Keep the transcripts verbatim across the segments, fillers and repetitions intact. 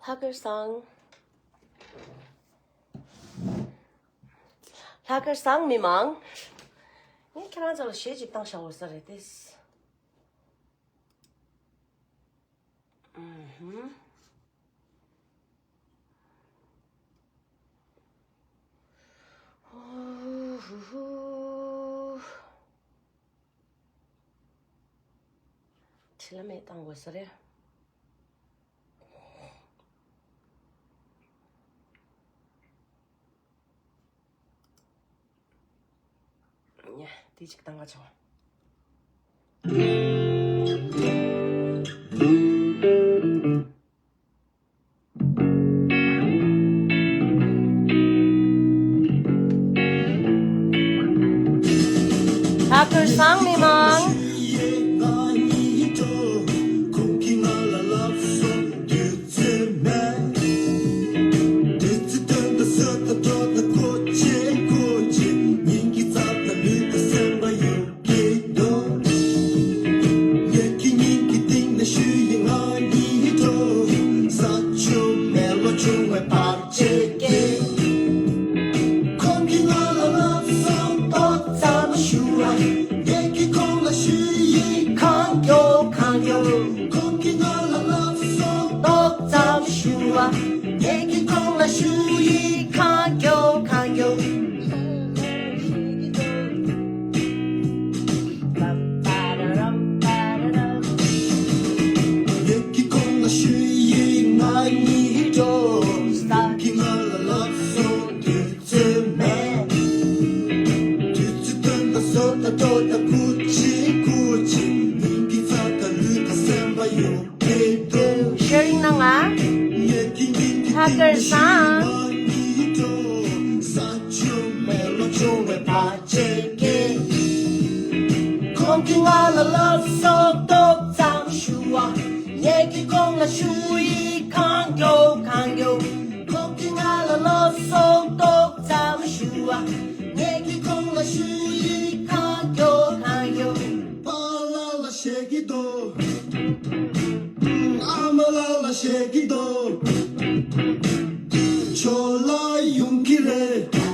ལྷག་དཀར་བཟང་། ལྷག་དཀར་བཟང་མི་མང་། ངས་ཁྱེད་རང་ཚོ་ལ་གཞས་ཅིག་བཏང་བཞག་འོ་ས་རེད་དེ། ཨུམ་ཧུམ། ཧུ་ཧུ་ཧུ། ཁྲི་ལ་མེད་བཏང་དགོས་ས་རེད། ཉ། དེ་གཅིག་བཏང་ག་ཆོག་ལྷག་དཀར་བཟང་མི་མང་། ཤེར་རིང་གནང་ང་། ལྷག་དཀར་བཟང་། ཁོང་གིས་ང་ལ་ལབ་སོང་ཏོག་ཙམ་ཞུ་བ། ངེད་ཀྱིས་ཁོང་ལ་ཞུ་ཡིག་གང་མགྱོགས་གང་མགྱོགས། ཁོང་གིས་ང་ལ་ལབ་སོང་ཏོག་ཙམ་ཞུ་བ། ངེད་ཀྱིས་ཁོང་ལ་ཞུ་ཡིག་གང་མགྱོགས་གང་མགྱོགས། པཱ་ལགས་ལ་བཤད་ཀྱི་འདུག་ཨ་མ་ལགས་ལ་བཤད་ཀྱི་འདུག་ཇོ་ལགས་ཡོང་གི་རེད།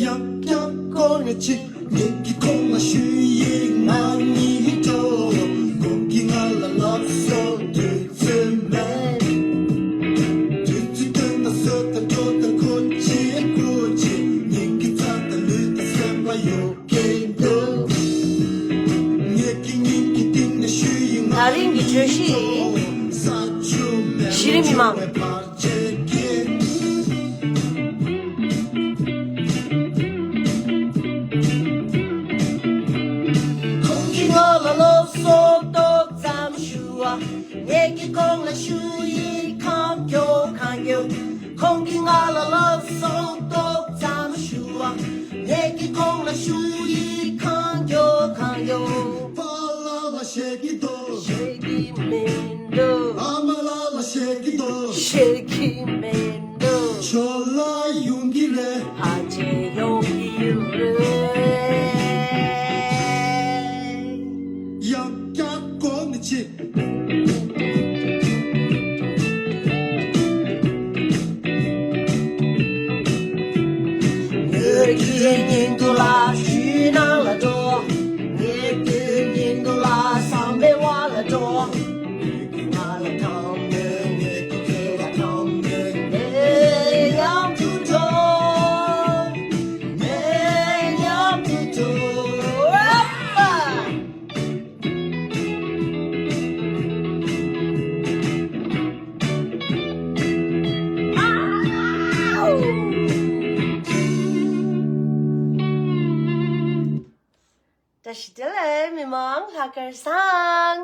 ཡང་བསྐྱར་གོ་ནས་ཅིག་ངེད་ཀྱིས་ཁོང་ལ་ཞུ་ཡིག་མ་ཉིད་འགྲོ། ཁོང་གིས་ང་ལ་ལབ་སོང་དུས་ཚོད་མེད། དུས་ཚོད་སྟོན་དང་བཟོ་དང་འགྲོ་དང་གོ་ཅི་གོ་ཅི། ཉིན་གྱི་རྩ་དང་ལུས་དང་སེམས་པ་ཡོད་ཀྱི་འདུག་ངེད་ཀྱི་སྙིང་གི་གཏིང་ནས་ཞུ་ཡིག་མ་ཉིད་འགྲོ། ད་རིང་གི་བརྗོད་གཞི་ཡིན། གཞི་རིམ་མི་མང་། ཁོང་གིས་ང་ལ་སློབ་གསོ་ཏོག་ཙམ་ཞུ་བ། ངེད་ཀྱིས་ཁོང་ལ་ཞུ་ཡིག་གང་མགྱོགས་གང་མགྱོགས། ཁོང་གིས་ང་ལ་སློབ་གསོ་ཏོག་ཙམ་ཞུ་བ། ངེད་ཀྱིས་ཁོང་ལ་ཞུ་ཡིག་གང་མགྱོགས་གང་མགྱོགས། པཱ་ལགས་ལ་བཤད་ཀྱི་འདུག་བཤད་ཀྱི་མི་འདུག་ཨ་མ་ལགས་ལ་བཤད་ཀྱི་འདུག་བཤད་ཀྱི་མི་འདུག་ཇོ་ལགས་ཡོང་གི་རེད། ཕལ་ཆེར་ཡོང་གི་རེད། ཡང་བསྐྱར་གོ་ནས་ཅིག་ངེད་ཀྱི་སྙིང་སྡུག་ལ་ཞུ་ནང་ལ་འགྲོ། ངེད་ཀྱི་སྙིང་སྡུག་ལ་བསམ་པའི་བར་ལ་འགྲོ། ངེད་ཀྱི་ང་ལ་ཁྲམ་མེད། ངེད་ཀྱི་ཁྱེད་ལ་ཁྲམ་མེད། ངས་མཉམ་དུ་འགྲོ། ངས་མཉམ་དུ་འགྲོ། བཀྲ་ཤིས་བདེ་ལེགས། མི་མང་ལྷག་དཀར་བཟང་།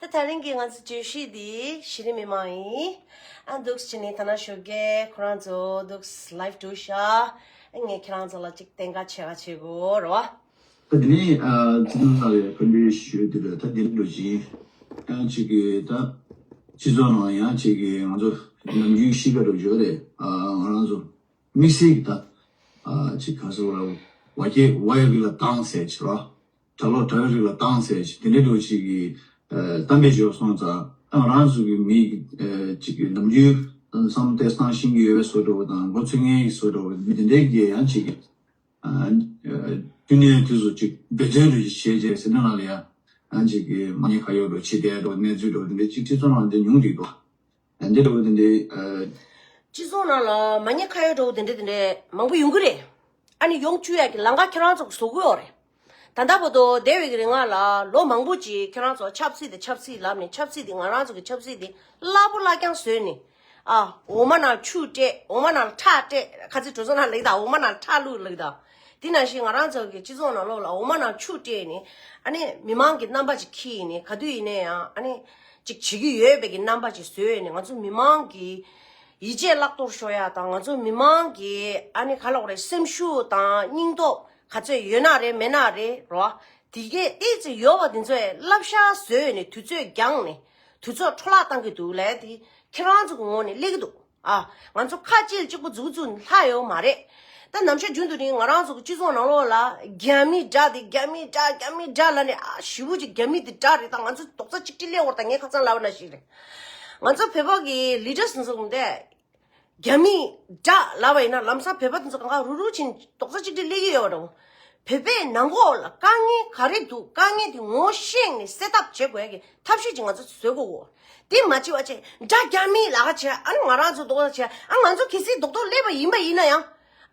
ད་དེ་རིང་གི་ང་ཚོ་བརྗོད་གཞི་འདི་གཞི་རིམ་མི་མང་ཡིན། ཨ་འདུག་སེ་བྱས་ནས་ད་ནང་ཞོགས་ཀས་ཁོ་རང་ཚོ་འདུག་སེ་ལའིབ་འགྲོ་ཤག་ཨ་ངས་ཁྱེད་རང་ཚོ་ལ་ཅིག་བསྟན་ག་བྱེད་ག་བྱེད་དགོས་རེད་བ། ད་དེ་ནས་ཨ་ཚིག་ཐུང་ལ་ཡང་ཕན་པའི་ཞུ་དེ་རེད། ད་དེ་འདྲ་ཞིག་ཡང་ཅིག་གི་ད་སྤྱི་ཚོགས་ནང་ཡང་ཅིག་གི་ང་ཚོ་ནམ་རྒྱུན་ཤི་ཁ་འགྲོ་ཞོར་རེད། ཨ་ང་རང་ཚོ་དམིགས་བསལ་གྱི་ད་ཨ་ཅིག་ག་ཟེར་བ་ལ་བ་སྐྱེ་བ་ཡ་གི་ལ་བཏང་ཟེར་ཅིག་ར། གྲྭ་ལོག་གྲྭ་བའི་རིགས་ལ་བཏང་ཟེར་ཞིག་དེ་འདྲའི་འདྲ་བོ་ཞིག་གི་གཏམ་དཔེ་ཞིག་སོང་ཙང་། ད་ང་རང་ཚོ་གི་མི་གཅིག་གི་ནམ་རྒྱུན་བསམ་བློ་བཏང་ཤེས་ཀྱི་ཡོད་པའི་བཟོ་འདྲ་བོ་དང་མགོ་ཚོས་མཁན་གྱི་བཟོ་འདྲ་བོ་མི་དེ་འདྲའི་གི་ཡང་གཅིག་གི་དུས་ནས་དུས་སུ་གཅིག་འབད་བརྩོན་རེ་བྱས་རྗེས་ཟེར་ན་ང་ལ་ཡང་ཡང་གཅིག་གི་མ་ཉེས་ཁ་གཡོག་འདྲ་བོ་བྱེད་བསྡད་འདྲ་བོ་གནས་ཚུལ་འདྲ་བོ་དེ་འདྲའི་གཅིག་སྤྱི་ཚོགས་ནང་དེ་ཉུང་དུ་འདུག་འདི་འདྲ་བོ་དེ་འདྲའི་ཨ། སྤྱི་ཚོགས་ནང་ལ་མ་ཉེས་ཁ་གཡོག་འདྲ་བོ་དེ་འདྲ་དེ་འདྲ་མང་པོ་ཡོང་གི་རེད། ཨ་ནི་ཡོང་བཅུག་ཡག་གི་ལམ་ཁ་ཁྱེད་རང་ཚོ་གིས་བཟོ་གི་ཡོད་རེད། ད་ལྟ་བར་དུ་འདས་པའི་གི་རིང་ལ་ལོ་མང་པོ་ཅིག་ཁྱེད་རང་ཚོ་ཆབ་སྲིད་དེ་ཆབ་སྲིད་ལབ་ནས་ཆབ་སྲིད་དེ་ང་རང་ཚོ་གི་ཆབ་སྲིད་དེ་སླ་པོ་སླ་རྐྱང་བཟོས་ནས། ཨ། འོ་མ་ནང་ཆུ་སྤྲད། འོ་མ་ནང་ཁྲག་སྤྲད། ཁ་ཚིག་བྲོ་བཟོ་ནང་ལེགས་དང་འོ་མ་ནང་ཁྲག་བླུགས་ལེགས་དང་། དེ་ནང་བཞིན་ང་རང་ཚོ་གི་སྤྱི་ཚོགས་ནང་ལོགས་ལ་འོ་མ་ནང་ཆུ་སྤྲད་ནས། ཨ་ནི་མི་མང་གི་རྣམ་པ་ཅིག་འཁྱེར་ནས་ག་དུས་ཡིན་ན་ཡང་ཨ་ནི་ཅིག་བྱེད་ཀྱི་ཡོད་པའི་གི་རྣམ་པ་ཅིག་བཟོས་ནས་ང་ཚོ་མི་མང་གི་ཡིད་ཆེས་བརླག་གཏོར་ཤོར་ཡ་དང་། ང་ཚོ་མི་མང་གི་ཨ་ནི་ག་ལབ་དགོས་རེད། སེམས་ཤུགས་དང་སྙིང་སྟོབས་ག་ཚོད་ཡོད་ན་རེད་མེད་ན་རེད་རོ། དེ་གས་ཏོག་ཙམ་ཡོད་པ་དེ་ཚོས་བསླབ་བྱ་བཟོས་ནས་དུས་ཚོད་འགྱངས་ནས་དུས་ཚོད་འཕྲོ་བརླག་བཏང་གི་འདུག་ལབ་ཡ་དེ་ཁྱེད་རང་ཚོ་གི་ངོས་ནས་སླེབས་ཀྱི་འདུག་ཨ། ང་ཚོ་ཁ་གཅིག་ལ་གཅིག་པོ་མཛུབ་བཙུགས་ལྷག་ཡོད་མ་རེད། ད་ནམ་ཞག་རྒྱུན་དུ་ནི་ང་རང་ཚོ་གི་སྤྱི་ཚོགས་ནང་ལོགས་ལ་རྒྱ་མི་དགྲ་དེ་རྒྱ་མི་དགྲ་རྒྱ་མི་དགྲ་ལབ་ནས། ཨ། ཞེ་པོ་ཅིག་རྒྱ་མི་དེ་དགྲ་རེད། ད་ང་ཚོ་རྡོག་རྩ་གཅིག་སྒྲིལ་སླེབས་ཡོད་རེད། ད་ངས་ཁ་སང་ལབ་པ་ནང་བཞིན་རེད། ང་ཚོ་བོད་པ་གི་ལི་ཌར་སི་ཚོ་གི་དེ་རྒྱ་མི་དགྲ་ལབ་པ་ཡིན་ན་ལམ་སང་བོད་པ་དེ་ཚོ་གང་ག་རུབ་རུབ་ཕྱིན་རྡོག་རྩ་གཅིག་སྒྲིལ་སླེབས་ཀྱི་ཡོད་རེད། བོད་པའི་ནང་ལོགས་ལ་དཀའ་ངལ་ག་རེ་འདུག་དཀའ་ངལ་དེ་ངོ་ཤེས་ནས་སེལ་ཐབས་བྱེད་དགོས་ཀྱི་ཐབས་ཤེས་ཅིག་ང་ཚོ་བཟོ་དགོས་གོ། དེ་མ་བྱེད་པ་བྱས་དགྲ་རྒྱ་མི་ལབ་ཀ་བྱས། ཨ་ནི་ང་རང་ཚོ་རྡོག་རྩ་བྱས། ཨ། ང་ཚོ་གལ་སྲིད་རྡོག་རྡོག་སླེབས་པ་ཡིན་པ་ཡིན་ན་ཡང་།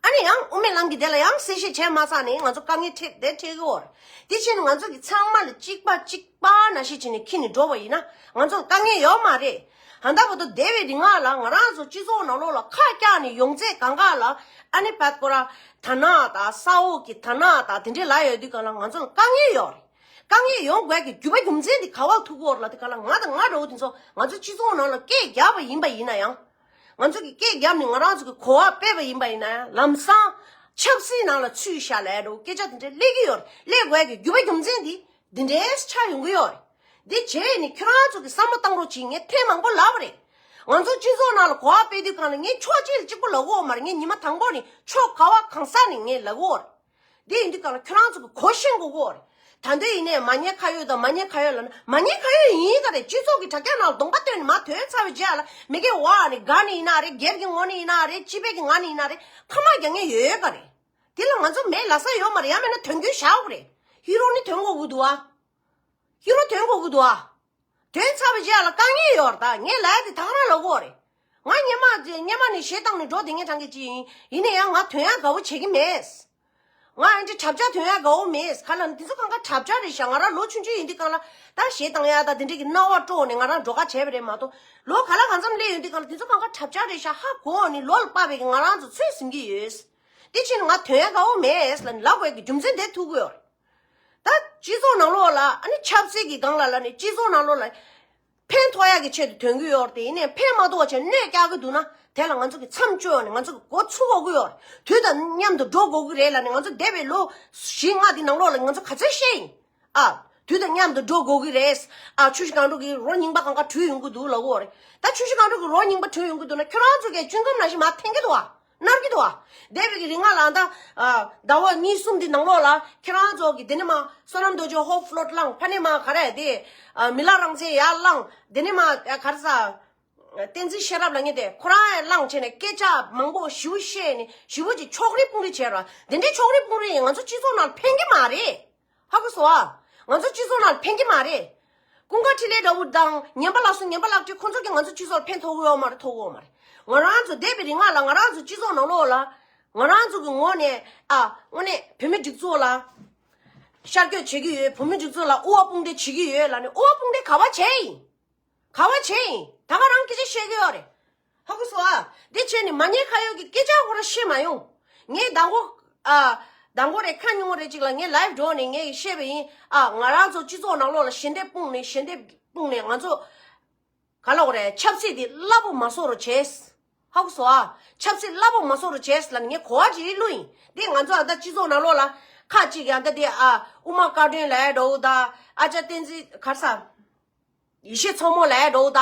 ཨ་ནི་ཡང་དབུ་མའི་ལམ་གྱི་དེ་ལ་ཡང་གསལ་བཤད་བྱས་མ་ཚར་ནས་ང་ཚོ་དཀའ་ངལ་འཕྲད་དེ་འཕྲད་ཀྱི་ཡོད་རེད། དེ་བྱས་ནས་ང་ཚོ་གི་ཚང་མ་ལ་གཅིག་པ་གཅིག་པ་ནང་བཞིན་བྱས་ནས་འཁྱེར་ནས་འགྲོ་བ་ཡིན་ན་ང་ཚོ་ལ་དཀའ་ངལ་ཡོད་མ་རེད། ད་ལྟ་བར་དུ་འདས་པའི་རིང་ལ་ང་རང་ཚོ་སྤྱི་ཚོགས་ནང་ལོགས་ལ་ཁ་བཀྱག་ནས་ཡོང་ཚད་གང་ག་ལ། ཨ་ནི་བད་ཀོ་ར་དར་ནག་དང་ས་འོག་གི་དར་ནག་དང་དེ་འདྲས་ལབ་ཡོད་དུས་གང་ལ་ང་ཚོ་ལ་དཀའ་ངལ་ཡོད་རེད། དཀའ་ངལ་ཡོང་དགོས་ཀྱི་རྒྱུ་མ་རྒྱུ་མཚན་དེ་ག་པར་ཐུག་གི་ཡོད་རེད་ལབ་དུས་གང་ལ། ང་དང་ང་འདྲ་བོ་དེ་ཚོ་ང་ཚོ་སྤྱི་ཚོགས་ནང་ལ་སྐད་རྒྱབ་པ་ཡིན་པ་ཡིན་ན་ཡང་། ང་ཚོ་གིས་སྐད་བརྒྱབ་ནས་ང་རང་ཚོ་གི་གོ་བ་སྤེལ་བ་ཡིན་པ་ཡིན་ན་ཡང་། ལམ་སང་ཆབ་སྲིད་ནང་ལ་ཚུད་ཤག་ལབ་འདྲ་བོ་སྐད་ཆ་དེ་འདྲ་སླེབས་ཀྱི་ཡོད་རེད། སླེབས་དགོས་ཀྱི་རྒྱུ་མ་རྒྱུ་མཚན་དེ་འདི་འདྲས་ཆགས་ཡོང་གི་ཡོད་རེད། འདི་བྱས་ནས་ཁྱོད་རང་ཚོ་གིས་བསམ་བློ་བཏང་རོགས་གྱིས། ངས་ཐེངས་མང་པོ་ལབ་པ་རེད། ང་ཚོ་སྤྱི་ཚོགས་ནང་ལ་གོ་བ་སྤེལ་དུས་གང་ལ་ངས་ཕྱོགས་གཅིག་ལ་གཅིག་པོ་ལབ་ཀྱི་ཡོད་མ་རེད། ངས་ཉི་མ་དང་པོ་ནས་ཕྱོགས་ག་པ་གང་ས་ནས་ངས་ལབ་ཀྱི་ཡོད་རེད། འདི་ཡིན་དུས་གང་ལ་ཁྱོད་རང་ཚོ་གིས་གོ་ཤེས་དགོས་ཀྱི་ཡོད་རེད། ད་དུང་ཡིན་ནའི་མ་ཉེས་ཁ་གཡོག་དང་མ་ཉེས་ཁ་གཡོག་ལབ་ན་མ་ཉེས་ཁ་གཡོག་ཡིན་ག་རེད། སྤྱི་ཚོགས་ཀྱི་དྲ་རྒྱ་ནང་ལ་གདོང་པ་སྟོན་ནས་མར་ཐོན་ཚར་བའི་རྗེས་ལ་མི་སྒེར་བ་ནས་དགའ་ནས་ཡིན་ན་རེད། སྒེར་གྱི་ངོས་ནས་ཡིན་ན་རེད། སྤྱི་པའི་གི་ངོས་ནས་ཡིན་ན་རེད། ཐ་མག་རྒྱག་མཁན་ཡོད་ཡོད་ག་རེད། དེ་ལ་ང་ཚོ་མེད་ལབ་ས་ཡོད་མ་རེད། ཡང་མིན་ན་དོན་རྒྱུན་བཞག་དགོས་རེད། ཧི་རོ་ནི་དོན་གོ་གི་འདུག་ཨ། ཧི་རོ་དོན་གོ་གི་འདུག་ཨ། དོན་ཚར་བའི་རྗེས་ལ་དཀའ་ངལ་ཡོད་རེད། ད་ངས་ལབ་ཡ་དེ་ད་ག་རང་ལབ་གོ་རེད། ང་སྔོན་མ་སྔོན་མ་ནས་གཞས་བཏང་ནས་འགྲོ་བསྡད་མཁན་གྲས་ཀྱི་གཅིག་ཡིན། ཡིན་ན་ཡང་ང་དོན་ཡག་དགའ་བོ་བྱེད་ཀྱི་མེད། ང་ཨ་འདྲ་གྲབས་ཆག་དོན་ཡག་དགའ་བོ་མེད། ག་ལ་འདི་ཚོ་གང་ག་གྲབས་ཆག་རེད་ཤག་ང་རང་ལོ་ཆུང་ཆུང་ཡིན་དུས་གང་ལ་ད་གཞས་བཏང་ཡ་ད་འདི་འདྲ་གི་སྣང་བ་དཀྲོགས་ནས་ང་རང་འགྲོ་ཁ་བྱས་པ་རེད་མ་གཏོགས། ལོ་ག་ལ་གང་འཚམ་སླེབས་ཡོང་དུས་གང་ལ་འདི་ཚོ་གང་ག་གྲབས་ཆག་རེད་ཤག་ཧ་གོ་ནས་ལོ་ལ་དཔག་པའི་གི་ང་རང་ཚོ་ཚོད་ཟིན་གྱི་ཡོད། དེ་ཕྱིན་ང་དོན་ཡག་དགའ་བོ་མེད་ལབ་ནས་ལབ་དགོས་ཀྱི་རྒྱུ་མཚན་དེ་ཐུག་གི་ཡོད་རེད། ད་སྤྱི་ཚོགས་ནང་ལོགས་ལ་ཨ་ནི་ཆབ་སྲིད་ཀྱི་སྒང་ལ་ལ་ནི་སྤྱི་ཚོགས་ནང་ལོགས་ལ་ཕན་ཐོགས་ཡག་གི་ཆེད་དུ་དོན་གྱི་ཡོད་རེད་དེ། ཡིན་ནའི་ཕན་མ་ཐོགས་པ་བྱས་གནོད་བསྐྱལ་གྱི་འདུག་ན་དེ་ལ་ང་ཚོ་གི་མཚམས་གཅོད་ནས་ང་ཚོ་གི་འགོ་ཚུགས་དགོས་ཀྱི་ཡོད་རེད། དུས་དང་མཉམ་དུ་འགྲོ་དགོས་ཀྱི་རེད་ལབ་ནས་ང་ཚོ་འདས་པའི་ལོ་བཞི་ལྔ་འདི་ནང་ལོགས་ལ་ང་ཚོ་ག་ཚོད་བཤད་ཡིན། ཨ། དུས་དང་མཉམ་དུ་འགྲོ་དགོས་ཀྱི་རེད། ཨ། ཆུ་བཞི་སྒང་དྲུག་གི་རོ་རྙིང་པ་གང་ག་བྲུས་ཡོང་གི་འདུག་ལབ་ཀྱི་ཡོད་རེད། ད་ཆུ་བཞི་སྒང་དྲུག་གི་རོ་རྙིང་པ་བྲུས་ཡོང་གི་འདུག་ན་ཁྱོད་རང་ཚོ་གིས་ཅུང་ཙམ་ནང་བཞིན་མར་འཐེན་གྱི་འདུག་བ། མནར་གྱི་འདུག་བ། འདས་པའི་གི་རིང་ལ་ད། ཨ། ཟླ་བ་གཉིས་གསུམ་འདི་ནང་ལོགས་ལ་ཁྱེད་རང་ཚོ་གིས་དེ་ནས་མར་བསོད་ནམས་རྡོ་རྗེ་ཧོབ་ཕློ་ཊི་བླངས། ཕ་ནས་མར་ག་རེ་དེ། ཨ། མི་ལ་རང་བཙན་ཡར་བླངས། དེ་ནས་མར་ག་རེ་ཟ། བསྟན་འཛིན་ཤེས་རབ་ལབ་མཁན་དེ་ཁོ་རང་ཡང་བླངས་བྱས་ནས་སྐད་ཆ་མང་པོ་ཞེ་པོ་བཤད་ནས་ཞེ་པོ་ཅིག་ཕྱོགས་རིས་དཔུང་རིས་བྱས་ར། དེ་འདྲའི་ཕྱོགས་རིས་དཔུང་རིས་ཡིན་ང་ཚོ་སྤྱི་ཚོགས་ནང་ལ་ཕན་གྱི་མ་རེད། ཧ་གོ་སོང་ཨ། ང་ཚོ་སྤྱི་ཚོགས་ནང་ལ་ཕན་གྱི་མ་རེད། ཀུན་དགའ་འཕྲིན་ལས་འདྲ་བོ་དང་ཉན་པ་ལགས་སོ། ཉན་པ་ལགས་ཀྱིས་ཁོ་ཚོ་གིས་ང་ཚོ་སྤྱི་ཚོགས་ལ་ཕན་ཐོགས་ཀྱི་ཡོད་མ་རེད། ཐོགས་ཀྱི་ཡོད་མ་རེད། ང་རང་ཚོ་འདས་པའི་རིང་ལ་ང་རང་ཚོ་སྤྱི་ཚོགས་ནང་ལོགས་ལ་ང་རང་ཚོ་གི་ངོས་ནས། ཨ། དངོས་གནས་བོད་མི་སྒྲིག་འཛུགས་ལ་ཤར་བསྐྱོད་བྱེད་ཀྱི་ཡོད། བོད་མི་སྒྲིག་འཛུགས་ལ་དབུ་བ་དཔུང་སྡེ་བྱེད་ཀྱི་ཡོད་ལབ་ནས་དབུ་བ་དཔུང་སྡེ་ག་པར་བྱས་ཡིན། ག་པར་བྱས་ཡིན། ད་ག་རང་སྐད་ཆ་བཤད་ཀྱི་ཡོད་རེད། ཧ་གོ་སོང་ཨ། དེ་བྱས་ནས་མ་ཉེས་ཁ་གཡོག་གི་སྐད་ཆ་ཁོ་རང་བཤད་མ་ཡོང་། ངས་མདང་དགོང་། ཨ། མདང་དགོང་རེད། ཁ་ཉིན་མོ་རེད་ཅིག་ལ་ངས་ལའིབ་འགྲོ་ནས་ངས་བཤད་པ་ཡིན། ཨ། ང་རང་ཚོ་སྤྱི་ཚོགས་ནང་ལོགས་ལ་ཞལ་འདེབས་སྤུངས་ནས་ཞལ་འདེབས་སྤུངས་ནས་ང་ཚོ། ག་ལབ་དགོས་རེད། ཆབ་སྲིད་འདི་སླ་པོ་མ་བཟོ་རོགས་བྱས། ཧ་གོ་སོང་ཨ། ཆབ་སྲིད་སླ་པོ་མ་བཟོ་རོགས་བྱས་ལབ་ནས་ངས་གོ་བ་ཅིག་བླུགས་ཡིན། འདི་ང་ཚོ་ཨ་ད་སྤྱི་ཚོགས་ནང་ལོགས་ལ་ཁ་ཅིག་ཡང་ད་འདི། ཨ། དབུ་མ་བཀའ་དྲིན་ལབ་འགྲོ་ད། ཨ་ཅག་བསྟན་འཛིན་ག་རེ་ཟ། ཡེ་ཤེས་མཚོ་མོ་ལབ་འགྲོ་ད།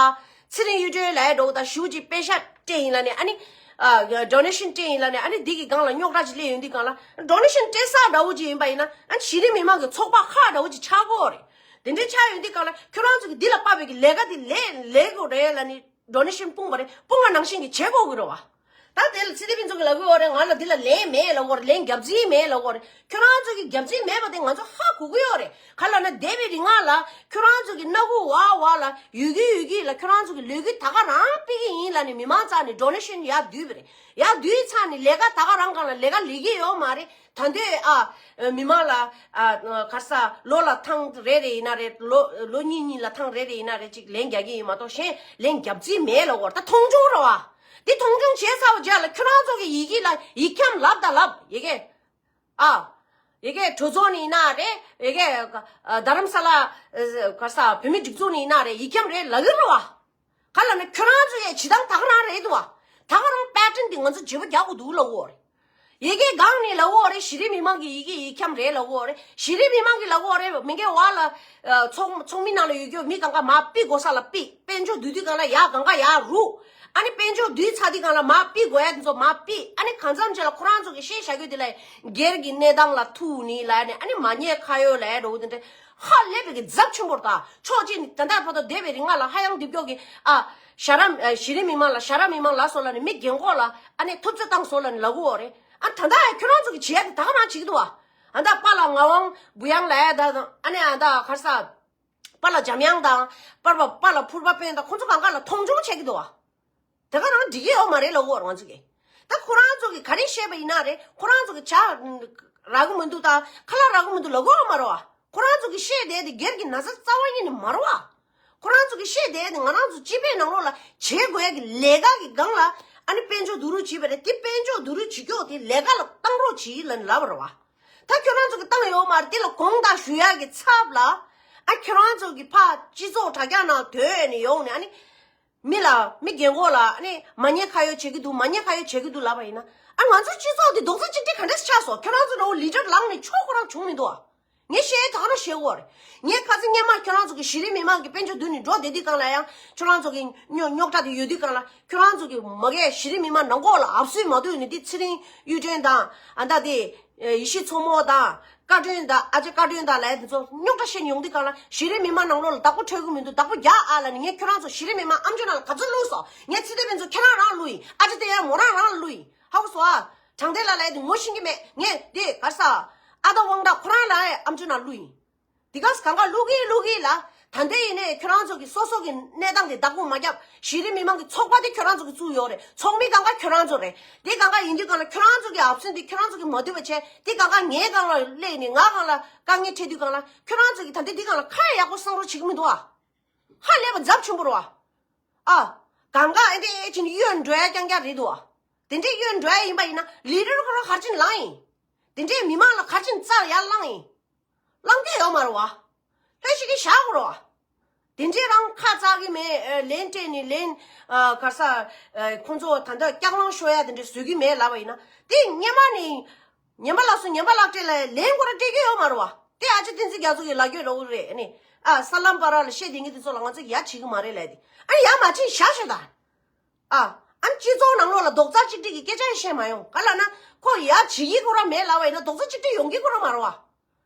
ཚེ་རིང་གཡུ་སྒྲོན་ལབ་འགྲོ་ད། ཞེ་པོ་ཅིག་པེ་ཤག་སྤྲད་ཡིན་ལབ་ནས། ཨ་ནི་ ཨ་ཌོ་ནེ་ཤན་སྤྲད་ཡིན་ལབ་ནས། ཨ་ནི་འདི་གི་སྒང་ལ་རྙོག་དྲ་ཅིག་སླེབས་ཡོང་དུས་སྒང་ལ། ཌོ་ནེ་ཤན་སྤྲད་ས་འདྲ་བོ་ཅིག་ཡིན་པ་ཡིན་ན། ཨ་ནི་གཞི་རིམ་མི་མང་གི་ཚོགས་པ་ཁག་འདྲ་བོ་ཅིག་ཆགས་ཀྱི་ཡོད་རེད། དེ་འདྲའི་ཆགས་ཡོང་དུས་སྒང་ལ་ཁྱོད་རང་ཚོ་གི་འདི་ལ་དཔག་པའི་གི་ལས་ཀ་འདི་ལས་ལས་དགོས་རེད་ལབ་ནས་ཌོ་ནེ་ཤན་སྤུངས་པ་རེད། སྤུངས་པ་ནང་བཞིན་གྱི་བྱེད་དགོས་ཀྱི་རེད་བ། ད་དེ་ལ་ཚེ་བརྟན་ཕུན་ཚོགས་ཀྱིས་ལབ་ཀྱི་ཡོད་རེད། ང་ལ་འདི་ལ་ལན་མེད་ལབ་ཀྱི་ཡོད་རེད། ལན་རྒྱབ་རྩིས་མེད་ལབ་ཀྱི་ཡོད་རེད། ཁྱོད་རང་ཚོ་གི་རྒྱབ་རྩིས་མེད་པ་དེ་ང་ཚོ་ཧ་གོ་གི་ཡོད་རེད། ག་ལབ་ན་འདས་པའི་རིང་ལ་ཁྱོད་རང་ཚོ་གི་སྣ་ཁུག་འོག་འོག་ལ་ཡོད་ཀྱི་ཡོད་ཀྱི་ལ། ཁྱོད་རང་ཚོ་གི་ལས་འགུལ་ད་ག་རང་སྤེལ་གྱི་ཡིན་ལབ་ནས་མི་མང་རྩ་ནས་ཌོ་ནེ་ཤན་ཡར་བསྡུས་པ་རེད། ཡར་བསྡུས་ཚར་ནས་ལས་ཀ་ད་ག་རང་སྒང་ལ་ལས་ཀ་ལས་ཀྱི་ཡོད་མ་རེད། ད་འདོད་ཨ། མི་མང་ལ་ཨ་ག་རེ་ཟེར། ལོ་ལ་ཐེངས་རེ་རེ་ཡིན་ན་རེད། ལོ་ལོ་གཉིས་གཉིས་ལ་ཐེངས་རེ་རེ་ཡིན་ན་རེད། ཅིག་ལན་རྒྱག་གི་ཡིན་མ་གཏོགས་གཞན་ལན་རྒྱབ་རྩིས་མེད་ལབ་ཀྱི་ཡོད་རེད། ད་མཐོང་ཆུང་རེད་བ། འདི་མཐོང་ཆུང་བྱས་ཚར་བའི་རྗེས་ལ་ཁྱོད་རང་ཚོ་གི་ཡི་གེ་ལ་ཡིག་འཁྱམ་ལབ་དང་ལབ། ཡི་གེ་ཨ། ཡི་གེ་གྲོས་ཚོགས་ནས་ཡིན་ན་རེད། ཡི་གེ་ཨ་རྡ་རམ་ས་ལ་ཨ་ག་རེ་ཟེར། བོད་མི་སྒྲིག་འཛུགས་ནས་ཡིན་ན་རེད། ཡིག་འཁྱམ་རེད་ལབ་ཀྱི་རེད་བ། ག་ལབ་ན་ཁྱོད་རང་ཚོ་ཡ་བྱེད་སྟངས་ད་ག་རང་རེད་འདུག་བ། ད་ག་རང་པེ་ཊན་འདི་ང་ཚོ་བརྗེ་པོ་རྒྱག་དགོས་འདུག་ལབ་ཀྱི་ཡོད་རེད། ཡི་གེ་སྒང་ནས་ལབ་ཀྱི་ཡོད་རེད། གཞི་རིམ་མི་མང་གི་ཡི་གེ་ཡིག་འཁྱམ་རེད་ལབ་ཀྱི་ཡོད་རེད། གཞི་རིམ་མི་མང་གིས་ལབ་ཀྱི་ཡོད་རེད། མི་འགའི་འོག་ལ་ཨ་ཚོགས་ཚོགས་མི་ནང་ལ་ཡོད་རྒྱུ་མི་གང་ག་མར་ཕུད་དགོས་ས་ལ་ཕུད། དཔལ་འབྱོར་བསྡུ་དུས་སྒང་ལ་ཡར་གང་ག་ཡར་རུག་ཨ་ནི་དཔལ་འབྱོར་བསྡུས་ཚར་དུས་སྒང་ལ་མར་ཕུད་དགོས་ཡ་དེ་ཚོ་མར་ཕུད། ཨ་ནི་གང་འཚམ་ཅིག་ལ་ཁོ་རང་ཚོ་གི་བཤད་བཞག་རྒྱུ་དེ་ལ་སྒེར་གྱི་གནས་སྟངས་ལ་ཐུག་ནི་ལབ་ནས། ཨ་ནི་མ་ཉེས་ཁ་གཡོགས་ལབ་ཡ་འདྲ་བོ་དེ་འདྲ་ཧ་ལས་པའི་གི་ཚབས་ཆེན་པོ་རེད། ད་ཕྱོགས་གཅིག་ནས་ད་ལྟ་བར་དུ་འདས་པའི་རིང་ལ་ཧ་ཡང་འདི་སྐྱོ་གི་ཨ། ཞྭ་ར་ཨ་གཞི་རིམ་མི་མང་ལ་ཞྭ་ར་མི་མང་ལ་སོགས་ལབ་ནས་མི་རྒན་འཁོགས་ལ་ཨ་ནི་ཐུབ་ཚོད་བཏང་སོང་ལབ་ནས་ལབ་ཀྱི་ཡོད་རེད། ཨ་ད་ལྟ་ཡ་ཁྱོད་རང་ཚོ་གི་བྱེད་ཡ་དེ་ད་ག་རང་བྱེད་ཀྱི་འདུག་བ། ཨ་ད་པཱ་ལགས་ངག་དབང་བུ་ཡང་ལབ་ཡ་ད་དང་། ཨ་ནི་ཨ་ད་ག་རེ་ཟེར། པཱ་ལགས་འཇམ་དབྱངས་དང་། པར་པ་པཱ་ལགས་ཕུར་པ་དཔོན་དང་། ཁོང་ཚོ་གང་ག་ལ་མཐོང་ཆུང་བྱེད་ཀྱི་འདུག་བ། དེ་ག་རང་འགྲིག་གི་ཡོད་མ་རེད་ལབ་ཀྱི་ཡོད་རེད་ང་ཚོ་གིས། ད་ཁོ་རང་ཚོ་གིས་ག་རེ་བཤད་པ་ཡིན་ན་རེད། ཁོ་རང་ཚོ་གིས་བྱ་རག་གི་མི་འདུག་ད་ཁ་ལག་རག་གི་མི་འདུག་ལབ་ཀྱི་ཡོད་མ་རེད་བ། ཁོ་རང་ཚོ་གིས་བཤད་བསྡད་དེ་སྒེར་གྱི་ན་ཚ་རྩ་བ་ཉིད་ནས་མ་རེད་བ། ཁོ་རང་ཚོ་གིས་བཤད་བསྡད་དེ་ང་རང་ཚོ་སྤྱི་པའི་ནང་ལོགས་ལ་བྱེད་དགོས་ཡ་གི་ལས་ཀ་གི་སྒང་ལ་ཨ་ནི་དཔལ་འབྱོར་བསྡུ་རུབ་བྱས་པ་རེད། དེ་དཔལ་འབྱོར་བསྡུ་རུབ་བྱེད་ཀྱོག་དེ་ལས་ཀ་ལ་བཏང་རོགས་གྱིས་ལབ་ནས་ལབ་པ་རེད་བ། ད་ཁྱོད་རང་ཚོ་གིས་བཏང་ཡོད་མ་རེད། དེ་ལ་དགོངས་དག་ཞུ་ཡ་གི་ཚབ་ལ་ཨ་ཁྱོད་རང་ཚོ་གི་ཕར་སྤྱི་ཚོགས་དྲ་རྒྱ་ནང་དོན་ནས་ཡོང་ནས་ཨ་ནི། མི་ལ་མི་རྒན་འཁོགས་ལ་ཨ་ནི་མ་ཉེས་ཁ་གཡོགས་བྱེད་ཀྱི་འདུག་མ་ཉེས་ཁ་གཡོགས་བྱེད་ཀྱི་འདུག་ལབ་པ་ཡིན་ན། ཨ་ང་ཚོ་སྤྱི་ཚོགས་འདི་རྡོག་རྩ་གཅིག་སྒྲིལ་ག་འདྲས་ཆགས་སོང་། ཁྱོད་རང་ཚོ་འདྲ་བོ་ལི་ཌར་ལངས་ནས་ཆོག་ཁོ་རང་བྱུང་མི་འདུག་ཨ། ངས་བཤད་ཡས་ད་ག་རང་བཤད་ཀྱི་ཡོད་རེད། ངས་ཁ་སང་སྔོན་མ་ཁྱོད་རང་ཚོ་གི་གཞི་རིམ་མི་མང་གི་དཔལ་འབྱོར་བསྡུ་ནས་འགྲོ་བསྡད་དུས་སྒང་ལ་ཡང་ཁྱོད་རང་ཚོ་གི་རྙོག་རྙོག་དྲ་དེ་ཡོད་དུས་སྒང་ལ། ཁྱོད་རང་ཚོ་གི་མ་གིའི་གཞི་རིམ་མི་མང་ནང་ལོགས་ལ་ཨབ་སུའི་མ་འདུག་ནས་དེ་ཚེ་རིང་གཡུ་སྒྲོན་དང་ཨ་ད་དེ། ཡེ་ཤེས་མཚོ་མོ་དང་། བཀའ་དྲིན་དང་། ཨ་ཅེ་བཀའ་དྲིན་དང་ལབ་ཡ་དེ་ཚོ་རྙོག་དྲ་བཤད་ནས་ཡོང་དུས་སྒང་ལ། གཞི་རིམ་མི་མང་ནང་ལོགས་ལ་བདག་པོ་འཕྲོད་ཀྱི་མི་འདུག་བདག་པོ་རྒྱག་ཨ་ལབ་ནས་ངས་ཁྱོད་རང་ཚོ་གཞི་རིམ་མི་མང་ཨམ་ཅོག་ནང་ལ་ག་ཚོད་བླུགས་སོང་། ངས་ཚེ་བརྟན་ཕུན་ཚོགས་ཁྱེད་རང་རང་བླུགས་ཡིན། ཨ་ཅེ་དེ་ཡང་མོ་རང་རང་བླུགས་ཡིན། ཧ་གོ་སོང་ཨ། དྲང་བདེན་ལགས་ལབ་ཡ་དེ་ངོ་ཤེས་ཀྱི་མེད། ངས་དེ་ག་རེ་ཟེར། ཨ་ད་དབང་གྲགས་ཁོ་རང་ལ་ཡང་ཨམ་ཅོག་ནང་བླུགས་ཡིན། དེ་ག་གང་ག་བླུག་གི་བླུག་གི་ལ། ད་ལྟ་ཡིན་ནའི་ཁྱོད་རང་ཚོ་གི་སོ་སོ་གི་གནས་སྟངས་དེ་བདག་པོ་མ་རྒྱབ། གཞི་རིམ་མི་མང་གི་ཚོགས་པ་དེ་ཁྱོད་རང་ཚོ་གི་བཙུགས་ཡོད་རེད། ཚོགས་མི་གང་ག་ཁྱོད་རང་ཚོ་རེད། དེ་གང་ག་ཡིན་དུས་སྒང་ལ་ཁྱོད་རང་ཚོ་གི་ཨབ་སེན་དེ་ཁྱོད་རང་ཚོ་གི་མ་འདུས་པ་བྱས། དེ་གང་ག་ངའི་སྒང་ལ་སླེབས་ནས་ང་སྒང་ལ་དཀའ་ངལ་འཕྲད་དུས་སྒང་ལ། ཁྱོད་རང་ཚོ་གི་ད་ལྟ་འདི་སྒང་ལ་ཁ་ཡག་པོ་གསང་རོགས་བྱེད་ཀྱི་མི་འདུག་ཨ། ཧ་ལས་པ་ཚབས་ཆེན་པོ་རེད་བ། ཨ། གང་ག་ཨེ་འདྲས་ཨེ་ཅིན་གཡོལ་འགྲོ་ཡ་རྐྱང་རྐྱང་རེད་འདུག་ཨ། དེ་འདྲས་གཡོལ་འགྲོ་ཡ་ཡིན་པ་ཡིན་ན་ལི་ཌར་ཁོ་རང་ག་རེ་བྱས་ནས་ལངས་ཡིན། དེ་འདྲས་མི་མང་ལ་ག་རེ་བྱས་ནས་རྩར་ཡར་ལངས་ཡིན། ལངས་ཀྱི་ཡོད་མ་རེད་བ། ལྷོད་ཤིག་གི་བཞག་དགོས་རེད་བ། དེ་འདྲས་རང་ཁ་ཙག་གི་མེད། ཨ་ལན་སྤྲད་ནས་ལན། ཨ་ག་རེ་ཟེར། ཨ་ཁོང་ཚོ་ད་ལྟ་སྐྱག་ལང་ཤོར་ཡ་དེ་འདྲས་བཟོ་གི་མེད་ལབ་པ་ཡིན་ན། དེ་སྔོན་མ་ནས་ངན་པ་ལ་སོ་ངན་པ་ལག་སྤྲད་ལ་ལན་ཁོ་རང་སྤྲད་ཀྱི་ཡོད་མ་རེད་བ། དེ་ཨ་ཅེ་བསྟན་འཛིན་རྒྱ་མཚོ་གི་ལབ་རྒྱུ་འདྲ་བོ་རེད། ཨ་ནི་ཨ་ས་ལམ་བར་ལ་བཤད་བསྡད་མཁན་དེ་ཚོ་ལ་ང་ཚོ་ཡ་བྱེད་ཀྱི་མ་རེད་ལབ་དེ། ཨ་ནི་ཡ་མ་བྱེད་བཞག་ཤོག་ད། ཨ། ཨ་ནི་སྤྱི་ཚོགས་ནང་ལོགས་ལ་རྡོག་རྩ་གཅིག་སྒྲིལ་གྱི་སྐད་ཆ་ཡང་བཤད་མ་ཡོང་། ག་ལབ་ན་ཁོ་ཡ་བྱེད་ཀྱི་ཁོ་རང་མེད་ལབ་པ་ཡིན་ན་རྡོག་རྩ་གཅིག་སྒྲིལ་ཡོང་གི་ཁོ་རང་མ་རེད་བ།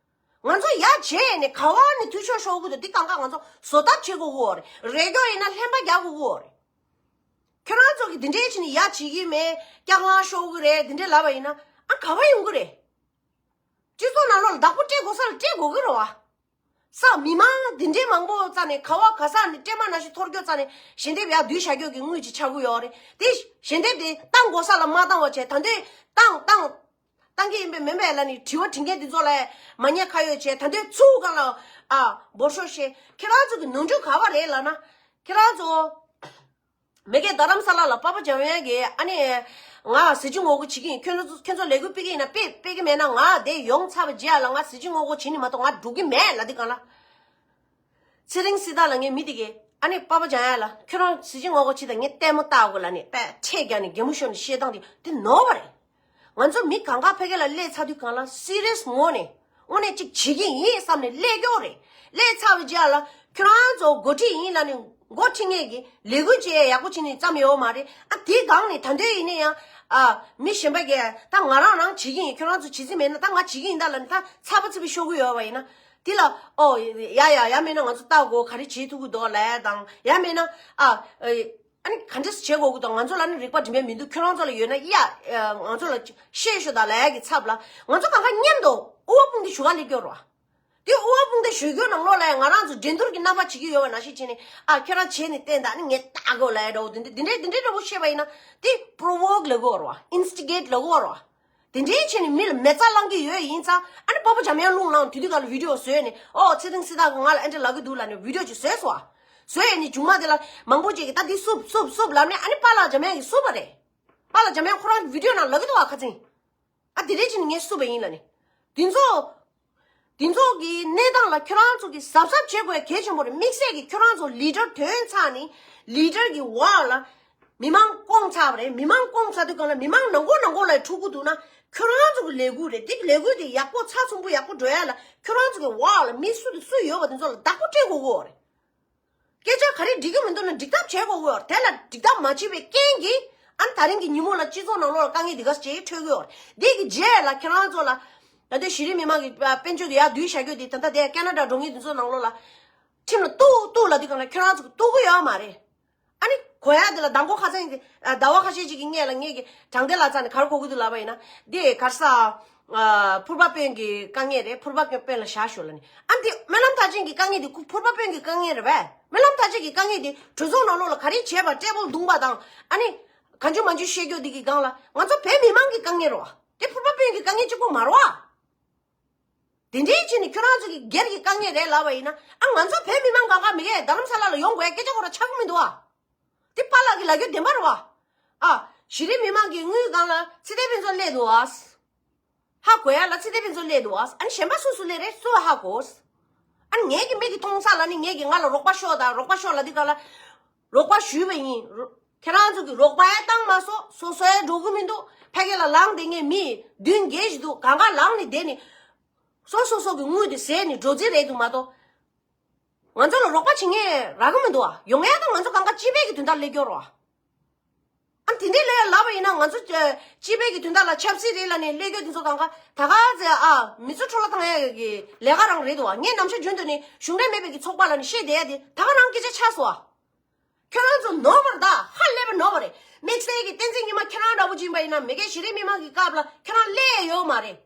ང་ཚོ་ཡ་བྱས་ནས་ག་བ་ནས་འཐུས་ཤོར་ཤོར་གི་འདུག་འདི་གང་ག་ང་ཚོ་བཟོ་ཐབས་བྱེད་དགོས་ཀྱི་ཡོད་རེད། རེ་སྐྱོ་ཡིན་ན་ལྷན་པ་རྒྱག་དགོས་ཀྱི་ཡོད་རེད། ཁྱོད་རང་ཚོ་གིས་འདི་འདྲས་བྱས་ནས་ཡ་བྱེད་ཀྱི་མེད། སྐྱག་ལང་ཤོར་གི་རེད། འདི་འདྲས་ལབ་པ་ཡིན་ན་ཨ་ག་བ་ཡོང་གི་རེད། སྤྱི་ཚོགས་ནང་ལོགས་ལ་བདག་པོ་སྤྲད་དགོས་ས་ལ་སྤྲད་དགོས་ཀྱི་རེད་བ། ས་མི་མང་འདི་འདྲའི་མང་པོ་རྩ་ནས་ག་བ་ག་ས་ནས་སྤྲད་མ་ན་ཞིག་འཐོར་སྐྱོད་རྩ་ནས་ཞལ་འདེབས་ཡར་བསྡུས་བཞག་སྐྱོད་ཀྱི་དངུལ་ཅིག་ཆགས་ཀྱི་ཡོད་རེད། དེ་ཞལ་འདེབས་དེ་བཏང་དགོས་ས་ལ་མ་བཏང་བ་བྱས། ད་འདོད་བཏང་བཏང་བཏང་གི་ཡིན་པས་མིན་པས་ལབ་ནས་དྲི་བ་དྲི་མཁན་འདི་ཚོ་ལ་མ་ཉེས་ཁ་གཡོགས་བྱས། ད་འདོད་ཚུར་སྒང་ལ་ཨ་འབོར་ཤོག་བཤད། ཁྱེད་རང་ཚོ་གི་ནོར་འཁྲུལ་ག་བ་རེད་ལབ་ན། ཁྱེད་རང་ཚོ། མི་སྒེར་རྡ་རམ་ས་ལ་ལ་པ་ཕ་འཇམ་དབྱངས་ཀྱིས་ཨ་ནི་ང་གཟི་བརྗིད་ངོ་རྒོལ་བྱེད་ཀྱི་ཡིན། ཁྱོད་ཚོ་ཁྱོད་ཚོ་ལས་འགུལ་སྤེལ་གྱི་ཡིན་ན་སྤེལ། སྤེལ་གྱི་མེད་ན་ང་དེ་ཡོང་ཚར་བའི་རྗེས་ལ་ང་གཟི་བརྗིད་ངོ་རྒོལ་བྱེད་ནི་མ་གཏོགས་ང་འགྲོ་གི་མེད་ལབ་དུས་སྒང་ལ། ཚེ་རིང་སྲི་ཐར་ལབ་མཁན་མི་དེ་གིས་ཨ་ནི་པ་ཕ་འཇམ་དབྱངས་ལ་ཁྱོད་རང་གཟི་བརྗིད་ངོ་རྒོལ་བྱེད་དང་ངས་ལྟད་མོ་ལྟ་དགོས་ལབ་ནས་པས་ཁྲལ་རྒྱག་ནས་གད་མོ་ཤོར་ནས་བཤད་སྟངས་དེ་དེ་ནོར་བ་རེད། ང་ཚོ་མི་གང་ག་ཕ་གི་ལ་སླེབས་ཚར་དུས་སྒང་ལ་སི་རི་ཡས་ངོས་ནས་དངོས་གནས་ཅིག་བྱེད་ཀྱི་ཡིན་བསམ་ནས་སླེབས་ཀྱི་ཡོད་རེད། སླེབས་ཚར་བའི་རྗེས་ལ་ཁྱོད་རང་ཚོ་འགོ་ཁྲིད་ཡིན་ལབ་ནས་ འགོ་ཁྲིད་མཁན་གྱི་ལས་འགུལ་བྱེད་ཡག་པོ་བྱེད་ནས་བརྩམས་ཡོད་མ་རེད། ཨ་དེའི་སྒང་ནས་ད་འདོད་ཡིན་ན་ཡང་ཨ་མི་གཞན་པ་གས་ད་ང་རང་རང་བྱེད་ཀྱི་ཡིན། ཁྱོད་རང་ཚོ་བྱེད་རྩིས་མེད་ན་ད་ང་བྱེད་ཀྱི་ཡིན་ད་ལབ་ནས་ད་ཚ་བ་ཚིག་པ་ཤོར་གི་ཡོད་པ་ཡིན་ན། དེ་ལ་ཨོ་ཡ་ཡ་ཡ་མེད་ན་ང་ཚོ་ལྟ་དགོས། ག་རེ་བྱེད་ཐུབ་ཀྱི་འདུག་ལབ་དང་། ཡ་མེད་ན་ཨ་ཨ་ནི་ག་འདྲས་བྱེད་དགོས་ཀྱི་འདུག་ང་ཚོ་ལ་ནི་རིག་པ་འགྲིམ་ཡ་མི་འདུག་ཁྱོད་རང་ཚོ་ལ་ཡོད་ན་ཡ་ང་ཚོ་ལ་བཤད་ཤོག་དང་ལབ་ཡ་གི་ཚབ་ལ་ང་ཚོ་གང་ག་མཉམ་དུ་དབུ་བ་དཔུང་སྡེ་ཞུ་ག་སླེབས་ཀྱི་ཡོད་རེད་བ། དེ་དབུ་བ་དཔུང་སྡེ་ཞུ་རྒྱུ་ནང་ལོགས་ལ་ང་རང་ཚོ་འགྲན་བསྡུར་གྱི་རྣམ་པ་བྱེད་ཀྱི་ཡོད་པ་ནང་བཞིན་བྱས་ནས། ཨ་ཁྱོད་རང་བྱས་ནས་བསྟན་དང་ནི་ངས་ལྟ་དགོས་ལབ་ཡ་འདྲ་བོ་དེ་འདྲ་དེ་འདྲའི་དེ་འདྲའི་འདྲ་བོ་བཤད་པ་ཡིན་ན་དེ་པྲོ་བོག་ལབ་ཀྱི་ཡོད་རེད་བ། ཨིན་སི་ཊི་གེཊ་ལབ་ཀྱི་ཡོད་རེད་བ། དེ་འདྲའི་བྱས་ནས་མི་ལ་མེ་བཙའ་བསླང་གི་ཡོད་ཡིན་ཙང་། ཨ་ནི་སྤོ་བོ་འཇམ་དབྱངས་རླུང་ལངས་དུས་དུས་ག་ལ་བི་ཌི་ཡོ་བཟོས་ནས། ཨོ་ཚེ་རིང་སྲི་ཐར་གྱིས་ང་ལ་ཨེ་འདྲ་ལབ་ཀྱི་འདུག་ལབ་ནས་བི་ཌི་ཡོ་ཅིག་བཟོས་སོང་བ། བཟོས་ནས་མཇུག་མ་དེ་ལ་མང་པོ་ཅིག་གིས་ད་འདི་བསུབ་བསུབ་བསུབ་ལབ་ནས། ཨ་ནི་པཱ་ལགས་འཇམ་དབྱངས་ཀྱིས་བསུབ་པ་རེད། པཱ་ལགས་འཇམ་དབྱངས་ཁོ་རང་གི་བི་ཌི་ཡོ་ནང་ལབ་ཀྱི་འདུག་བ་ཁ་སང་། ཨ་དེ་འདྲའི་ཅིག་ནས་ངས་བསུབ་པ་ཡིན་ལབ་ནས། དེ་ཚོ། དེ་ཚོ་གི་གནས་སྟངས་ལ་ཁྱོད་རང་ཚོ་གིས་གཟབ་གཟབ་བྱེད་དགོས་གལ་ཆེན་པོ་རེད། དམིགས་བསལ་གྱི་ཁྱོད་རང་ཚོ་ལི་ཌར་ཐོན་ཚར་ནས་ལི་ཌར་གྱི་འོག་ལ་མི་མང་བསྐོངས་ཚར་བ་རེད། མི་མང་བསྐོངས་ཚར་དུས་སྒང་ལ་མི་མང་ནང་ཁུལ་ནང་ཁུལ་ལ་འཁྲུག་གི་འདུག་ན། ཁྱོད་རང་ཚོ་གི་ལས་འགུལ་རེད། དེ་ལས་འགུལ་དེ་ཡག་པོ་ཚགས་ཚུད་པོ་ཡག་པོ་འགྲོ་ཡ་ལ་ཁྱོད་རང་ཚོ་གི་འོག་ལ་མི་སུ་དང་སུ་ཡོད་པ་དེ་ཚོ་ལ་བདག་པོ་སྤྲད་དགོས་ཀྱི་ཡོད་རེད། སྐད་ཆ་ག་རེ་འགྲིག་གི་མི་འདུག་ན་འགྲིག་ཐབས་བྱེད་དགོས་ཀྱི་ཡོད་རེད། དེ་ལ་འགྲིག་ཐབས་མ་བྱེད་པའི་རྐྱེན་གྱིས་ཨ་ནི་ད་རིང་གི་ཉིན་མོ་ལ་སྤྱི་ཚོགས་ནང་ལོགས་ལ་དཀའ་ངལ་འདི་ག་ཅིག་འཕྲད་ཀྱི་ཡོད་རེད། འདི་གི་རྗེས་ལ་ཁྱེད་རང་ཚོ་ལ་ད་ལྟའི་གཞི་རིམ་མི་མང་གི་དཔལ་འབྱོར་དེ་ཡར་བསྡུས་བཞག་རྒྱུ་དེ་ད་ལྟ་དེ་ཁེ་ན་ཌ་འགྲོ་མཁན་དེ་ཚོ་ནང་ལོགས་ལ་ཁྲིམས་ལ་གཏུག་གཏུག་ལབ་དུས་སྒང་ལ་ཁྱེད་རང་ཚོ་གི་གཏུག་གི་ཡོད་མ་རེད། ཨ་ནི་གོ་ཡ་དེ་ལ་མདང་དགོང་ཁ་སང་གི་ཟླ་བ་ཁ་ཤས་ཅིག་གི་སྔས་ལ་ངས་ཀྱི་དྲང་བདེན་ལགས་རྩ་ནས་ག་རེ་གོ་གི་འདུག་ལབ་པ་ཡིན་ན། འདི་ག་རེ་ཟ། ཕུར་པ་དཔོན་གྱི་དཀའ་ངལ་རེད། ཕུར་པ་དཔོན་ལ་བཞག་ཞོག་ལབ་ནས། ཨ་འདི་སྨོན་ལམ་མཐར་ཕྱིན་གྱི་དཀའ་ངལ་འདི་ཁོ་ཕུར་པ་དཔོན་གྱི་དཀའ་ངལ་རེད་པས། སྨོན་ལམ་མཐར་ཕྱིན་གྱི་དཀའ་ངལ་འདི་གྲོས་ཚོགས་ནང་ལོགས་ལ་ག་རེ་བྱས་པ་ཊེ་བལ་བརྡུངས་པ་དང་། ཨ་ནི་གང་བྱུང་མང་བྱུང་བཤད་རྒྱུ་འདི་གི་སྒང་ལ་ང་ཚོ་བོད་མི་མང་གི་དཀའ་ངལ་རེད་བ། དེ་ཕུར་པ་དཔོན་གྱི་དཀའ་ངལ་གཅིག་པོ་མ་རེད་བ། དེ་འདྲའི་ཕྱིན་ནས་ཁྱོད་རང་ཚོ་གི་སྒེར་གྱི་དཀའ་ངལ་རེད་ལབ་པ་ཡིན་ན། ཨ་ང་ཚོ་བོད་མི་མང་གང་ག་མི་གས་རྡ་རམ་ས་ལ་ལ་ཡོང་དགོས་ཡ་སྐད་ཆ་ཁོ་རང་ཆགས་ཀྱི་མི་འདུག་ཨ། དེ་པཱ་ལགས་ཀྱི་ལབ་རྒྱུ་བདེན་པ་རེད་བ། ཨ་གཞི་རིམ་མི་མང་གི་དངུལ་སྒང་ལ་ཚེ་བརྟན་ཕུན་ཚོགས་སླེབས་འདུག་ཨ། ཧ་གོ་ཡ་ལ་ཚེ་བརྟན་ཕུན་ཚོགས་སླེབས་འདུག་ཨ། ཨ་ནི་གཞན་པ་སུ་སུ་སླེབས་རེད་སུ་ཧ་གོ། ཨ་ནི་ངེད་ཀྱི་མིག་གིས་མཐོང་ས་ལ་ནི་ངེད་ཀྱིས་ང་ལ་རོགས་པ་ཤོག་དང་རོགས་པ་ཤོག་ལབ་དུས་སྒང་ལ། རོགས་པ་ཞུས་པ་ཡིན། རོ་ཁྱེད་རང་ཚོ་གིས་རོགས་པ་ཡང་བཏང་མ་སོང་། སོ་སོ་ཡང་འགྲོ་གི་མི་འདུག་ཕ་གི་ལ་ལངས་བསྡད་མཁན་མི་བདུན་བརྒྱད་ཞིག་འདུག་གང་ག་ལངས་ནས་བསྡད་ནས། སོ་སོ་སོ་གི་དངུལ་དེ་ཟས་ནས་འགྲོ་རྩིས་རེད་འདུག་མ་གཏོགས། ང་ཚོ་ལ་རོགས་པ་བྱེད་མཁན་རག་གི་མི་འདུག་ཨ། ཡོང་ཡ་ད་ང་ཚོ་གང་ག་སྤྱི་པའི་གི་དོན་དག་སླེབས་ཀྱི་ཡོད་རེད་བ། ཨ་དེ་འདྲའི་ལས་ལབ་པ་ཡིན་ན་ང་ཚོ་སྤྱི་པའི་གི་དོན་དག་ལ་ཆབ་སྲིད་རེད་ལབ་ནས་སླེབས་ཀྱི་དེ་ཚོ་གང་ག་ད་ག་ཚེ་ཨ་མི་ཚོ་འཕྲོ་བརླག་བཏང་ཡ་གི་ལས་ཀ་རང་རེད་འདུག་བ། ངས་ནམ་ཞག་རྒྱུན་དུ་ནས་གཞུང་འབྲེལ་མེད་པའི་གི་ཚོགས་པ་ལབ་ནས་བཤད་བསྡད་ཡ་དེ་ད་ག་རང་སྐད་ཆ་ཆགས་སོང་བ། ཁྱོད་རང་ཚོ་ནོར་བ་རེད་ད། ཧ་ལས་པ་ནོར་བ་རེད། དམིགས་བསལ་གྱི་བསྟན་འཛིན་ཉི་མ་ཁྱོད་རང་འདྲ་པོ་ཅིག་ཡིན་པ་ཡིན་ན་མི་སྒེར་གཞི་རིམ་མི་མང་གི་སྐབས་ལ་ཁྱོད་རང་སླེབས་ཡོད་མ་རེད།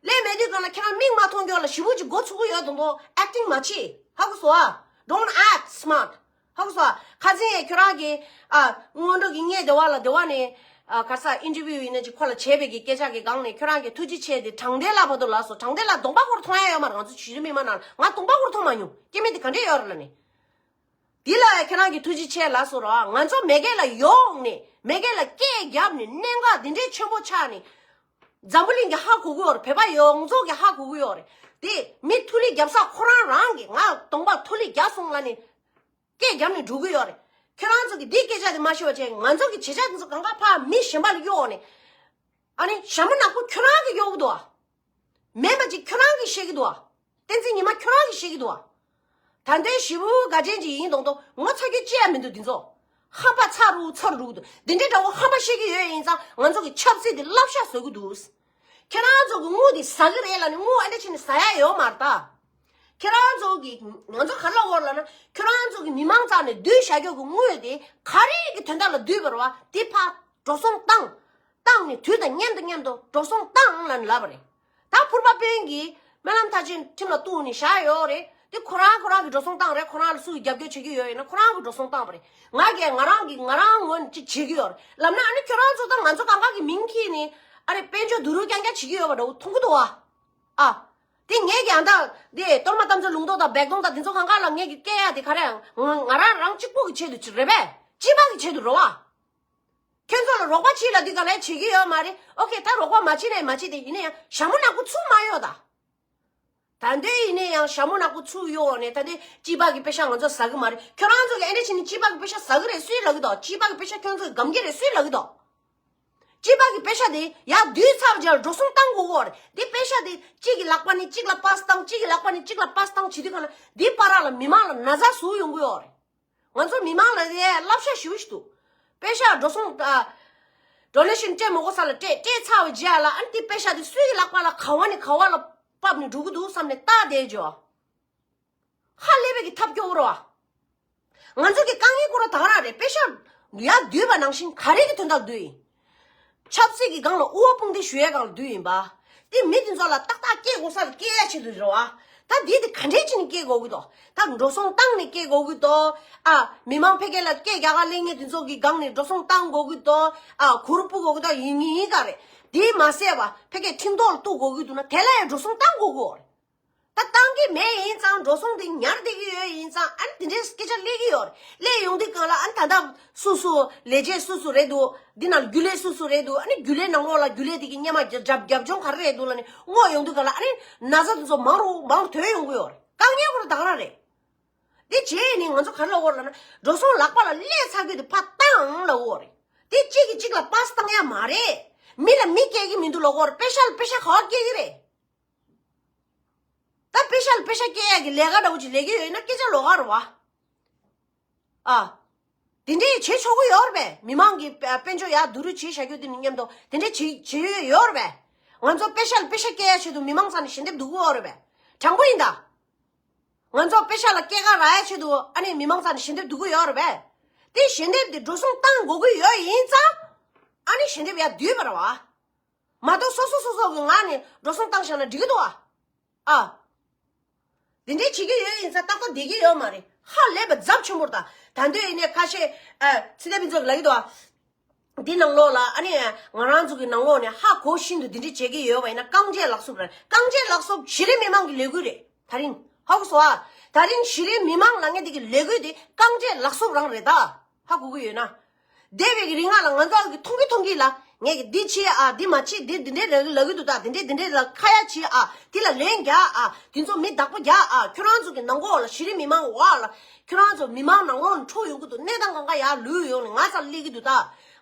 སླེབས་མེད་དུས་གང་ལ་ཁྱོད་རང་མིག་མ་མཐོང་སྐྱོ་ལ་ཞེ་པོ་ཅིག་མགོ་ཚུགས་ཀྱི་ཡོད་མདོག་མདོག་ཨེག་ཊིང་མ་བྱེད། ཧ་གོ་སོང་ཨ། Don't act smart. ཧ་གོ་སོང་ཨ། ཁ་སང་ཡང་ཁྱོད་རང་གི་ཨ་སྔོན་འགྲོ་གི་ངའི་སྡེ་བ་ལ་སྡེ་བ་ནས་ཨ་ག་ས་ཨིན་ཊར་བིའུ་ཡིན་ན་ཅིག་ཁོ་ལ་བྱས་པའི་གི་སྐད་ཆ་གི་སྒང་ནས་ཁྱོད་རང་གི་ཐུགས་རྗེ་ཆེ་དེ་དྲང་བདེན་ལ་བར་དུ་ལབ་སོང་། དྲང་བདེན་ལ་གདོང་པ་ཁོར་མཐོང་ཡ་ཡོད་མ་རེད། ང་ཚོ་གཞི་རིམ་མི་མང་ནང་ང་གདོང་པ་ཁོར་མཐོང་མ་མྱོང་། སྐྱེ་དམན་དེ་ག་འདྲས་ཡོད་རེད་ལབ་ནས། འདི་ལ་ཡང་ཁྱེད་རང་གིས་ཐུགས་རྗེ་ཆེ་ལབ་སོང་ར། ང་ཚོ་མེས་རྒྱལ་ལ་ཡོང་ནས་མེས་རྒྱལ་ལ་སྐད་བརྒྱབ་ནས་གནད་འགག་འདི་འདྲའི་ཆེན་པོ་ཆགས་ནས། འཛམ་བུ་གླིང་གི་ཧ་གོ་གི་ཡོད་རེད། བོད་པ་ཡོངས་རྫོགས་ཀྱི་ཧ་གོ་གི་ཡོད་རེད། དེ་མི་ཐུག་ལུགས་རྒྱབ་ས་ཁོ་རང་རང་གིས་ང་གདོང་པ་ཐུག་ལུགས་རྒྱབ་སོང་ལབ་ནས་སྐད་བརྒྱབ་ནས་འགྲོ་གི་ཡོད་རེད། ཁྱེད་རང་ཚོ་གིས་འདི་སྐད་ཆ་དེ་མ་ཤེས་པ་བྱས། ང་ཚོ་གི་བྱེད་བྱ་དེ་ཚོ་གང་ག་ཕར་མི་གཞན་པ་ལ་གཡོགས་ནས། ཨ་ནི་ཞྭ་མོ་ནག་པོ་ཁྱོད་རང་གིས་གཡོགས་གི་འདུག་ཨ། མེད་པ་ཅིག་ཁྱོད་རང་གིས་བཤད་ཀྱི་འདུག་ཨ། བསྟན་འཛིན་ཉི་མ་ཁྱོད་རང་གིས་བཤད་ཀྱི་འདུག་ཨ། ད་ལྟའི་ཞི་བུ་དགའ་ཅན་ཅིག་ཡིན་མདོག་མདོག་ངོ་ཚ་རྒྱུ་ཅི་ཡང་མི་འདུག་འདི་ཚོ། ཧམ་པ་ཚ་རུ་ཚ་རུ་འདུག་འདི་འདྲའི་འདྲ་བོ་ཧམ་པ་བཤད་ཀྱི་ཡོད་ཡིན་ཙང་ང་ཚོ་གི་ཆབ་སྲིད་འདི་བསླབ་བྱ་བཟོ་གི་འདུག་ཁྱེད་རང་ཚོ་གི་དངུལ་འདི་ཟ་གི་རེད་ལབ་ནས་དངུལ་ཨ་འདྲ་བྱས་ནས་ཟ་ཡ་ཡོད་མ་རེད་ད། ཁྱེད་རང་ཚོ་གི་ང་ཚོ་ག་རེ་ལབ་དགོས་རེད་ལབ་ན་ཁྱེད་རང་ཚོ་གི་མི་མང་རྩ་ནས་བསྡུས་བཞག་རྒྱུ་གི་དངུལ་དེ་ག་རེ་གི་དོན་དག་ལ་བསྡུས་པ་རེད་བ། དེ་ཕར་འགྲོ་སོང་བཏང་། བཏང་ནས་དུས་དང་མཉམ་དུ་མཉམ་དུ་འགྲོ་སོང་བཏང་ལབ་ནས་ལབ་པ་རེད། ད་ཕུར་པ་དཔོན་གྱིས་སྨོན་ལམ་མཐར་ཕྱིན་ཁྲིམས་ལ་གཏུགས་ནས་བཞག་ཡོད་རེད། དེ་ཁོ་རང་ཁོ་རང་གི་འགྲོ་སོང་བཏང་རེད། ཁོ་རང་ལ་སུ་གིས་རྒྱབ་སྐྱོར་བྱེད་ཀྱི་ཡོད་ཡིན་ན་ཁོ་རང་གི་འགྲོ་སོང་བཏང་པ་རེད། ང་གིས་ང་རང་གི་ང་རང་ངོས་ནས་ཅིག་བྱེད་ཀྱི་ཡོད་རེད་ལབ་ན། ཨ་ནི་ཁྱོད་རང་ཚོ་དང་ང་ཚོ་གང་ག་གི་མིང་འཁྱེར་ནས་ཨ་རེ་དཔལ་འབྱོར་བསྡུ་རུབ་རྐྱང་རྐྱང་བྱེད་ཀྱི་ཡོད་པ་འདྲ་བོ་མཐོང་གི་འདུག་བ། ཨ། དེ་ངས་ཀྱང་ད་དེ་གཏོར་མ་དམ་ཚིག་ལུང་རྟོགས་དང་སྦས་སྐུང་དང་དེ་ཚོ་གང་ག་ལ་ངས་ཀྱི་སྐད་ཡ་དེ་ག་རེ་ང་ང་རང་རང་གཅིག་པུ་གི་ཆེད་དུ་ཅིག་རེད་པས། སྤྱི་པ་གི་ཆེད་དུ་རེད་བ། ཁྱོད་ཚོ་ལ་རོགས་པ་བྱེད་ལབ་དུས་ག་ལས་བྱེད་ཀྱི་ཡོད་མ་རེད། ཨོ་ཁེ། ད་རོགས་པ་མ་བྱེད་ནའི་མ་བྱེད་དེ་ཡིན་ན་ཡང་ཞྭ་མོ་ནག་པོ་ཚུར་མ་གཡོགས་ད། ད་འདོད་ཡིན་ན་ཡང་ཞྭ་མོ་ནག་པོ་ཚུར་གཡོགས་ནས་ད་འདི་སྤྱི་པ་གི་པེ་ཤ་ང་ཚོ་ཟ་གི་མ་རེད། ཁྱོད་རང་ཚོ་གི་ཨེ་འདྲ་བྱས་ནས་སྤྱི་པ་གི་པེ་ཤ་ཟ་གི་རེད་སུས་ལབ་གི་འདུག་སྤྱི་པ་གི་པེ་ཤ་ཁྱོད་ཚོ་གི་སྒམ་གྱི་རེད་སུས་ལབ་གི་འདུག་སྤྱི་པ་གི་པེ་ཤ་དེ་ཡར་བསྡུས་ཚར་རྗེས་འགྲོ་སོང་བཏང་དགོས་ཀྱི་ཡོད་རེད། འདི་པེ་ཤ་དེ་གཅིག་གི་ལག་པ་ནས་གཅིག་ལ་པཱས་བཏང་གཅིག་གི་ལག་པ་ནས་གཅིག་ལ་པཱས་བཏང་བྱེད་དུས་གང་ལ་འདི་བར་ལ་མི་མང་ལ་ན་ཚ་ཟུག་ཡོང་གི་ཡོད་རེད། ང་ཚོ་མི་མང་ལ་དེ་བསླབ་བྱ་ཞུ་ཞུ་འདུག་པེ་ཤག་འགྲོ་སོང་ཨ་ཌོ་ནེ་ཤན་སྤྲད་མ་དགོས་ས་ལ་སྤྲད་སྤྲད་ཚར་བའི་རྗེས་ལ་ཨ་ནི་དེ་པེ་ཤག་དེ་སུའི་གི་ལག་པ་ལ་ག་བ་ནས་ག་བ་ལ་ཕབ་ནས་འགྲོ་གི་འདུག་བསམ་ནས་ལྟ་བསྡད་འཇོ། ཧ་ལས་པའི་གི་ཐབས་སྐྱོ་བོ་རོ། ང་ཚོ་གི་དཀའ་ངལ་སྐོར་ད་ག་རང་རེད། པེ་ཤག་ཡར་བསྡུས་པ་ནང་བཞིན་ག་རེ་གི་དོན་དག་བསྡུས་ཡིན། ཆབ་སྲིད་ཀྱི་སྒང་ལ་དབུ་བ་དཔུང་འདེགས་ཞུ་ཡའི་སྒང་ལ་བསྡུས་ཡིན་པ། དེ་མི་དེ་ཚོ་ལ་ཏག་ཏག་སྐྱེལ་དགོས་ས་ལ་སྐྱེལ་ཡ་ཆེད་དུ་རེད་བ། ད་འདི་དེ་ག་འདྲས་བྱས་ནས་སྐྱེལ་དགོས་ཀྱི་འདུག་ད་འགྲོ་སོང་བཏང་ནས་སྐྱེལ་དགོས་ཀྱི་འདུག་ཨ། མི་མང་ཕ་གི་ལ་སྐད་རྒྱག་ག་སླེབས་མཁན་དེ་ཚོ་གི་སྒང་ནས་འགྲོ་སོང་བཏང་དགོས་ཀྱི་འདུག་ཨ། གུར་ཕུབ་དགོས་ཀྱི་འདུག་ཡིན་ཡིན་ཡིན་ག་རེད། དེ་མ་ཟད་པ་ཕ་གི་ཁྲིམས་ཐོག་ལ་གཏུག་དགོས་ཀྱི་འདུག་ན་དེ་ལ་ཡང་འགྲོ་སོང་བཏང་དགོས་ཀྱི་ཡོད་རེད། ད་བཏང་གི་མེད་ཡིན་ཙང་འགྲོ་སོང་དེ་ཉར་བསྡད་ཀྱི་ཡོད་ཡིན་ཙང་ཨ་ནི་དེ་འདྲའི་སྐད་ཆ་སླེབས་ཀྱི་ཡོད་རེད། སླེབས་ཡོང་དུས་སྒང་ལ་ཨ་ནི་ད་ལྟ་སུ་སུ་ལས་བྱེད་སུ་སུ་རེད་འདུག་འདི་ནང་རྒྱུན་ལས་སུ་སུ་རེད་འདུག་ཨ་ནི་རྒྱུན་ལས་ནང་ལོགས་ལ་རྒྱུན་ལས་དེ་གི་སྔོན་མ་རྒྱབ་རྒྱབ་ལྗོངས་ག་རེ་རེད་འདུག་ལབ་ནས་སྔོག་ཡོང་དུས་སྒང་ལ་ཨ་ནི་ན་ཚ་དེ་ཚོ་མང་རུ་མང་རུ་ཐོན་ཡོང་གི་ཡོད་རེད། དཀའ་ངལ་ཁོ་རང་ད་ག་རང་རེད། དེ་བྱས་ནས་ང་ཚོ་ག་རེ་ལབ་དགོས་རེད་ལབ་ན་འགྲོ་སོང་ལག་པ་ལ་སླེབས་ཚར་དུས་དེ་ཕར་བཏང་ལབ་དགོས་རེད། དེ་གཅིག་གིས་གཅིག་ལ་པཱ་སི་བཏང་ཡ་མ་རེད། མི་ལ་མི་སྐྱེལ་གི་མི་འདུག་ལབ་དགོས་རེད། པེ་ཤག་ལ་པེ་ཤག་ག་བ་སྐྱེལ་གི་རེད། ད་པེ་ཤག་ལ་པེ་ཤག་སྐྱེལ་ཡག་གི་ལས་ཀ་འདྲ་བོ་ཅིག་ལས་ཀྱི་ཡོད་ན་སྐད་ཆ་ལོགས་ཀ་རེད་བ། ཨ། དེ་འདྲས་བྱེད་ཆོག་གི་ཡོད་རེད་པས། མི་མང་གི་དཔལ་འབྱོར་ཡར་བསྡུ་རུབ་བྱེད་བཞག་རྒྱུ་དེ་ནི་མཉམ་དུ་དེ་འདྲས་བྱེད་བྱེད་ཡོད་ཡོད་རེད་པས། ང་ཚོ་པེ་ཤག་ལ་པེ་ཤག་སྐྱེལ་ཡག་ཆེད་དུ་མི་མང་རྩ་ནས་ཞལ་འདེབས་བསྡུ་གི་ཡོད་རེད་པས། དྲང་པོ་ཡིན་ད། ང་ཚོ་པེ་ཤག་ལ་སྐྱེལ་ཀ་རག་ཡག་ཆེད་དུ་ཨ་ནི་མི་མང་རྩ་ནས་ཞལ་འདེབས་བསྡུ་གི་ཡོད་རེད་པས། དེ་ཞལ་འདེབས་དེ་འགྲོ་སོང་བཏང་དགོས་ཀྱི་ཡོད་ཡིན་ཙང་ཨ་ནི་ཞལ་འདེབས་ཡར་བསྡུས་པ་རེད་བ། མ་གཏོགས་སོ་སོ་སོ་སོ་གི་ངག་ནས་འགྲོ་སོང་བཏང་བཞག་ན་འགྲིག་གི་འདུག་ཨ། ཨ། འདི་འདྲའི་བྱེད་ཀྱི་ཡོད་ཡིན་ཙང་ཏག་ཏག་བསྡད་ཀྱི་ཡོད་མ་རེད། ཧ་ལས་པ་ཚབས་ཆེན་པོ་རེད་ད། ད་འདོད་ཡིན་ནས་ཁ་ཤས་ཨ་ཚེ་བརྟན་ཕུན་ཚོགས་ལབ་ཀྱི་འདུག་ཨ། འདི་ནང་ལོགས་ལ་ཨ་ནི་ང་རང་ཚོ་གི་ནང་ལོགས་ནས་ཧ་གོ་བཞིན་དུ་འདི་འདྲའི་བྱེད་ཀྱི་ཡོད་པ་ཡིན་ན་རྐང་རྗེས་ལག་སུབ་རེད། རྐང་རྗེས་ལག་སུབ་གཞི་རིམ་མི་མང་གི་ལས་འགུལ་རེད། ད་རིང་ཧ་གོ་སོང་ཨ། ད་རིང་གཞི་རིམ་མི་མང་ལབ་མཁན་འདི་གི་ལས་འགུལ་འདི་རྐང་རྗེས་ལག་སུབ་རང་རེད་ད། ཧ་གོ་གི་ཡོད་ན། འདས་པའི་གི་རིང་ལ་ང་ཚོ་གི་མཐོང་གི་མཐོང་གི་ལ་ངས་གི་འདི་བྱེད་ཨ་འདི་མ་བྱེད་འདི་འདི་འདྲའི་ལ་ལ་གི་འདུག་ད་འདི་འདྲའི་འདི་འདྲའི་ལ་ཁ་ཡ་བྱེད་ཨ་འདི་ལ་ལན་རྒྱག་ཨ་འདི་ཚོ་མི་བདག་པོ་རྒྱག་ཨ་ཁྱོད་རང་ཚོ་གི་ནང་གོ་ལ་གཞི་རིམ་མི་མང་འོག་ལ་ཁྱོད་རང་ཚོ་མི་མང་ནང་ལོགས་ནས་འཕྲོ་ཡོང་གི་འདུག་གནས་སྟངས་གང་ག་ཡར་ལུས་ཡོང་ནས་ང་ཚ་སླེབས་ཀྱི་འདུག་ད།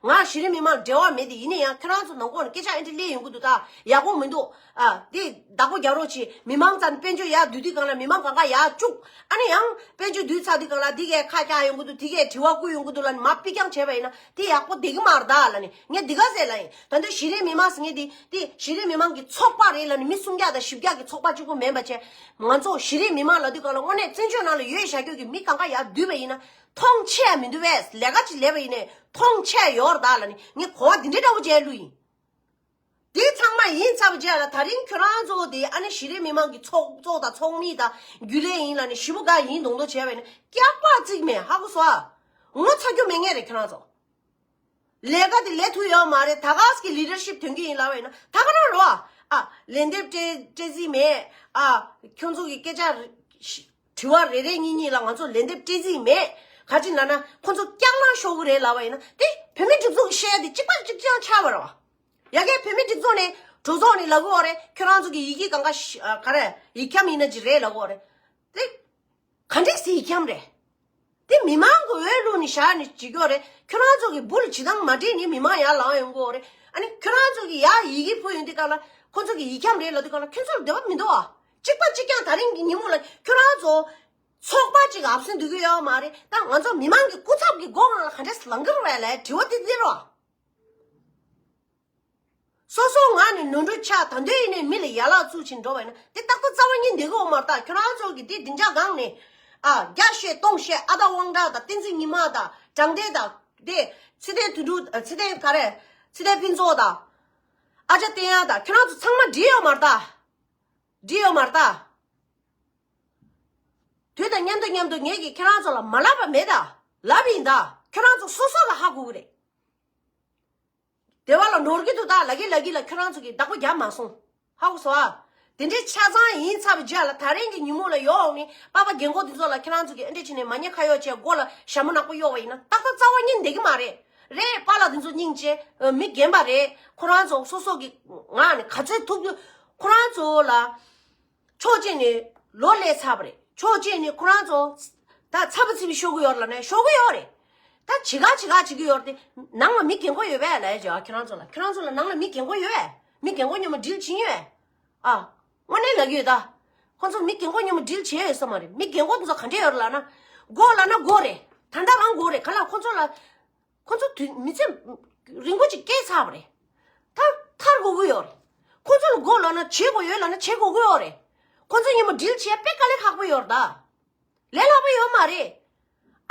ང་གཞི་རིམ་མི་མང་འབྲེལ་བ་མེད་དེ་ཡིན་ན་ཡང་ཁྱོད་རང་ཚོ་ནང་གོ་ནས་སྐད་ཆ་ཨེ་འདྲ་སླེབས་ཡོང་གི་འདུག་ད་ཡག་པོ་མི་འདུག་ཨ་འདི་བདག་པོ་རྒྱག་རོགས་བྱེད། མི་མང་ཚང་དཔལ་འབྱོར་ཡར་བསྡུ་དུས་སྒང་ལ་མི་མང་གང་ག་ཡར་བཅུག་ཨ་ནི་ཡང་དཔལ་འབྱོར་བསྡུས་ཚར་དུས་སྒང་ལ་འདི་གས་ཁ་བཀྱག་ཡོང་གི་འདུག་འདི་གས་དྲི་བ་བསྐུལ་ཡོང་གི་འདུག་ལབ་ནི་མ་ཕྱིར་འགྱངས་བྱས་པ་ཡིན་ན་དེ་ཡག་པོ་བསྡད་ཀྱི་མ་རེད་ད་ལབ་ནི་ངས་འདི་ག་ཟེར་ལབ་ཡིན། ད་འདི་གཞི་རིམ་མི་མང་ཟེར་མཁན་འདི་འདི་གཞི་རིམ་མི་མང་གི་ཚོགས་པ་རེད་ལབ་ནི་མི་སུམ་བརྒྱ་དང་བཞི་བརྒྱ་གི་ཚོགས་པ་གཅིག་པོ་མིན་པ་བྱས། ང་ཚོ་གཞི་རིམ་མི་མང་ལབ་དུས་སྒང་ལ་དངོས་གནས་བཙན་བྱོལ་ནང་ལ་ཡོད་བཞག་རྒྱུ་གི་མི་གང་ག་ཡར་བསྡུས་པ་ཡིན་ན་མཐོང་ཆེ་ཡ་མི་འདུག་པས། ལས་ཀ་ཅིག་ལས་པ་ཡིན་ནའི་མཐོང་ཆེ་ཡ་ཡོད་རེད་ད་ལབ་ནི་ངས་གོ་བ་འདི་འདྲའི་འདྲ་བོ་བྱས་ལུས་ཡིན། དེ་ཚང་མ་ཡིན་ཚར་བ་རྗེས་ལ་ད་རིང་ཁྱོད་རང་ཚོ་དེ་ཨ་ནི་གཞི་རིམ་མི་མང་གི་ཚོགས་གཙོ་དང་ཚོགས་མི་དང་རྒྱུན་ལས་ཡིན་ལབ་ནས་ཞེ་པོ་ག་ཡིན་མདོག་མདོག་བྱས་པ་ཡིན་ན་སྐྱག་པ་གཅིག་མེད། ཧ་གོ་སོང་ཨ། ངོ་ཚ་རྒྱུ་མེད་ངེས་རེད་ཁྱོད་རང་ཚོ། ལས་ཀ་དེ་ལས་ཐུབ་ཡོད་མ་རེད། ད་ག་ཟེ་གི་ལི་ཌར་ཤིབ་ཐོན་གྱི་ཡིན་ལབ་པ་ཡིན་ན་ད་ག་རང་རེད་བ། ཨ་ལན་འདེབས་སྤྲད་སྤྲད་རྩིས་མེད། ཨ་ཁྱོད་ཚོ་གི་སྐད་ཆ་རེ་དྲི་བ་རེ་རེ་གཉིས་གཉིས་ལ་ང་ཚོ་ལན་འདེབས་སྤྲད་རྩིས་མེད། ག་ཅི་ལབ་ན་ཁོ་ཚོ་སྐྱག་ལང་ཤོར་གི་རེད་ལབ་པ་ཡིན་ན་དེ་བོད་མི་སྒྲིག་འཛུགས་ཀྱི་བཤད་ཡ་དེ་གཅིག་པ་གཅིག་རྐྱང་ཆགས་པ་རེད་བ། ཡ་གི་བོད་མི་སྒྲིག་འཛུགས་ནས་གྲོས་ཚོགས་ནས་ལབ་གི་ཡོད་རེད། ཁྱོད་རང་ཚོ་གི་ཡི་གེ་གང་ག་ཤ་ཨ་ག་རེ་ཡིག་འཁྱམ་ཡིན་ན་ཅི་རེད་ལབ་གི་ཡོད་རེད། དེ་ག་འདྲས་སེ་ཡིག་འཁྱམ་རེད། དེ་མི་མང་གི་འོས་བླུགས་ནས་བཞག་ནས་བྱེད་ཀྱི་ཡོད་རེད། ཁྱོད་རང་ཚོ་གི་འབུ་ལ་བྱེད་སྟངས་མ་འགྲིག་ནས་མི་མང་ཡར་ལངས་ཡོང་གི་ཡོད་རེད། ཨ་ནི་ཁྱོད་རང་ཚོ་གི་ཡར་ཡི་གེ་ཕུལ་ཡོང་དུས་སྐབས་ལ་ཁོ་ཚོ་གི་ཡིག་འཁྱམ་རེད་ལབ་དུས་སྐབས་ལ་ཁྱོད་ཚོ་ལ་འདོད་པ་མི་འདུག་ཨ། གཅིག་པ་གཅིག་རྐྱང་ད་རིང་གི་ཉིན་མོ་ལ་ཁྱོད་རང་ཚོ་ཚོགས་པ་གཅིག་ཨབ་སེན་སྡོད་ཀྱི་ཡོད་མ་རེད། ད་ང་ཚོ་མི་མང་གི་སྐུ་ཚབ་ཀྱི་སྒོ་ནང་ལ་ག་འདྲས་ལངས་ཀྱི་རེད་ལབ་དྲི་བ་དེ་འདི་རེད་བ། སོ་སོའི་ངག་ནས་ནོར་འཁྲུལ་ཆགས། ད་དུང་ཡིན་ནའི་མི་ལ་ཡ་ལག་བཙུགས་བྱས་འགྲོ་བ་ཡིན་ན་དེ་ཏག་ཏག་རྩ་བ་ཉིད་འདི་གོ་མ་རེད། ད་ཁྱོད་རང་ཚོ་གི་དེ་བདེ་འཇགས་སྒང་ནས་ཨ་བརྒྱ་བཤད་སྟོང་བཤད། ཨ་ད་དབང་གྲགས་དང་བསྟན་འཛིན་ཉི་མ་དང་དྲང་བདེན་དང་དེ་ཚེ་བརྟན་དོན་གྲུབ། ཚེ་བརྟན་ག་རེ། ཚེ་བརྟན་ཕུན་ཚོགས་དང་ཨ་ཅག་བསྟན་དབྱངས་དང་ཁྱོད་རང་ཚོ་ཚང་མ་འགྲིག་ཡོད་མ་རེད་ད། འགྲིག་ཡོད་མ་རེད་ད། དུས་དང་མཉམ་དུ་མཉམ་དུ་ངས་ཀྱིས་ཁྱེད་རང་ཚོ་ལ་མ་ལབ་པ་མེད་ད། ལབ་ཡིན་ད། ཁྱོད་རང་ཚོ་སོ་སོ་ལ་ཧ་གོ་གི་རེད། སྡེ་བ་ལ་ནོར་གྱི་འདུག་ད་ལབ་ཀྱི་ལབ་ཀྱི་ལ་ཁྱོད་རང་ཚོ་གིས་བདག་པོ་རྒྱབ་མ་སོང་། ཧ་གོ་སོང་ཨ། དེ་འདྲའི་ཆ་ཚང་ཡིན་ཚར་བའི་རྗེས་ལ་ད་རིང་གི་ཉིན་མོ་ལ་ཡོང་ནས་པ་ཕ་རྒན་གོག་འདི་ཚོ་ལ་ཁྱེད་རང་ཚོ་གིས་ཨེ་འདྲ་བྱས་ནས་མ་ཉེས་ཁ་གཡོག་བྱས་མགོ་ལ་ཞྭ་མོ་ནག་པོ་གཡོགས་པ་ཡིན་ན་ཏག་ཏག་རྩ་བ་ཉིད་བསྡད་ཀྱི་མ་རེད། རེད། པཱ་ལགས་འདི་ཚོ་སྙིང་རྗེ། ཨ། མི་རྒན་པ་རེད། ཁོ་རང་ཚོ་སོ་སོ་གི་ངག་ནས་ག་ཚོད་ཐུབ་ཐུབ་ཁོ་རང་ཚོ་ལ་ཕྱོགས་གཅིག་ནས་ལོ་སླེབས་ཚར་བ་རེད། ཕྱོགས་གཅིག་ནས་ཁོ་རང་ཚོ་ད་ཚ་པོ་ཚིབ་པོ་ཤོར་གི་ཡོད་རེད་ལབ་ན་ཤོར་གི་ཡོད་རེད། ད་བྱེད་ག་བྱེད་ག་བྱེད་ཀྱི་ཡོད་རེད་དེ། ནང་ལ་མི་རྒན་གོག་ཡོད་པས་ལབ་ཡ་བྱས་ཨ། ཁྱེད་རང་ཚོ་ལ་ཁྱེད་རང་ཚོ་ལ་ནང་ལ་མི་རྒན་གོག་ཡོད་པས། མི་རྒན་གོག་མཉམ་པོ་ཌིལ་བྱེད་ཡོད་པས། ཨ། དངོས་གནས་ལབ་ཀྱི་ཡོད་ད། ཁོ་ཚོ་མི་རྒན་གོག་མཉམ་པོ་ཌིལ་བྱས་ཡོད་ས་མ་རེད། མི་རྒན་གོག་དེ་ཚོ་ག་འདྲས་ཡོད་རེད་ལབ་ན། མགོ་ལབ་ན་མགོ་རེད། ད་ལྟ་རང་དགོས་རེད། ག་ལ་ཁོ་ཚོ་ལ། ཁོ་ཚོ་དུས་མི་ཚེ་རིང་པོ་ཅིག་སྐྱེལ་ཚར་བ་རེད། ད་ཐར་དགོས་ཀྱི་ཡོད་རེད། ཁོ་ཚོ་ལ་དགོས་ལབ་ན་བྱེད་དགོས་ཡོད་ལབ་ན་བྱེད་དགོས་ཀྱི་ཡོད་རེད། ཁོ་ཚོ་མཉམ་པོ་ཌིལ་བྱེད་ཡ་དཔེ་དཀའ་ལས་ཁག་པོ་ཡོད་རེད་ད། ལས་སླ་པོ་ཡོད་མ་རེད།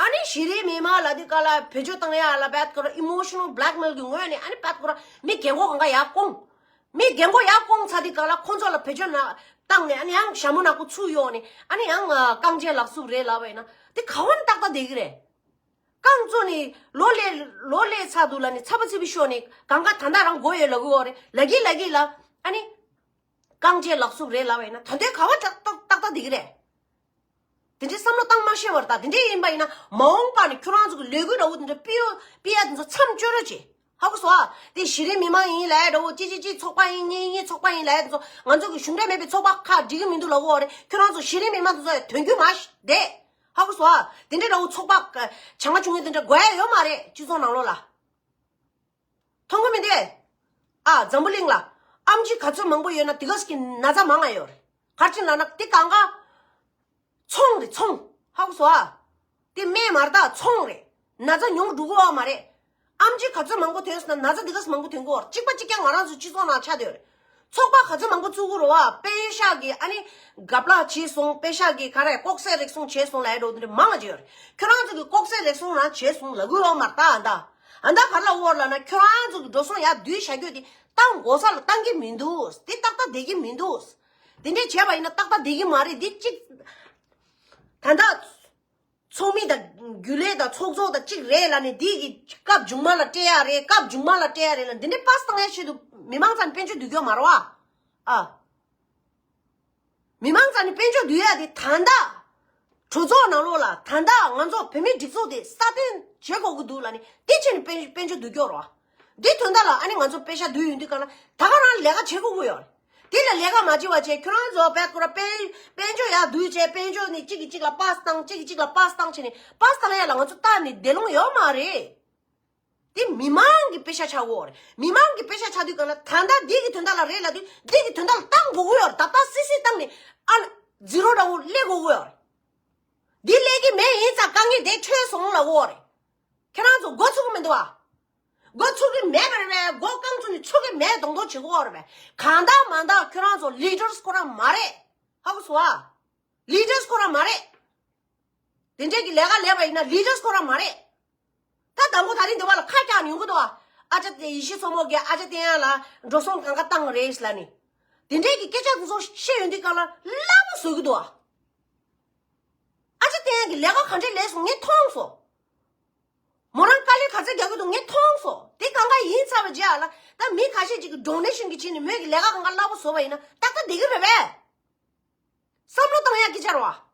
ཨ་ནི་གཞི་རིམ་མི་མང་ལ་འདི་ག་ལ་བེད་སྤྱོད་བཏང་ཡ་ལ་བད་ཁོ་ར་ཨི་མོ་ཤི་ནལ་བྷ་ལེག་མེལ་གྱི་ངོས་ནས་ཨ་ནི་བད་ཁོ་ར་མི་རྒན་གོག་གང་ག་ཡར་བསྐོང་། མི་རྒན་གོག་ཡར་བསྐོང་ཚར་འདི་ག་ལ་ཁོ་ཚོ་ལ་བེད་སྤྱོད་ན་བཏང་ནས་ཨ་ནི་ཡང་ཞྭ་མོ་ནག་པོ་ཚུར་གཡོགས་ནས་ཨ་ནི་ཡང་རྐང་རྗེན་ལག་སུབ་རེད་ལབ་པ་ཡིན་ན་འདི་ག་བ་ནས་ཏག་ཏག་བསྡད་ཀྱི་རེད། རྐང་བཙུགས་ནས་ལོ་ལས་ལོ་ལས་ཚར་འདུག་ལབ་ནས་ཚ་པོ་ཚི་པོ་ཤོར་ནས་གང་ག་ད་ལྟ་རང་དགོས་ཡོད་ལབ་ཀྱི་ཡོད་རེད། ལབ་ཀྱི་ལབ་ཀྱི་ལ་ཨ་ནི་རྐང་རྗེན་ལག་སུབ་རེད་ལབ་པ་ཡིན་ན་ད་ལྟའི་ག་བ་ཏག་ཏག་ཏག་ཏག་བསྡད་ཀྱི་རེད། དེ་འདྲའི་བསམ་བློ་བཏང་མ་ཤེས་པར་ད་དེ་འདྲའི་ཡིན་པ་ཡིན་ན་མ་འོངས་པ་ནས་ཁྱོད་རང་ཚོ་གི་ལས་འགུལ་འདྲ་བོ་དེ་འདྲ་སྤེལ་ཡོད་སྤེལ་ཡ་དེ་ཚོ་མཚམས་གཅོད་རོགས་བྱེད། ཧ་གོ་སོང་ཨ། དེ་གཞི་རིམ་མི་མང་ཡིན་ལབ་ཡ་འདྲ་བོ་ཅི་ཅི་ཅི་ཚོགས་པ་ཡིན་གཉིས་གཉིས་ཚོགས་པ་ཡིན་ལབ་ཡ་དེ་ཚོ་ང་ཚོ་གི་གཞུང་འབྲེལ་མེད་པའི་ཚོགས་པ་ཁག་འགྲིག་གི་མི་འདུག་ལབ་ཀྱི་ཡོད་རེད། ཁྱོད་རང་ཚོ་གཞི་རིམ་མི་མང་དེ་ཚོ་ཡ་དོན་རྒྱུ་མ་ཤ་བསྡད། ཧ་གོ་སོང་ཨ། དེ་འདྲའི་འདྲ་བོ་ཚོགས་པ་བྱ་ང་བྱུང་ཡ་དེ་འདྲ་དགོས་ཡ་ཡོད་མ་རེད་སྤྱི་ཚོགས་ནང་ལོགས་ལ། མཐོང་གི་མི་འདུག་ཨ། འཛམ་བུ་གླིང་ལ་ཨེམ་ཆི་ག་ཚོད་མང་པོ་ཡོད་ན་དེ་ག་ཙམ་གྱི་ན་ཚ་མང་ང་ཡོད་རེད། ག་རེ་བྱས་ལབ་ན་དེ་གང་ག་ཚོང་རེད་ཚོང་། ཧ་གོ་སོང་ཨ། དེ་སྨན་མ་རེད་ད་ཚོང་རེད། ན་ཚ་ཉུང་འགྲོ་གི་ཡོད་མ་རེད། ཨེམ་ཆི་ག་ཚོད་མང་པོ་ཐོན་སོང་ན་ན་ཚ་དེ་ག་ཙམ་མང་པོ་ཐོན་གི་ཡོད་རེད། གཅིག་པ་གཅིག་རྐྱང་ང་རང་ཚོ་སྤྱི་ཚོགས་ནང་ཆགས་བསྡད་ཡོད་རེད། ཚོགས་པ་ག་ཚོད་མང་པོ་བཙུགས་ཀྱི་རེད་བ། པེ་ཤག་གི་ཨ་ནི་དགབ་ལག་བྱས་སོང་། པེ་ཤག་གི་ག་རེ་ལྐོག་ཟ་རེག་སོང་བྱས་སོང་ལབ་ཡ་འདྲ་བོ་དེ་འདྲ་མང་ང་ཅིག་ཡོད་རེད། ཁྱོད་རང་ཚོ་གི་ལྐོག་ཟ་རེག་སོང་རང་བྱས་སོང་ལབ་ཀྱི་ཡོད་མ་རེད་ད། ཨ་ད་ཨ་ད་ག་རེ་ལབ་ཀྱི་ཡོད་རེད་ལབ་ན་ཁྱོད་རང་ཚོ་གི་འགྲོ་སོང་ཡར་བསྡུས་བཞག་རྒྱུ་དེ་ཏང་གོ་ས་ལ་བཏང་གི་མི་འདུག་དེ་ཏག་ཏག་བསྡད་ཀྱི་མི་འདུག་དེ་འདྲས་བྱས་པ་ཡིན་ན་ཏག་ཏག་བསྡད་ཀྱི་མ་རེད། འདི་གཅིག་ད་ལྟ་ཚོགས་མི་དང་རྒྱུན་ལས་དང་ཚོགས་གཙོ་དང་གཅིག་རེད་ལབ་ནས་འདི་གི་སྐབས་མཇུག་མ་ལ་སྤྲད་ཡ་རེད། སྐབས་མཇུག་མ་ལ་སྤྲད་ཡ་རེད་ལབ་འདི་འདྲས་པཱས་བཏང་ཡ་ཆེད་དུ་མི་མང་རྩ་ནས་དཔལ་འབྱོར་བསྡུ་རྒྱུ་མ་རེད་བ། ཨ། མི་མང་རྩ་ནས་དཔལ་འབྱོར་བསྡུ་ཡ་དེ་ད་ལྟ་གྲོས་ཚོགས་ནང་ལོགས་ལ་ད་ལྟ་ང་ཚོ་བོད་མིའི་སྒྲིག་འཛུགས་དེ་སྲ་བརྟན་བྱེད་དགོས་ཀྱི་འདུག་ལབ་ནས་དེ་བྱས་ནས་དཔལ་དཔལ་འབྱོར་བསྡུ་རྒྱུ་རེད་བ། འདི་དོན་དག་ལ་ཨ་ནི་ང་ཚོ་པེ་ཤག་བསྡུས་ཡོང་དུས་ག་ལ་ད་ག་རང་ལས་ཀ་བྱེད་དགོས་ཀྱི་ཡོད་རེད། དེ་ལ་ལས་ཀ་མ་བྱེད་པ་བྱས་ཁྱོད་རང་ཚོ་བེད་ཁོ་ར་དཔལ་དཔལ་འབྱོར་ཡར་བསྡུས་བྱས་དཔལ་འབྱོར་ནི་གཅིག་གིས་གཅིག་ལ་པཱས་བཏང་གཅིག་གིས་གཅིག་ལ་པཱས་བཏང་བྱས་ནས་པཱས་བཏང་ཡ་ལ་ང་ཚོ་ལྟ་ནས་བསྡད་ལོང་ཡོད་མ་རེད། དེ་མི་མང་གི་པེ་ཤག་ཆགས་ཀྱི་ཡོད་རེད། མི་མང་གི་པེ་ཤག་ཆགས་དུས་ག་ལ་ད་ལྟ་འདི་གི་དོན་དག་ལ་རེད་ལབ་དུས་འདི་གི་དོན་དག་ལ་བཏང་དགོས་ཀྱི་ཡོད་རེད། ད་ལྟ་སི་སི་བཏང་ནས་ཨ་ཛི་རོ་འདྲ་བོ་སླེབས་དགོས་ཀྱི་ཡོད་རེད། འདི་སླེབས་ཀྱི་མེད་ཡིན་ཙང་དཀའ་ངལ་དེ་འཕྲད་སོང་ལབ་ཀྱི་ཡོད་རེད། ཁྱེད་རང་ཚོ་མགོ་ཚོས་ཀྱི་མི་འདུག་ཨ། མགོ་ཚོས་ཀྱི་མེད་པ་རེད་པས། མགོ་རྐང་ཚུགས་ནས་ཚོས་ཀྱི་མེད་མདོག་མདོག་བྱེད་ཀྱི་ཡོད་རེད་པས། གང་ལྟར་མ་ལྟར་ཁྱོད་རང་ཚོ་ལི་ཌར་སི་ཁོ་རང་མ་རེད། ཧ་གོ་སོང་ཨ། ལི་ཌར་སི་ཁོ་རང་མ་རེད། དེ་འདྲས་ཀྱི་ལས་ཀ་ལས་པ་ཡིན་ན་ལི་ཌར་སི་ཁོ་རང་མ་རེད། ད་དང་པོ་ད་རིང་འདི་བ་ལ་ཁ་བཀྱག་ནས་ཡོང་གི་འདུག་ཨ། ཨ་ཅག་དེ་ཡེ་ཤེས་མཚོ་མོ་གིས་ཨ་ཅག་བསྟན་ཡ་ལ་འགྲོ་སོང་གང་ག་བཏང་རེད་ལབ་ནས། དེ་འདྲས་ཀྱི་སྐད་ཆ་དེ་ཚོ་བཤད་ཡོང་དུས་ག་ལ་སླ་པོ་བཟོ་གི་འདུག་ཨ། ཨ་ཅག་བསྟན་ཡ་གི་ལས་ཀ་ག་འདྲས་ལས་སོང་ངས་མཐོང་སོང་། མོ་རང་དཀའ་ལས་ག་ཚོད་རྒྱག་གི་འདུག་ངས་མཐོང་སོང་། དེ་གང་ག་ཡིན་ཚར་བའི་རྗེས་ལ་ད་མི་ཁ་ཤས་ཅིག་གིས་ཌོ་ནེ་ཤན་གྱི་ཆེད་ནས་མོས་ཀྱི་ལས་ཀ་གང་ག་སླ་པོ་བཟོ་བ་ཡིན་ན་ཏག་ཏག་བསྡད་ཀྱི་རེད་པས། བསམ་བློ་བཏང་ཡག་སྐད་ཆ་རེད་བ།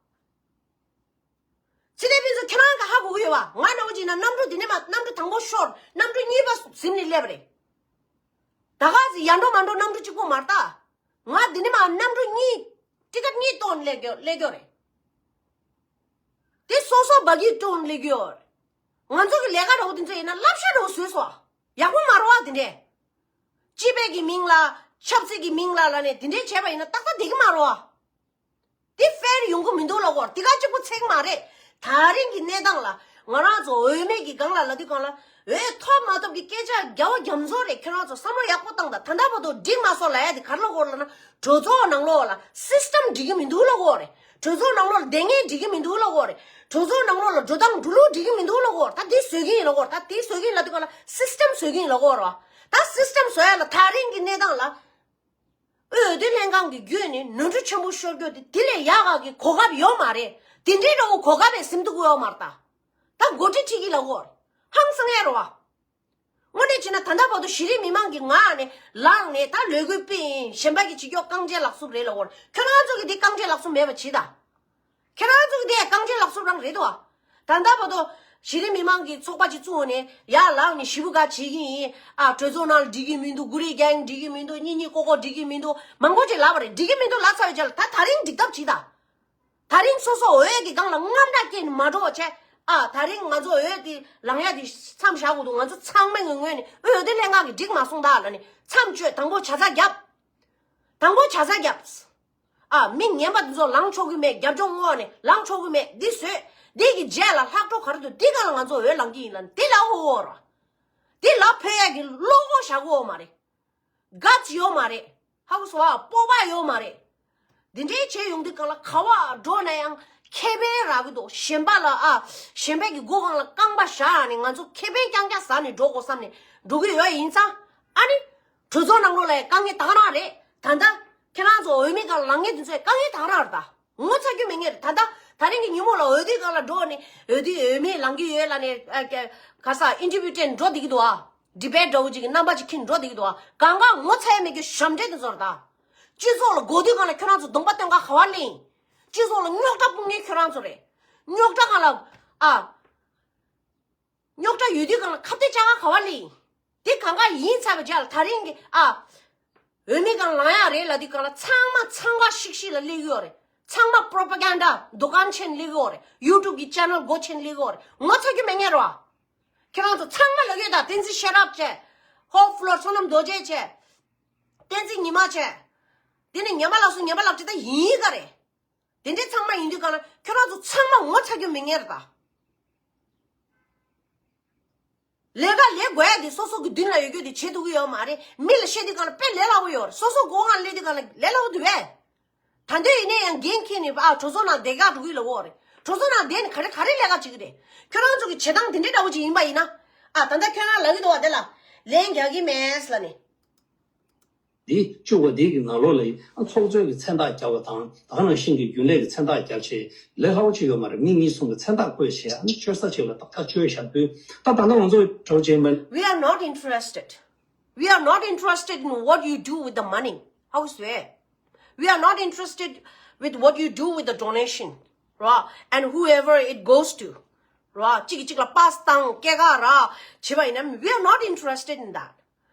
སྤྱི་ལས་ཕུན་ཚོགས་ཁྱེད་རང་གིས་ཧ་གོ་གི་ཡོད་བ། ང་ནང་བཞིན་ན་གནམ་གྲུ་འདི་ནས་མར་གནམ་གྲུ་དང་པོ་ཤོར། གནམ་གྲུ་གཉིས་པ་ཟིན་ནས་སླེབས་པ་རེད། ད་ག་ཟེ་ཡར་འགྲོ་མར་འགྲོ་གནམ་གྲུ་གཅིག་པོ་མ་རེད་ད། ང་འདི་ནས་མར་གནམ་གྲུ་གཉིས་ཊི་ཀེ་ཊི་གཉིས་གཏོང་སླེབས་ཀྱི་སླེབས་ཀྱི་ཡོད་རེད། དེ་སོ་སོ་བ་གི་གཏོང་སླེབས་ཀྱི་ཡོད་རེད། ང་ཚོ་གི་ལས་ཀ་འདྲ་བོ་དེ་ཚོ་ཡིན་ན་བསླབ་བྱ་འདྲ་བོ་བཟོས་སོང་། ཡག་པོ་མ་རེད་བ་དེ་འདྲས། སྤྱི་པའི་གི་མིང་ལ་ཆབ་སྲིད་ཀྱི་མིང་ལ་ལབ་ནས་དེ་འདྲས་བྱས་པ་ཡིན་ན་ཏག་ཏག་བསྡད་ཀྱི་མ་རེད་བ། དེ་ཧྥེར་ཡོང་གི་མི་འདུག་ལབ་ཀྱི་ཡོད་རེད། དེ་ག་གཅིག་པོ་ཚད་མ་རེད། ད་རིང་གི་གནས་སྟངས་ལ་ང་རང་ཚོ་འོས་མེད་ཀྱི་སྒང་ལ་ལབ་དུས་སྒང་ལ་འོས་ཐོབ་མ་ཐོབ་ཀྱི་སྐད་ཆ་རྒྱ་བོ་རྒྱ་མཚོ་རེད། ཁྱེད་རང་ཚོ་བསམ་བློ་ཡག་པོ་བཏང་དང་། ད་ལྟ་བར་དུ་འགྲིག་མ་སོང་ལབ་ཡ་དེ་ག་རེ་ལབ་ཀྱི་ཡོད་རེད་ལབ་ན་གྲོས་ཚོགས་ནང་ལོགས་ལ་སི་སི་ཊམ་འགྲིག་གི་མི་འདུག་ལབ་ཀྱི་ཡོད་རེད། གྲོས་ཚོགས་ནང་ལོགས་ལ་བསྡད་མཁན་འགྲིག་གི་མི་འདུག་ལབ་ཀྱི་ཡོད་རེད། གྲོས་ཚོགས་ནང་ལོགས་ལ་འགྲོ་སྟངས་འགྲོ་ལུགས་འགྲིག་གི་མི་འདུག་ལབ་ཀྱི་ཡོད་རེད། ད་དེ་བཟོ་གི་ཡིན་ལབ་ཀྱི་ཡོད་རེད། ད་དེ་བཟོ་གི་ཡིན་ལབ་དུས་སྒང་ལ་སི་སི་ཊམ་བཟོ་གི་ཡིན་ལབ་ཀྱི་ཡོད་རེད་བ། ད་སི་སི་ཊམ་བཟོ་ཡ་ལ་ད་རིང་གི་གནས་སྟངས་ལ། འོས་བསྡུ་ལྷན་ཁང་གི་བརྒྱུད་ནས་ནོར་འཁྲུལ་ཆེན་པོ་ཤོར་རྒྱུ་དེ་དེ་ལས་ཡག་ག་གི་གོ་སྐབས་ཡོད་མ་རེད། དེ་འདྲའི་འདྲ་བོ་གོ་སྐབས་ཡང་ཟིན་ཐུབ་ཀྱི་ཡོད་མ་རེད་ད། ད་འགོ་ཁྲིད་ཁྲིད་ཀྱི་ལབ་ཀྱི་ཡོད་རེད། ཧང་སང་ཡ་རེད་བ། དངོས་གནས་བྱས་ན་ད་ལྟ་བར་དུ་གཞི་རིམ་མི་མང་གི་ངག་ནས་ལངས་ནས་ད་ལས་འགུལ་སྤེལ་ཡིན། གཞན་པ་གི་བྱེད་ཀྱོག་རྐང་རྗེན་ལག་སུབ་རེད་ལབ་ཀྱི་ཡོད་རེད། ཁྱོད་རང་ཚོ་གི་དེ་རྐང་རྗེན་ལག་སུབ་མེད་པ་བྱེད་ད། ཁྱེད་རང་ཚོ་གི་དེ་རྐང་རྗེན་ལག་སུབ་རང་རེད་དོ། ད་ལྟ་བར་དུ་གཞི་རིམ་མི་མང་གི་ཚོགས་པ་ཅིག་བཙུགས་ནས་ཡར་ལངས་ནས་ཞེ་པོ་ག་བྱེད་ཀྱི་ཡིན། ཨ་གྲོས་ཚོགས་ནང་ལ་འགྲིག་གི་མི་འདུག་གུ་རེ་རྒྱག་ཡིན་འགྲིག་གི་མི་འདུག་གཉིས་གཉིས་ཀོ་ཀོ་འགྲིག་གི་མི་འདུག་མང་པོ་ཅིག་ལབ་པ་རེད། འགྲིག་གི་མི་འདུག་ལབ་ཚར་བའི་རྗེས་ལ་ད་ད་རིང་འགྲིག་ཐབས་བྱེད་ད། ད་རིང་སོ་སོ་འོས་ཀྱི་སྒང་ལ་དངངས་སྐྲག་སྐྱེས་ནས་མ་འགྲོ་བ་བྱས། ཨ་ད་རིང་ང་ཚོ་འོས་དེ་ལངས་ཡ་དེ་མཚམས་བཞག་དགོས་འདུག་ང་ཚོ་ཚང་མའི་ངོས་ནས་འོས་བསྡུ་ལྷན་ཁང་གིས་འགྲིག་མ་སོང་ད་ལབ་ནས་མཚམས་གཅོད། དང་པོ་ཇ་ཚགས་བརྒྱབ། དང་པོ་ཇ་ཚགས་བརྒྱབ། ཨ་མི་ངན་པ་འདི་ཚོ་ལངས་ཆོག་གི་མེད། རྒྱབ་ལྗོངས་ངོས་ནས་ལངས་ཆོག་གི་མེད། འདི་བཟོས། འདི་གི་རྗེས་ལ་ལྷག་འཕྲོ་ག་རེ་འདུག་འདི་ག་ལ་ང་ཚོ་འོས་ལངས་ཀྱི་ཡིན་ལབ་ནས་འདི་ལབ་ཧོ་ཧོ་ར། འདི་ལབ་ཕོད་ཡ་གི་བློ་ཁོག་བཞག་གི་ཡོད་མ་རེད། གཱ་ཙི་ཡོད་མ་རེད། ཧ་གོ་སོང་ཨ། སྤོབས་པ་ཡོད་མ་རེད། འདི་འདྲའི་བྱས་ཡོང་དུས་གང་ལ་ག་བ་འགྲོ་ན་ཡང་ཁེ་ཕན་རག་གི་འདུག་གཞན་པ་ལ་ཨ། གཞན་པའི་གི་མགོ་སྒང་ལ་རྐང་པ་བཞག་ནས་ང་ཚོ་ཁེ་ཕན་རྐྱང་རྐྱང་ཟ་ནས་འགྲོ་དགོས་བསམ་ནས་འགྲོ་གི་ཡོད་ཡིན་ཙང་། ཨ་ནི། གྲོས་ཚོགས་ནང་ལོགས་ལ་དཀའ་ངལ་ད་ག་རང་རེད། ད་ལྟ་ཁྱེད་རང་ཚོ་འོས་མི་སྒང་ལ་ལངས་མཁན་དེ་ཚོས་དཀའ་ངལ་ད་ག་རང་རེད་ད། ངོ་ཚ་རྒྱུ་མེད་ངེས་རེད། ད་ལྟ་ད་རིང་གི་ཉིན་མོ་ལ་འོས་བསྡུའི་སྒང་ལ་འགྲོ་ནས་འོས་བསྡུའི་འོས་མི་ལངས་ཀྱི་ཡོད་ལབ་ནས་ཨ། ག་ས་ཨིན་ཊར་བིའུ་སྤྲད་ནས་འགྲོ་བསྡད་ཀྱི་འདུག་ཨ། ཌི་བེཊ་འདྲ་བོ་ཅིག་གི་རྣམ་པ་ཅིག་འཁྱེར་འགྲོ་བསྡད་ཀྱི་འདུག་ཨ། གང་ག་ངོ་ཚ་ཡ་མེད་རྒྱུ་ཞབས་འདྲེན་དེ་ཚོ་རེད་ད། སྤྱི་ཚོགས་ལ་དགོས་དུས་སྒང་ལ་ཁྱོད་རང་ཚོ་གདོང་པ་སྟོན་ག་ག་བ་སླེབས་ཡིན། སྤྱི་ཚོགས་ལ་རྙོག་དྲ་སྤུངས་མཁན་ཁྱོད་རང་ཚོ་རེད། རྙོག་དྲ་སྒང་ལ་ཨ། རྙོག་དྲ་ཡོད་དུས་སྒང་ལ་ཁ་གཏད་བཅག་ག་ག་བ་སླེབས་ཡིན། དེ་གང་ག་ཡིན་ཚར་བའི་རྗེས་ལ་ད་རིང་གི་ཨ། འོས་མི་སྒང་ལངས་ཡག་རེད་ལབ་དུས་སྒང་ལ་ཚང་མ་འཚང་ཁ་ཤིག་ཤིག་ལ་སླེབས་ཀྱི་ཡོད་རེད། ཚང་མ་པོ་རོ་པ་གན་ཌ་འདུ་ཁང་ཆེན་སླེབས་ཀྱི་ཡོད་རེད། ཡུ་ཊུབ་གི་ཆེ་ནལ་སྒོ་ཆེན་སླེབས་ཀྱི་ཡོད་རེད། ངོ་ཚ་རྒྱུ་མེད་ངེས་རེད་བ། ཁྱེད་རང་ཚོ་ཚང་མ་ལབ་ཀྱི་ཡོད་ད། བསྟན་འཛིན་ཤེ་རབ་བྱས། ཧོབ་ཕློར་བསོད་ནམས་རྡོ་རྗེ་བྱས། བསྟན་འཛིན་ཉི་མ་བྱས། དེ་ནས་ཉི་མ་ལགས་སུ་ཉི་མ་ལགས་ཅི་ད་ཡིན་ག་རེད། དེ་འདྲའི་ཚང་མ་ཡིན་དུས་གང་ལ་ཁྱོད་རང་ཚོ་ཚང་མ་ངོ་ཚ་རྒྱུ་མེད་ངེས་རེད་ད། ལས་ཀ་ལས་དགོས་ཡ་དེ་སོ་སོ་གི་མདུན་ལ་ཡོད་རྒྱུ་དེ་བྱེད་ཐུབ་ཀྱི་ཡོད་མ་རེད། མི་ལ་བཤད་དུས་གང་ལ་དཔེ་ལས་སླ་པོ་ཡོད་རེད། སོ་སོ་སྒོ་ང་སླེབས་དུས་གང་ལ་ལས་སླ་པོ་འདུག་བས། ད་འདོད་ཡིན་ནའི་ཡང་འགན་འཁྱེར་ནས་ཨ་གྲོས་ཚོགས་ནང་བསྡད་ག་འགྲོ་གི་ལབ་ཡོད་རེད། གྲོས་ཚོགས་ནང་བསྡད་ནས་ག་རེ་ག་རེ་ལས་ཀ་བྱེད་ཀྱི་རེད། ཁྱོད་རང་ཚོ་གི་བྱེད་སྟངས་དེ་འདྲའི་འདྲ་བོ་ཅིག་ཡིན་པ་ཡིན་ན། ཨ་ད་ལྟ་ཁྱོད་རང་ལབ་ཀྱི་འདུག་བ་དེ་ལ་ལན་རྒྱག་གི་མེད་ལབ་ནས། འདི་བཅུ་པ་འདི་གི་ནང་ལོགས་ལ་ཡིན། ཨ་ཚོགས་གཙོས་ཀྱི་མཚན་རྟགས་རྒྱག་པ་དང་ད་ག་ནང་བཞིན་གྱི་རྒྱུན་ལས་ཀྱི་མཚན་རྟགས་རྒྱག་ཆེད་ལས་སླ་པོ་ཅིག་ཡོད་མ་རེད། མི་གཉིས་གསུམ་གྱི་མཚན་རྟགས་བཀོད་བྱས་ཨ་ནི་བཅོལ་ས་ཅིག་ལ་ཏག་ཏག་བཅོལ་བཞག་དུས་ད་ད་ལྟ་ང་ཚོ་གྲོགས་ཅན་མ། We are not interested. We are not interested in what you do with the money. How is that? We are not interested with what you do with the donation, right? And whoever it goes to, right? གཅིག་གིས་གཅིག་ལ་པཱ་སི་བཏང་སྐྱེད་ཀ་ར་བྱེད་པ་ཡིན་ན། We are not interested in that.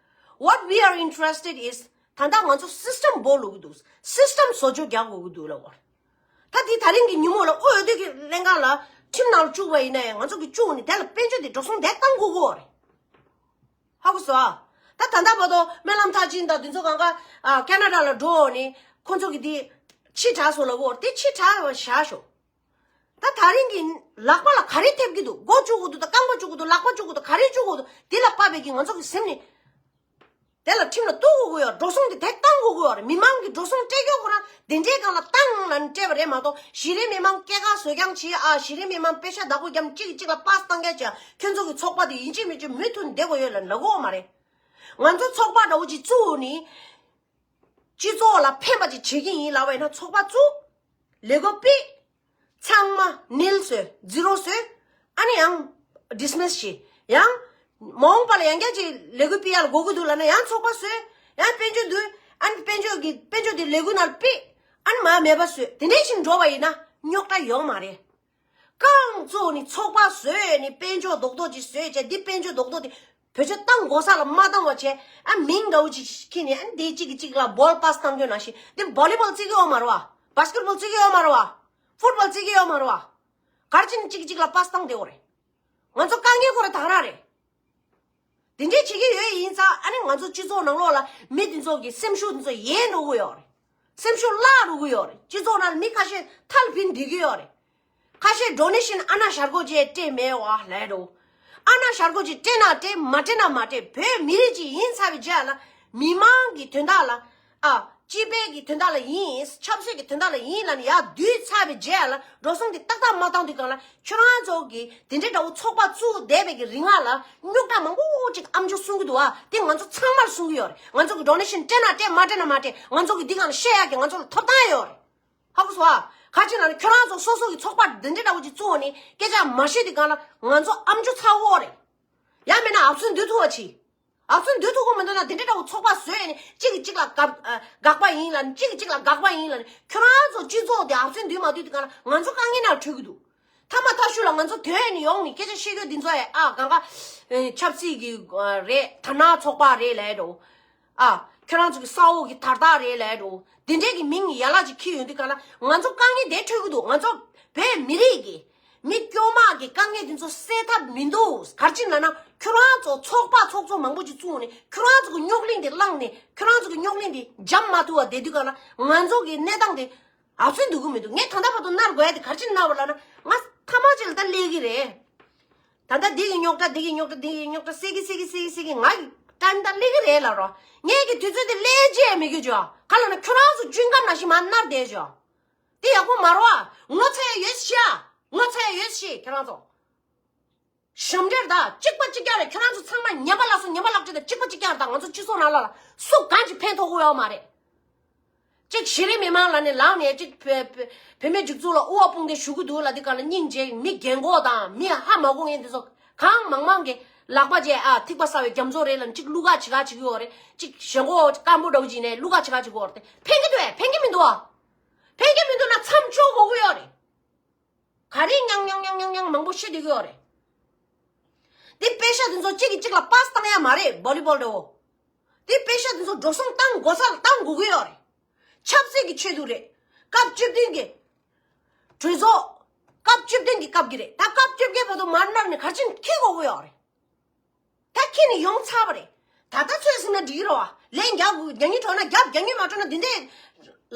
What we are interested is ད་ལྟ་ང་ཚོ་སི་སི་ཊམ་སྦོ་ལུག་འདུག་སི་སི་ཊམ་བཟོ་བཅོས་རྒྱག་དགོས་ཀྱི་འདུག་ལབ་པ་རེད། ད་དེ་ད་རིང་གི་ཉིན་མོ་ལ་ཨོ་འོས་བསྡུ་གི་ལྷན་ཁང་ལ་ཁྲིམས་ནང་ལ་བཅུག་པ་ཡིན་ན་ཡང་ང་ཚོ་གི་བཅུག་ནས་དེ་ལ་དཔལ་འབྱོར་དེ་འགྲོ་སོང་དེ་བཏང་དགོས་ཀྱི་རེད། ཧ་གོ་སོང་ཨ། ད་ད་ལྟ་བར་དུ་སྨོན་ལམ་མཐར་ཕྱིན་དང་དེ་ཚོ་གང་ག་ཨ་ཁེ་ན་ཌ་ལ་འགྲོ་འོང་ནས་ཁོ་ཚོ་གི་དེ་ཕྱི་དྲགས་སོང་ལབ་ཀྱི་ཡོད་རེད། དེ་ཕྱི་དྲགས་བཞག་ཤོག་ད་ད་རིང་གི་ལག་པ་ལ་ག་རེ་ཐེབས་ཀྱི་འདུག་མགོ་བཅུག་དགོས་འདུག་ད་རྐང་པ་བཅུག་དགོས་འདུག་ལག་པ་བཅུག་དགོས་འདུག་ག་རེ་བཅུག་དགོས་འདུག་དེ་ལ་དཔག་པའི་གི་ང་ཚོ་གི་སེམས་ནས་དེ་ལ་ཁྲིམས་ལ་གཏུག་དགོས་ཀྱི་ཡོད་རེད། འགྲོ་སོང་དེ་དེ་བཏང་དགོས་ཀྱི་ཡོད་རེད། མི་མང་གི་འགྲོ་སོང་སྤྲད་རྒྱུ་ཁོ་རང་དེ་འདྲའི་སྒང་ལ་བཏང་ལབ་ནས་སྤྲད་པ་རེད་མ་གཏོགས་གཞི་རིམ་མི་མང་སྐྱེད་ཀ་བཟོ་རྐྱང་བྱེད་ཨ། གཞི་རིམ་མི་མང་པེ་ཤ་བདག་པོ་རྒྱབ་གཅིག་གིས་གཅིག་ལ་པཱ་སི་བཏང་རྐྱང་བྱེད་ཨ། ཁྱོད་ཚོ་གི་ཚོགས་པ་དེ་ཡིན་གཅིག་མིན་གཅིག་མུ་མཐུད་བསྡད་དགོས་ཡོད་ལབ་ལབ་ཀྱི་ཡོད་མ་རེད། ང་ཚོ་ཚོགས་པ་འདྲ་བོ་ཅིག་བཙུགས་ནས། སྤྱི་ཚོགས་ལ་ཕན་པ་ཅིག་བྱེད་ཀྱི་ཡིན་ལབ་པ་ཡིན་ན་ཚོགས་པ་བཙུགས། ལས་འགུལ་སྤེལ། ཚང་མ་ནིལ་བཟོས་ཛི་རོ་བཟོས། ཨ་ནི་ཡང་ཌི་སི་མི་སི་བྱེད། ཡང་མ་འོངས་པ་ལ་ཡང་བསྐྱར་ཅིག་ལས་འགུལ་སྤེལ་ཡག་ལ་དགོས་ཀྱི་འདུག་ལབ་ན་ཡང་ཚོགས་པ་བཟོས། ཡང་དཔལ་འབྱོར་འདུས། ཨ་ནི་དཔལ་འབྱོར་གྱི་དཔལ་འབྱོར་དེ་ལས་འགུལ་ནང་སྤེལ། ཨ་ནི་མར་མེད་པ་བཟོས། དེ་འདྲའི་ཞིག་འགྲོ་བ་ཡིན་ན་རྙོག་དྲ་ཡོང་མ་རེད། རྐང་བཙུགས་ནས་ཚོགས་པ་བཟོས་ནས་དཔལ་འབྱོར་རྡོག་རྡོག་ཅིག་བཟོས་བྱས་འདི་དཔལ་འབྱོར་རྡོག་རྡོག་དེ་བེད་སྤྱོད་བཏང་དགོས་ས་ལ་མ་བཏང་བ་བྱས་ཨ་མིང་འདྲ་བོ་ཅིག་ཁྱེར་ནས་ཨ་འདི་གཅིག་གིས་གཅིག་ལ་བོལ་པཱ་སི་བཏང་རྒྱུ་ནང་བཞིན་འདི་བོ་ལི་བོལ་རྩེ་གི་ཡོད་མ་རེད་བ། བཱ་སི་ཀེ་ཊི་བོལ་རྩེ་གི་ཡོད་མ་རེད་བ། ཕུཊ་བོལ་རྩེ་གི་ཡོད་མ་རེད་བ། ག་རེ་བྱས་ནས་གཅིག་གིས་གཅིག་ལ་པཱ་སི་བཏང་བསྡད་ཡོད་རེད། ང་ཚོ་དཀའ་ངལ་ཁོ་ར་དེ་ག་རང་རེད། དེ་འདྲས་བྱེད་ཀྱི་ཡོད་ཡིན་ཙང་ཨ་ནི་ང་ཚོ་སྤྱི་ཚོགས་ནང་ལོགས་ལ་མི་དེ་ཚོ་གི་སེམས་ཤུགས་དེ་ཚོ་ཡལ་འགྲོ་གི་ཡོད་རེད། སེམས་ཤུགས་བརླག་འགྲོ་གི་ཡོད་རེད། སྤྱི་ཚོགས་ནང་ལ་མི་ཁ་ཤས་ཐལ་ཕྱིན་བསྡད་ཀྱི་ཡོད་རེད། ཁ་ཤས་ཌོ་ནེ་ཤན་ཨ་ན་ཤར་གོ་ཅེས་སྤྲད་མེད་བ་ལས་འགྲོ། ཨ་ན་ཤར་གོ་ཅེས་སྤྲད་ན་སྤྲད་མ་སྤྲད་ན་མ་སྤྲད་བོད་མི་རིགས་ཅིག་ཡིན་ཚར་བའི་རྗེས་ལ་མི་མང་གི་དོན་དག་ལ། ཨ། སྤྱི་པའི་གི་དོན་དག་ལ་ཡིན། ཆབ་སྲིད་ཀྱི་དོན་དག་ལ་ཡིན་ལབ་ནས་ཡར་བསྡུས་ཚར་བའི་རྗེས་ལ་འགྲོ་སོང་དེ་ཏག་ཏག་མ་བཏང་དུས་སྒང་ལ་ཁྱོད་རང་ཚོ་གི་དེ་འདྲའི་འདྲ་བོ་ཚོགས་པ་བཙུགས་བསྡད་པའི་གི་རིང་ལ་རྙོག་དྲ་མང་པོ་ཅིག་ཨམ་ཅོག་གསུང་གི་འདུག་ཨ། དེ་ང་ཚོ་ཚང་མར་གསུང་གི་ཡོད་རེད། ང་ཚོ་གི་ཌོ་ནེ་ཤན་སྤྲད་ན་སྤྲད་མ་སྤྲད་ན་མ་སྤྲད་ང་ཚོ་གི་འདི་སྒང་ལ་བཤད་ཡག་གི་ང་ཚོ་ལ་ཐོབ་ཐང་ཡོད་རེད། ཧ་གོ་སོང་ཨ། ག་ཅི་ལབ་ན་ཁྱོད་རང་ཚོ་སོ་སོ་གི་ཚོགས་པ་འདི་འདྲའི་འདྲ་བོ་ཅིག་བཙུགས་ནས་སྐད་ཆ་མ་བཤད་དུས་སྒང་ལ་ང་ཚོ་ཨམ་ཅོག་ཚ་བོ་རེད། ཡང་མིན་ན་ཨབ་སུན་འདུས་ཐུབ་པ་བྱེད། ཨབ་སུན་འདུས་ཐུབ་ཀྱི་མི་འདུག་ན་དེ་འདྲ་འདྲ་བོ་ཚོགས་པ་བཟོས་ནས་གཅིག་གིས་གཅིག་ལ་དགག་ཨ། དགག་པ་ཡིན་ལབ་ནས་གཅིག་གིས་གཅིག་ལ་དགག་པ་ཡིན་ལབ་ནས་ཁྱོད་རང་ཚོ་སྤྱི་ཚོགས་དེ་ཨབ་སུན་འདུས་མ་འདུས་དེ་ག་ལ་ང་ཚོ་དཀའ་ངལ་ནང་འཕྲད་ཀྱི་འདུག་མཐའ་མ་མཐའ་གཞུག་ལ་ང་ཚོ་དོན་ནས་ཡོང་ནས་སྐད་ཆ་བཤད་རྒྱུ་འདི་ཚོ་ཡ་ཨ་གང་ག་ཨེ། ཆབ་སྲིད་ཀྱི་ཨ། རེད། དར་ནག་ཚོགས་པ་རེད་ལབ་འགྲོ། ཨ། ཁྱོད་རང་ཚོ་གི་ས་འོག་གི་དར་ཐག་རེད་ལབ་འགྲོ། དེ་འདྲའི་གི་མིང་ཡ་ལ་ཅིག་འཁྱེར་ཡོང་དུས་ག་ལ་ང་ཚོ་དཀའ་ངལ་དེ་འཕྲད་ཀྱི་འདུག་ང་ཚོ་བོད་མི་རིགས་ཀྱི་མི་དཀྱུས་མ་གི་དཀའ་ངལ་དེ་ཚོ་སེལ་ཐབས་མི་འདུག་ག་རེ་བྱས་ནས་ལབ་ན་ཁྱོད་རང་ཚོ་ཚོགས་པ་ཚོགས་གཙོ་མང་པོ་ཅིག་བཙུགས་ནས་ཁྱོད་རང་ཚོ་གི་རྙོག་གླེང་དེ་བསླངས་ནས་ཁྱོད་རང་ཚོ་གི་རྙོག་གླེང་དེ་འཇམ་མ་ཐུབ་པ་བསྡད་དུས་ག་ལ་ང་ཚོ་གི་གནས་སྟངས་དེ་ཨབ་སུན་འདུག་གི་མི་འདུག་ངས་ད་ལྟ་བར་དུ་མནར་དགོས་ཡ་དེ་ག་རེ་བྱས་ནས་མནར་བ་ལབ་ན་ང་ཐ་མག་ཅིག་ལ་ རེད། ད་ལྟ་འདི་གི་རྙོག་དྲ་འདི་གི་རྙོག་དྲ་འདི་གི་རྙོག་དྲ་སེ་གི་སེ་གི་སེ་གི་སེ་གི་ང་གི་ཏན་ཏན་སླེབས་ཀྱི་རེད་ལབ་རོགས། ངས་ཀྱི་དུས་ཚོད་དེ་སླེབས་རྗེས་མི་དགོས་ཅོ། ག་ལ་ན་ཁྱོད་རང་ཚོ་ཅུན་ཀམ་ནང་བཞིན་མར་མནར་བསྡད་ཅོ། དེ་ཡག་པོ་མ་རེད་བ། ངོ་ཚ་ཡ་ཡོད་ཤི་ཡ། ངོ་ཚ་ཡ་ཡོད་ཤི་ཁྱོད་རང་ཚོ། ཞབས་འདྲེན་དང་གཅིག་པ་གཅིག་རྐྱང་རེད། ཁྱོད་རང་ཚོ་ཚང་མ་ངན་པ་ལ་སོགས་ངན་པ་ལག་ཁྲིད་དང་གཅིག་པ་གཅིག་རྐྱང་རེད། ད་ང་ཚོ་སྤྱི་ཚོགས་ནང་ལ་ལ་སུ་གང་ཅིག་ཕན་ཐོགས་ཀྱི་ཡོད་མ་རེད། གཅིག་གཞི་རིམ་མི་མང་ལ་ནས་ལངས་ནས་གཅིག་བོད་བོད་བོད་མི་སྒྲིག་འཛུགས་ལ་དབུ་བ་དཔུང་འདེགས་ཞུ་གི་འདུག་ལ། འདི་ག་ལ་སྙིང་རྗེ་མི་རྒན་གོག་དང་མི་ཧ་མ་གོ་མཁན་འདི་ཚོ་གང་མང་མང་གི་ལག་པ་བརྗེ་ཨ་ཐིགས་པ་ཟ་བའི་རྒྱ་མཚོ་རེད་ལ། གཅིག་བླུག་ག་བྱེད་ག་བྱེད་ཀྱི་ཡོད་རེད། གཅིག་ཞེན་ཁོག་སྐམ་པོ་འདྲ་བོ་བྱས་ནས་བླུག་ག་བྱེད་ག་བྱེད་ཀྱི་ཡོད་རེད། དེ་ཕན་གི་འདུག་ཨ། ཕན་གི་མི་འདུག་ཨ། ཕན་གི་མི་འདུག་ན་མཚམས་འཇོག་དགོས་ཀྱི་ཡོད་རེད། ག་རེ་ཉང་ཉང་ཉང་ཉང་ཉང་མང་པོ་བཤད་བསྡད་ཀྱི་ཡོད་རེད། འདི་པེ་ཤ་འདི་ཚོ་གཅིག་གིས་གཅིག་ལ་པཱ་སི་བཏང་ཡ་མ་རེད། བོ་ལི་བོལ་འདྲ་བོ། འདི་པེ་ཤ་འདི་ཚོ་འགྲོ་སོང་བཏང་དགོས་ས་ལ་བཏང་དགོས་ཀྱི་ཡོད་རེད། ཆབ་སྲིད་ཀྱི་ཆེད་དུ་རེད། སྐབས་བཅུ་བདུན་གྱི་གྲོས་ཚོགས། སྐབས་བཅུ་བདུན་གྱི་སྐབས་ཀྱི་རེད། ད་སྐབས་བཅོ་བརྒྱད་བར་དུ་མར་མནར་ནས་ག་རེ་བྱས་ནས་འཁྱེར་དགོས་ཀྱི་ཡོད་རེད། ད་ཁྱེར་ནས་ཡོང་ཚར་བ་རེད། ད་ལྟ་ཚོད་ཟིན་ན་འགྲིག་གི་རེད་བ། ལན་རྒྱག་དགོས། རྒྱག་སྙིང་བྲོ་ན་རྒྱབ། རྒྱག་སྙིང་མ་བྲོ་ན་འདི་འདྲས་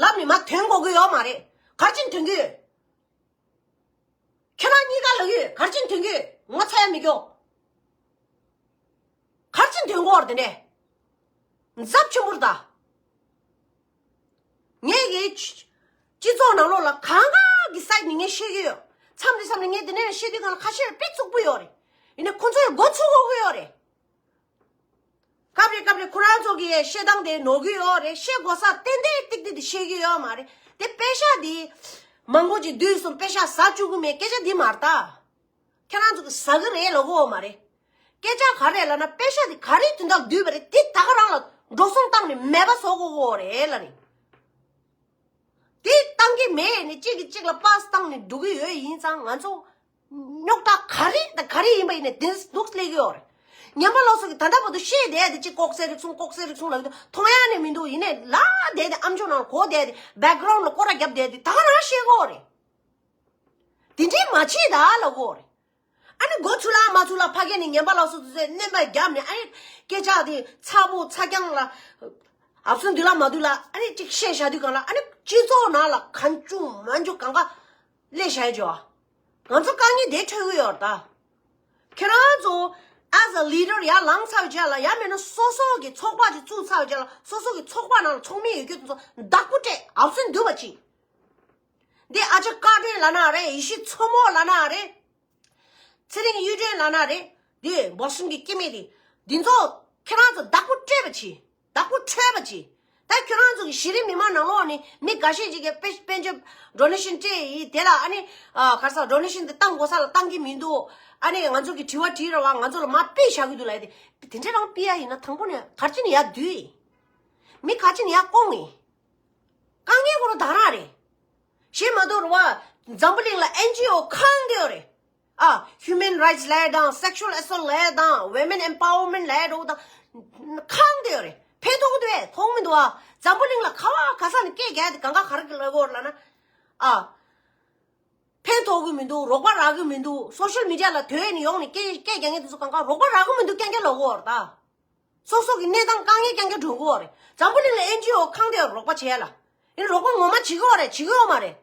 ལབ་ནས་མར་ཐོན་དགོས་ཀྱི་ཡོད་མ་རེད། ག་རེ་བྱས་ནས་ཐོན་གྱི་ཡོད། ཁྱེད་རང་གཉིས་ཀ་ལབ་ཡོད། ག་རེ་བྱས་ནས་ཐོན་གྱི་ཡོད། ངོ་ཚ་ཡ་མི་སྐྱོ། ག་རེ་བྱས་ནས་ཐོན་དགོས་རེད་དེ་འདྲས། ཚབས་ཆེན་པོ་རེད་ད། ངས་ཀྱི་སྤྱི་སྤྱི་ཚོགས་ནང་ལོགས་ལ་གང་ག་གི་སའིཌ་ནས་ངས་བཤད་ཀྱི་ཡོད། མཚམས་རེ་མཚམས་རེ་ངས་དེ་ནས་བཤད་དུས་གང་ལ་ཁ་ཤས་དཔེ་རྩུབ་པོ་ཡོད་རེད། ཡིན་ནའི་ཁོ་ཚོས་མགོ་ཚོས་དགོས་ཀྱི་ཡོད་རེད། སྐབས་རེ་སྐབས་རེ་ཁོ་རང་ཚོ་གི་བཤད་སྟངས་དེ་ནོར་གྱི་ཡོད་རེད། བཤད་དགོས་ས་ཏན་ཏན་ཏིག་ཏིག་དེ་བཤད་ཀྱི་ཡོད་མ་རེད། དེ་པེ་ཤ་དེ་མང་པོ་ཅིག་བསྡུས་སོང་། པེ་ཤ་ཟ་བཅུག་གི་མེད། སྐད་ཆ་འདི་མ་རེད་ད། ཁྱེད་རང་ཚོ་གི་ཟ་གི་རེད་ལབ་གོ་མ་རེད། སྐད་ཆ་ག་རེ་ལབ་ན་པེ་ཤ་དེ་ག་རེ་དོན་དག་བསྡུས་པ་རེད། དེ་ད་ག་རང་ལ་འགྲོ་སོང་བཏང་ནས་མེད་པ་བཟོ་དགོས་གོ་རེད་ལབ་ནས། དེ་བཏང་གི་མེད་ནས་གཅིག་གིས་གཅིག་ལ་པཱ་སི་བཏང་ནས་འགྲོ་གི་ཡོད། ཡིན་ཙང་ང་ཚོ་རྙོག་དྲ་ག་རེ་དང་ག་རེ་ཡིན་པ་ཡིན་ནས་དེ་འདུག་སླེབས་ཀྱི་ཡོད་རེད། ཉན་པ་ལོག་སོགས་ཀྱིས་ད་ལྟ་བར་དུ་བཤད་བསྡད་དེ་གཅིག་ལྐོག་ཟ་རིག་གཞུང་ལྐོག་ཟ་རིག་གཞུང་ལབ་ཀྱི་འདུག་མཐོང་ཡ་ནས་མི་འདུག་ཡིན་ནས་ལབ་བསྡད་དེ་ཨ་མཆོག་ནང་གོ་བསྡད་དེ་བེག་གྷ་རའུན་ཌི་ལ་སྐོར་ར་བརྒྱབ་བསྡད་དེ་ད་ག་རང་བཤད་གོ་རེད། དེ་འདྲས་མ་བྱེད་ད་ལབ་གོ་རེད། ཨ་ནི་མགོ་ཚུགས་ལ་མ་ཚུགས་ལ་ཕ་གི་ནས་ཉན་པ་ལོག་སོགས་ཚོས་སྣོན་པ་བརྒྱབ་ནས་ཨ་ནི་སྐད་ཆ་དེ་ཚ་པོ་ཚ་རྐྱང་ལ་ཨབ་སུ་འདུག་ལ་མ་འདུག་ལ་ཨ་ནི་གཅིག་བཤད་བཞག་དུས་གང་ལ་ཨ་ནི་སྤྱི་ཚོགས་ནང་ལ་གང་བྱུང་མང་བྱུང་གང་ག་སླེབས་བཞག་ཡོད་ཅོ། ང་ཚོ་དཀའ་ངལ་དེ་འཕྲད་ཀྱི་ཡོད་རེད་ད། ཁྱེད་རང་ཚོ་as a leader ཡར་ལངས་ཚར་བའི་རྗེས་ལ་ཡང་མིན་ན་སོ་སོ་གི་ཚོགས་པ་ཅིག་བཙུགས་ཚར་བའི་རྗེས་ལ་སོ་སོ་གི་ཚོགས་པ་ནང་ལ་ཚོགས་མི་ཡོད་རྒྱུ་དེ་ཚོ་བདག་པོ་སྤྲད། ཨབ་སུ་འདུག་པ་ཅིག་འདི་ཨ་ཅག་བཀའ་དྲིན་ལབ་ན་རེད། ཡེ་ཤེས་མཚོ་མོ་ལབ་ན་རེད། ཚེ་རིང་གཡུ་སྒྲོན་ལབ་ན་རེད། འདི་བོ་སི་ཊོན་གྱི་སྐྱེ་དམན་དེ། འདི་ཚོ་ཁྱེད་རང་ཚོ་བདག་པོ་སྤྲད་པ་བྱེད། བདག་པོ་འཕྲོད་པ་བྱེད། ད་ཁྱེད་རང་ཚོ་གི་གཞི་རིམ་མི་མང་ནང་ལོགས་ནས་མི་འགའ་ཤས་ཅིག་གིས་དཔེ་དཔལ་འབྱོར་ཌོ་ནེ་ཤན་སྤྲད་ཡིན། དེ་ལ་ཨ་ནི་ཨ་ག་རེ་ཟེར་ཌོ་ནེ་ཤན་དེ་བཏང་དགོས་ས་ལ་བཏང་གི་མི་འདུག་ཨ་ནི་ང་ཚོ་གི་དྲི་བ་དྲིས་ར་བ་ང་ཚོ་ལ་མར་ཕུད་བཞག་གི་འདུག་ལབ་ཡ་དེ། དེ་འདྲ་རང་ཕུད་ཡ་ཡིན་ན་དང་པོ་ནས་ག་རེ་བྱས་ནས་ཡར་བསྡུས་ཡིན། མི་ག་རེ་བྱས་ནས་ཡར་བསྐོངས་ཡིན། དཀའ་ངལ་ཁོ་རང་ད་རང་རེད། གཞན་མ་གཏོགས་རེད་བ། འཛམ་བུ་གླིང་ལ་ཨེན་ཇི་ཨོ་གང་དེ་ཡོད་རེད། ཨ་human rights ལབ་ཡ་དང་sexual assault ལབ་ཡ་དང་women empowerment ལབ་ཡ་འདྲ་བོ་དང་གང་དེ་ཡོད་རེད། ཕན་ཐོགས་ཀྱི་འདུག་ཨེ། ཐོགས་མི་འདུག་ཨ། འཛམ་བུ་གླིང་ལ་ག་བ་ག་ས་ནས་སྐད་རྒྱག་ཡ་དེ་གང་ག་ག་རེ་ལབ་དགོས་རེད་ལབ་ན། ཨ་ཕན་ཐོགས་ཀྱི་མི་འདུག་རོགས་པ་རག་གི་མི་འདུག་སོ་ཤལ་མི་ཌི་ཡ་ལ་ཐོན་ནས་ཡོང་ནས་སྐད་སྐད་རྒྱག་མཁན་དེ་ཚོ་གང་ག་རོགས་པ་རག་གི་མི་འདུག་རྐྱང་རྐྱང་ལབ་དགོས་རེད་ད། སོ་སོ་གི་གནས་སྟངས་དཀའ་ངལ་རྐྱང་རྐྱང་འགྲོ་གི་ཡོད་རེད། འཛམ་བུ་གླིང་ལ་ཨེན་ཇི་ཨོ་གང་དེ་རོགས་པ་བྱས་ལ། ཡིན་རོགས་པ་ངོ་མ་བྱེད་ཀྱི་ཡོད་རེད། བྱེད་ཀྱི་ཡོད་མ་རེད།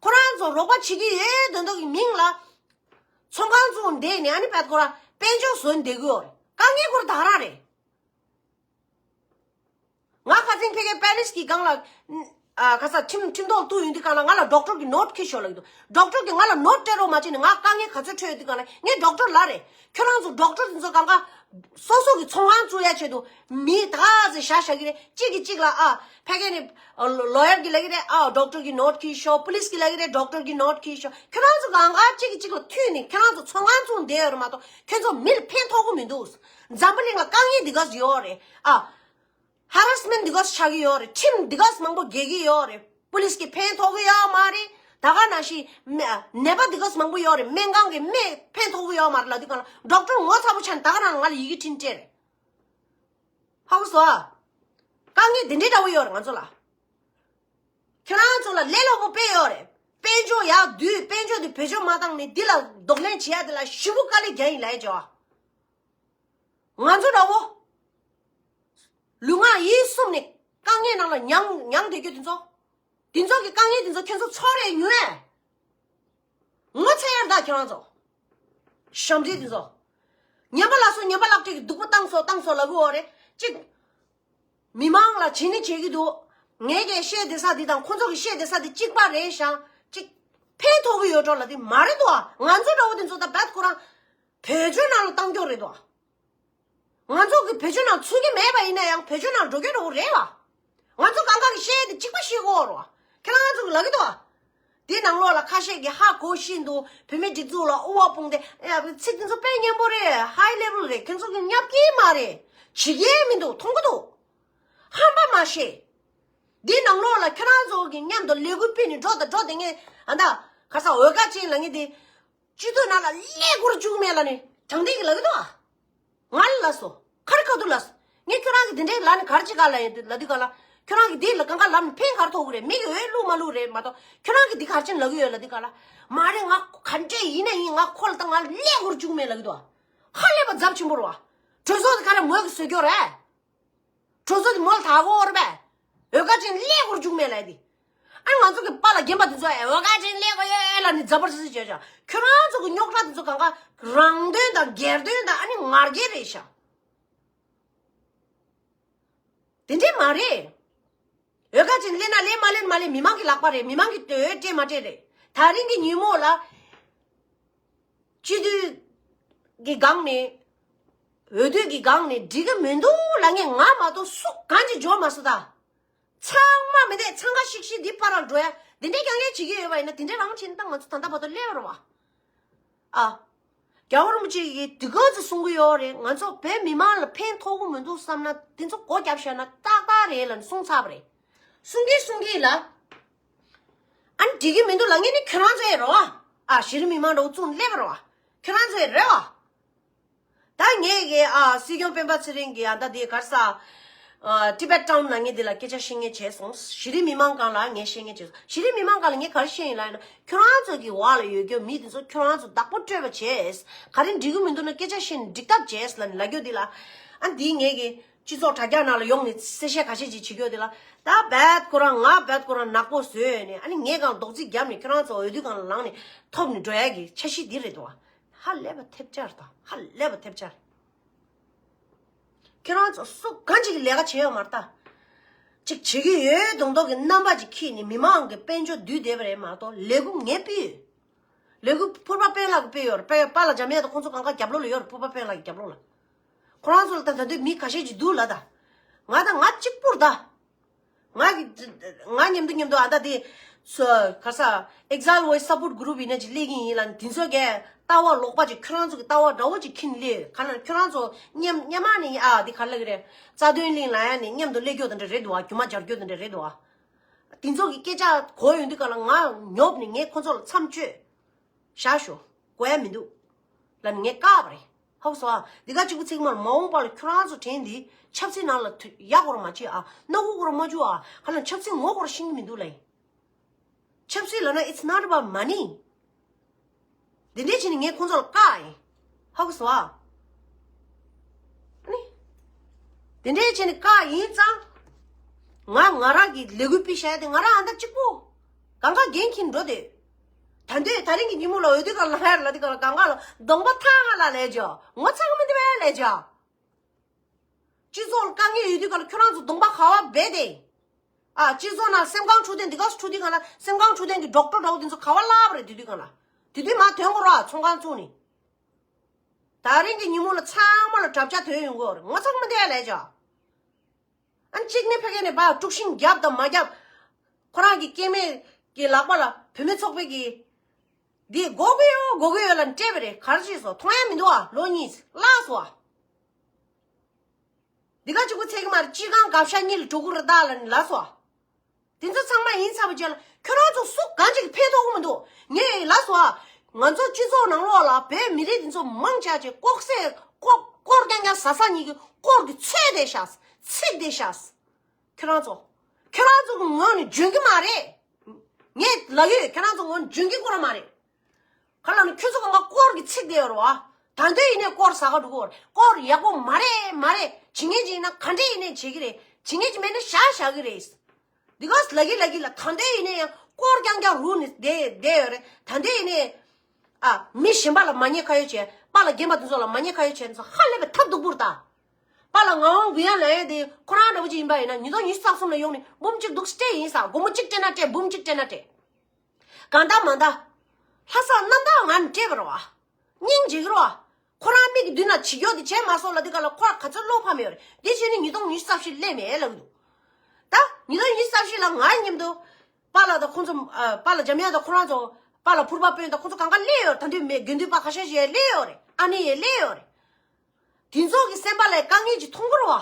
ཁོ་རང་ཚོ་རོགས་པ་བྱེད་ཀྱི་ཡོད་དོན་དག་གི་མིང་ལ། ཚོང་ཁང་བཙུགས་བསྡད་ནས་ཨ་ནི་བད་ཁོ་རང་དཔལ་འབྱོར་བཟོས་བསྡད་ཀྱི་ཡོད་རེད། དཀའ་ངལ་ཁོ་རང་ད་ག་རང་རེད། ང་ཁ་སང་ཕ་གིའི་པེ་རི་སི་གི་སྒང་ལ། ཨ་ཁ་ས་ཁྲིམས་ཁྲིམས་ཐོག་ཏུ་ཡོང་དུས་སྒང་ལ་ང་ལ་ཌོག་ཊར་གི་ནོཊ་ཁྱེར་ཤོག་ལབ་ཀྱི་འདུག་ཌོག་ཊར་གི་ང་ལ་ནོཊ་སྤྲད་རོགས་མ་བྱས་ནས་ང་དཀའ་ངལ་ག་ཚོད་འཕྲད་ཡོད་དུས་སྒང་ལ་ངས་ཌོག་ཊར་ལབ་རེད། ཁྱོད་རང་ཚོ་ཌོག་ཊར་དེ་ཚོ་གང་ག་སོ་སོ་གི་ཚོང་ཁང་བཙུགས་ཡ་ཆེད་དུ་མི་ད་ག་ཚོད་བཞག་བཞག་གི་རེད། གཅིག་གིས་གཅིག་ལ་ཨ་ཕ་གི་ནི་ལོ་ཡར་གི་ལབ་ཀྱི་རེད། ཨ་ཌོག་ཊར་གི་ནོཊ་ཁྱེར་ཤོག་པུ་ལིས་གི་ལབ་ཀྱི་རེད། ཌོག་ཊར་གི་ནོཊ་ཁྱེར་ཤོག་ཁྱོད་རང་ཚོ་གང་ག་གཅིག་གིས་གཅིག་ལ་མཐུད་ནས་ཁྱོད་རང་ཚོ་ཚོང་ཁང་བཙུགས་བསྡད་ཡོད་རེད་མ་གཏོགས་ཁྱོད་ཚོ་མི་ལ་ཕན་ཐོགས་གི་མི་འདུག་འཛམ་བུ་གླིང་ལ་དཀའ་ངལ་འདི་ག་ཚོད་ཡོད་རེད། ཨ། ཧ་ར་སི་མེན་ཊི་འདི་ག་ཚོད་ཆགས་ཀྱི་ཡོད་རེད། ཁྲིམས་འདི་ག་ཚོད་མང་པོ་འགལ་གྱི་ཡོད་རེད། པུ་ལིས་ཀྱིས་ཕན་ཐོགས་ཀྱི་ཡོད་མ་རེད། ད་ག་ནང་བཞིན་མེ་ནད་པ་འདི་ག་ཚོད་མང་པོ་ཡོད་རེད། སྨན་ཁང་གི་སྨན་ཕན་ཐོགས་ཀྱི་ཡོད་མ་རེད་ལབ་དུས་སྒང་ལ་ཌོག་ཊར་ངོ་ཚ་པོ་ཆགས་ནས་ད་ག་རང་ང་ལ་ཡི་གེ་འཕྲིན་སྤྲད་རེད། ཧ་གོ་སོང་ཨ། དཀའ་ངལ་འདི་འདྲའི་འདྲ་བོ་ཡོད་རེད་ང་ཚོ་ལ། ཁྱེད་རང་ཚོ་ལ་ལས་སླ་པོ་དཔེ་ཡོད་རེད། དཔལ་འབྱོར་ཡར་བསྡུས། དཔལ་འབྱོར་འདི་བེད་སྤྱོད་མ་བཏང་ནས་འདི་ལ་གདོང་ལེན་བྱེད་ཡ་དེ་ལ་ཞེ་པོ་དཀའ་ལས་རྒྱག་ཡིན་ལབ་ཡ་ཅོ། ང་ཚོ་འདྲ་བོ། ལུས་ངག་ཡིད་གསུམ་ནས་དཀའ་ངལ་ནང་ལ་མྱངས་མྱངས་བསྡད་རྒྱུ་དེ་ཚོ། དེ་ཚོ་གི་དཀའ་ངལ་དེ་ཚོ་ཁྱོད་ཚོ་ཚོར་རེ་མྱོང་ཨེ། ངོ་ཚ་ཡར་ད་ཁྱོད་རང་ཚོ། ཞབས་འདྲེན་དེ་ཚོ། ཉན་པ་ལ་སོ་ཉན་པ་ལག་བྲིས་ཀྱི་སྡུག་པོ་བཏང་སོ་བཏང་སོ་ལབ་གི་ཡོད་རེད་ཅིག་མི་མང་ལ་བྱེད་ནི་བྱེད་ཀྱི་འདུག་ངས་ཀྱང་བཤད་བསྡད་ས་འདི་དང་ཁོ་ཚོ་གི་བཤད་བསྡད་ས་འདི་གཅིག་པ་རེད་ཤག་ཅིག་ཕན་ཐོགས་ཀྱི་ཡོད་འགྲོ་ལབ་དེ་མ་རེད་དོ། ང་ཚོ་འདྲ་བོ་དེ་ཚོ་ད་རྦད་ཁོ་རང་བོད་ལྗོངས་ནང་ལ་བཏང་རྒྱུ་རེད་དོ། ང་ཚོ་གི་བོད་ལྗོངས་ནང་ཚུད་ཀྱི་མེད་པ་ཡིན་ན་ཡང་བོད་ལྗོངས་ནང་འགྲོ་རྒྱུ་འདྲ་བོ་རེད་བ། ང་ཚོ་གང་ག་གི་བཤད་དེ་གཅིག་པ་བཤད་དགོས་རོ། ཁྱེད་རང་ཚོ་གི་ལབ་ཀྱི་འདུག་བ། དེའི་ནང་ལོགས་ལ་ཁ་ཤས་ཀྱིས་ཧ་གོ་བཞིན་དུ་བོད་མིའི་སྒྲིག་འཛུགས་ལ་དབུ་བ་དཔུང་སྡེ་ཨེ་ཡ་ཚིག་དེ་ཚོ་དཔེ་སྙན་པོ་རེད། ཧའི་ལེ་ཝལ་རེད། ཁྱེད་ཚོ་གི་ཉབ་ཀྱི་མ་རེད། བྱེད་ཀྱི་མི་འདུག་མཐོང་གི་འདུག་ཧམ་པ་མ་བཤད། འདིའི་ནང་ལོགས་ལ་ཁྱེད་རང་ཚོ་གི་མཉམ་དུ་ལས་འགུལ་སྤེལ་ནས་འགྲོ་དང་འགྲོ་དེ་ངས་ཨ་ད་ག་ས་འོལ་ཁ་ཅན་ལ་ངས་དེ་སྤྱི་འཐུས་ནང་ལ་སླེབས་དགོས་རྒྱུ་མེད་ལ་ནི་དྲང་བདེན་གྱི་ལབ་ཀྱི་འདུག་ཨ། ང་ལ་ལབ་སོང་། ཁ་རི་ཁ་ཐུག་ལབ་སོང་། ངས་ཁྱོད་རང་གི་དེ་འདྲའི་ལབ་ནས་ག་རེ་བྱེད་ག་ལབ་ཡིན་ལབ་དུས་ག་ལ། ཁྱོད་རང་གི་དེ་ལ་གང་ག་ལབ་ནས་ཕན་ག་རེ་ཐོགས་ཀྱི་རེད། མི་གི་འོས་བླུགས་མ་བླུགས་རེད་མ་གཏོགས་ཁྱོད་རང་གི་དེ་ག་རེ་བྱས་ནས་ལབ་ཀྱི་ཡོད་ལབ་དུས་ག་ལ། མ་རེད། ང་ག་འདྲས་ཡིན་ན་ཡིན། ང་ཁོ་ལ་ད་ང་སླེབས་དགོས་རྒྱུ་མེད་ལབ་ཀྱི་འདུག་ཨ། ཧ་ལས་པ་ཚབས་ཆེན་པོ་རེད་བ། གྲོས་ཚོགས་དེ་ག་རེ་མོས་གི་བཟོས་ཀྱི་ཡོད་རེད། གྲོས་ཚོགས་དེ་མོ་ལ་ད་གོ་རེད་པས། འོལ་ཁ་ཅན་སླེབས་དགོས་རྒྱུ་མེད་ལབ་དེ། ཨ་ང་ཚོ་གི་པཱ་ལགས་རྒན་པ་དེ་ཚོ་ཨེ་འོལ་ཁ་ཅན་སླེབས་དགོས་ཡོད་ལབ་ནས་འཛབ་པར་སི་སི་བྱས་བྱ། ཁྱོད་རང་ཚོ་གི་རྙོག་དྲ་དེ་ཚོ་གང་ག་རང་དོན་དང་སྒེར་དོན་དང་ཨ་ནི་ང་རྒྱལ་རེད་ཤག་དེ་འདྲས་མ་རེད། འོལ་ཁ་ཅན་སླེབས་ན་སླེབས། མ་སླེབས་ན་མ་སླེབས། མི་མང་གི་ལག་པ་རེད། མི་མང་གི་འོས་སྤྲད་མ་སྤྲད་རེད། ད་རིང་གི་ཉིན་མོ་ལ། སྤྱི་འཐུས་ཀྱི་སྒང་ནས། འོས་བསྡུ་གི་སྒང་ནས་འགྲིག་གི་མི་འདུག་ལབ་མཁན་ང་མ་གཏོགས་སུ་གང་ཅིག་འབྱོར་མ་སོང་ད། ཚང་མ་མི་འདུག་ཚང་ཁ་ཤིག་ཤིག་འདི་ཕར་ལ་འགྲོ་ཡ། འདི་འདྲའི་རྐྱང་རྐྱང་བྱེད་ཀྱི་ཡོད་པ་ཡིན་ན་དེ་འདྲའི་རང་བྱས་ན་ད་ང་ཚོ་ད་ལྟ་བར་དུ་སླེབས་པ་རེད་བ། ཨ། རྒྱལ་བ་རིན་པོ་ཆེ་ཡིས་འདི་ག་ཚོད་གསུང་གི་ཡོད་རེད། ང་ཚོ་བོད་མི་མང་ལ་ཕན་ཐོགས་ཀྱི་མི་འདུག་བསམ་ན་དེ་ཚོ་སྒོ་བརྒྱབ་བཞག་ན་ཏག་ཏག་རེད་ལབ་ནས་གསུངས་ཚར་བ་རེད། གསུང་གིན་གསུང་གིན་ལ། ཨ་ནི་འགྲིག་གི་མི་འདུག་ལབ་མཁན་ནི་ཁྱོད་རང་ཚོ་ཡིན་རེད་བ། ཨ་གཞི་རིམ་མི་མང་འདྲ་བོ་བཙུགས་ནས་སླེབས་པ་རེད་བ། ཁྱོད་རང་ཚོ་ཡིན་རེད་བ། ད་ངས་ཀྱི་ཨ་སྲིད་སྐྱོང་སྤེན་པ་ཚེ་རིང་གི་ཨ་ད་དེ་ག་རེ་ཟ། ཨ་Tibet Town་ལབ་མཁན་དེ་ལ་སྐད་ཆ་བཤད་མཁན་བྱས་སོང་། གཞི་རིམ་མི་མང་སྒང་ལ་ངས་བཤད་མཁན་བྱས་སོང་། གཞི་རིམ་མི་མང་སྒང་ལ་ངས་ག་རེ་བཤད་ཡིན་ལབ་ཡིན་ན། ཁྱོད་རང་ཚོ་གི་འོག་ལ་ཡོད་རྒྱུ་མི་དེ་ཚོ་ཁྱོད་རང་ཚོ་བདག་པོ་སྤྲོད་པ་བྱས། ག་རེ་འགྲིག་གི་མི་འདུག་ན་སྐད་ཆ་བཤད་ནས་འགྲིག་ཐབས་བྱས་ལབ་ནས་ལབ་རྒྱུ་དེ་ལ། ཨ་འདིའི་ངས་ཀྱི་སྤྱི་ཚོགས་དྲ་རྒྱ་ནང་ལ་ཡོང་ནས་གསལ་བཤད་ཁ་ཤས་ཅིག་བྱེད་རྒྱུ་དེ་ལ། ད་རྦད་ཁོ་རང་ང་རྦད་ཁོ་རང་ནག་པོ་བཟོས་ནས་ཨ་ནི་ངས་གང་རྡོག་རྫིས་བརྒྱབ་ནས་ཁྱོད་རང་ཚོ་འོས་བསྡུ་སྒང་ལ་ལངས་ནས་ཐོབ་ནས་འགྲོ་ཡ་གི་འཆར་གཞི་འདི་རེད་འདུག་བ། ཧ་ལས་པ་ཐེབས་ཆག་རེད་ད། ཧ་ལས་པ་ཐེབས་ཆག་རེད། ཁྱེད་རང་ཚོ་སུ་གང་ཅིག་གིས་ལས་ཀ་བྱས་ཡོད་མ་རེད་ད། ཅིག་བྱེད་ཀྱི་ཡོད་མདོག་མདོག་གི་རྣམ་པ་ཅིག་འཁྱེར་ནས་མི་མང་གི་དཔལ་འབྱོར་བསྡུས་བསྡད་པ་རེད་མ་གཏོགས་ལས་འགུལ་ངས་སྤེལ་ཡོད། ལས་འགུལ་ཕུར་པ་དཔོན་ལགས་ཀྱིས་སྤེལ་ཡོད་རེད། དཔལ་པཱ་ལགས་འཇམ་དབྱངས་དང་ཁོང་ཚོ་གང་ག་རྒྱབ་ལོགས་ལ་ཡོད་རེད། ཕུར་པ་དཔོན་ལགས་ཀྱི་རྒྱབ་ལོགས་ལ། ཁོ་རང་ཚོ་ལ་ད་ད་དུང་མི་ཁ་ཤས་ཅིག་འདུག་ལ་ད། ང་ད་ང་གཅིག་པུར་ད། ང་གི་ང་མཉམ་དུ་མཉམ་དུ་ཨ་ད་དེ་ཚོ་ག་ས་Exile Voice Support Group ཡིན་ན་ཅིག་སླེབས་ཀྱི་ཡིན་ལ་ནི་དེ་ཚོ་གས་ལྟ་བ་ལོག་པ་ཅིག་ཁྱོད་རང་ཚོ་གི་ལྟ་བ་འདྲ་བོ་ཅིག་འཁྱེར་ནས་སླེབས་ག་ན་ཁྱོད་རང་ཚོ་མཉམ་མཉམ་མ་ནི་ཨ་དེ་ག་ལ་གི་རེད། རྩ་དོན་གླིང་ལ་ཡ་ནི་མཉམ་དུ་སླེབས་རྒྱུ་དེ་འདྲ་རེད་འདུག་ཨ། རྒྱུ་མ་སྦྱར་རྒྱུ་དེ་འདྲ་རེད་འདུག་ཨ། དེ་ཚོ་གི་སྐད་ཆ་གོ་ཡོང་དུས་ག་ལ་ང་ཉོབ་ནས་ངས་ཁོ་ཚོ་ལ་མཚམས་གཅོད། བཞག་ཤོག་གོ་ཡ་མི་འདུག་ལབ་ནས་ངས་བཀག་པ་རེད། ཧ་གོ་སོང་ཨ། འདི་ག་གཅིག་པུ་ཚིག་མར་མ་འོངས་པ་ལ་ཁྱོད་རང་ཚོ་དྲན་འདི་ཆབ་སྲིད་ནང་ལ་ཐུ་ཡག་པོ་ར་མ་བྱེད་ཨ། སྣ་ཁུག་པོ་ར་མ་བཅུག་ཨ། ཁ་ལ་ཆབ་སྲིད་ངོ་ཁོ་ར་ཤེས་ཀྱི་མི་འདུག་ལབ་ཡིན། ཆབ་སྲིད་ལབ་ན་it's not about money། འདི་འདྲས་བྱས་ནས་ངས་ཁོང་ཚོ་ལ་བཀག་ཡིན། ཧ་གོ་སོང་ཨ། ཨ་ནི། དེ་འདྲའི་བྱས་ནས་བཀག་ཡིན་ཙང་། ང་ང་རང་གི་ལས་འགུལ་སྤེལ་བྱ་ཡ་དེ་ང་རང་ཨ་མདའ་གཅིག་པོ། གང་ག་འགན་འཁྱེར་འགྲོ་དེ། ད་འདོད་ད་རིང་གི་ཉིན་མོ་ལ་འོས་བསྡུ་སྒང་ལ་ལྷ་ཡར་ལ་དེ་གང་ལ་གང་ག་ལ་གདོང་པ་ཐང་ལ་ལས་བྱ། ངོ་ཚ་གི་མི་འདུག་བས་ལས་བྱ། སྤྱི་ཚོགས་ལ་དཀའ་ངལ་ཡོད་དུས་གང་ལ་ཁྱོད་རང་ཚོ་གདོང་པ་ག་བ་སྦས་ཏེ། ཨ་སྤྱི་ཚོགས་ནང་སེམས་ཁམས་འཁྲུག་དེ་འདི་ག་སུ་འཁྲུག་དུས་གང་ལ་སེམས་ཁམས་འཁྲུག་དེ་གི་ཌོག་ཊར་འདྲ་བོ་དེ་ཚོ་ག་བ་ལབ་པ་རེད་དེ་དུས་གང་ལ། དེ་དུས་མ་ཐོན་གོ་ར་ཚོང་ཁང་བཙུགས་ནས། ད་རིང་གི་ཉིན་མོ་ལ་ཚང་མ་ལ་གྲབས་ཆ་ཐོན་ཡོང་གི་ཡོད་རེད། ངོ་ཚ་གི་མི་འདུག་ལས་བྱ། ཨ་ནི་གཅིག་ནི་ཕ་གི་ནས་ཕར་དཀྲུག་ཤིང་བརྒྱབ་དང་མ་བརྒྱབ། ཁོ་རང་གི་སྐྱེ་དམན་གྱི་ལག་པ་ལ་བུད་མེད་ཚོགས་པའི་གི། འདི་དགོས་ཀྱི་ཡོད་དགོས་ཀྱི་ཡོད་ལ་སྤྲད་པ་རེད། ག་རེ་བྱས་སོང་། མཐོང་ཡ་མི་འདུག་ཨ། ལོ་གཉིས་བརླག་སོང་ཨ། འདི་ག་གཅིག་པུ་ཚད་ཀྱི་མ་རེད། སྤྱི་ཁང་གབ་ཤ་གཉིས་ལ་འགྲོ་གི་རེད་ད་ལབ་ནས་ལབ་སོང་ཨ། དེ་ཚོ་ཚང་མ་ཡིན་ཚར་བ་རྗེས་ལ་ཁྱོད་རང་ཚོ་སུ་གང་ཅིག་ཕན་ཐོགས་ཀྱི་མི་འདུག་ངས་ལབ་སོང་ཨ། ང་ཚོ་སྤྱི་ཚོགས་ནང་ལོགས་ལ་བོད་མི་རིགས་དེ་ཚོ་མང་ཆེ་བ་ཅིག་ལྐོག་ཟས་ལྐོག་སྐོར་རྐྱང་རྐྱང་ཟ་ས་གཉིས་ཀྱི་སྐོར་གྱི་ཚོད་བསྡད་ཤག་ཚིག་བསྡད་ཤག་ཁྱོད་རང་ཚོ། ཁྱོད་རང་ཚོ་གི་ངོས་ནས་འཇོན་གྱི་མ་རེད། ངས་ལབ་ཡོད། ཁྱོད་རང་ཚོ་ངོས་ནས་འཇོན་གྱི་ཁོ་རང་མ་རེད། ག་ལ་ནི་ཁྱོད་ཚོ་གང་ག་སྐོར་གྱི་ཚིག་དེ་ཡོད་རེད་བ། ད་འདོད་ཡིན་ནས་སྐོར་ཟ་ག་འགྲོ་གི་ཡོད་རེད། སྐོར་ཡག་པོ་མ་རེད་མ་རེད། བྱེད་ངེས་ཅིག་ཡིན་ན་ག་འདྲས་ཡིན་ནས་བྱེད་ཀྱི་རེད། བྱེད་ངེས་ཅིག་མེད་ན་བཞག་བཞག་གི་རེད། འདི་ག་ལ་གི་ལ་གི་ལ་ད་འདོད་ཡིན་ནས་ཡང་སྐོར་རྐྱང་རྐྱང་རུ་ནས་བསྡད་བསྡད་ཡོད་རེད། ད་འདོད་ཡིན་ནས། ཨ། མི་གཞན་པ་ལ་མ་ཉེས་ཁ་གཡོགས་བྱས། པཱ་ལགས་རྒན་པ་དེ་ཚོ་ལ་མ་ཉེས་ཁ་གཡོགས་བྱས་ཚོ་ཧ་ལས་པའི་ཐབས་སྡུག་པོར་ད། པཱ་ལགས་ངག་དབང་འབུམ་དབྱངས་ལབ་ཡས་དེ་ཁོ་རང་འདྲ་པོ་ཅིག་ཡིན་པ་ཡིན་ན་ཉིས་སྟོང་ཉི་ཤུ་རྩ་གསུམ་ལ་ཡོང་ནས་འབུམ་གཅིག་འདུག་སེ་སྤྲད་ཡིན་ས། སྒོར་མོ་གཅིག་སྤྲད་ན་སྤྲད། འབུམ་གཅིག་སྤྲད་ན་སྤྲད། གང་ལྟར་མ་ལྟར། ལྷག་བསམ་རྣམ་དག་ངང་ནས་སྤྲད་པ་རེད་བ། སྙིང་རྗེ་གི་རེད་བ། ཁོ་རང་མིག་གི་མདུན་ན་བྱེད་སྐྱོ་དེ་བྱས་མ་སོང་ལབ་དུས་སྒང་ལ་ཁོ་རང་ག་ཚོད་བློ་ཕམ་ཡོད་རེད། དེ་བྱས་ནས་ཉིས་སྟོང་ཉི་ཤུ་རྩ་བཞི་སླེབས་མེད་ལབ་གི་འདུག་ད་ཉིས་སྟོང་ཉི་ཤུ་རྩ་བཞི་ལ་ང་མཉམ་དུ། པཱ་ལགས་དང་ཁོང་ཚོ། ཨ། པཱ་ལགས་འཇམ་དབྱངས་དང་ཁོ་རང་ཚོ། པཱ་ལགས་ཕུར་པ་དཔོན་དང་ཁོང་ཚོ་གང་ག་སླེབས་ཡོད་རེད། དེ་དུས་མེད་དགེ་འདུན་པ་ཁ་ཤས་ཤིག་སླེབས་ཡོད་རེད། ཨ་ནེ་ཡང་སླེབས་ཡོད་རེད། དེ་ཚོ་གི་སེམས་པ་ལ་དཀའ་ངལ་ཅིག་མཐོང་གི་རེད་བ།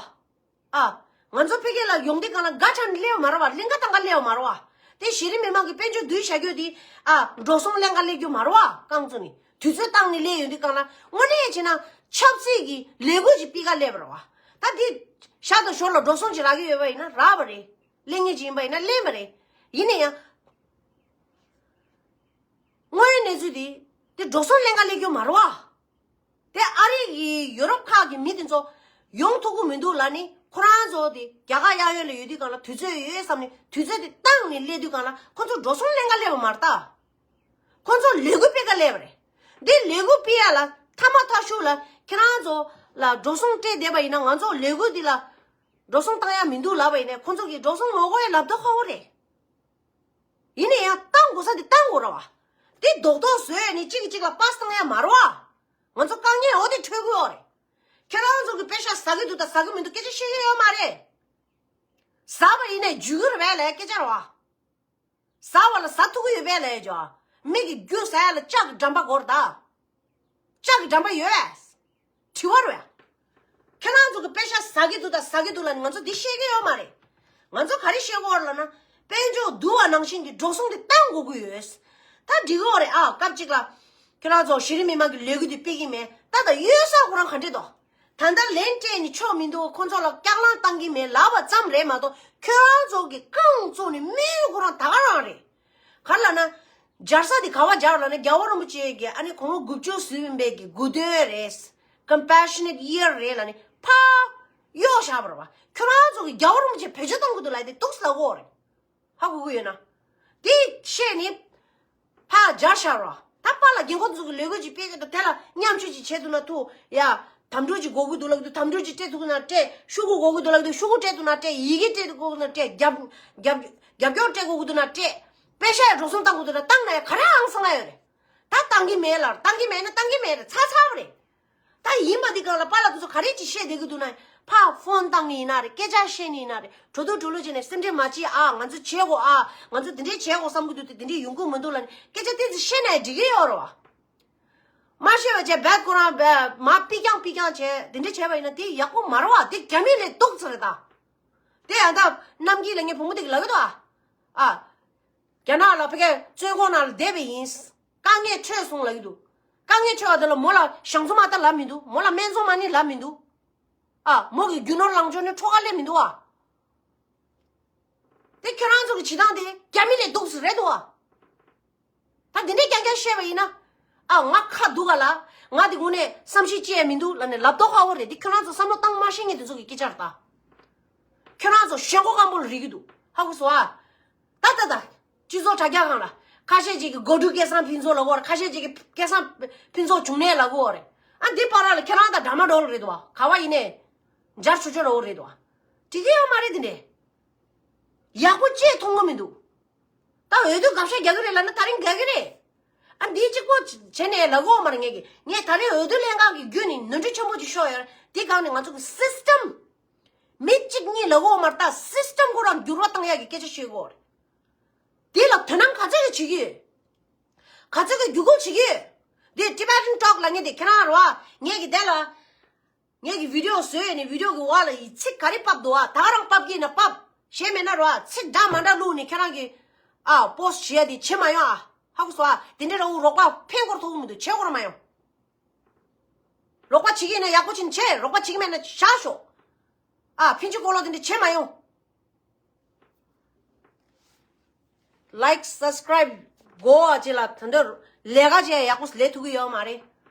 ཨ། ང་ཚོ་ཕ་གི་ལ་ཡོང་དུས་སྒང་ལ་དགའ་ཆགས་ནས་སླེབས་ཡོད་མ་རེད་བ། གླིང་ག་བཏང་ག་སླེབས་ཡོད་མ་རེད་བ། དེ་གཞི་རིམ་མི་མང་གི་དཔལ་འབྱོར་བསྡུས་བཞག་རྒྱུ་དེ། ཨ། འགྲོ་སོང་ལེན་ག་སླེབས་རྒྱུ་མ་རེད་བ། རྐང་བཙུགས་ནས་དུས་ཚོད་བཏང་ནས་སླེབས་ཡོང་དུས་སྒང་ལ་དངོས་གནས་བྱས་ན་ཆབ་སྲིད་ཀྱི་ལས་འགུལ་ཅིག་སྤེལ་ག་སླེབས་པ་རེད་བ། ད་དེ་ཤར་དང་ཞོར་ལ་འགྲོ་སོང་ཅིག་རག་གི་ཡོད་པ་ཡིན་ན་རག་པ་རེད། ལེན་མཁན་ཅིག་ཡིན་པ་ཡིན་ན་ལེན་པ་རེད། ཡིན་ན་ཡང་། དངོས་ཡོད་གནས་ཚུལ་དེ། དེ་འགྲོ་སོང་ལེན་ག་སླེབས་རྒྱུ་མ་རེད་བ། དེ་ཨ་རི་གི་ཡུ་རོབ་ཁག་གི་མི་དེ་ཚོ་ཡོང་ཐུབ་ཀྱི་མི་འདུག་ལབ་ནས་ཁོ་རང་ཚོ་དེ་རྒྱ་གར་གཡས་གཡོན་ལ་ཡོད་དུས་སྒང་ལ་དུས་ཚོད་ཡོད་བསམ་ནས་དུས་ཚོད་དེ་བཏང་ནས་སླེབས་དུས་སྒང་ལ་ཁོ་ཚོ་འགྲོ་སོང་ལེན་ག་སླེབས་པ་མ་རེད་ད། ཁོ་ཚོ་ལས་འགུལ་སྤེལ་ག་སླེབས་པ་རེད། འདི་ལས་འགུལ་སྤེལ་ཡ་ལ་མཐའ་མ་མཐའ་གཞུག་ལ་ཁྱེད་རང་ཚོ་ལ་འགྲོ་སོང་སྤྲད་བསྡད་པ་ཡིན་ན་ང་ཚོ་ལས་འགུལ་འདི་ལ་འགྲོ་སོང་བཏང་ཡ་མི་འདུག་ལབ་པ་ཡིན་ན་ཁོ་ཚོ་གིས་འགྲོ་སོང་མ་དགོས་ཡ་ལབ་མདོག་ཁ་པོ་རེད། ཡིན་ན་ཡང་བཏང་དགོས་ས་དེ་བཏང་དགོས་རེད་བ། དེ་རྡོག་རྡོག་བཟོས་ནས་གཅིག་གིས་གཅིག་ལ་པཱ་སི་བཏང་ཡ་མ་རེད་བ། ང་ཚོ་དཀའ་ངལ་འོ་དེ་འཕྲད་ཀྱི་ཡོད་རེད། ཁྱེད་རང་ཚོ་གི་པེ་ཤ་ཟ་གི་འདུག་དང་ཟ་གི་མི་འདུག་སྐད་ཆ་བཤད་ཀྱི་ཡོད་མ་རེད། ཟ་བ་ཡིན་ནའི་འཇུ་གི་རེད་པས་ལབ་སྐད་ཆ་རེད་བ། ཟ་བ་ལ་ཟ་ཐུབ་ཀྱི་ཡོད་པས་ལབ་ཡ་ཅོ། མི་གི་རྒྱུ་ཟ་ཡ་ལ་ལྕགས་ཀྱི་འགྲམ་པ་དགོས་རེད་ད། ལྕགས་ཀྱི་འགྲམ་པ་ཡོད་པས། དྲི་བ་རེད། ཁྱེད་རང་ཚོ་གི་པེ་ཤ་ཟ་གི་འདུག་དང་ཟ་གི་འདུག་ལབ་ནས་ང་ཚོ་འདི་བཤད་ཀྱི་ཡོད་མ་རེད། ང་ཚོ་ག་རེ་བཤད་དགོས་རེད་ལབ་ན། དཔལ་འབྱོར་བསྡུ་བ་ནང་བཞིན་གྱི་འགྲོ་སོང་དེ་བཏང་དགོས་ཀྱི་ཡོད། ད་འགྲིག་གི་ཡོད་རེད་ཨ། སྐབས་གཅིག་ལ། ཁྱེད་རང་ཚོ་གཞི་རིམ་མི་མང་གི་ལས་འགུལ་དེ་སྤེལ་གྱི་མེད་ད། ད་གཡོལ་ས་ཁོ་རང་ག་འདྲས་དོ། ད་ལྟ་ལན་སྤྲད་ནས་ཆོག་མི་འདུག་ཁོ་ཚོ་ལ་སྐྱག་ལང་བཏང་གི་མེད་ལབ་པ་ཙམ་རེད་མ་གཏོགས་ཁྱོད་རང་ཚོ་གི་རྐང་བཙུགས་ནས་དམིགས་ཡུལ་ཁོ་རང་ད་ག་རང་རེད། ག་རེ་ལབ་ན། སྦྱར་ས་དེ་ག་པར་སྦྱར་ལབ་ན་རྒྱལ་བ་རིན་པོ་ཆེ་གི་ཨ་ནི་དགུང་ལོ་དགུ་བཅུ་ཟིན་པའི་གི་དགུང་སྟོན་རེད། Compassionate Year རེད་ལབ་ནས་ཕར་གཡོག་བཞག་པ་རེད་བ། ཁྱོད་རང་ཚོ་གི་རྒྱལ་བ་རིན་པོ་ཆེ་བེད་སྤྱོད་གཏོང་གི་འདུག་ལབ་དེ་འདུག་ཟེར་ལབ་ཀྱི་ཡོད་རེད། ཧ་གོ་གི་ཡོད་ན། དེ་བཤད་ནས་ཕར་སྦྱར་བཞག་རོགས། ད་པཱ་ལགས་རྒན་ཁོང་ཚོ་གི་ལས་འགུལ་ཅིག་སྤེལ་གི་འདུག་དེ་ལ་མཉམ་ཞུགས་ཅིག་བྱེད་ཐུབ་ན་ཐུབ་ཡ། དམ་འབུལ་ཅིག་དགོས་ཀྱི་འདུག་ལབ་ཀྱི་འདུག་དམ་འབུལ་ཅིག་སྤྲད་ཐུབ་ཀྱི་ན་སྤྲད། ཤོག་གུ་དགོས་ཀྱི་འདུག་ལབ་ཀྱི་འདུག་ཤོག་གུ་སྤྲད་ཐུབ་ན་སྤྲད། ཡི་གེ་སྤྲད་དགོས་ཀྱི་ན་སྤྲད། རྒྱབ་རྒྱབ་རྒྱབ་སྐྱོར་སྤྲད་དགོས་ཀྱི་འདུག་ན་སྤྲད། པེ་ཤ་ཡ་འགྲོ་སོང་བཏང་དགོས་འདུག་ན་བཏང་ན་ཡ་ག་རེ་ཨང་སང་ཡོད་རེད། ད་བཏང་གི་མེད་ལབ། བཏང་གི་མེད་ན་བཏང་གི་མེད་རེད། ཚར་ཚར་བ་རེད། ད་ཡིན་པ་འདི་སྒང་ལ་པཱ་ལགས་དེ་ཚོ་ག་རེ་ཅིག་བཤད་བསྡད་ཀྱི་འདུག་ན། ཕར་ཕོན་བཏང་ནི་ཡིན་ན་རེད། སྐད་ཆ་བཤད་ནི་ཡིན་ན་རེད། གྲོས་བསྡུར་གྲོས་ལོ་བྱས་ནས་སེམས་ཁྲལ་མ་བྱེད་ཨ། ང་ཚོ་བྱེད་དགོས་ཨ། ང་ཚོ་འདི་འདྲས་བྱེད་དགོས་བསམ་གྱི་འདུག་དེ་འདི་འདྲས་ཡོང་གི་མི་འདུག་ལབ་ནས་སྐད་ཆ་ཏོག་ཙམ་བཤད་ན་ཡང་འགྲིག་གི་ཡོད་རེད་བ། མ་བཤད་པ་བྱས་རྦད་ཁོ་རང་རྦད་མར་ཕུད་རྐྱང་ཕུད་རྐྱང་བྱས་དེ་འདྲས་བྱས་པ་ཡིན་ན་དེ་ཡག་པོ་མ་རེད་བ། དེ་རྒྱ་མི་ལས་སྡུག་ཙམ་རེད་ད། དེ་ཡང་ད་གནམ་དཀྱིལ་ལ་ངའི་བུ་མོ་དེ་གིས་ལབ་ཀྱི་འདུག་ཨ། ཨ། རྒྱ་ནག་ལ་ཕ་གིའི་བཙོན་ཁང་ནང་ལ་བསྡད་པ་ཡིན། དཀའ་ངལ་འཕྲད་སོང་ལབ་ཀྱི་འདུག་དཀའ་ངལ་འཕྲད་པ་དེ་ལ་མོ་ལ་ཞང་ཚོ་མ་ལྟ་ལབ་མི་འདུག་མོ་ལ་སྨན་ཚོང་མ་ནི་ལབ་མི་འདུག་ཨ། མོ་གི་རྒྱུ་ནོར་ལང་ཕྱོགས་ནི་འཕྲོག་ག་སླེབས་མི་འདུག་ཨ། དེ་ཁྱོད་རང་ཚོ་གི་བྱེད་སྟངས་དེ་རྒྱ་མི་ལས་སྡུག་ཙམ་རེད་འདུག་ཨ། ད་འདི་འདྲའི་རྐྱང་རྐྱང་བཤད་པ་ཡིན་ན། ཨ། ང་ཁ་སྡུག་ག་ལ། ང་དེ་དངོས་གནས་བསམ་ཤེས་ཅི་ཡང་མི་འདུག་ལབ་ནས་ལབ་མདོག་ཁ་པོ་རེད། དེ་ཁྱོད་རང་ཚོ་བསམ་བློ་བཏང་མ་ཤེས་མཁན་དེ་ཚོ་གི་སྐད་ཆ་རེད་ད། ཁྱོད་རང་ཚོ་ཞེན་ཁོག་སྐམ་པོ་ལ་རིག་གི་འདུག་ཧ་གོ་སོང་ཨ། ད་ད་ད། སྤྱི་ཚོགས་དྲ་རྒྱ་སྒང་ལ། ཁ་ཤས་ཅིག་གིས་སྒོ་དྲུག་སྐལ་བཟང་ཕུན་ཚོགས་ལབ་ཀྱི་ཡོད་རེད། ཁ་ཤས་ཅིག་གིས་སྐལ་བཟང་ཕུན་ཚོགས་འབྱུང་གནས་ལབ་ཀྱི་ཡོད་རེད། ཨ། འདི་བར་ལ་ཁྱེད་རང་དང་འདྲ་མ་འགྲོ་ལ་རེད་དོ། ག་བ་ཡིན་ནའི། འཇར་ཆུ་ཆུ་ར་བོ་རེད་དོ། འགྲིག་གི་ཡོད་མ་རེད་དེ་འདྲས། ཡག་པོ་ཅིག་མཐོང་གི་མི་འདུག་ད་འོས་བསྡུ་དགའ་ཤོས་རྒྱག་གི་རེད་ལབ་ན་ད་རིང་རྒྱག་གི་རེད། ཨ། འདི་གཅིག་པོ་བྱས་ནས་ལབ་ཀྱི་ཡོད་མ་རེད་ངས་ཀྱི། ངས་ད་རིང་འོས་བསྡུ་ལྷན་ཁང་གི་བརྒྱུད་ནས་ནོར་འཁྲུལ་ཆེན་པོ་ཅིག་ཤོར་ཡོད་རེད། དེ་སྒང་ནས་ང་ཚོ་གི་སིས་ཊམ། མི་གཅིག་གཉིས་ལབ་ཀྱི་ཡོད་མ་རེད། ད་སིས་ཊམ་ཁོ་རང་འགྱུར་བ་བཏང་ཡག་གི་སྐད་ཆ་བཤད་ཀྱི་ཡོད་རེད། དེ་ལ་དོ་སྣང་ག་ཚོད་ཀྱིས་བྱེད་ཀྱི་ཡོད། ག་ཚོད་ཀྱིས་བརྒྱུད་སྐུལ་བྱེད་ཀྱི་ཡོད། དེ་Tibetan Talk ལབ་མཁན་དེ་ཁྱེད་རང་རེད་བ། ངས་ཀྱི་དེ་ལ། ངས་ཀྱི་བི་ཌི་ཡོ་བཟོས་ནས་བི་ཌི་ཡོ་གི་འོག་ལ་ཡི་ཚིག་ག་རེ་ཕབ་འདུག་ཨ། ད་ག་རང་ཕབ་ཀྱི་ཡིན་ན་ཕབ། གཞན་མེད་ན་རེད་བ། ཚིག་འདྲ་མ་འདྲ་བླུགས་ནས་ཁྱེད་རང་གི། ཨ། པོ་སི་ཊི་བྱེད་ཡ་དེ་བྱེད་མ་ཡོང་ཨ། ཧ་གོ་སོང་ཨ། དེ་འདྲ་ར་འུ་རོགས་པ་ཕན་སྐོར་ཐོགས་མི་འདུག་བྱེད་སྐོར་མ་ཡོང་། རོགས་པ་བྱེད་ཀྱི་ཡིན་ན་ཡག་པོ་བྱས་ནས་བྱེད། རོགས་པ་བྱེད་ཀྱི་མེད་ན་བཞག་ཤོག་ཨ། ཕན་ཆད་སྐོར་ལོག་དེ་འདྲ་བྱེད་མ་ཡོང་། Like subscribe དགོས་པ་ཅིག་ལ་ད་འདོད་ལས་ཀ་ཅིག་ཡག་པོ་ལས་ཐུབ་ཀྱི་ཡོད་མ་རེད།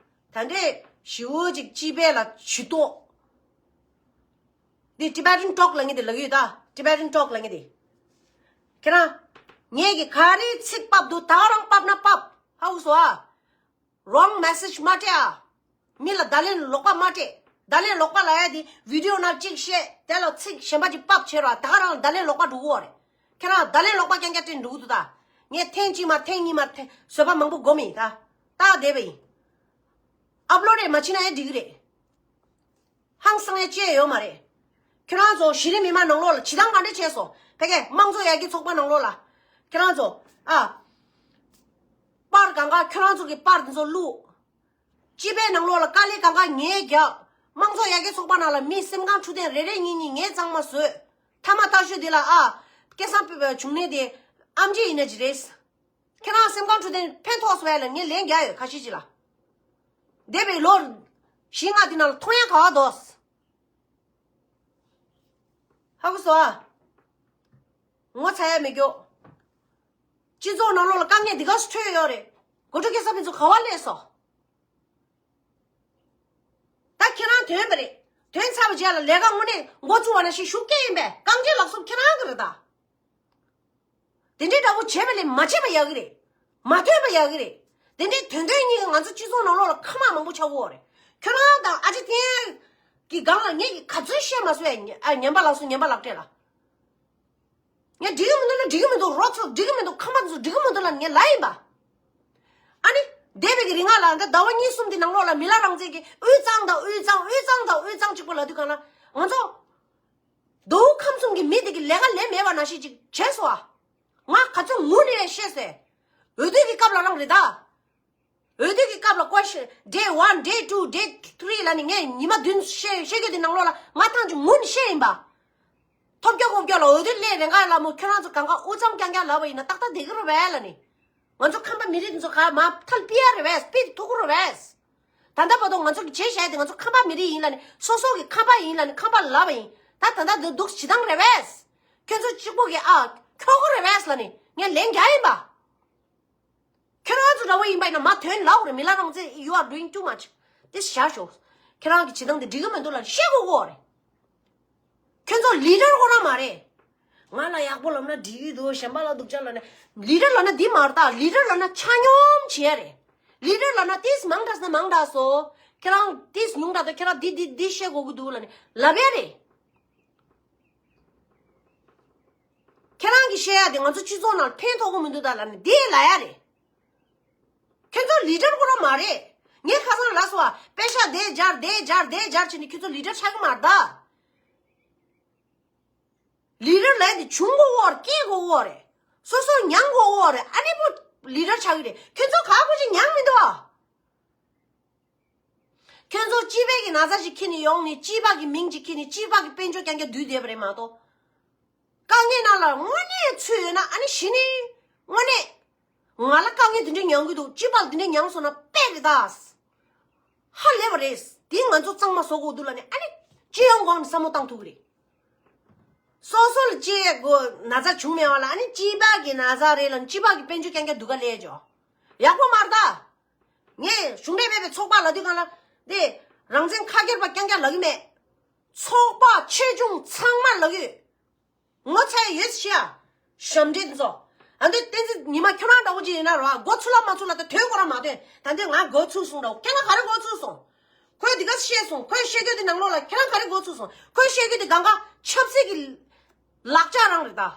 ད་འདོད་ཞི་བོ་ཅིག་སྤྱི་པའི་ལ་ཇུས་གཏོགས། འདི་Tibetan Talk ལབ་མཁན་དེ་ལབ་ཀྱི་ཡོད་ད། Tibetan Talk ལབ་མཁན་དེ། ཁྱེད་རང་། ངས་ཀྱི་ག་རེ་ཚིག་ཕབ་འདུག་ད་ག་རང་ཕབ་ན་ཕབ། ཧ་གོ་སོང་ཨ། Wrong message མ་སྤྲད་ཨ། མི་ལ་བརྡ་ལན་ལོག་པ་མ་སྤྲད། བརྡ་ལན་ལོག་པ་ལབ་ཡ་དེ་བི་ཌི་ཡོ་ནང་གཅིག་བཤད། དེ་ལ་ཚིག་གཞན་པ་ཅིག་ཕབ་བྱེད་རོགས། ད་ག་རང་ལ་བརྡ་ལན་ལོག་པ་འགྲོ་གི་ཡོད་རེད། ཁྱེད་རང་བརྡ་ལན་ལོག་པ་རྐྱང་རྐྱང་སྤྲད་འགྲོ་གི་འདུག་ད། ངས་ཐེངས་གཅིག་མ་ཐེངས་གཉིས་མ་ཐེངས་བཟོད་པ་མང་པོ་སྒོམ་ཡིན་ད། ད་བསྡད་པ་ཡིན། ཨབ་ལོ་ཌི་མ་བྱེད་ན་ཡང་འགྲིག་གི་རེད། ཧང་སང་ཡ་ཅི་ཡང་ཡོད་མ་རེད། ཁྱོད་རང་ཚོ་གཞི་རིམ་མི་མང་ནང་ལོགས་ལ་བྱེད་སྟངས་ག་འདྲ་བྱས་སོང་། ཕ་གིའི་དམངས་གཙོ་ཡར་རྒྱས་ཚོགས་པ་ནང་ལོགས་ལ། ཁྱོད་རང་ཚོ་ཨ། པར་གང་ག་ཁྱོད་རང་ཚོ་གི་པར་དེ་ཚོ་བླུགས། སྤྱི་པའི་ནང་ལོགས་ལ་དཀའ་ལས་གང་ག་ངས་རྒྱག་དམངས་གཙོ་ཡར་རྒྱས་ཚོགས་པ་ནང་ལ་མི་སེམས་ཁམས་འཕྲོད་བསྟེན་རེ་རེ་གཉིས་གཉིས་ངས་གཙང་མ་བཟོས། མཐའ་མ་ལྟ་ཞོག་དེ་ལ་ཨ། སྐལ་བཟང་བྱུང་ནས་དེ་ཨམ་ཆི་ཡིན་ན་ཅི་རེད། ཁྱེད་རང་སེམས་ཁམས་འཕྲོད་བསྟེན་ཕན་ཐོགས་སོང་བས་ལ་ངས་ལན་རྒྱག་ཡོད་ཁ་ཤས་ཅིག་ལ། འདས་པའི་ལོ་བཞི་ལྔ་དེ་ནང་ལ་མཐོང་ཡ་ག་བ་འདུག་ཧ་གོ་སོང་ཨ། ངོ་ཚ་ཡ་མི་སྐྱོ། སྤྱི་ཚོགས་ནང་ལོགས་ལ་དཀའ་ངལ་འདི་ག་སུ་འཕྲོད་ཡོད་རེད། དགོད་བྲོ་སྐལ་བཟང་ཕུན་ཚོགས་ག་བ་སླེབས་སོང་། ད་ཁྱེད་རང་ཐོན་པ་རེད། ཐོན་ཚར་བའི་རྗེས་ལ་ལས་ཀ་དངོས་གནས་འགོ་བཙུགས་པ་ནང་བཞིན་ཞུགས་སྐྱེ་ཡིན་པས་རྐང་རྗེས་ལག་སོབ་ཁྱེད་རང་གི་རེད་ད། དེ་འདྲའི་འདྲ་བོ་བྱས་པ་ལས་མ་བྱས་པ་ཡག་གི་རེད། མ་ཐོན་པ་ཡག་གི་རེད། དེ་འདྲའི་དོན་དོན་གཉིས་ཀྱིས་ང་ཚོ་སྤྱི་ཚོགས་ནང་ལོགས་ལ་ཁ་མ་མང་པོ་ཆགས་ཀྱི་ཡོད་རེད། ཁྱོད་རང་དང་ཨ་ཅེ་ཐེན་གྱི་སྒང་ལ་ངས་ཀྱི་ག་ཚོད་བཤད་མ་སོང་ཡ། ཨ་ཉན་པ་ལགས་སོ་ཉན་པ་ལགས་སྤྲད་ལ། ངས་འགྲིག་གི་མི་འདུག་ལ་འགྲིག་གི་མི་འདུག་རོགས་ཚོ་འགྲིག་གི་མི་འདུག་ཁང་པ་ཚོ་འགྲིག་གི་མི་འདུག་ལ་ངས་ལབ་ཡིན་པ། ཨ་ནི། འདས་པའི་གི་རིང་ལ་འདི་ཟླ་བ་གཉིས་གསུམ་དེ་ནང་ལོགས་ལ་མི་ལ་རང་བཙན་གྱི་དབུས་གཙང་དང་དབུས་གཙང་དབུས་གཙང་དང་དབུས་གཙང་གཅིག་པོ་ལབ་དུས་གང་ལ་ང་ཚོ། མདོ་དབུས་ཁམས་གསུམ་གྱི་མི་དེ་གི་ལས་ཀ་ལས་མེད་པ་ནང་བཞིན་ཅིག་བྱས་སོང་ཨ། ང་ག་ཚོད་ངུ་ནས་བཤད་སོང་། འོས་བསྡུ་གི་སྐབས་ལ་རང་རེད་ད། འོས་བསྡུ་གི་སྐབས་ལ་ཀོ་ཤི་day one day two day three ལ་ནི་ངས་ཉི་མ་བདུན་བཤད་བཤད་རྒྱུ་དེ་ནང་ལོགས་ལ་ང་ཐང་ཅིག་ངུ་ནས་བཤད་ཡིན་པ། ཐོབ་རྒྱག་ཧོབ་རྒྱག་ལ་འོས་བསྡུ་སླེབས་རེ་འགའ་ལ་མོ་ཁྱོད་རང་ཚོ་གང་ག་དབུས་གཙང་རྐྱང་རྐྱང་ལབ་པ་ཡིན་ན་ཏག་ཏག་བསྡད་ཀྱི་རེད་པས་ལ་ནི། ང་ཚོ་ཁམས་པ་མི་རིགས་འདི་ཚོ་ག་མ་ཐལ་པི་ཡ་རེད་པས་སྤི་ཐུག་གི་རེད་པས། ད་ལྟ་བར་དུ་ང་ཚོ་གི་བྱས་བཞག་དེ་ང་ཚོ་ཁམས་པ་མི་རིགས་ཡིན་ལ་ནི་སོ་སོ་གི་ཁམས་པ་ཡིན་ལ་ནི་ཁམས་པ་ལབ་པ་ཡིན། ད་ད་ལྟ་འདི་འདུག་བྱེད་སྟངས་རེད་པས། ཁྱོད་ཚོ་གཅིག་པོ་གི་ཨ་ཁྱོ་ག་རེད་པས་ལ་ནི་ངས་ལན་རྒྱག་ཡིན་པ། ཁྱོད་རང་ཚོ་འདྲ་བོ་ཡིན་པ་ཡིན་ན་མ་དོན་ལབ་རེད། མི་ལ་རང་བཙན། you are doing too much. དེ་བཞག་ཤོག་ཁྱེད་རང་གི་བྱེད་སྟངས་དེ་འགྲིག་གི་མི་འདུག་ལབ་བཤད་དགོས་གོ་རེད། ཁྱོད་ཚོ་ལི་ཌར་ཁོ་རང་མ་རེད། ང་ལ་ཡག་པོ་ལབ་ན་འགྲིག་གི་འདུག་གཞན་པ་ལ་སྡུག་ཅག་ལབ་ན། ལི་ཌར་ལབ་ན་འདི་མ་རེད་ད། ལི་ཌར་ལབ་ན་ཆ་སྙོམས་བྱེད་ཡ་རེད། ལི་ཌར་ལབ་ན་ཏིས་མང་དྲགས་ན་མང་དྲགས་སོ། ཁྱེད་རང་ཏིས་ཉུང་དྲགས་ད། ཁྱེད་རང་འདི་འདི་འདི་བཤད་དགོས་ཀྱི་འདུག་ལབ་ནས་ལབ་ཡ་རེད། ཁྱེད་རང་གིས་བཤད་ཡ་དེ་ང་ཚོ་སྤྱི་ཚོགས་ནང་ཕན་ཐོགས་ཀྱི་མི་འདུག་ད་ལབ་ནས་དེ་ལབ་ཡ་རེད། ཁྱོད་ཚོ་ལི་ཌར་ཁོ་རང་མ་རེད། ངས་ཁ་སང་ལབ་སོང་བ། པེ་ཤག་དེ་སྦྱར་དེ་སྦྱར་དེ་སྦྱར་བྱས་ནས་ཁྱོད་ཚོ་ལི་ཌར་ཆགས་ཀྱི་མ་རེད་ད། ལི་ཌར་ལབ་ཡ་དེ་བྱུང་དགོས་འོ་རེད། སྐྱེས་དགོས་འོ་རེད། སོ་སོ་མྱངས་དགོས་འོ་རེད། ཨ་ནི་པོ་ལི་ཌར་ཆགས་ཀྱི་རེད། ཁྱོད་ཚོ་ག་གོ་ཅིག་མྱངས་མི་འདུག་ཨ། ཁྱོད་ཚོ་སྤྱི་པའི་གི་ན་ཚ་ཞིག་ཁྱེར་ནས་ཡོང་ནས་སྤྱི་པ་གི་མིང་ཅིག་ཁྱེར་ནས་སྤྱི་པ་གི་དཔལ་འབྱོར་རྐྱང་རྐྱང་བསྡུས་བསྡད་པ་རེད་མ་གཏོགས། དཀའ་ངལ་ནང་ལ་དངོས་གནས་ཚུད་ཡོད་ན་ཨ་ནི་གཞི་ནས་དངོས་གནས་ང་ལ་དཀའ་ངལ་འདི་འདྲ་མྱོང་གི་འདུག་སྤྱི་པ་འདི་འདྲ་མྱོང་སོང་ན་དཔེ་རེད་ད། ཧ་ལས་པ་རེད། དེ་ང་ཚོ་གཙང་མ་བཟོ་དགོས་འདུག་ལབ་ནས་ཨ་ནི་སྤྱི་ཡོངས་སྒང་ནས་བསམ་བློ་བཏང་ཐུབ་ཀྱི་རེད། སོ་སོ་ལ་སྤྱི་ཡི་སྒོ་ན་ཚ་བྱུང་མེད་པ་ལ་ཨ་ནི་སྤྱི་པ་གི་ན་ཚ་རེད་ལབ་ནས་སྤྱི་པ་གི་དཔལ་འབྱོར་རྐྱང་རྐྱང་སྡུག་ག་ལས་ཅོ། ཡག་པོ་མ་རེད་ད། ངས་གཞུང་འབྲེལ་མེད་པའི་ཚོགས་པ་ལབ་དུས་སྒང་ལ་དེ་རང་བཙན་ཁ་སྒེར་པ་རྐྱང་རྐྱང་ལབ་ཀྱི་མེད། ཚོགས་པ་ཆེ་ཆུང་ཚང་མ་ལབ་ཀྱི་ཡོད། ངོ་ཚ་ཡོད་ཤི་ཡ། ཞབས་འདྲེན་ཚོ། ཨ་འདི་བསྟན་འཛིན་ཉི་མ་ཁྱོད་རང་འདྲ་བོ་ཅིག་ཡིན་ན་རོ། འགོ་ཚུགས་ལ་མ་ཚུགས་ལ་ད་དོན་ཁོ་རང་མ་དོན། ད་འདི་ང་འགོ་ཚུགས་སོང་འདྲ་བོ། ཁྱེད་རང་ག་རེ་འགོ་ཚུགས་སོང་། ཁོས་འདི་ག་བཤད་སོང་། ཁོས་བཤད་རྒྱུ་དེ་ནང་ལོགས་ལ་ཁྱེད་རང་ག་རེ་འགོ་ཚུགས་སོང་། ཁོས་བཤད་རྒྱུ་དེ་གང་ག་ཆབ་སྲིད་ཀྱི་ལག་ཆ་རང་རེད་ད།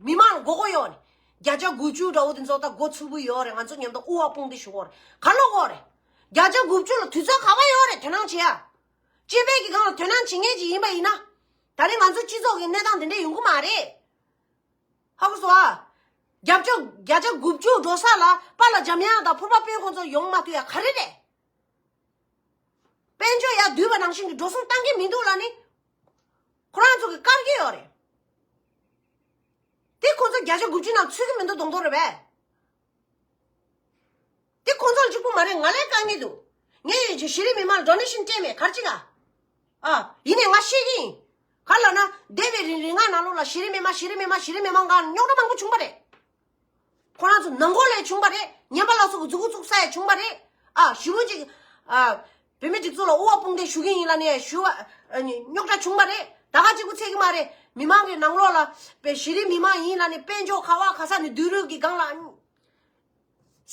མི་མང་ལ་མགོ་སྐོར་ཡོད་ནི། བརྒྱ་ཆ་དགུ་བཅུ་འདྲ་བོ་དེ་ཚོ་ད་འགོ་ཚུགས་ཀྱི་ཡོད་རེད། ང་ཚོ་མཉམ་དུ་དབུ་བ་དཔུང་འདེགས་ཞུ་དགོས་རེད། ག་ལ་དགོས་རེད། བརྒྱ་ཆ་དགུ་བཅུ་ལ་དུས་ཚོད་ག་བ་ཡོད་རེད་དོ་སྣང་བྱེད་ཡ། སྤྱི་པའི་གི་སྒང་ལ་དོ་སྣང་བྱེད་མཁན་ཅིག་ཡིན་པ་ཡིན་ན། ད་རེས་ང་ཚོ་སྤྱི་ཚོགས་ཀྱི་གནས་སྟངས་དེ་འདྲ་ཡོང་གི་མ་རེད། ཧ་གོ་སོང་ཨ། བརྒྱ་ཆ་བརྒྱ་ཆ་དགུ་བཅུ་འགྲོ་ས་ལ་པཱ་ལགས་འཇམ་དབྱངས་དང་ཕུར་པ་དཔོན་ཁོང་ཚོ་ཡོང་མ་ཐུབ་ཡ་ག་རེ་རེད། དཔལ་འབྱོར་ཡར་བསྡུས་པ་ནང་བཞིན་གྱི་འགྲོ་སོང་བཏང་གི་མི་འདུག་ལབ་ནི། ཁོ་རང་ཚོ་གི་བཀར་གྱི་ཡོད་རེད། དེ་ཁོ་ཚོ་བརྒྱ་ཆ་དགུ་བཅུ་ནང་ཚུད་ཀྱི་མི་འདུག་མདོག་མདོག་རེད་པས། དེ་ཁོ་ཚོ་ལ་གཅིག་པུ་མ་རེད། ང་ལས་དཀའ་ངལ་འདུག་ངས་ཡིན་གྱི་གཞི་རིམ་མི་མང་ལ་ཌོ་ནེ་ཤན་སྤྲད་མེད་ག་རེ་བྱེད་ག་ཨ། ཡིན་ནའི་ང་ཤེས་ཀྱི་ཡིན། ག་ལབ་ན་འདས་པའི་རིང་རིང་ང་ནང་ལོགས་ལ་གཞི་རིམ་མི་མང་གཞི་རིམ་མི་མང་གཞི་རིམ་མི་མང་སྒང་རྙོག་དྲ་མང་པོ་བྱུང་པ་རེད། ཁོ་རང་ཚོ་ནང་ཁོག་ལས་བྱུང་པ་རེད། ཉན་པ་ལ་སོགས་ཀྱི་མཛུ་གུ་བཙུགས་ས་ཡ་བྱུང་པ་རེད། ཨ་ཞི་བོ་གཅིག་ཨ། བོད་མི་སྒྲིག་འཛུགས་ལ་དབུ་བ་དཔུང་འདེགས་ཞུ་གི་ཡིན་ལབ་ནས་ཞུ་བ་ཨ་ནི་རྙོག་དྲ་བྱུང་པ་རེད། ད་ག་གཅིག་པུ་ཚད་ཀྱི་མ་རེད། མི་མང་གི་ནང་ལོགས་ལ་པའི་གཞི་རིམ་མི་མང་ཡིན་ལབ་ནས་དཔལ་འབྱོར་ག་བ་ག་ས་ནས་བསྡུ་རུབ་ཀྱི་སྒང་ལ་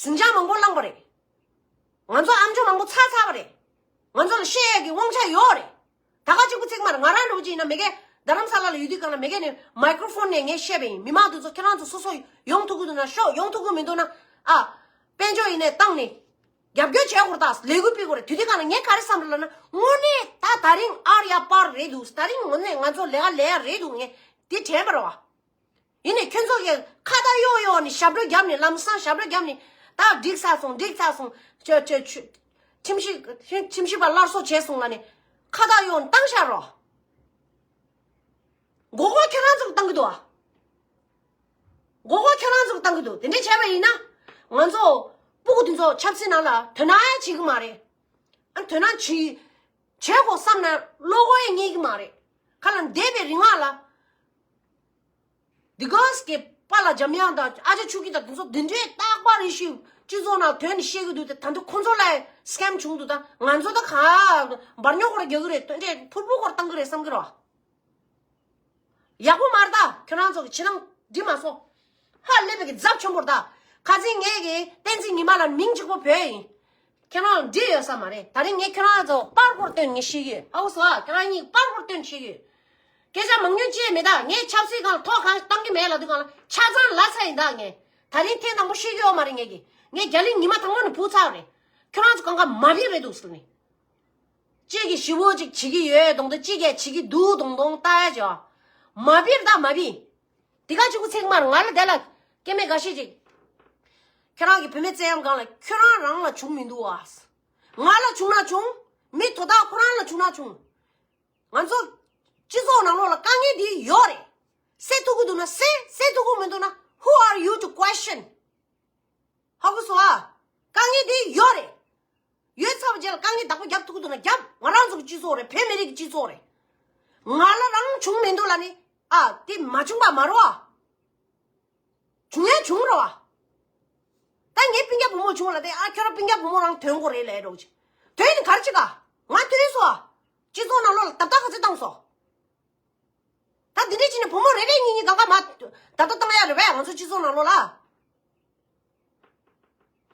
ཟིང་ཆ་མང་པོ་བསླངས་པ་རེད། ང་ཚོ་ཨམ་ཅོག་མང་པོ་ཚར་ཚར་བ་རེད། ང་ཚོ་ལ་བཤད་ཡས་ཀྱི་དབང་ཆ་ཡོད་རེད། ད་ག་གཅིག་པུ་ཚིག་མ་རེད། ང་རང་འདྲ་བོ་ཅིག་ཡིན་ན་མེ་གེ་རྡ་རམ་ས་ལ་ལ་ཡོད་དུས་གང་ལ་མེ་གེ་ནས་མའི་ཀྲོ་ཕོན་ནས་ངས་བཤད་པ་ཡིན། མི་མང་དེ་ཚོ་ཁྱེད་རང་ཚོ་སོ་སོ་ཡོང་ཐུབ་ཀྱི་འདུག་ན་ཤོག་ཡོང་ཐུབ་ཀྱི་མི་འདུག་ན། ཨ། དཔལ་འབྱོར་ཡིན་ནས་བཏང་ནས། རྒྱབ་སྐྱོར་བྱས་དགོས་རེད། ད་ལས་འགུལ་སྤེལ་དགོས་རེད། དུས་དེ་གང་ལ་ངས་ག་རེ་བསམ་རེད་ལབ་ན། དངོས་གནས་ད་ད་རིང་ཨར་ཡ་པར་རེད་འདུག་ད་རིང་དངོས་གནས་ང་ཚོ་ལས་ཀ་ལས་ཡ་རེད་འདུག་ངས་དེ་དྲན་པ་རེད་བ། ཡིན་ནའི་ཁྱོད་ཚོ་གིས་ཁ་བརྡ་གཡོག་གཡོག་ནས་ཞབས་བྲོ་བརྒྱབ་ནས། ལམ་སང་ཞབས་བྲོ་བརྒྱབ་ནས། ད་འགྲིག་ཚར་སོང་། འགྲིག་ཚར་སོང་། ཁྱོད་ཁྱོད་ཁྱོད། ཁྱིམ་གཞིས་ཁྱིམ་གཞིས་པ་སླར་གསོ་བྱས་སོང་ལབ་ནས་ཁ་བརྡ་གཡོག་ནས་བཏང་བཞག་རོགས། མགོ་སྐོར་ཁྱོད་རང་ཚོ་གིས་བཏང་གི་འདུག་ཨ། མགོ་སྐོར་ཁྱོད་རང་ཚོ་གིས་བཏང་གི་འདུག་དེ་འདྲས་བྱས་པ་ཡིན་ན། ང་ཚོ་སྤུ་གུ་དེ་ཚོ་ཆབ་སྲིད་ནང་ལ་དོ་སྣང་ཡང་བྱེད་ཀྱི་མ་རེད། ཨ། དོ་སྣང་བྱེད་བྱེད་དགོས་བསམ་ན་བློ་ཁོག་ཡང་རྙེད་ཀྱི་མ་རེད། ཁ་ལ་འདས་པའི་རིང་ལ་ལ། འདི་ག་སྐད་པ་ལ་འཇམ་དབྱངས་དང་ཨ་ཅག་ཆོས་སྐྱིད་དང་དེ་ཚོ་འདི་འདྲའི་རྟག་པར་རེ་ཞིག་སྤྱི་ཚོགས་ནང་དོན་བཤད་ཀྱི་འདུག་སྟེ། ད་དུང་ཁོང་ཚོ་ལ་སི་ཀེམ་བྱུང་འདུག་ད་ང་ཚོ་ད་ག་འབར་ཉོག་སྐོར་རྒྱག་གི་རེད། དོན་འབྲས་ཕུར་བུ་སྐོར་བཏང་གི་རེད་བསམ་གི་རེད་བ། ཡག་པོ་མ་རེད་ད། ཁྱོད་རང་ཚོ་གི་ཕྱི་ནང་འགྲིག་མ་སོང་། ཧ་ལས་པའི་གི་ཚབས་ཆེན་པོ་རེད་ད། ཁ་སང་ངས་གི་བསྟན་འཛིན་ཉི་མ་ལ་མིང་གཅིག་པོ་བོས་ཡིན། ཁྱེད་རང་འགྲིག་ཡོད་ས་མ་རེད། ད་རིང་ངས་ཁྱེད་རང་ཚོ་པར་སྐོར་སྟོན་ངས་ཤེས་ཀྱི་ཡོད། ཧ་གོ་སོང་ཨ། ཁྱེད་རང་གཉིས་པར་སྐོར་སྟོན་ཤེས་ཀྱི་ཡོད། སྐད་ཆ་མང་ཉུང་ཅི་ཡང་མེད་ད། ངས་ཆབ་སྲིད་སྒང་ལ་ཐོག་གང་བཏང་གི་མེད་ལབ་དུས་སྒང་ལ་ཆ་ཚང་ལབ་ཚར་ཡིན་ད། ངས་ད་རིང་ཐེངས་དང་པོ་ཤེས་ཀྱི་ཡོད་མ་རེད། ངས་ཀྱི་ངས་རྒྱ་གླིང་ཉི་མ་དང་པོ་ནས་བུད་ཚར་བ་རེད། ཁྱོད་རང་ཚོ་གང་ག་མ་བིར་རེད་འདུག་ཟེར་ནས། གཅིག་གིས་ཞི་བོ་གཅིག་བྱེད་ཀྱི་ཡོད་གདོང་དང་། གཅིག་གིས་བྱེད་ཀྱི་འདུག་གདོང་གདོང་ལྟ་ཡ་ཅོ། མ་བིར་ད་མ་བིར། དེ་ག་གཅིག་པུ་ཚིག་མར་ང་ལ་དེ་ལ་སྐྱེ་དམན་འགའ་ཤས་ཅིག་ཁྱེད་རང་གི་བུད་མེད་བཙན་གཡེམ་སྒང་ལ་ཁྱོད་རང་རང་ལ་བྱུང་མི་འདུག་ཨ། ང་ལ་བྱུང་ན་བྱུང་། མི་དོ་བདག་ཁོ་རང་ལ་བྱུང་ན་བྱུང་། ང་ཚོ་སྤྱི་ཚོགས་ནང་ལོགས་ལ་དཀའ་ངལ་འདི་ཡོད་རེད། སེལ་ཐུབ་ཀྱི་འདུག་ན་སེལ། སེལ་ཐུབ་ཀྱི་མི་འདུག་ན། Who are you to question? ཧ་གོ་སོང་ཨ། དཀའ་ངལ་འདི་ཡོད་རེད། ཡོད་ཚར་བ་རྗེས་ལ་དཀའ་ངལ་བདག་པོ་རྒྱབ་ཐུབ་ཀྱི་འདུག་ན་རྒྱབ། ང་རང་ཚོ་གི་སྤྱི་ཚོགས་རེད། བོད་མི་རིགས་ཀྱི་སྤྱི་ཚོགས་རེད། ང་ལ་རང་བྱུང་མི་འདུག་ལབ་ནི། ཨ། དེ་མ་བྱུང་པ་མ་རེད་བ། བྱུང་ཡང་བྱུང་རེད་བ། ད་ངའི་སྤུན་ཀྱག་བུ་མོ་བྱུང་ལབ་དེ། ཨ། ཁྱོད་རང་སྤུན་ཀྱག་བུ་མོ་རང་ཐོན་དགོས་རེད་ལབ་ཡ་འདྲ་བོ་ཅིག་ཐོན་ནི་ག་རེ་བྱེད་ག་ང་ཐོན་སོང་ཨ། སྤྱི་ཚོགས་ནང་ལོགས་ལ་ཏག་ཏག་ག་ཚོད་བཏང་སོང་། ད་འདི་འདྲ་བྱས་ནས་བུ་མོ་རེ་རེ་གཉིས་གཉིས་གང་ག་མ་ད་ལྟ་བཏང་ཡ་རེད་པས། ང་ཚོ་སྤྱི་ཚོགས་ནང་ལོགས་ལ།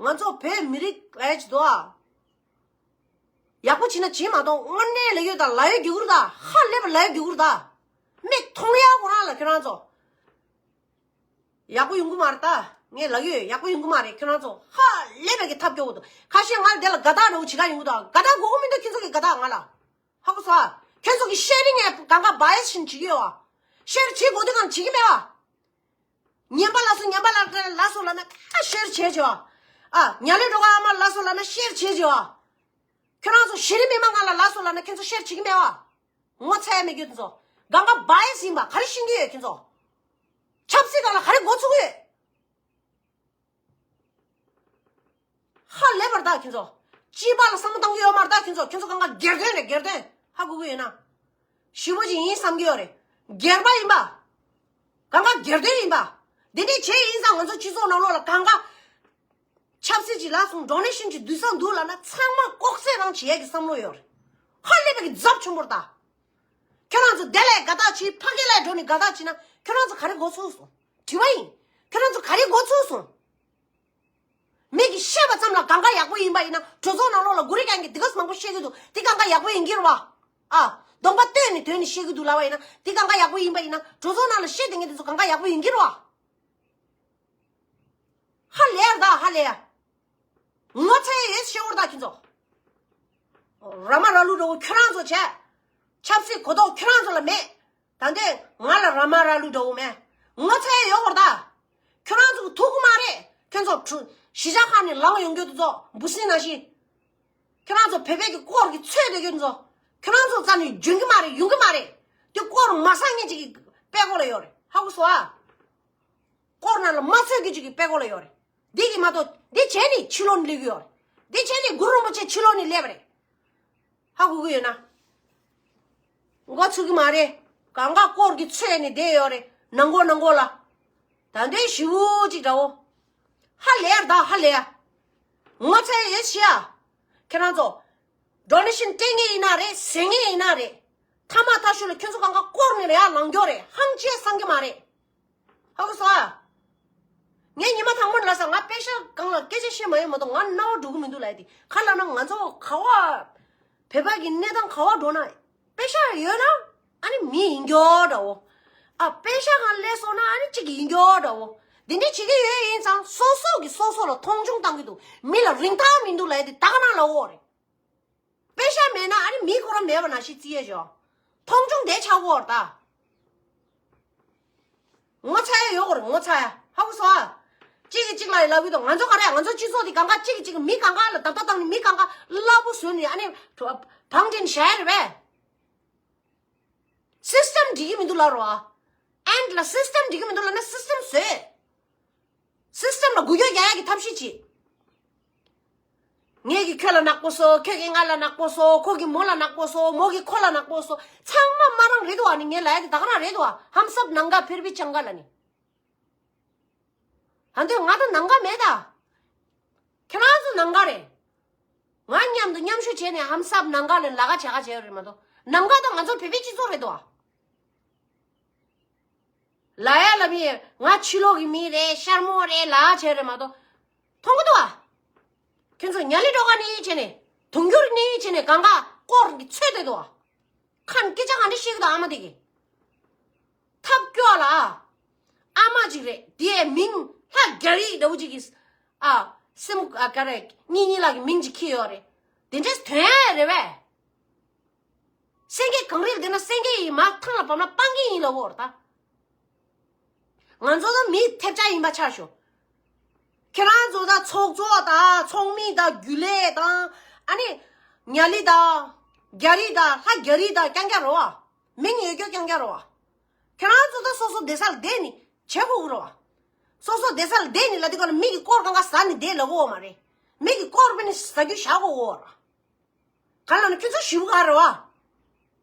ང་ཚོ་བོད་མི་རིགས་ལས་ཀྱི་དོ། ཡག་པོ་བྱེད་ན་བྱེད་མ་གཏོགས། དངོས་གནས་ལ་ཡོད་ད་ལ་ཡོད་རྒྱུ་གུར་ད། ཧ་ལས་པ་ལ་ཡོད་རྒྱུ་གུར་ད། མིག་མཐོང་ཡ་ཁོ་རང་ལ་ཁྱོད་རང་ཚོ། ཡག་པོ་ཡོང་གི་མ་རེད་ད། ངས་ལ་ཡོད་ཡག་པོ་ཡོང་གི་མ་རེད། ཁྱོད་རང་ཚོ་ཧ་ལས་པ་གི་ཐབས་སྐྱོ་བོ་འདུག་ཁ་ཤས་ང་ལ་དེ་ལ་དགའ་རྟགས་འདྲ་བོ་བྱེད་ག་ཡོང་གི་འདུག་དགའ་རྟགས་དགོས་ཀྱི་མི་འདུག་ཁྱོད་ཚོ་གི་དགའ་རྟགས་ང་ལ། ཧ་གོ་སོང་ཨ། ཁྱོད་ཚོ་གི་ཤེ་རིང་ངས་གང་ག་བ་ཡེ་སི་བྱེད་ཀྱི་ཡོད་ཨ། ཤེར་བྱེད་དགོས་དུས་གང་བྱེད་ཀྱི་མེད་ཨ། ཉན་པ་ལ་སོ་ཉན་པ་ལ་ལ་སོ་ལབ་ན་ད་ཤེར་བྱེད་བྱེད་ཨ། ཨ། ཉ་ལེ་འགྲོ་ག་ཨ་མ་ལ་སོ་ལབ་ན་ཤེར་བྱེད་བྱེད་ཨ། ཁྱོད་རང་ཚོ་ཤེ་རིང་མི་མང་གང་ལ་ལ་སོ་ལབ་ན་ཁྱོད་ཚོ་ཤེར་བྱེད་ཀྱི་མེད་ཨ། ངོ་ཚ་ཡ་མེད་ཁྱོད་ཚོ། གང་ག་བ་ཡེ་སི་ཡིན་པ་ག་རེ་ཤེས་ཀྱི་ཡོད་ཁྱོད་ཚོ། ཆབ་སྲིད་སྒང་ལ་ག་རེ་མགོ་ཚུགས་ཀྱི་ཡོད། ཧ་ལས་པ་རེད་ད་ཁྱོད་ཚོ། སྐྱེས་པ་ལ་བསམ་བློ་བཏང་གི་ཡོད་མ་རེད་ད་ཁྱོད་ཚོ། ཁྱོད་ཚོ་གང་ག་སྒེར་དོན་རེད་སྒེར་དོན། ཧ་གོ་གི་ཡོད་ན། ཞི་བོ་ཅིག་ཡིན་བསམ་གི་ཡོད་རེད། སྒེར་པ་ཡིན་པ། གང་ག་སྒེར་དོན་ཡིན་པ། འདི་འདྲས་བྱས་ཡིན་ཙང་ང་ཚོ་སྤྱི་ཚོགས་ནང་ལོགས་ལ་གང་ག་ཆབ་སྲིད་ཅིག་ལ་སོང་། ཌོ་ནེ་ཤན་ཅིག་བསྡུས་ས་འདུག་ལབ་ན་ཚང་མ་ལྐོག་རྩེད་རང་བྱེད་ཡས་ཀྱི་བསམ་བློ་ཡོད་རེད། ཧ་ལས་པའི་གི་ཚབས་ཆེན་པོ་རེད་ད། ཁྱོད་རང་ཚོ་དེ་ལས་དགའ་རྟགས་བྱེད། ཕ་གི་ལ་འགྲོ་ནས་དགའ་རྟགས་བྱེད་ན་ཁྱོད་རང་ཚོ་ག་རེ་མགོ་ཚུགས་སོང་། དྲི་བ་ཡིན། ཁྱོད་རང་ཚོ་ག་རེ་མགོ་ཚུགས་སོང་། མིག་གིས་ཤེས་པ་ཙམ་ལ་གང་ག་ཡག་པོ་ཡིན་པ་ཡིན་ན། གྲོས་ཚོགས་ནང་ལོགས་ལ་གུ་རེ་རྒྱག་མཁན་འདི་ག་ཚོད་མང་པོ་བཤད་ཀྱི་འདུག་དེ་གང་ག་ཡག་པོ་ཡིན་གྱི་རེད་བ། ཨ། གདོང་པ་སྟོན་ནས་དོན་ནས་བཤད་ཀྱི་འདུག་ལབ་པ་ཡིན་ན། དེ་གང་ག་ཡག་པོ་ཡིན་པ་ཡིན་ན། གྲོས་ཚོགས་ནང་ལ་བཤད་བསྡད་མཁན་དེ་ཚོ་གང་ག་ཡག་པོ་ཡིན་གྱི་རེད་བ། ཧ་ལས་ཡ་རེད་ད་ཧ་ལས་ཡ། ངོ་ཚ་ཡ་ཡོད་ཤེས་བོར་ད་ཁྱོད་ཚོ། ར་མ་ར་ལུག་འདྲ་བོ་ཁྱོད་རང་ཚོ་བྱས། ཆབ་སྲིད་གོ་རྟོགས་ཁྱོད་རང་ཚོ་ལ་མེད། ད་འདི་ང་ལ་ར་མ་ར་ལུག་འདྲ་བོ་མེད། ངོ་ཚ་ཡ་ཡོད་བོར་ད། ཁྱོད་རང་ཚོ་ཐུག་གི་མ་རེད། ཁྱོད་ཚོ་གཞིས་ཆགས་ཁག་ནས་ལངས་ཡོང་རྒྱུ་དེ་ཚོ་འབུ་སྲིན་ནང་བཞིན། ཁྱོད་རང་ཚོ་བོད་པའི་གི་སྐོར་གི་ཚོད་དེ་ཁྱོད་ཚོ། ཁྱོད་རང་ཚོ་རྩ་ནས་འཇོན་གི་མ་རེད། ཡོང་གི་མ་རེད། དེ་སྐོར་མ་བཟང་ངན་ཅིག་གི་དཔེ་ཀོ་ལ་ཡོད་རེད། ཧ་གོ་སོང་ཨ། སྐོར་ནང་ལ་མ་ཚོད་ཀྱི་ཅིག་གི་དཔེ་ཀོ་ལ་ཡོད་རེད། འདི་གི་མ་གཏོགས་འདི་བྱས་ནས་ཕྱི་ལོགས་ནས་སླེབས་ཀྱི་ཡོད་རེད། འདི་བྱས་ནས་གུ་རུ་རིན་པོ་ཆེ་ཕྱི་ལོགས་ནས་སླེབས་པ་རེད། ཧ་གོ་གི་ཡོད་ན། མགོ་ཚུགས་ཀྱི་མ་རེད། གང་ག་སྐོར་གྱི་ཚོད་ནས་བསྡད་ཡོད་རེད། ནང་སྒོ་ནང་སྒོ་ལ། ད་འདི་ཞི་བོ་ཅིག་འདྲ་བོ། ཧ་ལས་ཡ་རེད་ད་ཧ་ལས་ཡ། ངོ་ཚ་ཡ་ཡོད་ཤི་ཡ། ཁྱེད་རང་ཚོ། ཌོ་ནེ་ཤན་སྤྲད་མཁན་ཡིན་ན་རེད། ཟས་མཁན་ཡིན་ན་རེད། མཐའ་མ་མཐའ་ཤོས་ལ་ཁྱོད་ཚོ་གང་ག་སྐོར་ནས་ལ་ཡར་ལངས་རྒྱུ་རེད། ཧམ་ཅེས་སང་གི་མ་རེད། ཧ་གོ་སོང་ཨ། ངས་ཉི་མ་དང་པོ་ནས་ལབ་ས། ང་པེ་ཤ་སྒང་ལ་སྐད་ཆ་བཤད་མ་ཡོང་མ་གཏོགས་ང་རྣ་བ་འགྲོ་གི་མི་འདུག་ལབ་ཡ་དེ། ག་ལབ་ན་ང་ཚོ་ག་བ། བོད་པ་གི་གནས་སྟངས་ག་བ་འགྲོ་ན། པེ་ཤ་ཡོད་ན་ཨ་ནི་མི་ཡིན་རྒྱུ་འདྲ་བོ། ཨ་པེ་ཤ་གང་སླེབས་སོང་ན་ཨ་ནི་གཅིག་ཡིན་རྒྱུ་འདྲ་བོ། འདི་འདྲ་བྱེད་ཀྱི་ཡོད་ཡིན་ཙང་སོ་སོ་གི་སོ་སོ་ལ་མཐོང་ཆུང་བཏང་གི་འདུག་མི་ལ་རིན་ཐང་མི་འདུག་ལབ་ཡ་དེ་ད་ག་ནང་ལ་འོ་རེད། པེ་ཤ་མེད་ན་ཨ་ནི་མི་ཁོ་རང་མེད་པ་ནང་བཞིན་བརྩི་ཡས་ཞོག་མཐོང་ཆུང་དེ་ཆགས་ཀྱི་ཡོད་རེད་ད། ངོ་ཚ་ཡ་ཡོད་རེད། ངོ་ཚ་ཡ་ཧ་གོ་སོང་ཨ། གཅིག་གིས་གཅིག་ལ་ཡི་ལབ་གི་འདུག་ང་ཚོ་ག་རེ་ང་ཚོ་སྤྱི་ཚོགས་འདི་གང་ག་གཅིག་གིས་གཅིག་མི་གང་ག་ལ་བརྡབ་བརྡབ་བཏང་ནས་མི་གང་ག་སླ་པོ་བཟོས་ནས་ཨ་ནི་བང་སྒྲིག་བྱ་ཡ་རེད་པས། སི་སི་ཊམ་འགྲིག་གི་མི་འདུག་ལབ་རོགས་ཨ། ཨེན་ཌི་ལ་སི་སི་ཊམ་འགྲིག་གི་མི་འདུག་ལབ་ན་སི་སི་ཊམ་བཟོས། སི་སི་ཊམ་ལ་འགུལ་སྐྱོད་རྒྱག་ཡག་གི་ཐབས་ཤེས་བྱེད། ངས་ཀྱིས་ཁྱོད་ལ་ནག་པོ་བཟོ། ཁྱོད་ཀྱིས་ང་ལ་ནག་པོ་བཟོ། ཁོ་གིས་མོ་ལ་ནག་པོ་བཟོ། མོ་གིས་ཁོ་ལ་ནག་པོ་བཟོ། ཚང་མ་མ་རང་རེད་འདུག་ཨ། ནི་ངས་ལབ་ཡ་དེ་ད་ག་རང་རེད་འདུག་ཨ། ཧམ་སབ་ནང་ག་ཕེར་བི་ཅང་ག་ལ་ནི། ཨ་འདོད་ང་དང་ནང་ག་མེད་ད། ཁྱེད་རང་ཚོ་ནང་ག་རེད། ང་མཉམ་དུ་མཉམ་ཞུགས་བྱས་ནས་ཧམ་སབ་ནང་ག་ལ་ལ་ག་བྱ་ག་བྱས་ཡོད་རེད་མ་གཏོགས་ནང་ག་དང་ང་ཚོ་བོད་པའི་སྤྱི་ཚོགས་རེད་འདུག་ཨ། ལ་ཡ་ལ་མི་ང་ཕྱི་ལོགས་ཀྱི་མི་རེད། ཤར་མོ་རེད་ལ་བྱས་རེད་མ་གཏོགས། མཐོང་གི་འདུག་ཨ། ཁྱོད་ཚོ་ཉ་ལི་སྒྲོ་ག་ནི་བྱས་ནས་དུང་འགྱུར་ནི་བྱས་ནས་གང་ག་སྐོར་གྱི་ཚོད་དེ་འདུག་ཨ། ཁ་ནས་སྐད་ཆ་ག་འདྲ་བཤད་གི་འདུག་ཨ་མ་དེ་གི། ཐབས་སྐྱོ་ལ་ཨ། ཨ་མ་ཅིག་རེད་དེའི་མིང་ལྷ་རྒྱ་རི་འདྲ་བོ་ཅིག་གིས་ཨ། སེམས་ཨ་ག་རེ་གཉིས་གཉིས་ལག་གི་མིང་ཅིག་ཁྱེར་ཡོད་རེད། དེ་འདྲས་དོན་ཡ་རེད་བས། སེང་གེ་གངས་རིར་བསྡད་ན་སེང་གེ་ཡིན་མ། ཐང་ལ་བབས་ན་སྤང་གི་ཡིན་ལབ་འོར་ད། ང་ཚོ་ད་མི་ཐེབས་ཆག་ཡིན་པ་ཆགས་ཤོག་ཁྱེད་རང་ཚོ་ད་ཚོགས་གཙོ་དང་ཚོགས་མི་དང་རྒྱུན་ལས་དང་ཨ་ནི་ཉ་ལི་དང་རྒྱ་རི་དང་ལྷ་རྒྱ་རི་དང་རྐྱང་རྐྱང་རེད་བ། མིང་ཡོད་རྒྱུ་རྐྱང་རྐྱང་རེད་བ། ཁྱེད་རང་ཚོ་ད་སོ་སོ་བསྡད་ས་ལ་བསྡད་ནི་བྱེད་དགོས་ཀྱི་རེད་བ། སོ་སོ་བསྡད་ས་ལ་བསྡད་ནི་ལབ་དུས་ག་ལ་མི་གི་སྐོར་གང་ག་ཟ་ནི་བསྡད་ལབ་དགོས་བ་མ་རེད། མི་གི་སྐོར་བས་ནི་ཟ་རྒྱུ་བཞག་དགོས་བ་ར། ག་ལ་ནི་ཁྱོད་ཚོ་ཞིབ་ག་རེད་བ།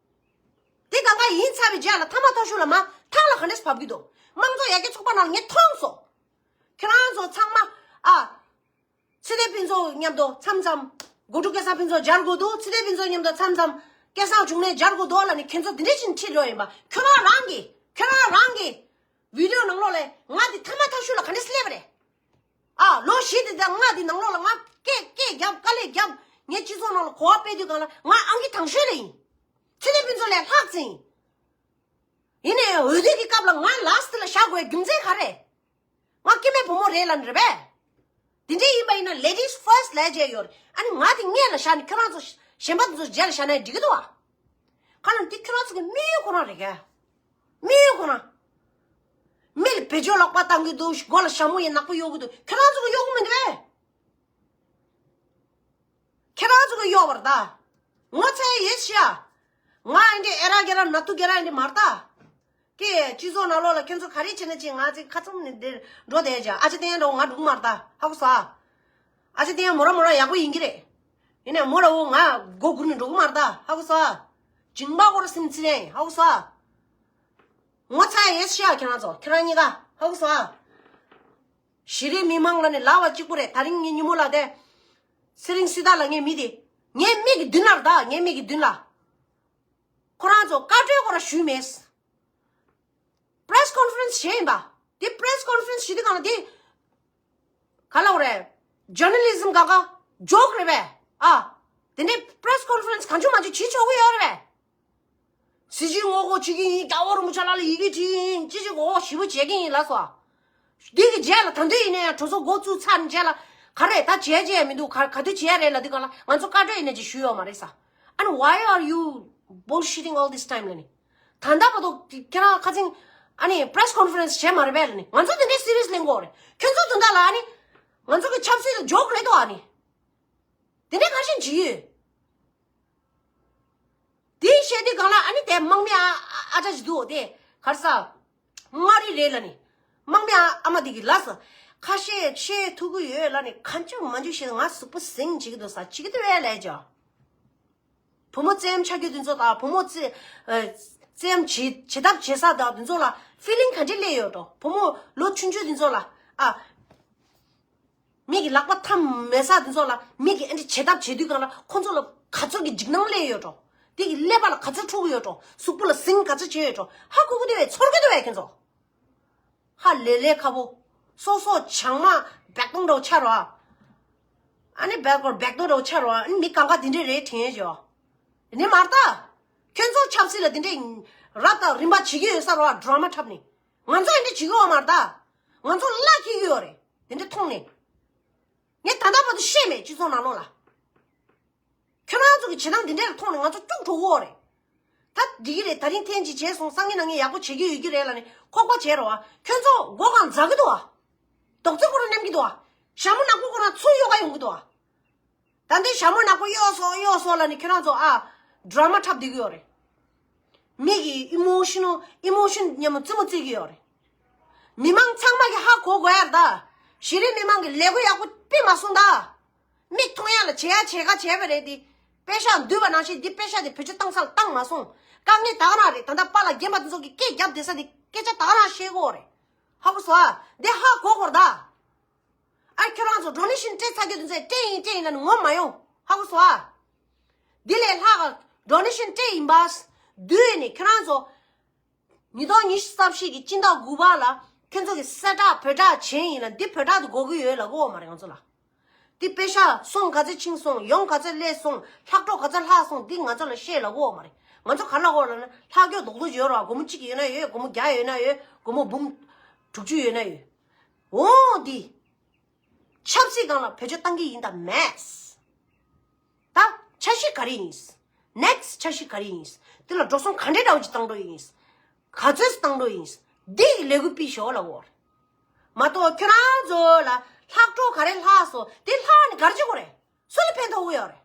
དེ་གང་ག་ཡིན་ཚར་བའི་རྗེས་ལ་ཐ་མ་ཐོ་ཤུ་ལ་མ་ཐང་ལ་ག་འདྲས་བབས་ཀྱི་འདུག་དམངས་གཙོ་ཡར་རྒྱས་ཚོགས་པ་ནང་ལ་ངས་མཐོང་སོང་། ཁྱེད་རང་ཚོ་ཚང་མ་ཨ། ཚེ་བརྟན་ཕུན་ཚོགས་མཉམ་དུ་མཚམས་མཚམས། དགོ་ཕྲུག་སྐལ་བཟང་ཕུན་ཚོགས་མཇལ་དགོས་འདུག་ཚེ་བརྟན་ཕུན་ཚོགས་མཉམ་དུ་མཚམས་མཚམས། སྐལ་བཟང་འབྱུང་གནས་མཇལ་དགོས་འདུག་ལ་ནི་ཁྱེད་ཚོ་འདི་འདྲས་ཕྱིན་ཁྲིད་འགྲོ་ཡིན་པ་ཁྱོད་རང་རང་གིས་ཁྱོད་རང་རང་གིས། བི་ཌི་ཡོ་ནང་ལོགས་ལས་ང་འདི་ཐ་མ་ཐག་ཤུ་ལ་ག་འདྲས་སླེབས་པ་རེད། ཨ་ལོ་བཞི་འདི་དང་ང་འདི་ནང་ལོགས་ལ་ང་སྐད་སྐད་རྒྱབ་དཀའ་ལས་རྒྱབ་ངས་སྤྱི་ཚོགས་ནང་ལ་གོ་བ་སྤེལ་དུས་གང་ལ་ང་ཨང་ཀི་དང་ཤོས་ལ་ཡིན། ཚེ་བརྟན་ཕུན་ཚོགས་ལས་ལྷག་ཙམ་ཡིན། ཡིན་ནའི་འོས་བསྡུ་གི་སྐབས་ལ་ང་ལ་སི་ཊི་ལ་བཞག་དགོས་རྒྱུ་མཚན་ག་རེ། ང་སྐྱེ་དམན་བུ་མོ་རེད་ལབ་ནི་རེད་པས། དེ་འདྲ་ཡིན་པ་ཡིན་ན་ladies first ལབ་བྱས་ཡོད་རེད། ཨ་ནི་ང་དེ་སྔོན་ལ་བཞག་ནས་ཁྱོད་རང་ཚོ་གཞན་པ་དེ་ཚོ་རྗེས་ལ་བཞག་ན་འགྲིག་གི་འདུག་བ། ག་ལ་འདི་ཁྱོད་རང་ཚོ་གི་དམིགས་ཡུལ་ཁོ་རང་རེད་ག་དམིགས་ཡུལ་ཁོ་རང་། མི་ལ་བེད་སྤྱོད་ལོག་པ་བཏང་གི་འདུག་མགོ་ལ་ཞྭ་མོ་ཡིན་ནག་པོ་གཡོག་གི་འདུག་ཁྱོད་རང་ཚོ་གི་གཡོག་གི་མི་འདུག་བས། ཁྱེད་རང་ཚོ་གི་གཡོག་པ་རེད་ད། ངོ་ཚ་ཡ་ཡོད་ཤི་ཡ། ང་ཨེ་འདྲི་ཨེ་ར་གེ་ར་ན་ཐུ་གེ་ར་ཨེ་འདྲི་མ་རེད་ད། ཀྱེ་སྤྱི་ཚོགས་ནང་ལོགས་ལ་ཁྱོད་ཚོ་ག་རེ་བྱེད་ན་ཅི་ང་ཚོ་ཁ་ཚུམ་ནས་འདིར་འགྲོ་བསྡད་ཀྱང་ཨ་ཅེ་བསྟན་འགྲོ་ང་འགྲོ་གི་མ་རེད་ད། ཧ་གོ་སོང་ཨ། ཨ་ཅེ་བསྟན་མོ་ར་མོ་ར་ཡག་པོ་ཡིན་གྱི་རེད། ཡིན་ནའི་མོ་ར་འོ་ང་མགོ་སྒུར་ནས་འགྲོ་གི་མ་རེད་ད། ཧ་གོ་སོང་ཨ། སྦྱིན་པ་སྐོར་སེམས་ཚེ་རིང་ཧ་གོ་སོང་ཨ། ངོ་ཚ་ཡ་ཡོད་ཤི་ཡ་ཁྱེད་རང་ཚོ་ཁྱེད་རང་གཉིས་ཀ་ཧ་གོ་སོང་ཨ། གཞི་རིམ་མི་མང་ལ་ནི་ལབ་པ་གཅིག་པུ་རེད། ད་རིང་ངའི་ཉིན་མོ་ལ་དེ། ཚེ་རིང་སྲི་ད་ལ་ངའི་མི་དེ། ངའི་མིག་གི་མདུན་ལ་རེད་ད་ངའི་མིག་གི་མདུན་ལ། ཁོ་རང་ཚོ་བཀའ་འཁྲོལ་སྐོར་ཞུས་མེད། press conference བྱས་ཡིན་པ། དེ་press conference བྱེད་དུས་གང་ལ་དེ། ག་ལ་འོ་རེད། journalism ག་ག་joke རེད་པས། ཨ། དེ་འདྲའི་press conference གང་བྱུང་མང་བྱུང་བྱེད་ཆོག་གི་ཡོད་རེད་པས། སྲིད་སྤྱི་ངོ་རྒོལ་བྱེད་ཀྱི་ཡིན། རྒྱལ་བ་རིན་པོ་ཆེ་ལགས་ལ་ཡི་གེ་བྲིས་ཡིན། ཅི་ཅི་ངོ་རྒོལ་ཞེ་པོ་བྱེད་ཀྱི་ཡིན་ལགས་སོ། འདི་གི་རྗེས་ལ་ད་དུང་ཡིན་ན་ཡང་གྲོས་ཚོགས་འགོ་བཙུགས་ཚར་རྗེས་ལ་ག་རེ་ད་བྱས་བྱས་མི་འདུག་ག་ག་དུས་བྱས་རེད་ལབ་དུས་གང་ལ་ང་ཚོ་བཀའ་འཁྲོལ་ཡིན་ན་ཅིག་ཞུས་ཡོད་མ་རེད་ས། ཨ་ནི་why are you bullshitting all this time ལ་ནི། ད་ལྟ་བར་དུ་ཁྱེད་རང་ཁ་ཚིང་ཨ་ནི་press conference བྱས་མ་རེད་པས་ལ་ནི། ང་ཚོ་དེ་འདྲའི་serious ལེན་དགོས་རེད། ཁྱོད་ཚོ་དོན་དག་ལ་ཨ་ནི་ང་ཚོ་གི་ཆབ་སྲིད་ལ་joke རེད་དོ་ཨ་ནི། དེ་འདྲའི་ག་ཤེད་ཅི་ཡོད། དེའི་བཤད་དུས་གང་ལ་ཨ་ནི་དེ་དམག་མི་ཨ་ཨ་ཅག་ཅིག་འདུག་དེ་ག་རེ་ཟ། མངའ་རིས་རེད་ལ་ནི། དམག་མི་ཨ་ཨ་མ་དེ་གི་ལ་ས། ཁ་ཤས་ཤས་ཐུག་གི་ཡོད་ལ་ནི་གང་བྱུང་མང་བྱུང་བཤད་ང་གཟུགས་པོ་ཟིང་བྱེད་ཀྱི་འདུག་ས་བྱེད་ཀྱི་འདུག་བས་ལས་ཀྱང་། བུ་མོ་བཙན་གཡེམ་ཆགས་རྒྱུ་དེ་ཚོ་དང་བུ་མོ་བཙན་ཨ་བཙན་གཡེམ་བྱེད་བྱེད་ཐབས་བྱེད་ས་དང་དེ་ཚོ་ལ་feeling ག་འདྲ་སླེབས་ཡོད་འགྲོ། བུ་མོ་ལོ་ཆུང་ཆུང་དེ་ཚོ་ལ་ཨ། མི་གི་ལག་པ་ཐམ་མེད་ས་དེ་ཚོ་ལ་མི་གི་ཨེ་འདྲ་བྱེད་ཐབས་བྱེད་དུས་གང་ལ་ཁོ་ཚོ་ལ་ག་ཚོད་ཀྱི་འཇིགས་སྣང་སླེབས་ཡོད་འགྲོ། དེ་གི་ཀླད་པ་ལ་ག་ཚོད་འཁྲུག་ཡོད་འགྲོ། གཟུགས་པོ་ལ་ཟིང་ག་ཚོད་བྱས་ཡོད་འགྲོ། ཧ་གོ་གི་འདུག་བས། ཚོར་གི་འདུག་བས་ཁྱེད་ཚོ། ཧ་ལས་ལས་ཁ་པོ། སོ་སོ་བྱང་མ་བེག་ཏོང་འདྲ་བོ་ཆགས་རོ་ཨ། ཨ་ནི་བེག་ཏོང་བེག་ཏོང་འདྲ་བོ་ཆགས་རོ་ཨ། ཨ་ནི་མི་གང་ག་དེ་འདྲས་རེད་དྲན་ཡོད་ཅོ། ནི་མ་རེད་ད། ཁྱོད་ཚོ་ཆབ་སྲིད་ལ་དེ་འདྲའི་རབ་དང་རིམ་པ་བྱེད་ཀྱི་ཡོད་ས་རེད་བ། ཌ་ར་མ་འཁྲབ་ནས། ང་ཚོ་ཡིན་འདྲ་བྱེད་ཀྱི་ཡོད་མ་རེད་ད། ང་ཚོ་བླ་འཁྱེར་གྱི་ཡོད་རེད། དེ་འདྲ་མཐོང་ནས། ངས་ད་ལྟ་བར་དུ་བཤད་མེད་སྤྱི་ཚོགས་ནང་ལོགས་ལ། ཁྱོད་རང་ཚོ་གི་བྱེད་སྟངས་འདི་འདྲ་ལ་མཐོང་ནས་ང་ཚོ་སྐྱུག་བྲོ་གི་ཡོད་རེད། ད་འགྲིག་གི་རེད། ད་རིང་ཐེངས་གཅིག་བྱས་སོང་། སང་ཉིན་གནངས་ཉིན་ཡག་པོ་བྱེད་ཀྱི་ཡོད་ཀྱི་རེད་ལབ་ནས་ཁོག་པ་བྱས་རོགས་ཨ། ཁྱོད་ཚོ་མགོ་གང་འཛག་གི་འདུག་ཨ། རྡོག་རྫི་ཁོ་རང་མནན་གྱི་འདུག་ཨ། ཞྭ་མོ་ནག་པོ་ཁོ་རང་ཚུར་གཡོ་ག་ཡོང་གི་འདུག་ཨ། ད་འདི་ཞྭ་མོ་ནག་པོ་གཡོ་སོང་གཡོ་སོང་ལབ་ནས་ཁྱོད་རང་ཚོ་ཨ་ཌ་ར་མ་འཁྲབ་བསྡད་ཀྱི་ཡོད་རེད། མི་གི་ཨི་མོ་ཤི་ནལ་ཨི་མོ་ཤན་མཉམ་པོ་རྩེད་མོ་རྩེ་གི་ཡོད་རེད། མི་མང་ཚང་མ་གི་ཧ་གོ་དགོས་ཡ་རེད་ད། གཞི་རིམ་མི་མང་གི་ལས་འགུལ་ཡག་པོ་སྤེལ་མ་སོང་ད། མིག་མཐོང་ཡ་ལ་བྱེད་ཡ་བྱེད་ག་བྱས་པ་རེད་དེ། པེ་ཤག་འདུས་པ་ནང་བཞིན་འདི་པེ་ཤག་དེ་བེད་སྤྱོད་བཏང་ས་ལ་བཏང་མ་སོང་། དཀའ་ངལ་ད་ག་རང་རེད། ད་ལྟ་པཱ་ལགས་རྒན་པ་དེ་ཚོ་གི་སྐད་རྒྱབ་བསྡད་ས་དེ་སྐད་ཆ་ད་ག་རང་བཤད་དགོས་རེད། ཧ་གོ་སོང་ཨ། འདི་ཧ་གོ་དགོས་རེད་ད། ཨ་ཁྱོད་རང་ཚོ་ཌོ་ནེ་ཤན་སྤྲད་ཚར་རྒྱུ་དེ་ཚོ་སྤྲད་ཡིན་སྤྲད་ཡིན་ལབ་ནས་ངོམ་མ་ཡོང་། ཧ་གོ་སོང་ཨ། འདི་ལས་ལྷག་ཌོ་ནེ་ཤན་སྤྲད་ཡིན་པ། བསྡུས་ནས་ཁྱོད་རང་ཚོ་ཉིས་སྟོང་ཉི་ཤུ་རྩ་བཞི་གི་སྤྱི་ཟླ་དགུ་པ་ལ་ཁྱོད་ཚོ་གི་གསལ་བསྒྲགས་བོད་སྒྲ་བྱས་ཡིན་ལ། འདི་བོད་སྒྲ་དེ་དགོས་ཀྱི་ཡོད་ལབ་གོ་མ་རེད་ང་ཚོ་ལ། འདི་པེ་ཤག་སོང་ག་ཚོད་ཕྱིན་སོང་། ཡོང་ག་ཚོད་སླེབས་སོང་། ལྷག་འཕྲོ་ག་ཚོད་ལྷག་སོང་། འདི་ང་ཚོ་ལ་བཤད་ལབ་གོ་མ་རེད། ང་ཚོ་ག་ལབ་གོ་ལབ་ན་ལྷག་རྒྱུ་རྡོག་རྡོག་ཡོད་ར། སྒོར་མོ་གཅིག་ཡོད་ན་ཡོད། སྒོར་མོ་བརྒྱ་ཡོད་ན་ཡོད། སྒོར་མོ་འབུམ་དྲུག་ཅུ་ཡོད་ན་ཡོད། འོ་འདི། ཆབ་སྲིད་སྒང་ལ་བེད་སྤྱོད་བཏང་གི་ཡིན་དང་མེད། ད་འཆར་གཞི་ག་རེ་ཡིན། ནེགསི་འཆར་གཞི་ག་རེ་ཡིན། དེ་ལ་འགྲོ་སོང་ག་འདྲའི་འདྲ་བོ་ཅིག་བཏང་འགྲོ་ཡིན། ག་ཚོད་བཏང་འགྲོ་ཡིན། འདི་ལས་འགུལ་སྤེལ་ཤོག་ལབ་གོ། མ་གཏོགས་ཁྱོད་རང་ཚོ་ལ་ལྷག་འཕྲོ་ག་རེ་ལྷག་སོང་། དེ་ལྷག་ནས་ག་རེ་བྱེད་དགོས་རེད། སུ་ལ་ཕན་ཐོགས་ཀྱི་ཡོད་རེད།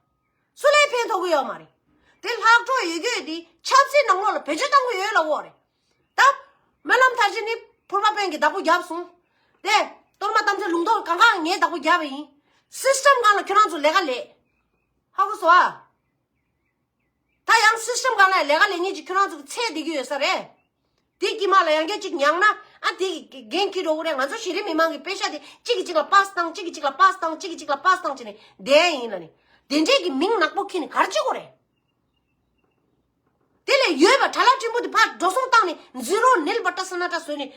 སུ་ལ་ཕན་ཐོགས་ཀྱི་ཡོད་མ་རེད། དེ་ལྷག་འཕྲོ་ཡོད་རྒྱུ་དེ་ཆབ་སྲིད་ནང་ལོགས་ལ་བེད་སྤྱོད་བཏང་གི་ཡོད་ལབ་གོ་རེད། ད་སྨོན་ལམ་མཐར་ཕྱིན་ནི་ཕུར་པ་དཔོན་གྱིས་བདག་པོ་བརྒྱབ་སོང་། དེ་གཏོར་མ་དམ་ཚིག་ལུང་རྟོགས་གང་ག་ངས་བདག་པོ་བརྒྱབ་པ་ཡིན། སིས་ཊམ་སྒང་ལ་ཁྱོད་རང་ཚོ་ལས་ཀ་ལས། ཧ་གོ་སོང་ཨ། ད་ཡང་སིས་ཊམ་སྒང་ལ་ལས་ཀ་ལས་མཁན་ཅིག་ཁྱོད་རང་ཚོ་གི་ཚད་བསྡད་ཀྱི་ཡོད་ས་རེད། དེ་དཀྱིལ་མ་ལ་ཡང་བསྐྱར་ཅིག་ཉག་ན་ཨ་དེ་གི་འགན་འཁྱེར་འགྲོ་གི་རེད། ང་ཚོ་གཞི་རིམ་མི་མང་གི་པེ་ཤག་དེ་གཅིག་གིས་གཅིག་ལ་པཱ་སི་བཏང་། གཅིག་གིས་གཅིག་ལ་པཱ་སི་བཏང་། གཅིག་གིས་གཅིག་ལ་པཱ་སི་བཏང་བྱས་ནས་བསྡད་ཡིན་ལབ་ནས། དེ་འདྲས་ཀྱི་མིང་ནག་པོ་འཁྱེར་ནས་ག་རེ་བྱེད་དགོས་རེད། དེ་ལས་ཡོད་པ་ཁྲ་ལ་ཕྲན་བུ་དེ་ཕར་འགྲོ་སོང་བཏང་ནས་ཛི་རོ་ནིལ་བ་ཏྲ་ས་ན་ཏྲ་བཟོས་ནས་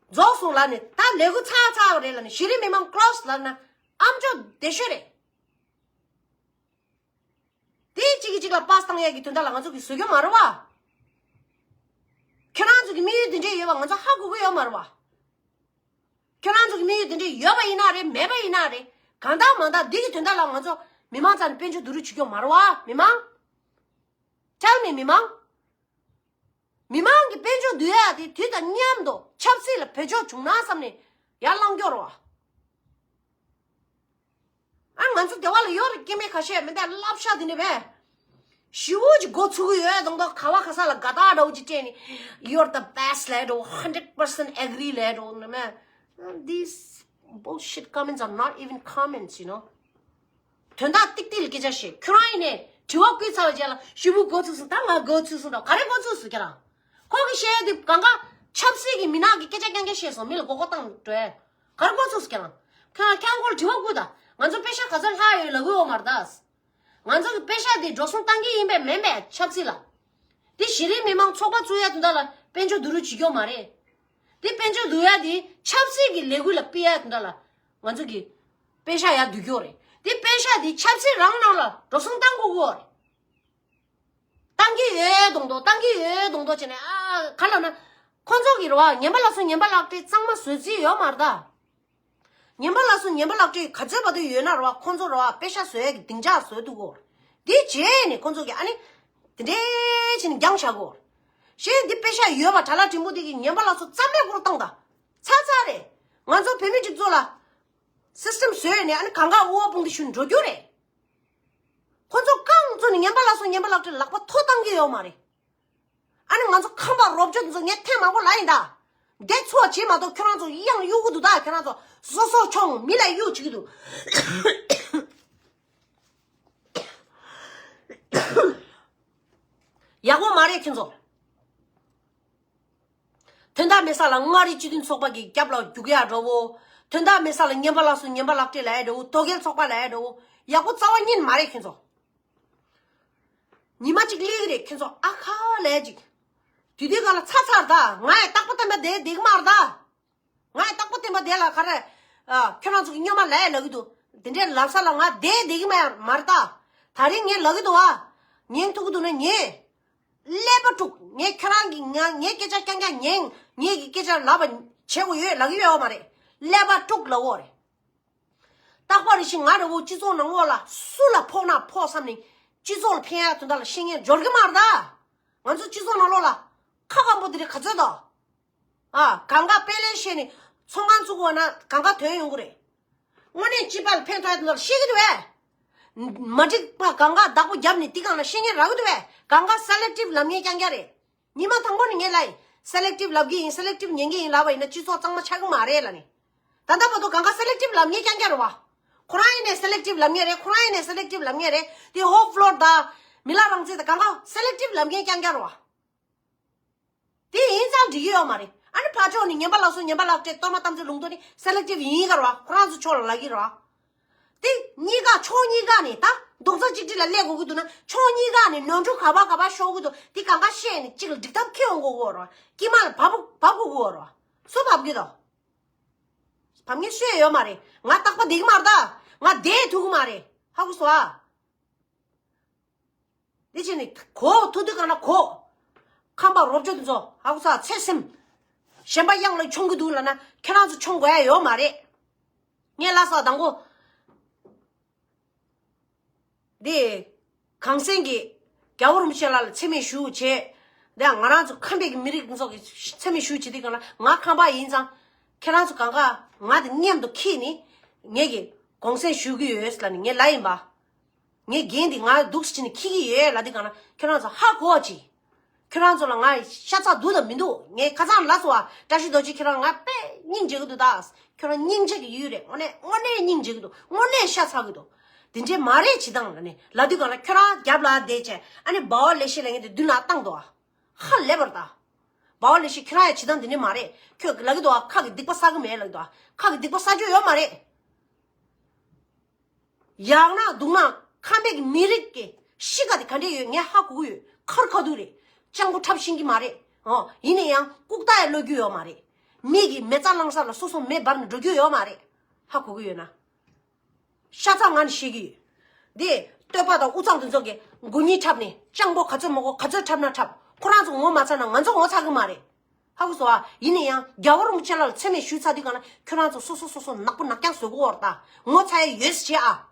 རྫོགས་སོང་ལབ་ནས། ད་ལས་འགུལ་ཚར་ཚར་བ་རེད་ལབ་ནས། གཞི་རིམ་མི་མང་ཀློ་སི་ལབ་ན་ཨ་མཆོག་བདེ་ཤོས་རེད། དེ་གཅིག་གིས་གཅིག་ལ་པཱ་སི་བཏང་ཡས་ཀྱི་དོན་དག་ལ་ང་ཚོ་གིས་བཟོ་རྒྱུ་མ་རེད་བ། ཁྱེད་རང་ཚོ་གི་དམིགས་ཡུལ་དེ་འདྲས་ཡོད་པ་ང་ཚོ་ཧ་གོ་གི་ཡོད་མ་རེད་བ། ཁྱེད་རང་ཚོ་གི་དམིགས་ཡུལ་དེ་འདྲས་ཡོད་པ་ཡིན་ན་རེད། མེད་པ་ཡིན་ན་རེད། གང་ལྟར་མ་ལྟར་འདི་གི་དོན་དག་ལ་ང་ཚོ་མི་མང་རྩ་ནས་དཔལ་འབྱོར་བསྡུ་རུབ་བྱེད་རྒྱུ་མ་རེད་བ། མི་མང་། Tell me མི་མང་། མི་མང་གི་དཔལ་འབྱོར་བསྡུ་ཡ་དེ་དུས་དང་མཉམ་དུ་ཆབ་སྲིད་ལ་བེད་སྤྱོད་བྱུང་ན་བསམ་ནས་ཡར་ལངས་རྒྱུ་རེད་བ། ཨ་ང་ཚོ་སྡེ་བ་ལ་ཡོད་རེད། སྐྱེ་དམན་ཁ་ཤས་མི་འདྲ་བསླབ་བྱ་དེ་འདྲ་བས། ཞེ་པོ་ཅིག་མགོ་ཚོས་ཀྱི་ཡོད་མདོག་མདོག། ག་བ་ག་ས་ལ་དགའ་རྟགས་འདྲ་བོ་ཅིག་སྤྲད་ནས། You're the best ལབ་འགྲོ། Hundred percent agree ལབ་འགྲོ་ནི་མས། These bullshit comments are not even comments, you know. དོན་དག་ཏིག་ཏིག་ལ་སྐད་ཆ་བཤད། ཁྱོད་རང་ཡིན་ནས་དྲི་བ་བཀོད་ཚར་བའི་རྗེས་ལ་ཞེ་པོ་མགོ་ཚོས་སོང་། ད་ང་མགོ་ཚོས་སོང་། ད་ག་རེ་མགོ་ཚོས་སོང་ཁྱེད་རང་། ཁོ་གི་བཤད་དེ་གང་ག་ཆབ་སྲིད་ཀྱི་མི་ནག་གི་སྐད་ཆ་རྐྱང་རྐྱང་བཤད་སོང་། མི་ལ་མགོ་སྐོར་བཏང་འགྲོ་ཡ། ག་རེ་མགོ་ཚོས་སོང་ཁྱེད་རང་། ཁྱེད་རང་ཁྱེད་རང་ཁོ་ལ་དྲི་བ་བཀོད་ད། ང་ཚོ་པེ་ཤག་ག་ཚོད་ལྷག་ཡོད་ལབ་གི་ཡོད་མ་རེད་ད། ང་ཚོ་གི་པེ་ཤག་དེ་འགྲོ་སོང་བཏང་གི་ཡིན་པས་མིན་པས་ཆབ་སྲིད་ལ། དེ་གཞི་རིམ་མི་མང་ཚོགས་པ་བཙུགས་ཡ་དོན་དག་ལ་དཔལ་འབྱོར་བསྡུ་རུབ་བྱེད་རྒྱུ་མ་རེད། དེ་དཔལ་འབྱོར་བསྡུ་ཡ་དེ་ཆབ་སྲིད་ཀྱི་ལས་འགུལ་ལ་སྤེལ་ཡ་དོན་དག་ལ་ང་ཚོ་གི་པེ་ཤག་ཡར་བསྡུ་རྒྱུ་རེད། དེ་པེ་ཤག་དེ་ཆབ་སྲིད་རང་ནང་ལ་འགྲོ་སོང་བཏང་དགོས་ཀྱི་ཡོད་རེད། བཏང་གི་ཡོད་མདོག་མདོག། བཏང་གི་ཡོད་མདོག་མདོག་བྱས་ནས། ཨ་ག་ལབ་ན། ཁོང་ཚོ་གི་རེད་བ། ངན་པ་ལ་སོགས་ངན་པ་ལག་སྤྲད་གཙང་མ་བཟོ་རྩིས་ཡོད་མ་རེད་ད། ངན་པ་ལ་སོགས་ངན་པ་ལག་སྤྲད་ག་ཚོད་བར་དུ་ཡོད་ན་རེད་བ། ཁོང་ཚོ་རེད་བ། པེ་ཤག་བཟོ་ཡས་ཀྱི་སྡིངས་ཆ་བཟོས་འདུག་གོ། འདི་བྱས་ནས་ཁོང་ཚོ་གིས་ཨ་ནི་དེ་འདྲས་བྱས་ནས་འགྱངས་བཞག་གོ། གཞན་འདི་པེ་ཤག་ཡོད་པ་ཁྲ་ལ་ཕྲན་བུ་དེ་གིས་ངན་པ་ལ་སོགས་རྩ་མེད་སྐོར་བཏང་ད། ཚར་ཚར་རེད། ང་ཚོ་བོད་མི་སྒྲིག་འཛུགས་ལ་སིས་ཊམ་བཟོས་ནས་ཨ་ནི་གང་ག་དབུ་བ་དཔུང་སྡེ་ཞུ་འགྲོ་རྒྱུ་རེད། ཁོ་ཚོ་རྐང་བཙུགས་ནས་ངན་པ་ལ་སོགས་ངན་པ་ལག་སྤྲད་ལག་པ་ཐོ་བཏང་གི་ཡོད་མ་རེད། ཨ་ནི་ང་ཚོ་ཁམས་པ་རོབ་ཅོ་དེ་ཚོ་ངས་ཐེངས་མང་པོ་ལབ་ཡིན་ད། འདི་ཚོ་བྱེད་མ་གཏོགས་ཁྱོད་རང་ཚོ་གཡང་གཡུག་གི་འདུག་ད། ཁྱོད་རང་ཚོ་སོ་སོ་ཆོང་མི་ལ་གཡུག་བྱེད་ཀྱི་འདུག། ཡག་པོ་མ་རེད་ཁྱོད་ཚོ། དོན་དག་མེད་ས་ལ་མངའ་རིས་སྤྱི་མཐུན་ཚོགས་པ་གི་རྒྱབ་ལ་རྒྱུག་ཡ་འགྲོ་བོ། དོན་དག་མེད་ས་ལ་ངན་པ་ལ་སོགས་ངན་པ་ལག་སྤྲད་ལབ་ཡ་འགྲོ་བོ། དོལ་རྒྱལ་ཚོགས་པ་ལབ་ཡ་འགྲོ་བོ། ཡག་པོ་རྩ་བ་ཉིད་མ་རེད་ཁྱོད་ཚོ། ཉི་མ་གཅིག་སླེབས་ཀྱི་རེད་ཁྱོད་ཚོ་ཨ་ཁ་ལབ་ཡ་ཅིག། དུས་དུས་ག་ལ་ཚར་ཚར་ད། ང་ཡང་རྟག་པ་བརྟན་པ་བསྡད་བསྡད་ཀྱི་མ་རེད་ད། ང་ཡང་རྟག་པ་བརྟན་པ་བསྡད་ལ་ག་རེ། ཨ་ཁྱོད་རང་ཚོ་གི་སྨྱོན་མ་ལབ་ཡ་ལབ་ཀྱི་འདུག། དེ་འདྲའི་ལབ་ས་ལ་ང་བསྡད་བསྡད་ཀྱི་མ་མ་རེད་ད། ད་རིང་ངས་ལབ་ཀྱི་འདུག་ཨ། ཉན་ཐུབ་ཀྱི་འདུག་ན་ཉན། ཀླད་པ་དཀྲུག་ངས་ཁྱེད་རང་གི་ང་ངའི་སྐད་ཆ་རྐྱང་རྐྱང་ཉན། ངས་ཀྱི་སྐད་ཆ་ལབ་པ་བྱེད་དགོས་ཡོད་ལབ་ཀྱི་ཡོད་མ་རེད། ཀླད་པ་དཀྲུག་ལབ་དགོས་རེད། རྟག་པར་རེ་བཞིན་ང་འདྲ་བོ་སྤྱི་ཚོགས་ནང་ལོགས་ལ་སུ་ལ་ཕོག་ན་ཕོག་བསམ་ནས་སྤྱི་ཚོགས་ལ་ཕན་ཡག་དོན་དག་ལ་བཤད་མཁན་འབྱོར་གི་མ་རེད་ད། ང་ཚོ་སྤྱི་ཚོགས་ནང་ལོགས་ལ་ཁ་སྐམ་པོ་དེ་རིགས་ག་ཚོད་དོ། ཨ་གང་ག་དཔེ་ལེན་བཤད་ནས་ཚོང་ཁང་བཙུགས་པ་ན་གང་ག་དོན་ཡོང་གི་རེད། དངོས་གནས་སྤྱི་པ་ལ་ཕན་ཐོགས་ཡག་དོན་དག་ལ་བཤད་ཀྱི་འདུག་བས། མ་འགྲིག་པ་གང་ག་བདག་པོ་བརྒྱབ་ནས་དེ་གང་ལ་བཤད་མཁན་རག་གི་འདུག་བས། གང་ག་སེ་ལེག་ཊིབ་ལབ་མཁན་རྐྱང་རྐྱང་རེད། ཉི་མ་དང་པོ་ནས་ངས་ལབ་ཡིན། སེ་ལེག་ཊིབ་ལབ་ཀྱི་ཡིན། སེ་ལེག་ཊིབ་ཉན་གྱི་ཡིན་ལབ་པ་ཡིན་ན་སྤྱི་ཚོགས་གཙང་མ་ཆགས་ཀྱི་མ་རེད་ལབ་ནས། ད་ལྟ་བར་དུ་གང་ག་སེ་ལེག་ཊིབ་ལབ་མཁན་རྐྱང་རྐྱང་རེད་བ། ཁོ་རང་ཡིན་ནས་སེ་ལེག་ཊིབ་ལབ་མཁན་རེད། ཁོ་རང་ཡིན་ནས་སེ་ལེག་ཊིབ་ལབ་མཁན་རེད། དེ་ཧོབ་ཕློར་དང་མི་ལ་རང་བཙན་དང་གང་ག་སེ་ལེག་ཊིབ་ལབ་མཁན་རྐྱང་རྐྱང་རེད་བ། དེ་ཡིན་ཙང་འགྲིག་གི་ཡོད་མ་རེད། ཨ་ནི་ཕར་ཕྱོགས་ནས་ངན་པ་ལ་སོགས་ངན་པ་ལག་སྤྲད། གཏོར་མ་དམ་ཚིག་ལུང་རྟོགས་ནི་སེ་ལེག་ཊིབ་ཡིན་ག་རེད་བ། ཁོ་རང་ཚོ་ཕྱོགས་ལ་ལབ་ཀྱི་རེད་བ། དེ་གཉིས་ཀ་ཕྱོགས་གཉིས་ཀ་ནས་ད་རྡོག་རྩ་གཅིག་སྒྲིལ་ལ་སླེབས་དགོས་ཀྱི་འདུག་ན་ཕྱོགས་གཉིས་ཀ་ནས་ནོར་འཁྲུལ་ག་པ་ག་པ་ཤོར་གྱི་འདུག་དེ་གང་ག་བཤད་ནས་གཅིག་ལ་འགྲིག་ཐབས་ཁེལ་ཡོང་དགོས་ཀྱི་ཡོད་རེད་བ། དཀྱིལ་མ་ལ་བབས་བབས་དགོས་ཀྱི་ཡོད་རེད་བ། སུ་བབས་ཀྱི་འདུག་བབས་མཁན་སུ་ཡང་ཡོད་མ་རེད། ང་རྟག་པ་བསྡད་ཀྱི་མ་རེད་ད། ང་བསྡད་ཐུབ་ཀྱི་མ་རེད། ཧ་གོ་སོང་ཨ། འདི་བྱས་ནས་གོ་ཐུབ་དུས་གང་ན་གོ། ཁམས་པ་རོབ་ཅོ་དེ་ཚོ་ཧ་གོ་ས་ཚེ་སེམས། གཞན་པ་གཡང་ལ་མཆོང་གི་འདུག་ལབ་ན་ཁྱེད་རང་ཚོ་མཆོང་དགོས་ཡ་ཡོད་མ་རེད། ངས་ལབ་ས་དང་པོ། འདི། གངས་སེང་གི་རྒྱལ་བ་རིན་པོ་ཆེ་ལ་ལ་མཚན་སྨད་ཞུ་བྱས། འདི་ང་རང་ཚོ་ཁམས་པའི་གི་མི་རིགས་ཚོ་གི་མཚན་སྨད་ཞུ་བྱེད་དུས་གང་ལ་ང་ཁམས་པ་ཡིན་ཙང་། ཁྱེད་རང་ཚོ་གང་ག་ང་དེ་མཉམ་དུ་འཁྱེར་ནས་ངས་གི་དགོངས་སེལ་ཞུ་གི་ཡོད་ལབ་ནས་ངས་ལབ་ཡིན་པ། ངས་འགན་འདི་ང་འདུག་སེ་བྱས་ནས་འཁྱེར་གི་ཡོད་ལབ་དུས་གང་ལ་ཁྱེད་རང་ཚོ་ཧ་གོ་བ་ཅིག་ཁྱོད་རང་ཚོ་ལ་ང་ཤ་ཚ་འདུག་དང་མི་འདུག་ངས་ཁ་སང་ལབ་སོང་བ། བཀྲ་ཤིས་རྡོ་རྗེ་ཁྱོད་རང་ང་དཔེ་སྙིང་རྗེ་གི་འདུག་ད། ཁྱོད་རང་སྙིང་རྗེ་གི་ཡུལ་རེད། དངོས་གནས་དངོས་གནས་སྙིང་རྗེ་གི་འདུག་དངོས་གནས་ཤ་ཚ་གི་འདུག་དེ་འདྲས་མ་རེད་བྱེད་སྟངས་ལ་ནི་ལབ་དུས་གང་ལ་ཁྱོད་རང་རྒྱབ་ལ་བསྡད་བྱས་ཨ་ནི་སྦ་བ་ལེགས་བཤད་ལབ་མཁན་དེ་མདུན་ལ་བཏང་འདུག་ཨ། ཧ་ལས་པར་ད། སྦ་བ་ལེགས་བཤད་ཁྱོད་རང་ཡང་བྱེད་སྟངས་དེ་འདྲས་མ་རེད། ཁྱོད་ལབ་གི་འདུག་ཨ། ཁ་གི་སྡིག་པ་བསག་གི་མེད་ལབ་གི་འདུག་ཨ། ཁ་གི་སྡིག་པ་བསག་རྒྱུ་ཡོད་མ་རེད། ཡག་ན་སྡུག་ན་ཁམས་པའི་གི་མི་རིགས་ཀྱི་གཤིས་ཀ་དེ་ག་འདྲས་ཡོད་ངས་ཧ་གོ་གི་ཡོད། ཁར་ཁ་ཐུག་རེད། སྤྱང་པོ་འཁྲབ་ཤེས་ཀྱི་མ་རེད། ཨོ་ཡིན་ན་ཡང་ལྐུགས་རྟགས་ཡང་ལོག་རྒྱུ་ཡོད་མ་རེད། མི་གི་མེ་བཙའ་བླངས་ས་ལ་སོ་སོ་མེ་འབར་ནས་འགྲོ་རྒྱུ་ཡོད་མ་རེད། ཧ་གོ་གི་ཡོད་ན། ཤ་ཚ་ང་ནས་བཤད་གི་ཡོད། འདི་སྟོད་པ་དང་དབུས་གཙང་དེ་ཚོ་གི་མགོ་གཉིས་འཁྲབ་ནས་སྤྱང་པོ་ག་ཚོད་མ་གོ་ག་ཚོད་འཁྲབ་ན་འཁྲབ། ཁོ་རང་ཚོ་ངོ་མ་ཚ་ན་ང་ཚོ་ངོ་ཚ་གི་མ་རེད། ཧ་གོ་སོང་ཨ། ཡིན་ན་ཡང་རྒྱལ་བ་རིན་པོ་ཆེ་ལ་མཚན་སྨད་ཞུས་ཚར་དུས་གང་ན་ཁྱོད་རང་ཚོ་སོ་སོ་སོ་སོ་ནག་པོ་ནག་རྐྱང་བཟོ་གི་ཡོད་རེད་ད། ངོ་ཚ་ཡ་ཡོད་ཟེར་བྱས་ཨ།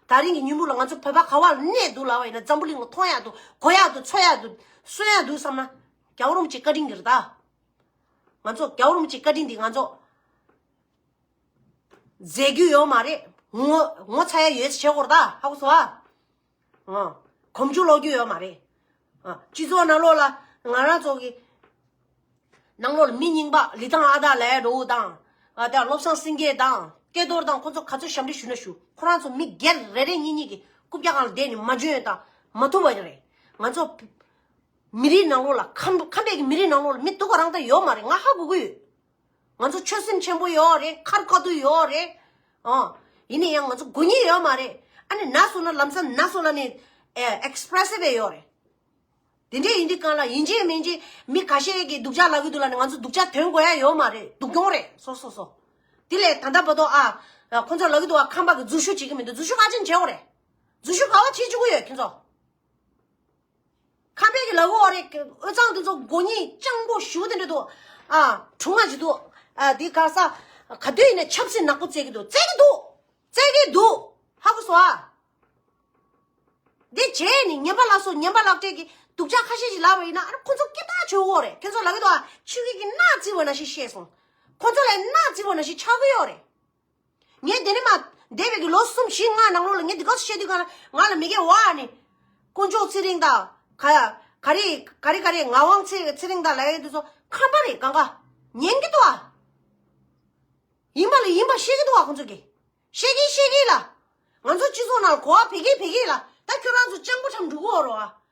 ད་རིང་གི་ཉིན་མོ་ལ་ང་ཚོ་བོད་པ་ག་བ་ལ་གནས་འདུག་ལབ་པ་ཡིན་ན་འཛམ་བུ་གླིང་ལ་མཐོང་ཡག་འདུག་གོ་ཡག་འདུག་ཚོར་ཡག་འདུག་གསོན་ཡག་འདུག་བསམ་ན་རྒྱལ་བ་རིན་པོ་ཆེ་བཀའ་དྲིན་གྱིས་རེད་ད། ང་ཚོ་རྒྱལ་བ་རིན་པོ་ཆེ་བཀའ་དྲིན་འདི་ང་ཚོ་མཛད་རྒྱུ་ཡོད་མ་རེད། ངོ་ངོ་ཚ་ཡ་ཡོད་ཟེར་བྱས་གོ་རེད་ད། ཧ་གོ་སོང་ཨ། ཨ། གོམ་རྒྱུ་ལོག་རྒྱུ་ཡོད་མ་རེད། ཨ། སྤྱི་ཚོགས་ནང་ལོགས་ལ་ང་རང་ཚོ་གི་ནང་ལོགས་ལ་མི་རྙིང་པ་ལི་ཐང་ཨ་ད་ལའི་འགྲོ་བོ་དང་། ཨ། དེ་བློ་བཟང་སེང་གེ་དང་སྐལ་རྡོར་དང་ཁོ་ཚོ་ག་ཚོད་ཞབས་འདྲེན་ཞུ་ན་ཞུ། ཁོ་རང་ཚོ་མི་སྒེར་རེ་རེ་གཉིས་གཉིས་ཀྱི་རྐུབ་བཀྱག་སྒང་ལ་བསྡད་ནས་མ་འཇོན་ཡོད་དང་མ་ཐུབ་པ་རེད། ང་ཚོ་མི་རིགས་ནང་ལོགས་ལ་ཁམས་ཁམས་པའི་གི་མི་རིགས་ནང་ལོགས་ལ་མི་སྡུག་པ་རང་ད་ཡོད་མ་རེད། ང་ཧ་གོ་གི་ཡོད། ང་ཚོ་ཆོད་སེམས་ཆེན་པོ་ཡོད་རེད། ཁར་ཁ་ཐུག་ཡོད་རེད། ཨོ། ཡིན་ན་ཡང་ང་ཚོ་མགོ་རྙིང་ཡོད་མ་རེད། ཨ་ནི་ན་སོང་ན་ལམ་སང་ན་སོང་ལ་ནི་ཨེ་ཨེག་སི་པི་རེ་སི་ཝེ་ཡོད་རེད། དེ་འདྲས་ཡིན་དུས་གང་ལ་ཡིན་གཅིག་མིན་གཅིག་མི་ཁ་ཤས་ཀྱིས་སྡུག་ཅག་ལབ་ཀྱི་འདུག་ལབ་ནི་ང་ཚོ་སྡུག་ཅག་ཐོན་དགོས་ཡ་ཡོད་མ་རེད། སྡུག་གྱོང་རེད། སོ་སོ་སོ། དེ་ལས་ད་ལྟ་བར་དུ་ཨ་ཁོ་ཚོ་ལབ་ཀྱི་འདུག་ཨ། ཁམས་པ་གི་རྫུན་ཞུགས་བྱེད་ཀྱི་མི་འདུག་རྫུན་ཞུགས་ག་ཅན་བྱེད་དགོས་རེད། རྫུན་ཞུགས་ག་བ་བྱེད་བཅུག་གི་ཡོད་ཁྱེད་ཚོ། ཁམས་པའི་གི་ལ་འོ་རེ་དབུས་གཙང་དེ་ཚོ་མགོ་རྙིང་སྤྱང་པོ་ཞུ་དེ་འདྲ་འདུག་ཨ། གྲུང་ང་ཅིག་འདུག་ཨ། དེ་ག་ས་ག་དུས་ཡིན་ན་ཆབ་སྲིད་ནག་པོ་རྩེ་གི་འདུག་རྩེ་གི་འདུག་རྩེ་གི་འདུག་ཧ་གོ་སོང་ཨ། འདི་བྱས་ནི་ངན་པ་ལ་སོགས་ངན་པ་ལག་སྤྲད་ཀྱི་སྡུག་ཅག་ཁ་ཤས་ཤིག་ལབ་པ་ཡིན་ན་ཨ་ཁོ་ཚོ་སྐད་གྲགས་ཆོད་འོ་རེ། ཁྱོད་ཚོ་ལབ་གི་འདུག་ཨ། ཆུ་གི་གི་སྣ་རྩི་བ་ན་ཞིག་བཤད་སོང་། ཁོ་ཚོ་ལ་སྣ་རྩི་བ་ན་ཞིག་ཆགས་གི་ཡོད་རེད། ངས་དེ་ནི་མ་འདས་པའི་གི་ལོ་གསུམ་བཞི་ལྔ་ནང་ལོགས་ལ་ངས་འདི་ག་ཚོད་བཤད་དུས་ག་ང་ལ་མི་སྐད་བ་ནི། དཀོན་མཆོག་ཚེ་རིང་དང་ག་ག་རེ་ག་རེ་ག་རེ་ངག་དབང་ཚེ་ཚེ་རིང་དང་ལབ་ཡ་འདི་ཚོ་ཁམས་པ་རེད། གང་ག་ཉན་གི་འདུག་ཨ། ཡིན་པ་ལ་ཡིན་པ་བཤད་གི་འདུག་ཨ། ཁོང་ཚོ་གི་བཤད་གི་བཤད་གི་ལ། ང་ཚོ་སྤྱི་ཚོགས་ནང་ལ་གོ་བ་བེད་གི་བེད་གི་ལ། ད་ཁྱོད་རང་ཚོ་སྤྱང་པོ་འཁྲབ་འགྲོ་གི་ཡོད་རེད་བ།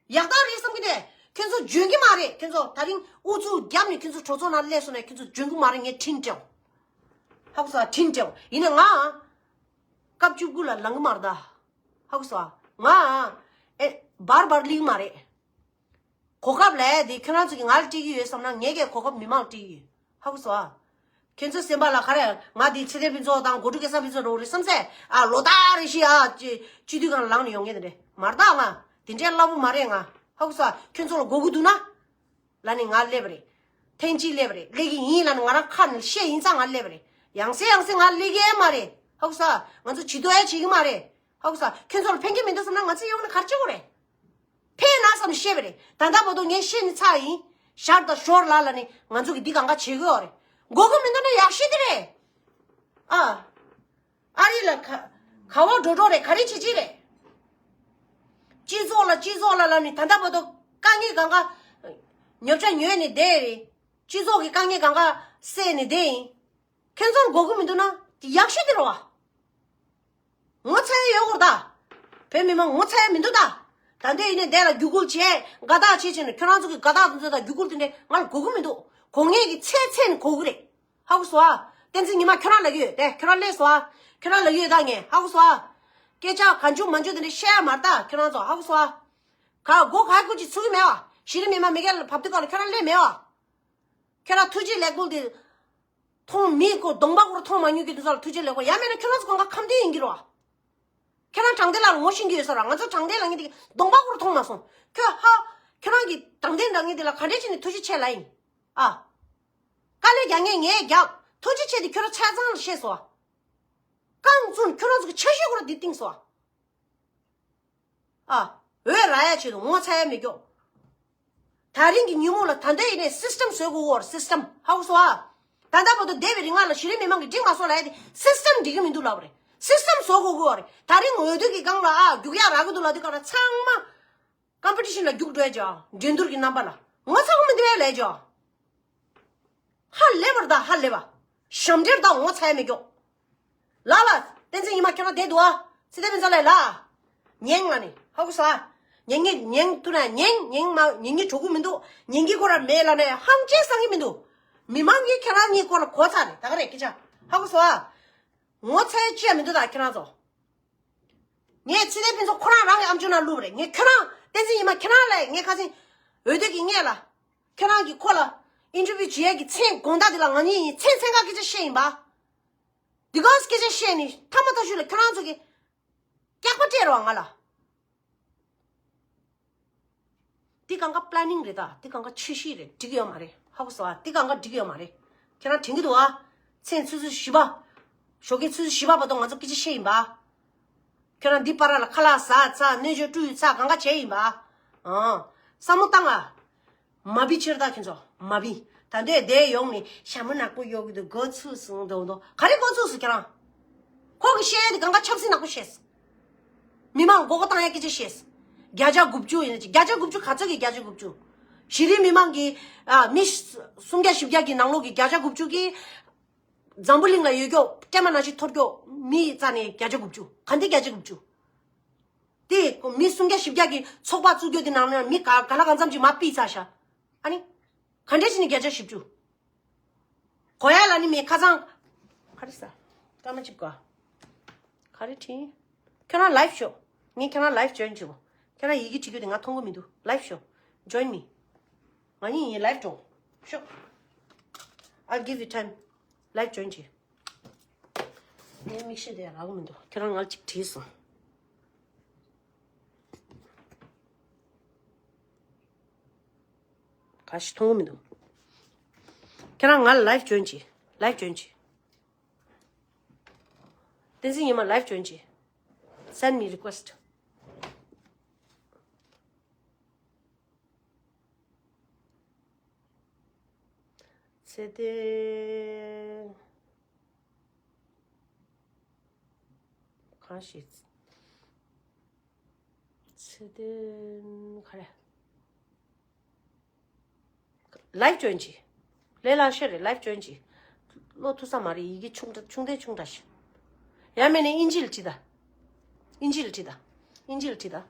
ཡག་རྟགས་རེད་བསམ་གི་དེ། ཁྱོད་ཚོ་འཇོན་གི་མ་རེད། ཁྱོད་ཚོ་ད་རིང་ཨུ་ཚུགས་བརྒྱབ་ནས་ཁྱོད་ཚོ་གྲོས་ཚོགས་ནང་སླེབས་སོང་ནས་ཁྱོད་ཚོ་འཇོན་གི་མ་རེད། ངས་འཕྲིན་སྤྲད། ཧ་གོ་སོང་ཨ། འཕྲིན་སྤྲད། ཡིན་ན་ང་སྐབས་བཅུ་དགུ་ལ་ལངས་གི་མ་རེད་ད། ཧ་གོ་སོང་ཨ། ང་ཨེ་འབར་འབར་ལིང་མ་རེད། གོ་སྐབས་ལས་དེ་ཁྱོད་རང་ཚོ་གི་ང་ལ་སྤྲད་ཀྱི་ཡོད་བསམ་ན་ངས་ཀྱི་གོ་སྐབས་མི་མང་ལ་སྤྲད་ཀྱི་ཡོད། ཧ་གོ་སོང་ཨ། ཁྱེད་ཚོ་སེམས་པ་ལ་ག་རེ་ང་དེ་ཚེ་བརྟན་ཕུན་ཚོགས་དང་སྒོ་ཕྲུག་སྐལ་བཟང་ཕུན་ཚོགས་རོགས་རེད་བསམ་སེ་ཨ་ལོ་ལྟར་རེ་བཞིན་ཨ་སྤྱི་སྤྱི་འཐུས་སྒང་ལ་ལངས་ནས་ཡོང་མཁན་དེ་རེད་མ་རེད་ད། ང་ དེ་འདྲའི་སླ་པོ་མ་རེད། ང་ཧ་གོ་སོང་ཨ། ཁྱོད་ཚོ་ལ་དགོས་ཀྱི་འདུག་ན། ལ་ནི་ང་སླེབས་རེད། ཐེངས་གཅིག་སླེབས་རེད། སླེབས་ཀྱི་ཡིན་ལ་ནི་ང་རང་ཁ་ནས་བཤད་ཡིན་ཙང་ང་སླེབས་རེད། ཡང་སེ་ཡང་སེ་ང་སླེབས་ཀྱི་མ་རེད། ཧ་གོ་སོང་ཨ། ང་ཚོ་བྱི་དོར་ཡ་བྱེད་ཀྱི་མ་རེད། ཧ་གོ་སོང་ཨ། ཁྱོད་ཚོ་ལ་ཕན་གྱི་མི་འདུག་བསམ་ན་ང་ཚོའི་ཡོང་ནས་ག་རེ་བྱེད་དགོས་རེད། ཕན་ན་བསམ་ནས་བཤད་པ་རེད། ད་ལྟ་བར་དུ་ངས་བཤད་ནས་ཚར་ཡིན། ཞར་དང་ཞོར་ལ་ལ་ནི་ང་ཚོ་གི་འདི་གང་ག་བྱེད་དགོས་རེད། དགོས་ཀྱི་མི་འདུག་ན་ཡག་ཤོས་དེ་རེད། ཨ། ཨ་རི་ལ་ག་ག་བ་འགྲོ་འགྲོ་རེད། ག་རེ་བྱེད་ཀྱི་རེད། སྤྱི་ཚོགས་ལ་སྤྱི་ཚོགས་ལ་ལ་ནི་ད་ལྟ་བར་དུ་དཀའ་ངལ་གང་ག་ཉོ་ཆ་ཉོས་ནས་བསྡད་རེད། སྤྱི་ཚོགས་ཀྱི་དཀའ་ངལ་གང་ག་སེལ་ནས་བསྡད་ཡིན། ཁྱེད་ཚོར་དགོས་ཀྱི་མི་འདུག་ན་ཡག་ཤོས་དེ་རེད་བ། ངོ་ཚ་ཡ་ཡོད་དགོས་ད། བོད་མི་མང་ངོ་ཚ་ཡ་མི་འདུག་ད། ད་འདོད་ཡིན་ནས་འདས་ལ་རྒྱུ་སྐུལ་བྱས་དགའ་རྟགས་བྱས་བྱས་ནས་ཁྱོད་རང་ཚོ་གི་དགའ་རྟགས་དེ་ཚོ་དང་རྒྱུ་སྐུལ་དེ་འདྲས་ང་ལ་དགོས་ཀྱི་མི་འདུག་དགོས་ངེས་ཀྱི་ཚད་ཚད་ནས་དགོས་ཀྱི་རེད། ཧ་གོ་སོང་ཨ། བསྟན་འཛིན་ཉི་མ་ཁྱོད་རང་ལབ་ཀྱི་ཡོད་དེ། ཁྱོད་རང་སླེབས་སོང་ཨ། ཁྱོད་རང་ལབ་ཀྱི་ཡོད་ད། ངས་ཧ་གོ་སོང་ཨ། སྐད་ཆ་གང་བྱུང་མང་བྱུང་དེ་འདྲས་བཤད་ཡ་མ་རེད་ད། ཁྱོད་རང་ཚོ་ཧ་གོ་སོང་ཨ། ག་སྒོ་ག་ཀུ་ཅིག་ཚུགས་ཀྱི་མེད་བ། གཞི་རིམ་མི་མང་མི་སྒེར་ལ་བབས་དུས་སྐབས་ལ་ཁྱོད་རང་སླེབས་མེད་བ། ཁྱོད་རང་ཐུགས་རྗེ་ལེགས་འབུལ་དེ། མཐོང་མི་ཁོ་གདོང་པ་ཁོ་ར་མཐོང་མ་མྱོང་གི་དེ་ཚོ་ལ་ཐུགས་རྗེ་ལེགས་འབུལ། ཡང་མིན་ན་ཁྱོད་རང་ཚོ་གང་ག་ཁམས་སྡེ་ཡིན་གྱི་རེད་བ། ཁྱོད་རང་དྲང་བདེན་ལགས་ལ་ངོ་ཤེས་ཀྱི་ཡོད་ས་རེད། ང་ཚོ་དྲང་བདེན་ལབ་མཁན་དེ་གདོང་པ་ཁོ་ར་མཐོང་མ་སོང་། ཁྱོད་ཧ། ཁྱོད་རང་གི་དྲང་བདེན་ལབ་མཁན་དེ་ལ་ག་འདྲས་བྱས་ནས་ཐུགས་རྗེ་ཆེ་ལབ་ཡིན། ཨ། དཀའ་ལས་རྒྱག་མཁན་ངས་རྒྱབ། ཐུགས་རྗེ་ཆེ་དེ་ཁྱོད་རང་ཆ་ཚང་ལ་བཤད་སོང་ཨ། རྐང་བཙུན་ཁྱོད་རང་ཚོ་གི་ཆ་ཤས་ཁོ་ར་འདི་བཏིང་སོང་ཨ། ཨ། འོས་རག་ཡ་ཆེད་དུ་ངོ་ཚ་ཡ་མི་སྐྱོ། ད་རིང་གི་ཉིན་མོ་ལ་ད་ལྟ་ཡིན་ནའི་སིས་ཊམ་བཟོ་དགོས་ཀྱི་ཡོད་རེད། སིས་ཊམ་ཧ་གོ་སོང་ཨ། ད་ལྟ་བར་དུ་འདས་པའི་རིང་ལ་གཞི་རིམ་མི་མང་གིས་འགྲིག་མ་སོང་ལབ་ཡ་དེ་སིས་ཊམ་འགྲིག་གི་མི་འདུག་ལབ་རེད། སིས་ཊམ་བཟོ་དགོས་ཀྱི་ཡོད་རེད། ད་རིང་འོས་བསྡུ་གི་སྒང་ལ་ཨ་རྒྱུག་ཡག་རག་གི་འདུག་ལབ་དུས་སྒང་ལ་ཚང་མ་ཀམ་པི་ཊི་ཤན་ལ་རྒྱུག་འགྲོ་ཡ་ཅིག་ཨ། འགྲན་བསྡུར་གྱི་རྣམ་པ་ལ་ངོ་ཚ་གི་མི་འདུག་ཡ་ལབ་ཡ་ཅིག་ཨ། ཧ་ལས་པ་རེད་ད། ཧ་ལས་པ། ཞབས་འདྲེན་རེད་ད། ངོ་ཚ་ཡ་མི་སྐྱོ། ལ་ལ། བསྟན་འཛིན་ཉི་མ་ཁྱོད་རང་བསྡད་འདུག་ཨ། ཚེ་བརྟན་ཕུན་ཚོགས་ལགས་ལ། ཉན་ང་ནི་ཧ་གོ་སོང་ཨ། ཉན་ངེས་ཉན་ཐུབ་ན་ཉན། ཉན་མ་ཉན་གྱི་འགྲོ་གི་མི་འདུག་ཉན་གྱི་ཁོ་ར་མེད་ལབ་ནས་ཧང་ཅེ་སང་གི་མི་འདུག་མི་མང་གིས་ཁྱེད་རང་གཉིས་སྐོར་ལ་གོ་ཚར་རེད། ད་ག་རེད་སྐད་ཆ། ཧ་གོ་སོང་ཨ། ངོ་ཚ་ཡ་ཅི་ཡང་མི་འདུག་ད་ཁྱེད་རང་ཚོ། ངས་ཚེ་བརྟན་ཕུན་ཚོགས་ཁོ་རང་རང་གི་ཨམ་ཅོག་ནང་བླུགས་པ་རེད། ངས་ཁྱོད་རང་བསྟན་འཛིན་ཉི་མ་ཁྱེད་རང་ལ་ངས་ཁ་སང་འོས་བསྡུ་གི་སྔོན་ལ་ཁྱོད་རང་གིས་ཁོ་ལ་ཨིན་ཊར་བིའུ་བྱེད་ཡས་ཀྱི་མཚན་དགོངས་དག་དེ་ལ་ང་གཉིས་ཡིན་མཚན་མཚན་ག་སྐད་ཆ་བཤད་ཡིན་པ། འདི་ག་སྐད་ཆ་བཤད་ནི་མཐའ་མ་མཐའ་གཞུག་ལ་ཁྱོད་རང་ཚོ་གིས་སྐྱག་པ་སྤྲད་རོགས་ང་ལ། འདི་གང་ག་པི་ལ་ནིང་རེད་ད། འདི་གང་ག་འཆར་གཞི་རེད། འགྲིག་ཡོད་མ་རེད། ཧ་གོ་སོང་ཨ། འདི་གང་ག་འགྲིག་ཡོད་མ་རེད། ཁྱེད་རང་དྲན་གྱི་འདུག་ཨ། མཚན་ཆུ་ཚོད་བཞི་པ། ཞོགས་ཀའི་ཆུ་ཚོད་བཞི་པ་བར་དུ་ང་ཚོ་སྐད་ཆ་བཤད་ཡིན་པ། ཁྱེད་རང་འདི་བར་ལ་ཁ་ལག་ཟ་ཚར། སྣོད་བཅུད་བཀྲུས་ཚར། གང་ག་བྱས་ཡིན་པ། ཨང་། བསམ་བློ་བཏང་ཨ། མ་བི་ཕྱིར་ད་ཁྱེད་ཚོ་མ་བི། ད་འདོད་བསྡད་ཡོང་ནི་ཞྭ་མོ་ནག་པོ་གཡོག་གི་འདུག་མགོ་ཚུགས་སོང་འདུག་འདུག་ག་རེ་མགོ་ཚུགས་སོང་ཁྱེད་རང་། ཁོ་གི་བཤད་ཡ་དེ་གང་ག་ཆབ་སྲིད་ནག་པོ་བཤད་སོང་། མི་མང་མགོ་སྐོར་བཏང་ཡ་སྐད་ཆ་བཤད་སོང་། བརྒྱ་ཆ་དགུ་བཅུ་ཡིན་ན་ཅི། བརྒྱ་ཆ་དགུ་བཅུ་ག་ཚོད་ཀྱི་བརྒྱ་ཆ་དགུ་བཅུ། གཞི་རིམ་མི་མང་གི་ཨ་མི་སུམ་བརྒྱ་བཞི་བརྒྱ་གི་ནང་ལོགས་ཀྱི་བརྒྱ་ཆ་དགུ་བཅུ་གི་འཛམ་བུ་གླིང་ལ་ཡོད་ཀྱོག་སྐྱེས་མ་ནང་བཞིན་འཐོར་ཀྱོག་མི་རྩ་ནས་བརྒྱ་ཆ་དགུ་བཅུ། ག་འདི་བརྒྱ་ཆ་དགུ་བཅུ། དེ་མི་སུམ་བརྒྱ་བཞི་བརྒྱ་གི་ཚོགས་པ་བཙུགས་རྒྱུ་དེ་ནང་ནས་མི་ག་ག་ལ་གང་འཚམ་ཅིག་མར་ཕུད་ཚར་ཤག་ཨ་ནི། ག་འདྲས་བྱས་ནས་བརྒྱ་ཆ་བཞི་བཅུ། གོ་ཡ་ལ་ནི་མི་ཁ་སང་། ག་རེ་ཟ། སྐར་མ་གཅིག་གོ། ག་རེ་དྲིས། ཁྱོད་རང་ལའིབ་ཤོག་ངས་ཁྱོད་རང་ལའིབ་ཇོ་ཡིན་བྱེད་གོ། ཁྱོད་རང་ཡི་གེ་བྲིས་རྒྱུ་དེ་ང་མཐོང་གི་མི་འདུག་ལའིབ་ཤོག Join me. ང་གཉིས་ཡིན་ལའིབ་འགྲོ། ཤོག I'll give you time. ལའིབ་ཇོ་ཡིན་བྱེད། ངའི་མིག་ཤེལ་དེ་རག་གི་མི་འདུག་ཁྱེད་རང་ང་ལ་གཅིག་བྲིས་སོང་། ག་ཞིག་མཐོང་གི་མི་འདུག་ཁྱེད་རང་ང་ལ་ལའིབ་ཇོ་ཡིན་བྱེད། ལའིབ་ཇོ་ཡིན་བྱེད། བསྟན་འཛིན་ཉི་མ་ལའིབ་ཇོ་ཡིན་བྱེད། Send me request. ཚེ་བརྟན། གང་ཞིག་ཚེ་བརྟན་ག་རེ། ལའིབ་ཇོ་ཡིན་བྱེད། ལས་སླ་ཤོས་རེད། ལའིབ་ཇོ་ཡིན་བྱེད། ཀློག་ཐུབ་ས་མ་རེད། ཡི་གེ་ཆུང་དྲགས་ཆུང་དྲགས་ཆུང་དྲགས་ཤིག་ཡང་མིན་ན་ཨིན་ཇི་ལ་བྲིས་ད། ཨིན་ཇི་ལ་བྲིས་ད། ཨིན་ཇི་ལ་བྲིས་ད།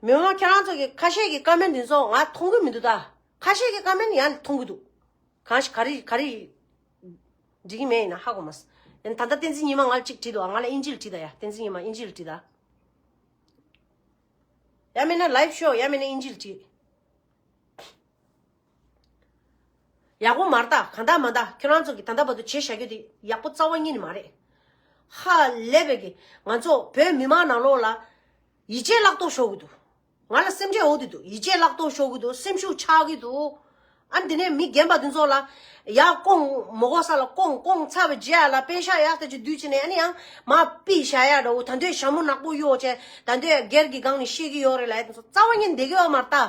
མི་མང་ཁྱེད་རང་ཚོ་གི་ཁ་ཤས་ཀྱི་ཀོ་མེན་འདི་ཚོ་ང་མཐོང་གི་མི་འདུག་ད། ཁ་ཤས་ཀྱི་ཀོ་མེན་ཡང་མཐོང་གི་འདུག་གང་ཞིག་ག་རེ་ག་རེ་འགྲིག་གི་མེད་ཡིན་ན་ཧ་གོ་མ་སོང་། ཡིན་ད་ལྟ་བསྟན་འཛིན་ཉི་མ་ང་ལ་གཅིག་བྲིས་འདུག་ང་ལ་ཨིན་ཇི་ལ་བྲིས་ད་ཡ། བསྟན་འཛིན་ཉི་མ་ཨིན་ཇི་ལ་བྲིས་ད། ཡང་མིན་ན་ལའིབ་ཤོག་ཡང་མིན་ན་ཨིན་ཇི་ལ་བྲིས། ཡག་པོ་མ་རེད་ད། གང་ལྟར་མ་ལྟར་ཁྱོད་རང་ཚོ་གིས་ད་ལྟ་བར་དུ་བྱས་བཞག་རྒྱུ་དེ་ཡག་པོ་རྩ་བ་ཉིད་ནས་མ་རེད། ཧ་ལས་པའི་གི་ང་ཚོ་བོད་མི་མང་ནང་ལོགས་ལ་ཡིད་ཆེས་བརླག་ཏོ་ཤོར་གི་འདུག་ང་ལ་སེམས་ཅན་འོ་དེ་འདུག་ཡིད་ཆེས་བརླག་ཏོ་ཤོར་གི་འདུག་སེམས་ཤུགས་ཆག་གི་འདུག་ཨ་ནི་དེ་ནས་མི་རྒན་པ་འདི་ཚོ་ལ་ཡར་སྐོང་མོ་གོ་ས་ལ་སྐོང་སྐོང་ཚར་བའི་རྗེས་ལ་པེ་ཤ་ཡག་ཏུ་ཅིག་བསྡུས་བྱས་ནས་ཨ་ནི་ཡང་མ་པི་ཤ་ཡག་འདྲ་བོ་ད་འདོད་ཞྭ་མོ་ནག་པོ་གཡོག་བྱས་ད་འདོད་སྒེར་གྱི་སྒང་ནས་བཤད་ཀྱི་ཡོད་རེད་ལ་ཡ་དེ་ཚོ་རྩ་བ་ཉིད་འདེགས་ཀྱི་ཡོད་མ་རེད་ད།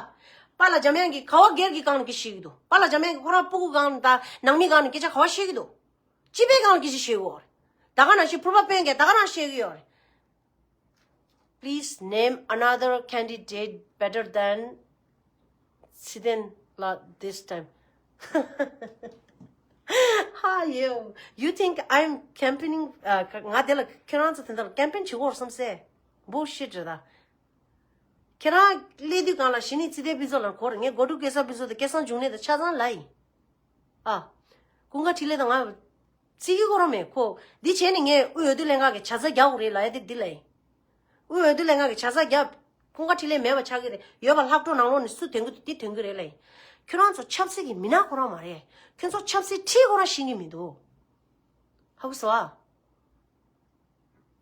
པཱ་ལགས་འཇམ་དབྱངས་ཀྱིས་ག་བ་སྒེར་གྱི་སྒང་ནས་སྐད་བཤད་ཀྱི་འདུག་པཱ་ལགས་འཇམ་དབྱངས་ཀྱིས་ཁོ་རང་སྤུ་གུ་སྒང་ནས་ད་ནང་མི་སྒང་ནས་སྐད་ཆ་ག་བ་བཤད་ཀྱི་འདུག་སྤྱི་པའི་སྒང་ལ་སྐད་ཆ་བཤད་ཀྱི་ཡོད་རེད། ད་ག་ནང་བཞིན་ཕུར་པ་དཔོན་གྱིས་ད་ག་རང་བཤད་ཀྱི་ཡོད་རེད། Please name another candidate better than Siden la this time. Ha you. You think I'm campaigning? ང་དེ་ལ་ཁྱེད་རང་ཚོ་དེ་འདྲ་campaign བྱེད་དགོས་བསམ་སེ། Bullshit རེད་ད། ཁྱེད་རང་སླེབས་དུས་གང་ལ་གཞི་ནས་ཚེ་བརྟན་ཕུན་ཚོགས་ལ་གོ་རེད། ངས་སྒོ་ཕྲུག་སྐལ་བཟང་ཕུན་ཚོགས་དང་སྐལ་བཟང་འབྱུང་གནས་དང་ཆ་ཚང་ལ་ཡིན། ཨ། ཀུན་དགའ་འཕྲིན་ལས་དང་ང་། ཚིག་གི་གོ་རོ་མེད་ཁོ། འདི་བྱས་ནས་ངས་དབུས་འོས་བསྡུ་ལྷན་ཁང་གི་བྱ་ཚ་རྒྱག་དགོས་རེད་ལབ་ཡ་དེ་འདི་ལ་ཡིན། དབུས་འོས་བསྡུ་ལྷན་ཁང་གི་བྱ་ཚ་རྒྱབ། ཀུན་དགའ་འཕྲིན་ལས་མེད་པ་ཆགས་ཀྱི་རེད། ཡོད་པ་ལྷག་འཕྲོ་ནང་ལོགས་ནས་སུ་དོན་གི་འདི་དོན་གི་རེད་ལབ་ཡིན། ཁྱོད་རང་ཚོ་ཆབ་སྲིད་ཀྱི་མི་སྣ་ཁོ་རང་མ་རེད། ཁྱོད་ཚོ་ཆབ་སྲིད་ཁྲིད་ཁོ་རང་ཤེས་ཀྱི་མི་འདུག་ཧ་གོ་སོང་ཨ།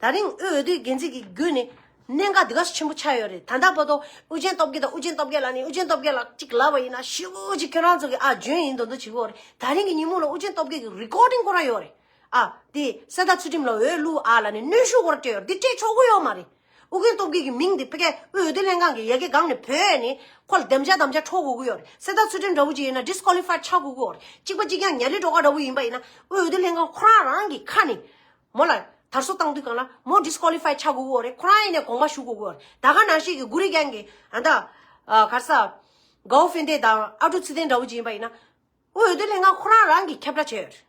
ད་རིང་དབུས་འོས་བསྡུའི་འགན་འཛིན་གྱི་བརྒྱུད་ནས་གནད་འགག་འདི་ག་ཆེན་པོ་ཆགས་ཡོད་རེད། ད་ལྟ་བར་དུ་ཨུ་རྒྱན་སྟོབས་རྒྱལ་དང་ཨུ་རྒྱན་སྟོབས་རྒྱལ་ལ་ནི་ཨུ་རྒྱན་སྟོབས་རྒྱལ་ལ་གཅིག་ལབ་པ་ཡིན་ན་ཞེ་པོ་ཅིག་ཁྱོད་རང་ཚོ་གི་ཨ་འཇོན་ཡིན་མདོག་མདོག་བྱེད་ཀྱི་ཡོད་རེད། ད་རིང་གི་ཉིན་མོ་ལ་ཨུ་རྒྱན་སྟོབས་རྒྱལ་གྱི་རི་ཀོར་ཌིང་ཁོ་རང་ཡོད་རེད། ཨ་དེ་གསེར་རྟ་ཚུལ་ཁྲིམས་ལ་འོས་བླུགས་ཨ་ལ་ནི་གནོན་ཤུགས་སྐོར་སྤྲད་ཡོད་རེད། འདི་སྤྲད་ཆོག་གི་ཡོད་མ་རེད། ཨུ་རྒྱན་སྟོབས་རྒྱལ་གྱི་མིང་འདི་ཕ་གིའི་དབུས་འོས་བསྡུ་ལྷན་ཁང་གི་ཡ་གི་སྒང་ནས་བོས་ནས་ཁོ་ལ་དམ་བཅའ་དམ་བཅའ་འཕྲོག་དགོས་ཀྱི་ཡོད་རེད། གསེར་རྟ་ཚུལ་ཁྲིམས་འདྲ་བོ་ཅིག་ཡིན་ན་ཌིས་ཀོ་ལི་ཕའི་ཆགས་དགོས་ཀྱི་ཡོད་རེད། གཅིག་པ་གཅིག་རྐྱང་ཉ་ལི་སྒྲོ་ག་འདྲ་བོ་ཡིན་པ་ཡིན་ན་དབུས་འོས་བསྡུ་ལྷན་ཁང་ཁོ་རང་རང་གི་ཁ་ནས་མོ་ལ་དར་སྲོལ་བཏང་དུས་སྒང་ལ་མོ་ཌིས་ཀོ་ལི་ཕའི་ཆགས་དགོས་ཀྱི་ཡོད་རེད། ཁོ་རང་ཡིན་ནས་དགོངས་པ་ཞུ་དགོས་ཀྱི་ཡོད་རེད། ད་ག་ནང་བཞིན་གྱི་གུ་རི་རྒན་གྱི་ཨ་ད་ག་རེ་ཟ་གའོ་ཧྥིན་ཏེ་དང་ཨ་ཀྲུག་ཚེ་བརྟན་འདྲ་བོ་ཅིག་ཡིན་པ་ཡིན་ན་དབུས་འོས་བསྡུ་ལྷན་ཁང་ཁོ་རང་རང་གི་ཁྱབ་བསྒྲགས་བྱས་ཡོད་རེད།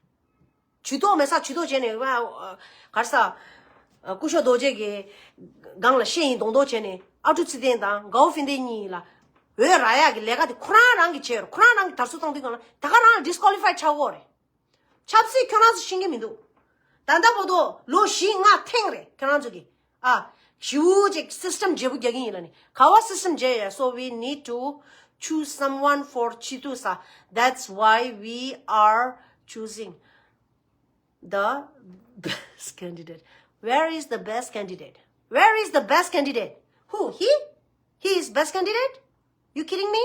ཇུས་གཏོགས་མེད་ས་ཇུས་གཏོགས་བྱས་ནས་ཨ་ག་རེ་ཟ་སྐུ་ཞབས་རྡོ་རྗེ་གི་སྒང་ལ་བཤད་ཡིན་མདོག་མདོག་བྱས་ནས་ཨ་ཀྲུག་ཚེ་བརྟན་དང་གའོ་ཧྥིན་ཏེ་གཉིས་ལ་འོས་རག་ཡག་གི་ལས་ཀ་དེ་ཁོ་རང་རང་གིས་བྱས་ཡོད་རེད། ཁོ་རང་རང་གིས་དར་སྲོལ་བཏང་དུས་སྒང་ལ་ད་ག་རང་ཌིས་ཀོ་ལི་ཕའི་ཆགས་ཀྱི་ཡོད་རེད། ཆབ་སྲིད་ཁྱོད་རང་ཚོ་ཤེས་ཀྱི་མི་འདུག་ད་ལྟ་བར་དུ་ལོ་བཞི་ལྔ་ཐེངས་རེད་ཁྱོད་རང་ཚོ་གིས། ཨ། ཞེ་པོ་ཅིག་སིས་ཊམ་བརྗེ་པོ་རྒྱག་གི་ཡིན་ལབ་ནས། ག་བ་སིས་ཊམ་བརྗེ་ཡ། So we need to choose someone for Chitu sir. That's why we are choosing the best candidate. Where is the best candidate? Where is the best candidate? Who? He? He is best candidate? You kidding me?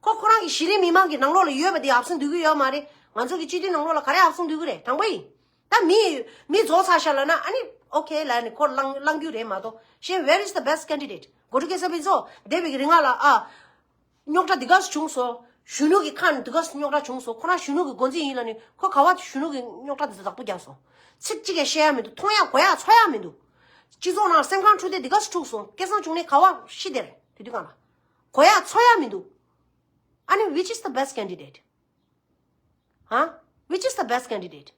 ཁོ་ཁོ་རང་གི་གཞི་རིམ་མི་མང་གི་ནང་ལོགས་ལ་ཡོད་པ་དེ་ཨབ་སེན་སྡོད་ཀྱི་ཡོད་མ་རེད། ང་ཚོ་གི་སྤྱི་འཐུས་ནང་ལོགས་ལ་ག་རེ་ཨབ་སེན་སྡོད་ཀྱི་རེད། དྲང་པོ་ཡིན། ད་མི་མི་རྫོགས་ཚར་ཤག་ལབ་ན་ཨ་ནི་ཨོ་ཁེ་ལབ་ནས་ཁོ་ལངས་ལངས་རྒྱུ་རེད་མ་གཏོགས། གཞན་where is the best candidate? གོ་ཐུབ་ཀྱི་ས་ཕུན་ཚོགས་བསྡད་པའི་གི་རིང་ལ་ཨ། རྙོག་དྲ་འདི་ག་བྱུང་སོང་། གཞོན་ནུ་གི་ཁ་ནས་འདི་ག་རྙོག་དྲ་བྱུང་སོང་། ཁོ་རང་གཞོན་ནུ་གི་འགོ་འཛིན་ཡིན་ལབ་ནས་ཁོ་ག་བ་གཞོན་ནུ་གི་རྙོག་དྲ་འདི་ཚོ་བདག་པོ་རྒྱག་སོང་། ཚིག་གཅིག་ཡང་བཤད་ཡ་མི་འདུག་མཐོང་ཡ་གོ་ཡ་ཚོར་ཡ་མི་འདུག་སྤྱི་ཚོགས་ནང་སེམས་ཁམས་འཁྲུག་དེ་འདི་ག་འཁྲུག་སོང་། སྐལ་བཟང་འབྱུང་གནས་ག་བ་ཤི་དེར་དེ་དུས་གང་ལ། གོ་ཡ་ཚོར་ཡ་མི་འདུག་ཨ་ནི་which is the best candidate? Huh? Which is the best candidate?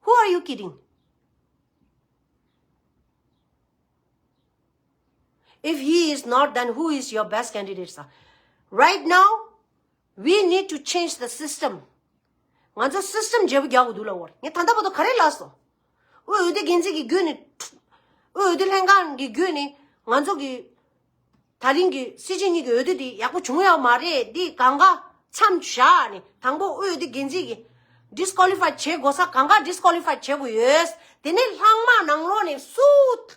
Who are you kidding? If he is not, then who is your best candidate, sir? Right now, we need to change the system. ང་ཚོ་སིས་ཊམ་བརྗེ་པོ་རྒྱག་དགོས་འདུག་ལབ་ཡོད་རེད། ངས་ད་ལྟ་བར་དུ་ག་རེ་ལབ་སོང་། དབུས་འོས་བསྡུ་འགན་འཛིན་གྱི་བརྒྱུད་ནས། དབུས་འོས་བསྡུ་ལྷན་ཁང་གི་བརྒྱུད་ནས་ང་ཚོ་གི་ད་རིང་གི་སྲིད་སྤྱི་གཉིས་ཀྱི་འོས་བསྡུ་འདི་ཡག་པོ་བྱུང་ཡོད་མ་རེད། འདི་གང་ག་མཚམས་བཞག་ནས་དང་པོ་དབུས་འོས་བསྡུ་འགན་འཛིན་གྱི་ཌིས་ཀོ་ལི་ཕའི་བྱེད་དགོས་ས་གང་ག་ཌིས་ཀོ་ལི་ཕའི་བྱེད་དགོས་ཡོད། དེ་ནས་ལྷག་མ་ནང་ལོགས་ནས་སུ་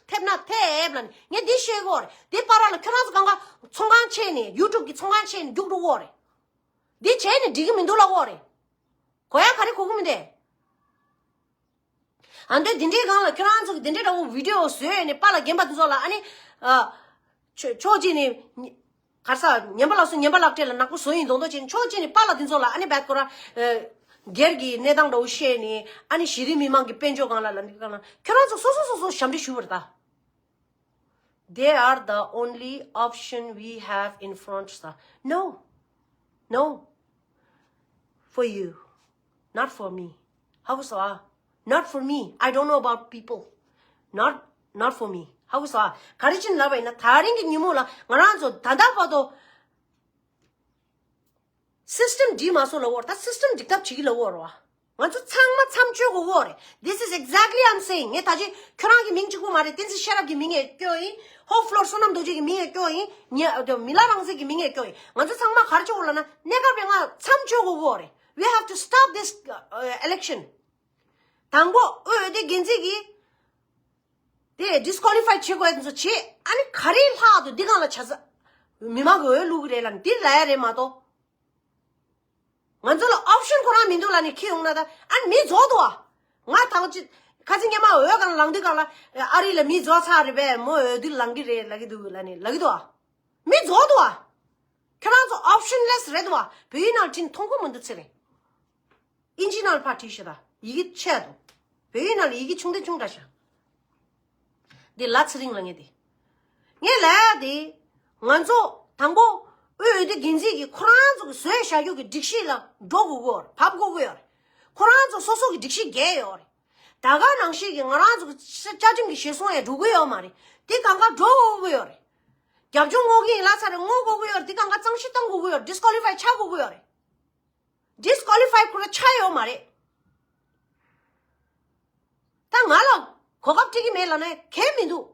ཐེབས་ན་ཐེབས་ལབ་ནས་ངས་འདི་བཤད་གོ་རེད། འདི་བར་ལ་ཁྱོད་རང་ཚོ་གང་ག་ཚོང་ཁང་ཕྱེ་ནས་ཡུ་ཊུབ་ཀྱི་ཚོང་ཁང་ཕྱེ་ནས་རྒྱུགས་འགྲོ་གོ་རེད། འདི་བྱས་ནས་འགྲིག་གི་མི་འདུག་ལབ་གོ་རེད། གོ་ཡ་ག་རེ་གོ་གི་མི་འདུག་ཨ་འདོད་དེ་འདྲའི་སྒང་ལ་ཁྱོད་རང་ཚོ་གི་དེ་འདྲའི་འདྲ་བོ་བི་ཌི་ཡོ་བཟོས་ནས་པཱ་ལགས་རྒན་པ་དེ་ཚོ་ལ་ཨ་ནི། ཨ། ཕྱོགས་ཕྱོགས་གཅིག་ནས། ག་རེ་ཟ། ངན་པ་ལ་སོ་ངན་པ་ལག་སྤྲད་ལ་ནག་པོ་བཟོ་ཡིན་མདོག་མདོག་བྱས་ནས་ཕྱོགས་གཅིག་ནས་པཱ་ལགས་དེ་ཚོ་ལ་ཨ་ནི་བད་ཁོ་ར། སྒེར་གྱི་གནས་སྟངས་འདྲ་བོ་བཤད་ནས་ཨ་ནི་གཞི་རིམ་མི་མང་གི་དཔལ་འབྱོར་སྒང་ལ་ལ་འདི་སྒང་ལ་ཁྱོད་རང་ཚོ་སོ་སོ་སོ་སོ་ཞབས་འདྲེན་ཞུ་བར་ད། They are the only option we have in front, sir. No. No. For you. Not for me. ཧ་གོ་སོང་ཨ། Not for me. I don't know about people. Not, not for me. ཧ་གོ་སོང་ཨ། ག་རེ་བྱས་ནས་ལབ་པ་ཡིན་ན་ད་རིང་གི་ཉིན་མོ་ལ་ང་རང་ཚོ་ད་ལྟ་བར་དུ། སིས་ཊམ་འགྲིག་མ་སོང་ལབ་ཡོད་རེད། ད་སིས་ཊམ་འགྲིག་ཐབས་བྱེད་ཀྱི་ལབ་ཡོད་རེད་བ། ང་ཚོ་ཚང་མ་མཚམས་གཅོད་དགོས་ཀྱི་ཡོད་རེད། This is exactly I'm saying. ངས་ད་ཅི་ཁྱོད་རང་གི་མིང་གཅིག་པུ་མ་རེད། བསྟན་འཛིན་ཤེས་རབ་ཀྱི་མིང་ཡང་སྐྱོན་ཡིན། ཧོབ་ཕློར་བསོད་ནམས་རྡོ་རྗེ་གི་མིང་ཡང་སྐྱོན་ཡིན། ཉེ་མི་ལ་རང་བཙན་གྱི་མིང་ཡང་སྐྱོན་ཡིན། ང་ཚོ་ཚང་མ་ག་རེ་བྱེད་དགོས་ལབ་ན་གནས་སྐབས་རིང་ང་མཚམས་གཅོད་དགོས་ཀྱི་ཡོད་རེད། We have to stop this, uh, election. དང་པོ་དབུས་འོས་བསྡུ་འགན་འཛིན་གྱིས་དེ་disqualify་བྱེད་དགོས་ཚོ་བྱེད། ཨ་ནི་ག་རེ་ལྷག་ཏུ་འདི་གང་ལ་བྱ་ས། མི་མང་གི་འོས་བླུག་གི་རེད་ལ་འདི་ལ་ཡ་རེད་མ་གཏོགས། ང་ཚོ་ལ་option་ཁོ་རང་མི་འདུག་ལ་ནི་ཁྱི་ཡོང་ན་ད་ཨ་ནི་མི་རྫོགས་འདུག་ཨ། ང་དང་ཅི་ཁ་ཚིག་སྙན་མ་འོས་གང་ལངས་དུས་གང་ལ་ཨ་རི་ལ་མི་རྫོགས་ཚར་རེད་པས་མོ་འོས་བསྡུ་ལངས་གི་རེད་ལ་གི་འདུག་ལ་ནི་ལ་གི་འདུག་ཨ། མི་རྫོགས་འདུག་ཨ། ཁྱོད་རང་ཚོ་optionless་རེད་འདུག་ཨ། བོད་ཡིག་ནང་བྲིས་མཐོང་གི་མི་འདུག་ཚེ་རིང་། ཨིན་ཇི་ནང་ཕར་བྲིས་ཤག་ད་ཡི་གེ་ཆེ་འདུག་བོད་ཡིག་ནང་ལ་ཡི་གེ་ཆུང་དེ་ཆུང་དྲགས་ཤག་འདི་ལ་ཚེ་རིང་ལ་ངས་དེ། ངས་ལ་ཡ་དེ། ང་ཚོ་དང་པོ་དབུས་འོས་བསྡུ་འགན་འཛིན་གྱིས་ཁོ་རང་ཚོ་གི་བཟོས་བཞག་རྒྱུ་གི་སྒྲིག་གཞི་ལ་འགྲོ་དགོས་ཀྱི་ཡོད་རེད། བབས་དགོས་ཀྱི་ཡོད་རེད། ཁོ་རང་ཚོ་སོ་སོ་གི་སྒྲིག་གཞི་འགལ་ཡོད་རེད། ད་ག་ནང་བཞིན་གྱི་ང་རང་ཚོ་གི་བཅའ་ཁྲིམས་ཀྱི་གཞིར་བཟུང་ཡང་འགྲོ་གི་ཡོད་མ་རེད། དེ་གང་ག་འགྲོ་དགོས་ཀྱི་ཡོད་རེད། རྒྱབ་ལྗོངས་སྔོག་གི་ཡིན་ལབ་ཚར་རེད། སྔོག་དགོས་ཀྱི་ཡོད་རེད། དེ་གང་ག་གཙང་བཤེར་གཏོང་དགོས་ཀྱི་ཡོད་རེད། disqualify་ཆགས་དགོས་ཀྱི་ཡོད་རེད། disqualify་ཁོ་རང་ཆགས་ཡོད་མ་རེད། ད་ང་ལ་གོ་སྐབས་སྤྲད་ཀྱི་མེད་ལབ་ན་གལ་མི་འདུག་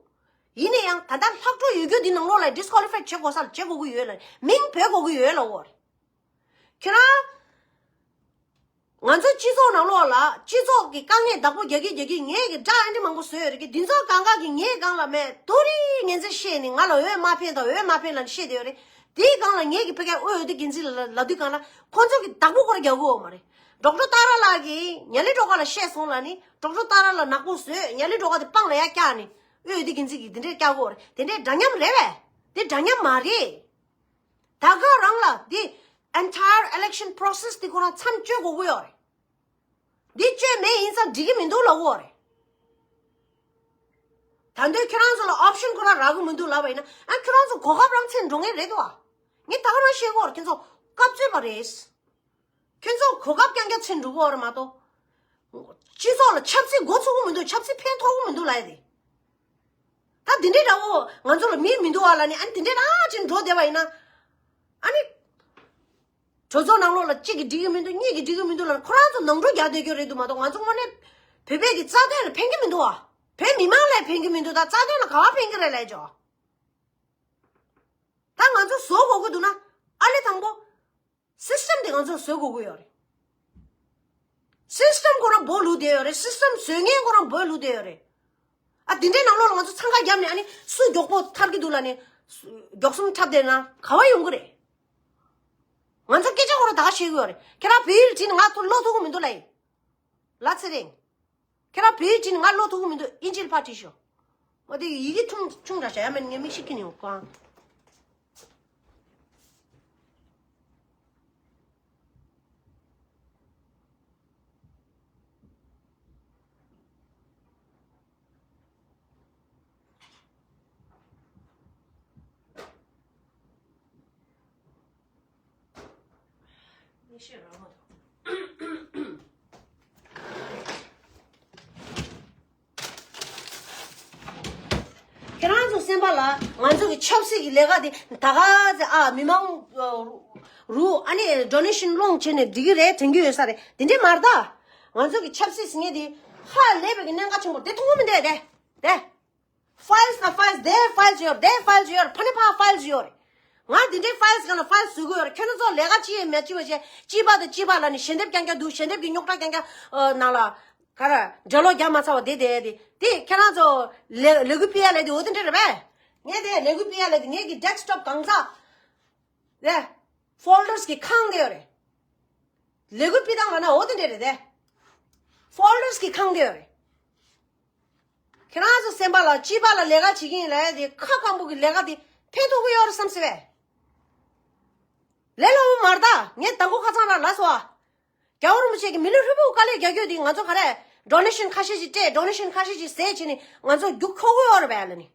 ཡིན་ན་ཡང་ད་ལྟ་ལྷག་འཕྲོ་ཡོད་རྒྱུ་འདི་ནང་ལོགས་ལ་disqualify་བྱེད་དགོས་ས་ལ་བྱེད་དགོས་ཀྱི་ཡོད་ལ་མིང་འབོད་དགོས་ཀྱི་ཡོད་ལ་འོ་རེད། ཁྱེད་རང་། ང་ཚོ་སྤྱི་ཚོགས་ནང་ལོགས་ལ་སྤྱི་ཚོགས་ཀྱི་དཀའ་ངལ་བདག་པོ་རྒྱག་གི་རྒྱག་གི་ངས་ཀྱི་དགྲ་ཨ་འདྲ་མང་པོ་བཟོས་ཡོད་རེད་ཀྱི་འདི་ཚོ་གང་ག་གི་ངའི་སྒང་ལ་མེད་དོ་རི་ངན་ཚེ་བཤད་ནི་ང་ལ་འོས་མ་ཕན་དང་འོས་མ་ཕན་ལ་ནི་བཤད་དེ་ཡོད་རེད། དེའི་སྒང་ལ་ངས་ཀྱི་ཕ་གའི་དབུས་འོས་བསྡུ་འགན་འཛིན་ལ་ལབ་དུས་སྒང་ལ་ཁོ་ཚོ་གི་བདག་པོ་ཁོ་ར་རྒྱག་གི་ཡོད་མ་རེད། ཌོག་ཊར་ཏཱ་ར་ལགས་ཀྱིས་ཉ་ལི་སྒྲོལ་དཀར་ལ་བཤད་སོང་ལབ་ནི་ཌོག་ཊར་ཏཱ་ར་ལ་ནག་པོ་བཟོས་ཉ་ལི་སྒྲོལ་དཀར་དེ་སྤང་ལ་ཡ་བཀྱག་ནི་དབུས་འོས་བསྡུ་འགན་འཛིན་གྱིས་དེ་འདྲས་བཀྱག་གི་ཡོད་རེད་དེ་འདྲས་འདྲ་མཉམ་རེད་པས། དེ་འདྲ་མཉམ་མ་རེད། ད་ག་རང་ལ་འདི་entire election process་འདི་ཁོ་རང་མཚམས་གཅོད་དགོས་ཀྱི་ཡོད་རེད། འདི་གཅོད་མེད་ཡིན་ཙང་འགྲིག་གི་མི་འདུག་ལབ་ཀྱི་ཡོད་རེད། ད་འདོད་ཁྱེད་རང་ཚོ་ལ་option་ཁོ་རང་རག་གི་མི་འདུག་ལབ་པ་ཡིན་ན་ཨ་ཁྱེད་རང་ཚོ་གོ་སྐབས་རང་ཚད་འགྲོ་ངེས་རེད་དོ། ངས་ད་ག་རང་བཤད་ཀྱི་ཡོད་རེད་ཁྱེད་ཚོ་སྐབས་རྩོད་པ་རེད། ཁྱོད་ཚོ་གོ་སྐབས་རྐྱང་རྐྱང་ཚད་འགྲོ་གི་ཡོད་རེད་མ་གཏོགས། སྤྱི་ཚོགས་ལ་ཆབ་སྲིད་འགོ་ཚུགས་ཀྱི་མི་འདུག་ཆབ་སྲིད་ཕན་ཐོགས་ཀྱི་མི་འདུག་ལབ་ཡ་དེ། ད་དེ་འདྲའི་འདྲ་བོ་ང་ཚོ་ལ་མིའི་མི་འདུག་བ་ལ་ནི་ཨ་ནི་དེ་འདྲའི་རང་ཅིག་འགྲོ་བསྡད་པ་ཡིན་ན། ཨ་ནི། གྲོས་ཚོགས་ནང་ལོགས་ལ་གཅིག་གིས་འགྲིག་གི་མི་འདུག་གཉིས་ཀྱིས་འགྲིག་གི་མི་འདུག་ལ་ཁོ་རང་ཚོ་ནང་འགྲོ་རྒྱག་བསྡད་རྒྱུ་རེད་འདུག་མ་གཏོགས་ང་ཚོ་དངོས་གནས་བོད་པའི་གི་རྩ་དོན་ལ་ཕན་གི་མི་འདུག་བ། བོད་མི་མང་ལ་ཕན་གི་མི་འདུག་ད་རྩ་དོན་ལ་ག་བ་ཕན་གི་རེད་ལས་ཅོ། ད་ང་ཚོ་བཟོ་དགོས་ཀྱི་འདུག་ན་ཨ་ལེ་དང་པོ། སིས་ཊེམ་དེ་ང་ཚོ་བཟོ་དགོས་ཀྱི་ཡོད་རེད། སིས་ཊེམ་ཁོ་རང་སྦོ་ལུག་བསྡད་ཡོད་རེད། སིས་ཊེམ་བཟོ་མཁན་ཁོ་རང་སྦོ་ལུག་བསྡད་ཡོད་རེད། ཨ་དེ་འདྲའི་ནང་ལོགས་ལ་ང་ཚོ་འཚང་ཁ་བརྒྱབ་ནས་ཨ་ནི་སུ་མགྱོགས་པོ་ཐར་གྱི་འདུག་ལབ་ནས་མགྱོགས་གསུམ་འཁྲབ་བསྡད་ན་ག་བ་ཡོང་གི་རེད། ང་ཚོ་སྐད་ཆ་ཁོ་རང་ད་ག་བཤད་ཀྱི་ཡོད་རེད། ཁྱེད་རང་བོད་ཡིག་བྲིས་ནས་ང་ཚོ་ཀློག་ཐུབ་ཀྱི་མི་འདུག་ལབ་ཡིན། ལ་ཚེ་རིང་། ཁྱེད་རང་བོད་ཡིག་བྲིས་ནས་ང་ཀློག་ཐུབ་ཀྱི་མི་འདུག་ཨིན་ཇིར་ཕར་བྲིས་ཤོག་མ་དེ་ཡི་གེ་ཆུང་ཆུང་དྲགས་བྱ་ཡ་མེད་ངས་མིག་ཤེལ་འཁྱེར་ནས་ཡོང་གང་། ཁྱེད་རང་ཚོ་སེམས་པ་ལ་ང་ཚོ་གི་ཆབ་སྲིད་ཀྱི་ལས་ཀ་དེ་ད་ག་ཚེ་ཨ་མི་མང་རུ་ཨ་ནི་ཌོ་ནེ་ཤན་སློང་བྱས་ནས་འགྲིག་གི་རེད་དྲན་གྱི་ཡོད་ས་རེད། དེ་འདྲས་མ་རེད་ད། ང་ཚོ་གི་ཆབ་སྲིད་ཟེར་མཁན་དེ་ཧ་ལས་པའི་གི་གནད་འགག་ཆེན་པོ་དེ་མཐོང་གི་མི་འདུག་དེ་དེ། ཕའིལ་ན་ཕའིལ་དེ་ཕའིལ་ཡོད་དེ་ཕའིལ་ཡོད་ཕ་ནི་ཕ་ཕའིལ་ཡོད་རེད། ང་དེ་འདྲའི་ཕའིལ་གང་ལ་ཕའིལ་བཟོ་གི་ཡོད་རེད། ཁྱོད་རང་ཚོ་ལས་ཀ་ཅི་ཡས་མེད་ཅི་བ་བྱས་ཅི་པ་དང་ཅི་པ་ལ་ནི་ཞལ་འདེབས་རྐྱང་རྐྱང་འདུག་ཞལ་འདེབས་ཀྱི་རྙོག་དྲ་རྐྱང་རྐྱང་ནང་ལ་ག་ར་འགྲེལ་ལོ་རྒྱག་མ་ཚར་བ་དེ་དེ་དེ་དེ་ཁྱེད་རང་ཚོ་ལས་ལས་འགུལ་སྤེལ་ཡ་ལས་དེ་འོ་དེ་འདྲ་རེད་པས། ངས་དེ་ལས་འགུལ་སྤེལ་ཡ་ལས་དེ་ངས་ཀྱི་ཌེ་སི་ཊོབ་གང་ཚ་རེད། ཕོལ་ཌར་སི་གི་ཁང་དེ་ཡོད་རེད། ལས་འགུལ་སྤེལ་སྟངས་ལ་ན་འོ་དེ་འདྲ་རེད་དེ། ཕོལ་ཌར་སི་གི་ཁང་དེ་ཡོད་རེད། ཁྱེད་རང་ཚོ་སེམས་པ་ལ་སྐྱིད་པ་ལ་ལས་ཀ་བྱེད་ཀྱི་ཡིན་ལབ་ཡ་དེ་ཁ་སྐམ་པོ་གི་ལས་ཀ་དེ་ཕན་ཐོགས་ཀྱི་ཡོད་རེད་བསམ་སྲིད་པས། ལས་སླ་པོ་མ་རེད་ད། ངས་དང་པོ་ཁ་སང་རང་ལབ་སོང་ཨ། རྒྱལ་བ་རིན་པོ་ཆེ་གི་མི་ལུས་ཧྲིལ་པོ་དཀའ་ལས་རྒྱག་རྒྱུ་དེ་ང་ཚོ་ག་རེ་ཌོ་ནེ་ཤན་ཁ་ཤས་ཤིག་སྤྲད་ཌོ་ནེ་ཤན་ཁ་ཤས་ཤིག་ཟས་བྱས་ནས་ང་ཚོ་རྒྱུག་ཁྱོག་གི་ཡོད་རེད་པས་ལ་ནི།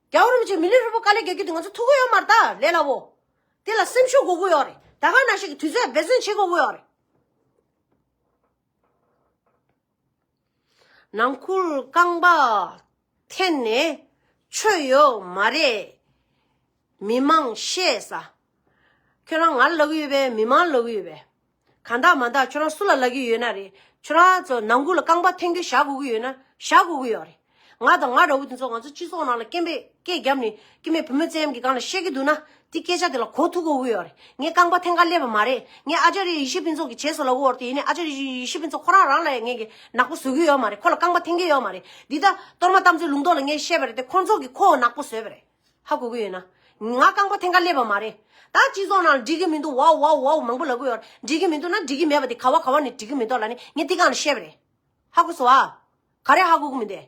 རྒྱལ་བ་རིན་པོ་ཆེ་མི་ལུས་ཧྲིལ་པོ་དཀའ་ལས་རྒྱག་རྒྱུ་དེ་ང་ཚོ་ཐུབ་ཀྱི་ཡོད་མ་རེད་ད་ལས་སླ་པོ། དེ་ལ་སེམས་ཤུགས་དགོས་ཀྱི་ཡོད་རེད། ད་ག་ནང་བཞིན་གྱི་དུས་ཚོད་འབད་བརྩོན་བྱེད་དགོས་ཀྱི་ཡོད་རེད། ནང་ཁུལ་རྐང་པ་འཐེན་ནས་ཆོས་ཡོད་མ་རེད། མི་མང་ཤེས་ས། ཁྱོད་རང་ང་ལབ་ཀྱི་ཡོད་པས་མི་མང་ལབ་ཀྱི་ཡོད་པས། གང་དག་མ་དག་ཁྱོད་རང་སུ་ལ་ལབ་ཀྱི་ཡོད་ན་རེད། ཁྱོད་རང་ཚོ་ནང་ཁུལ་ལ་རྐང་པ་འཐེན་རྒྱུ་བཞག་དགོས་ཀྱི་ཡོད་ན་བཞག་དགོས་ཀྱི་ཡོད་རེད། ང་དང་ང་འདྲ་བོ་དེ་ཚོ་ང་ཚོ་སྤྱི་ཚོགས་ནང་ལ་སྐད་འབོད་སྐད་བརྒྱབ་ནས་སྐྱེ་དམན་བུད་མེད་བཙན་གཡེམ་གྱི་སྒང་ལ་བཤད་ཀྱི་འདུག་ན། དེ་སྐད་ཆ་དེ་ལ་གོ་ཐུབ་དགོས་ཀྱི་ཡོད་རེད། ངས་རྐང་པ་འཐེན་ག་སླེབས་པ་མ་རེད། ངས་ཨ་ཅར་ཡེ་ཤེས་ཕུན་ཚོགས་ཀྱི་བྱས་སོ་ལབ་ཀྱི་ཡོད་རེད། དེ་ཡིན་ནའི་ཨ་ཅར་ཡེ་ཤེས་ཕུན་ཚོགས་ཁོ་རང་རང་ལ་ངས་ཀྱི་ནག་པོ་བཟོ་གི་ཡོད་མ་རེད། ཁོ་ལ་རྐང་པ་འཐེན་གྱི་ཡོད་མ་རེད། འདི་ད་གཏོར་མ་རྟ་མགོ་ཚོའི་ལུང་རྟོགས་ལ་ངས་བཤད་པ་རེད་དེ། ཁོང་ཚོ་གིས་ཁོ་ནག་པོ་བཟོས་པ་རེད། ཧ་གོ་གི་ཡོད་ན། ང་རྐང་པ་འཐེན་ག་སླེབས་པ་མ་རེད། ད་སྤྱི་ཚོགས་ནང་ལ་འགྲིག་གི་མི་འདུག་ཝའོ་ཝའོ་ཝའོ་མང་པོ་ལབ་ཀྱི་ཡོད་རེད། འགྲིག་གི་མི་འདུག་ན་འགྲིག་གི་མེད་པ་དེ་ག་བ་ག་བ་ནས་འགྲིག་གི་མི་འདུག་ལབ་ནས་ངས་དེ་སྒང་ལ་བཤད་པ་རེད། ཧ་གོ་སོང་ཨ། ག་རེ་ཧ་གོ་གི་མི་འདུག་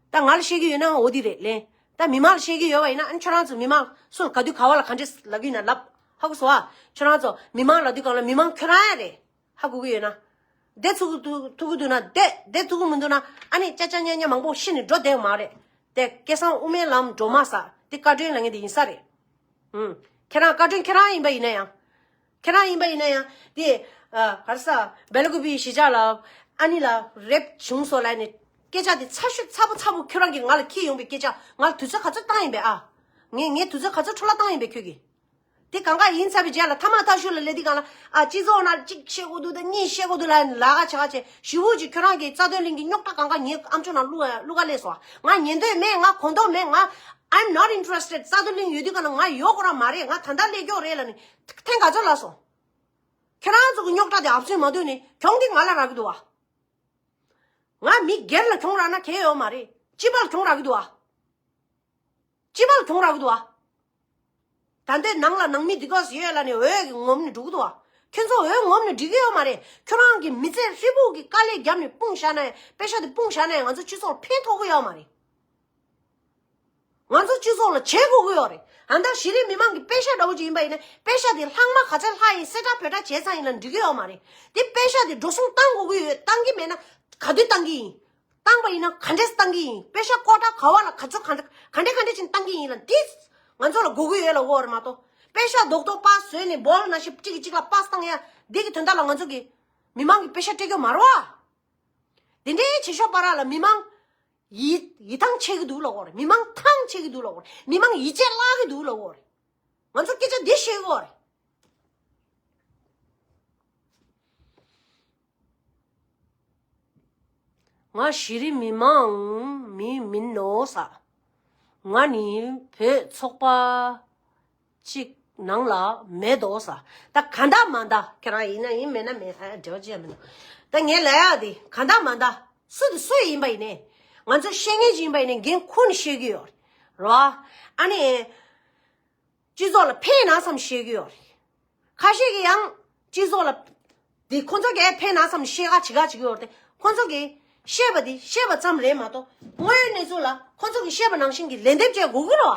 ད་ང་ལ་བཤད་ཀྱི་ཡོད་ན་འོ་དེ་རེད་ལན། ད་མི་མང་ལ་བཤད་ཀྱི་ཡོད་པ་ཡིན་ན། ཨ་ནི་ཁྱོད་རང་ཚོ་མི་མང་སུ་ལ་ག་དུས་ག་བ་ལ་ག་འདྲས་ལབ་ཀྱི་ཡིན་ན་ལབ། ཧ་གོ་སོང་ཨ། ཁྱོད་རང་ཚོ་མི་མང་ལབ་དུས་སྒང་ལ་མི་མང་ཁྱོད་རང་ཡང་རེད། ཧ་གོ་གི་ཡོད་ན། བསྡད་ཐུབ་ཀྱི་འདུག་ཐུབ་ཀྱི་འདུག་ན་བསྡད། བསྡད་ཐུབ་ཀྱི་མི་འདུག་ན་ཨ་ནི་ཅ་ཅ་ཉ་ཉ་མང་པོ་ཤི་ནས་འགྲོ་བསྡད་ཡོད་མ་རེད། དེ་སྐལ་བཟང་དབུ་མའི་ལམ་སྒྲོལ་མ་ཟེར་དེ་བཀའ་དྲིན་ལ་ངས་དེ་ཡིན་ས་རེད། ཨུམ། ཁྱེད་རང་བཀའ་དྲིན་ཁྱེད་རང་ཡིན་པ་ཡིན་ན་ཡང་། ཁྱེད་རང་ཡིན་པ་ཡིན་ན་ཡང་དེ་ཨ་ག་རེ་ཟ། སྦེལ་ཀོབ་པའི་གཞིས་ཆགས་ལ་ཨ་ནི་ལ་རེབ་བྱུང་སོང་ལབ་ནས་སྐད་ཆ་དེ་ཚ་ཤོས་ཚ་པོ་ཚ་པོ་ཁྱོད་རང་གིས་ང་ལ་འཁྱེར་ཡོང་པའི་སྐད་ཆ་ང་ལ་དུས་ཚོད་ག་ཚོད་བཏང་ཡིན་པས་ཨ། ངས་ངས་དུས་ཚོད་ག་ཚོད་འཕྲོ་བརླག་བཏང་ཡིན་པས་ཁྱོད་ཀྱིས། དེ་གང་ག་ཡིན་ཚར་བའི་རྗེས་ལ་ཐ་མག་ཐག་ཤུ་ལ་སླེབས་དུས་སྒང་ལ་ཨ་སྤྱི་ཚོགས་ནང་གཅིག་བཤད་དགོས་འདུག་དང་གཉིས་བཤད་དགོས་འདུག་ལབ་ལ་ག་བྱ་ག་བྱས། ཞེ་པོ་ཅིག་ཁྱོད་རང་གིས་རྩ་དོན་གླིང་གི་རྙོག་དྲ་གང་ག་ངའི་ཨམ་ཅོག་ནང་བླུག་བླུག་ག་སླེབས་སོང་། ང་ཉན་འདོད་མེད། ང་གོ་འདོད་མེད། ང་I'm not interested. རྩ་དོན་གླིང་ཡོད་དུས་སྒང་ལ་ང་ཡོད་དགོས་རང་མ་རེད། ང་ད་ལྟ་སླེབས་ཀྱོག་རེད་ལབ་ནས་ཐེངས་ག་ཚོད་ལབ་སོང་། ཁྱོད་རང་ཚོ་གི་རྙོག་དྲ་དེ་ཨབ་སུན་མ་ཐོན་ནས་གྱོང་དེ་ང་ལ་རག་གི་འདུག་བ། ང་མི་སྒེར་ལ་གྱོང་རག་ན་གལ་ཡོད་མ་རེད། སྤྱི་པ་ལ་གྱོང་རག་གི་འདུག་བ། སྤྱི་པ་ལ་གྱོང་རག་གི་འདུག་བ། ད་ལྟའི་ནང་ལ་ནང་མི་འདི་ག་ཚོད་ཡོད་ལབ་ནས་འོས་ཀྱི་ངོམ་ནས་འགྲོ་གི་འདུག་བ། ཁྱོད་ཚོ་འོས་ངོམ་ནས་འགྲིག་གི་ཡོད་མ་རེད། ཁྱོད་རང་གི་མི་ཚེ་ཧྲིལ་པོ་གི་དཀའ་ལས་བརྒྱབ་ནས་སྤུངས་བཞག་ན་ཡང་། པེ་ཤ་དེ་སྤུངས་བཞག་ན་ཡང་ང་ཚོ་སྤྱི་ཚོགས་ལ་ཕན་ཐོགས་གི་ཡོད་མ་རེད། ང་ཚོ་སྤྱི་ཚོགས་ལ་བྱེད་དགོས་ཀྱི་ཡོད་རེད། ཨ་ད་གཞི་རིམ་མི་མང་གི་པེ་ཤ་འདྲ་བོ་ཅིག་ཡིན་པ་ཡིན་ན། པེ་ཤ་དེ་ལྷག་མ་ག་ཚད་ལྷག་ཡིན་གསལ་བསྒྲགས་བོད་སྒྲ་བྱས་ཚར་ཡིན་ན་འགྲིག་གི་ཡོད་མ་རེད། དེ་པེ་ཤ་དེ་འགྲོ་སོང་བཏང་དགོས་ཀྱི་ཡོད། བཏང་གི་མེད་ན་ག་དུས་བཏང་གི་ཡིན། བཏང་པ་ཡིན་ན་ག་འདྲས་བཏང་གི་ཡིན། པེ་ཤ་ཀོ་ཊ་ག་བ་ལ་ག་ཚོད་ག་འདྲ་ག་འདྲས་ག་འདྲས་ཅིག་བཏང་གི་ཡིན་ལ་འདི་ང་ཚོ་ལ་དགོས་ཀྱི་ཡོད་ལབ་ཀྱི་ཡོད་རེད་མ་གཏོགས། པེ་ཤ་རྡོག་རྡོག་པ་བཟོས་ནས་སྦོལ་ནང་བཞིན་གཅིག་གིས་གཅིག་ལ་པ་སེ་བཏང་ཡ་འདི་གི་དོན་དག་ལ་ང་ཚོ་གི་མི་མང་གི་པེ་ཤ་སྤྲད་རྒྱུ་མ་རེད་བ། དེ་འདྲའི་བྱེད་ཤོག་པ་ར་ལ་མི་མང་ཡིད་ཡིད་ཐང་ཆད་ཀྱི་འདུག་ལབ་ཀྱི་ཡོད་རེད། མི་མང་ཐང་ཆད་ཀྱི་འདུག་ལབ་ཀྱི་ཡོད་རེད། མི་མང་ཡིད་ཆད་བརླག་གི་འདུག་ལབ་ཀྱི་ཡོད་རེད། ང་ཚོ་སྐད་ཆ་འདི་བཤད་ཀྱི་ཡོད་རེད། ང་གཞི་རིམ་མི་མང་མི་མིན་ནོ་ས། ང་ནི་བོད་ཚོགས་པ་གཅིག་ནང་ལ་མེད་དོ་ས། ད་ག་འདྲ་མ་འདྲ་ཁྱེད་རང་ཡིན་ན་ཡིན་མེད་ན་མེད་ཨ་འབྲེལ་བ་ཅི་ཡང་མི་འདུག་ད་ངས་ལབ་ཡག་དེ་ག་འདྲ་མ་འདྲ་སུ་དེ་སུ་ཡིན་པ་ཡིན་ནའི་ང་ཚོ་བཤད་མཁན་ཅིག་ཡིན་པ་ཡིན་ནའི་འགན་ཁུར་ནས་བཤད་ཀྱི་ཡོད་རེད་བ། ཨ་ནི། སྤྱི་ཚོགས་ལ་ཕན་ན་བསམ་བཤད་ཀྱི་ཡོད་རེད། ཁ་ཤས་ཀྱིས་ཡང་སྤྱི་ཚོགས་ལ་དེ་ཁོང་ཚོ་གིས་ཕན་ན་བསམ་བཤད་ག་བྱེད་ག་བྱེད་ཀྱི་ཡོད་རེད་དེ། ཁོང་ཚོ་གིས་བཤད་པ་དེ་བཤད་པ་ཙམ་རེད་མ་གཏོགས་དངོས་ཡོད་གནས་ཚུལ་ལ་ཁོང་ཚོ་གིས་བཤད་པ་ནང་བཞིན་གྱི་ལན་འདེབས་བྱེད་དགོས་ཀྱི་རེད་བ།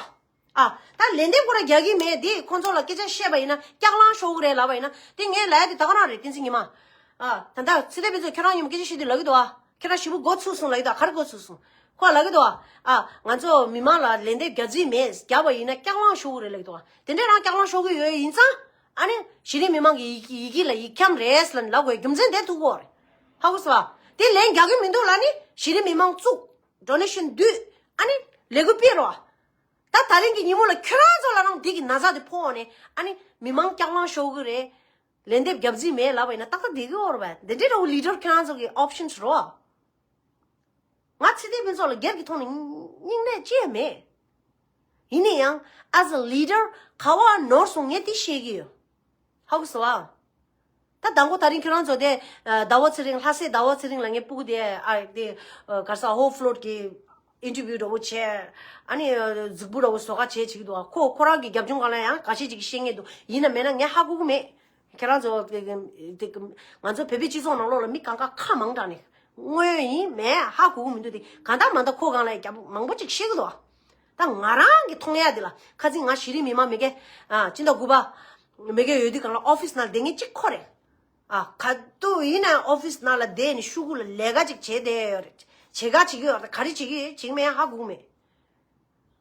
ཨ། ད་ལན་འདེབས་ཁོ་རང་རྒྱག་གི་མེད་དེ། ཁོང་ཚོ་ལ་སྐད་ཆ་བཤད་པ་ཡིན་ན་སྐྱག་ལང་ཤོར་གི་རེད་ལབ་པ་ཡིན་ན། དེ་ངས་ལབ་ཡ་དེ་ད་ག་རང་རེད། བསྟན་འཛིན་ཉི་མ། ཨ། ད་ལྟ་ཚེ་བརྟན་ཕུན་ཚོགས་ཁྱོད་རང་མཉམ་སྐད་ཆ་བཤད་དུས་ལབ་ཀྱི་འདུག་ཨ། ཁྱེད་རང་ཞེ་པོ་མགོ་ཚོས་སོང་ལབ་ཀྱི་འདུག་ཨ། ག་རེ་མགོ་ཚོས་སོང་། ཁོ་ལབ་ཀྱི་འདུག་ཨ། ཨ། ང་ཚོ་མི་མང་ལ་ལན་འདེབས་རྒྱག་རྩིས་མེད། རྒྱག་པ་ཡིན་ན་སྐྱག་ལང་ཤོར་གི་རེད་ལབ་ཀྱི་འདུག་ཨ། དེ་འདྲ་རང་སྐྱག་ལང་ཤོར་གི་ཡོད་ཡིན་ཙང་། ཨ་ནི་གཞི་རིམ་མི་མང་གི་ཡི་ཡི་གེ་ལ་ཡིག་འཁྱམ་རེད་ལབ་ནས་ལབ་དགོས་རྒྱུ་མཚན་དེ་ཐུག་གི་ཡོད་རེད། ཧ་གོ་སོང་ཨ། དེ་ལན་རྒྱག་གི་མི་འདུག་ལབ་ནི་གཞི་རིམ་མི་མང་བཙུགས། ཌོ་ནེ་ཤན་བསྡུས། ཨ་ནི་ལས་འགུལ་སྤེལ་རོགས། ད་ད་རིང་གི་ཉིན་མོ་ལ་ཁྱོད་རང་ཚོ་ལ་རང་འདི་གི་ན་ཚ་དེ་ཕོག་ནས། ཨ་ནི་མི་མང་སྐྱག་ལང་ཤོར་གི་རེད། ལན་འདེབས་རྒྱག་རྩིས་མེད་ལབ་པ་ཡིན་ན་ཏག་ཏག་བསྡད་ཀྱི་ཡོད་རེད་པས། འདི་འདྲའི་འདྲ་བོ་ལི་ཌར་ཁྱོད་རང་ཚོ་གི་ཨོབ་ཤན་རོ། ང་ཚེ་བརྟན་ཕུན་ཚོགས་ལ་སྒེར་གྱི་ཐོག་ནས་སྙིང་ནད་ཅི་ཡང་མེད། ཡིན་ན་ཡང་as a leader ག་བ་ནོར་སོང་ངས་དེ་ཤེས་ཀྱི་ཡོད། ཧ་གོ་སོང་ཨ། ད་དང་པོ་ད་རིང་ཁྱོད་རང་ཚོ་དེ་ཟླ་བ་ཚེ་རིང་ལྷ་སའི་ཟླ་བ་ཚེ་རིང་ལ་ངའི་སྤུ་གུ་དེ་ཨ་དེ་ག་རེ་ཟ་ཧོ་ཕ་ལོ་ཌི་གི་ཨིན་ཊར་བིའུ་འདྲ་བོ་བྱས། ཨ་ནི་རྫིག་པོ་འདྲ་བོ་བཟོ་ག་བྱས་བྱེད་ཀྱི་འདུག་ཨ། ཁོ་ཁོ་རང་གི་རྒྱབ་ལྗོངས་སྒང་ལ་ཡང་འགའ་ཤས་ཅིག་གིས་ཤེས་ངེས་འདུག་ཡིན་ན་མེད་ན་ངས་ཧ་གོ་གི་མེད། ཁྱེད་རང་ཚོ་དེ་དེ་ང་ཚོ་བོད་པའི་སྤྱི་ཚོགས་ནང་ལོགས་ལ་མི་གང་ག་ཁ་མང་དྲགས་ནས་དངོས་ཡོད་ཡིན་མེད་ཧ་གོ་གི་མི་འདུག་དེ་གང་ལྟར་མ་ལྟར་ཁོ་སྒང་ལ་རྒྱབ་མང་པོ་ཅིག་ཤེས་ཀྱི་འདུག་ཨ། ད་ང་རང་གི་མཐོང་ཡ་དེ་ལ་ཁ་སང་ང་གཞི་རིམ་མི་མང་མི་སྒེར་ཨ་སྤྱི་ཟླ་དགུ་པ་མི་སྒེར་ཡོད་དུས་སྒང་ལ་ཨོ་ཕིས་ནང་བསྡད་མཁན་གཅིག་ཁོ་རེད། ཨ། ག་དུས་ཡིན་ན་ཨོ་ཕིས་ནང་ལ་བསྡད་ནས་ཤོག་གུ་ལ་ལས་ཀ་ཅིག་བྱས་བསྡད་ཡོད་རེད། བྱེད་ག་བྱེད་ཀྱི་ཡོད་རེད། ག་རེ་བྱེད་ཀྱི་ཡོད་བྱེད་ཀྱི་མེད་ཧ་གོ་གི་མེད།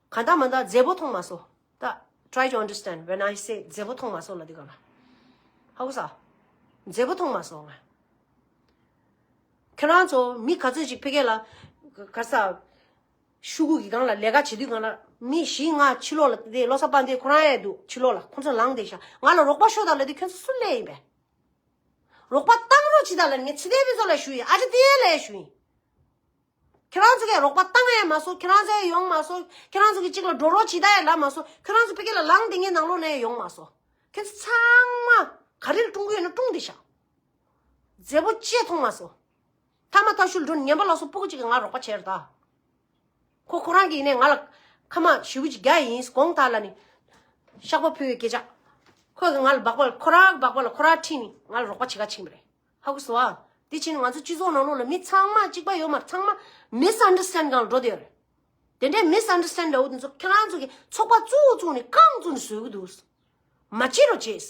གང་ལྟར་མ་ལྟར་མཛེས་པོ་མཐོང་མ་སོང་། ད་try to understand when I say མཛེས་པོ་མཐོང་མ་སོང་ལབ་དུས་སྒང་ལ། ཧ་གོ་ས། མཛེས་པོ་མཐོང་མ་སོང་ང་། ཁྱེད་རང་ཚོ་མི་ག་ཚོད་ཅིག་ཕ་གི་ལ་ག་རེ་ཟ། ཤོག་གུ་གི་སྒང་ལ་ལས་ཀ་བྱེད་དུས་སྒང་ལ་མི་བཞི་ལྔ་ཕྱི་ལོགས་ལ་བསྡད། བློ་བཟང་དཔལ་ལྡན་ཁོ་རང་ཡང་འདུག་ཕྱི་ལོགས་ལ་ཁོ་ཚོ་ལངས་བསྡད་ཤག་ང་ལ་རོགས་པ་ཤོག་དང་ལབ་དུས་ཁྱོད་ཚོ་སུ་སླེབས་ཡིན་པས། རོགས་པ་བཏང་རོགས་བྱེད་དང་ལབ་ནས་ངས་ཚེ་བརྟན་ཕུན་ཚོགས་ལ་ཞུས་ཡིན། ཨ་ཅེ་ཏི་ཡེ་ལ་ཞུས་ཡིན། ཁྱེད་རང་ཚོ་གིས་རོགས་པ་བཏང་ཡ་མ་སོང་། ཁྱེད་རང་ཚོ་ཡ་ཡོང་མ་སོང་། ཁྱེད་རང་ཚོ་གིས་གཅིག་ལ་འགྲོ་རོགས་བྱེད་ད་ཡ་ལབ་མ་སོང་། ཁྱེད་རང་ཚོ་ཕ་གི་ལ་ལངས་དེ་ངའི་ནང་ལོགས་ནས་ཡ་ཡོང་མ་སོང་། ཁྱེད་ཚོ་ཚང་མ་ག་རེ་ལ་སྲུང་གི་ཡོད་ན་སྲུང་དེ་ཤག་མཛེས་པོ་ཅེས་མཐོང་མ་སོང་། ཐ་མ་ཐ་ཤུལ་འགྲོ་ནས་ཉན་པ་ལ་སོགས་སྤུ་གུ་གཅིག་གིས་ང་རོགས་པ་བྱས་ར་ད། ཁོ་ཁོ་རང་གིས་ནས་ང་ལ་ཁ་མ་ཞུ་གི་ཅིག་རྒྱག་ཡིན་དགོངས་དག་ལ་ནི། བཤགས་པ་ཕུལ་བའི་སྐད་ཆ། ཁོ་གིས་ང་ལ་སྦག་པ་ལ་ཁོ་རང་གི་སྦག་པ་ལ་ཁོ་རང་ཁྲིད་ནི་ང་ལ་རོགས་པ་བྱེད་ག་ཕྱིན་པ་རེད། ཧ་གོ་སོང་ཨ། དེ་ཕྱིན་ང་ཚོ་སྤྱི་ཚོགས་ནང་ལོགས་ལ་མི་ཚང་མ་གཅིག་པ་ཡོད་མ་རེད། ཚང་མ་མི་སི་ཨན་ཌར་སི་ཊེན་སྒང་ལ་འགྲོ་བསྡད་ཡོད་རེད། དེ་འདྲའི་མི་སི་ཨན་ཌར་སི་ཊེན་འདྲ་བོ་དེ་ཚོ་ཁྱེད་རང་ཚོ་གིས་ཚོགས་པ་བཙུགས་བཙུགས་ནས་རྐང་བཙུགས་ནས་བཟོས་གི་འདུག་མ་བྱེད་རོགས་བྱེད།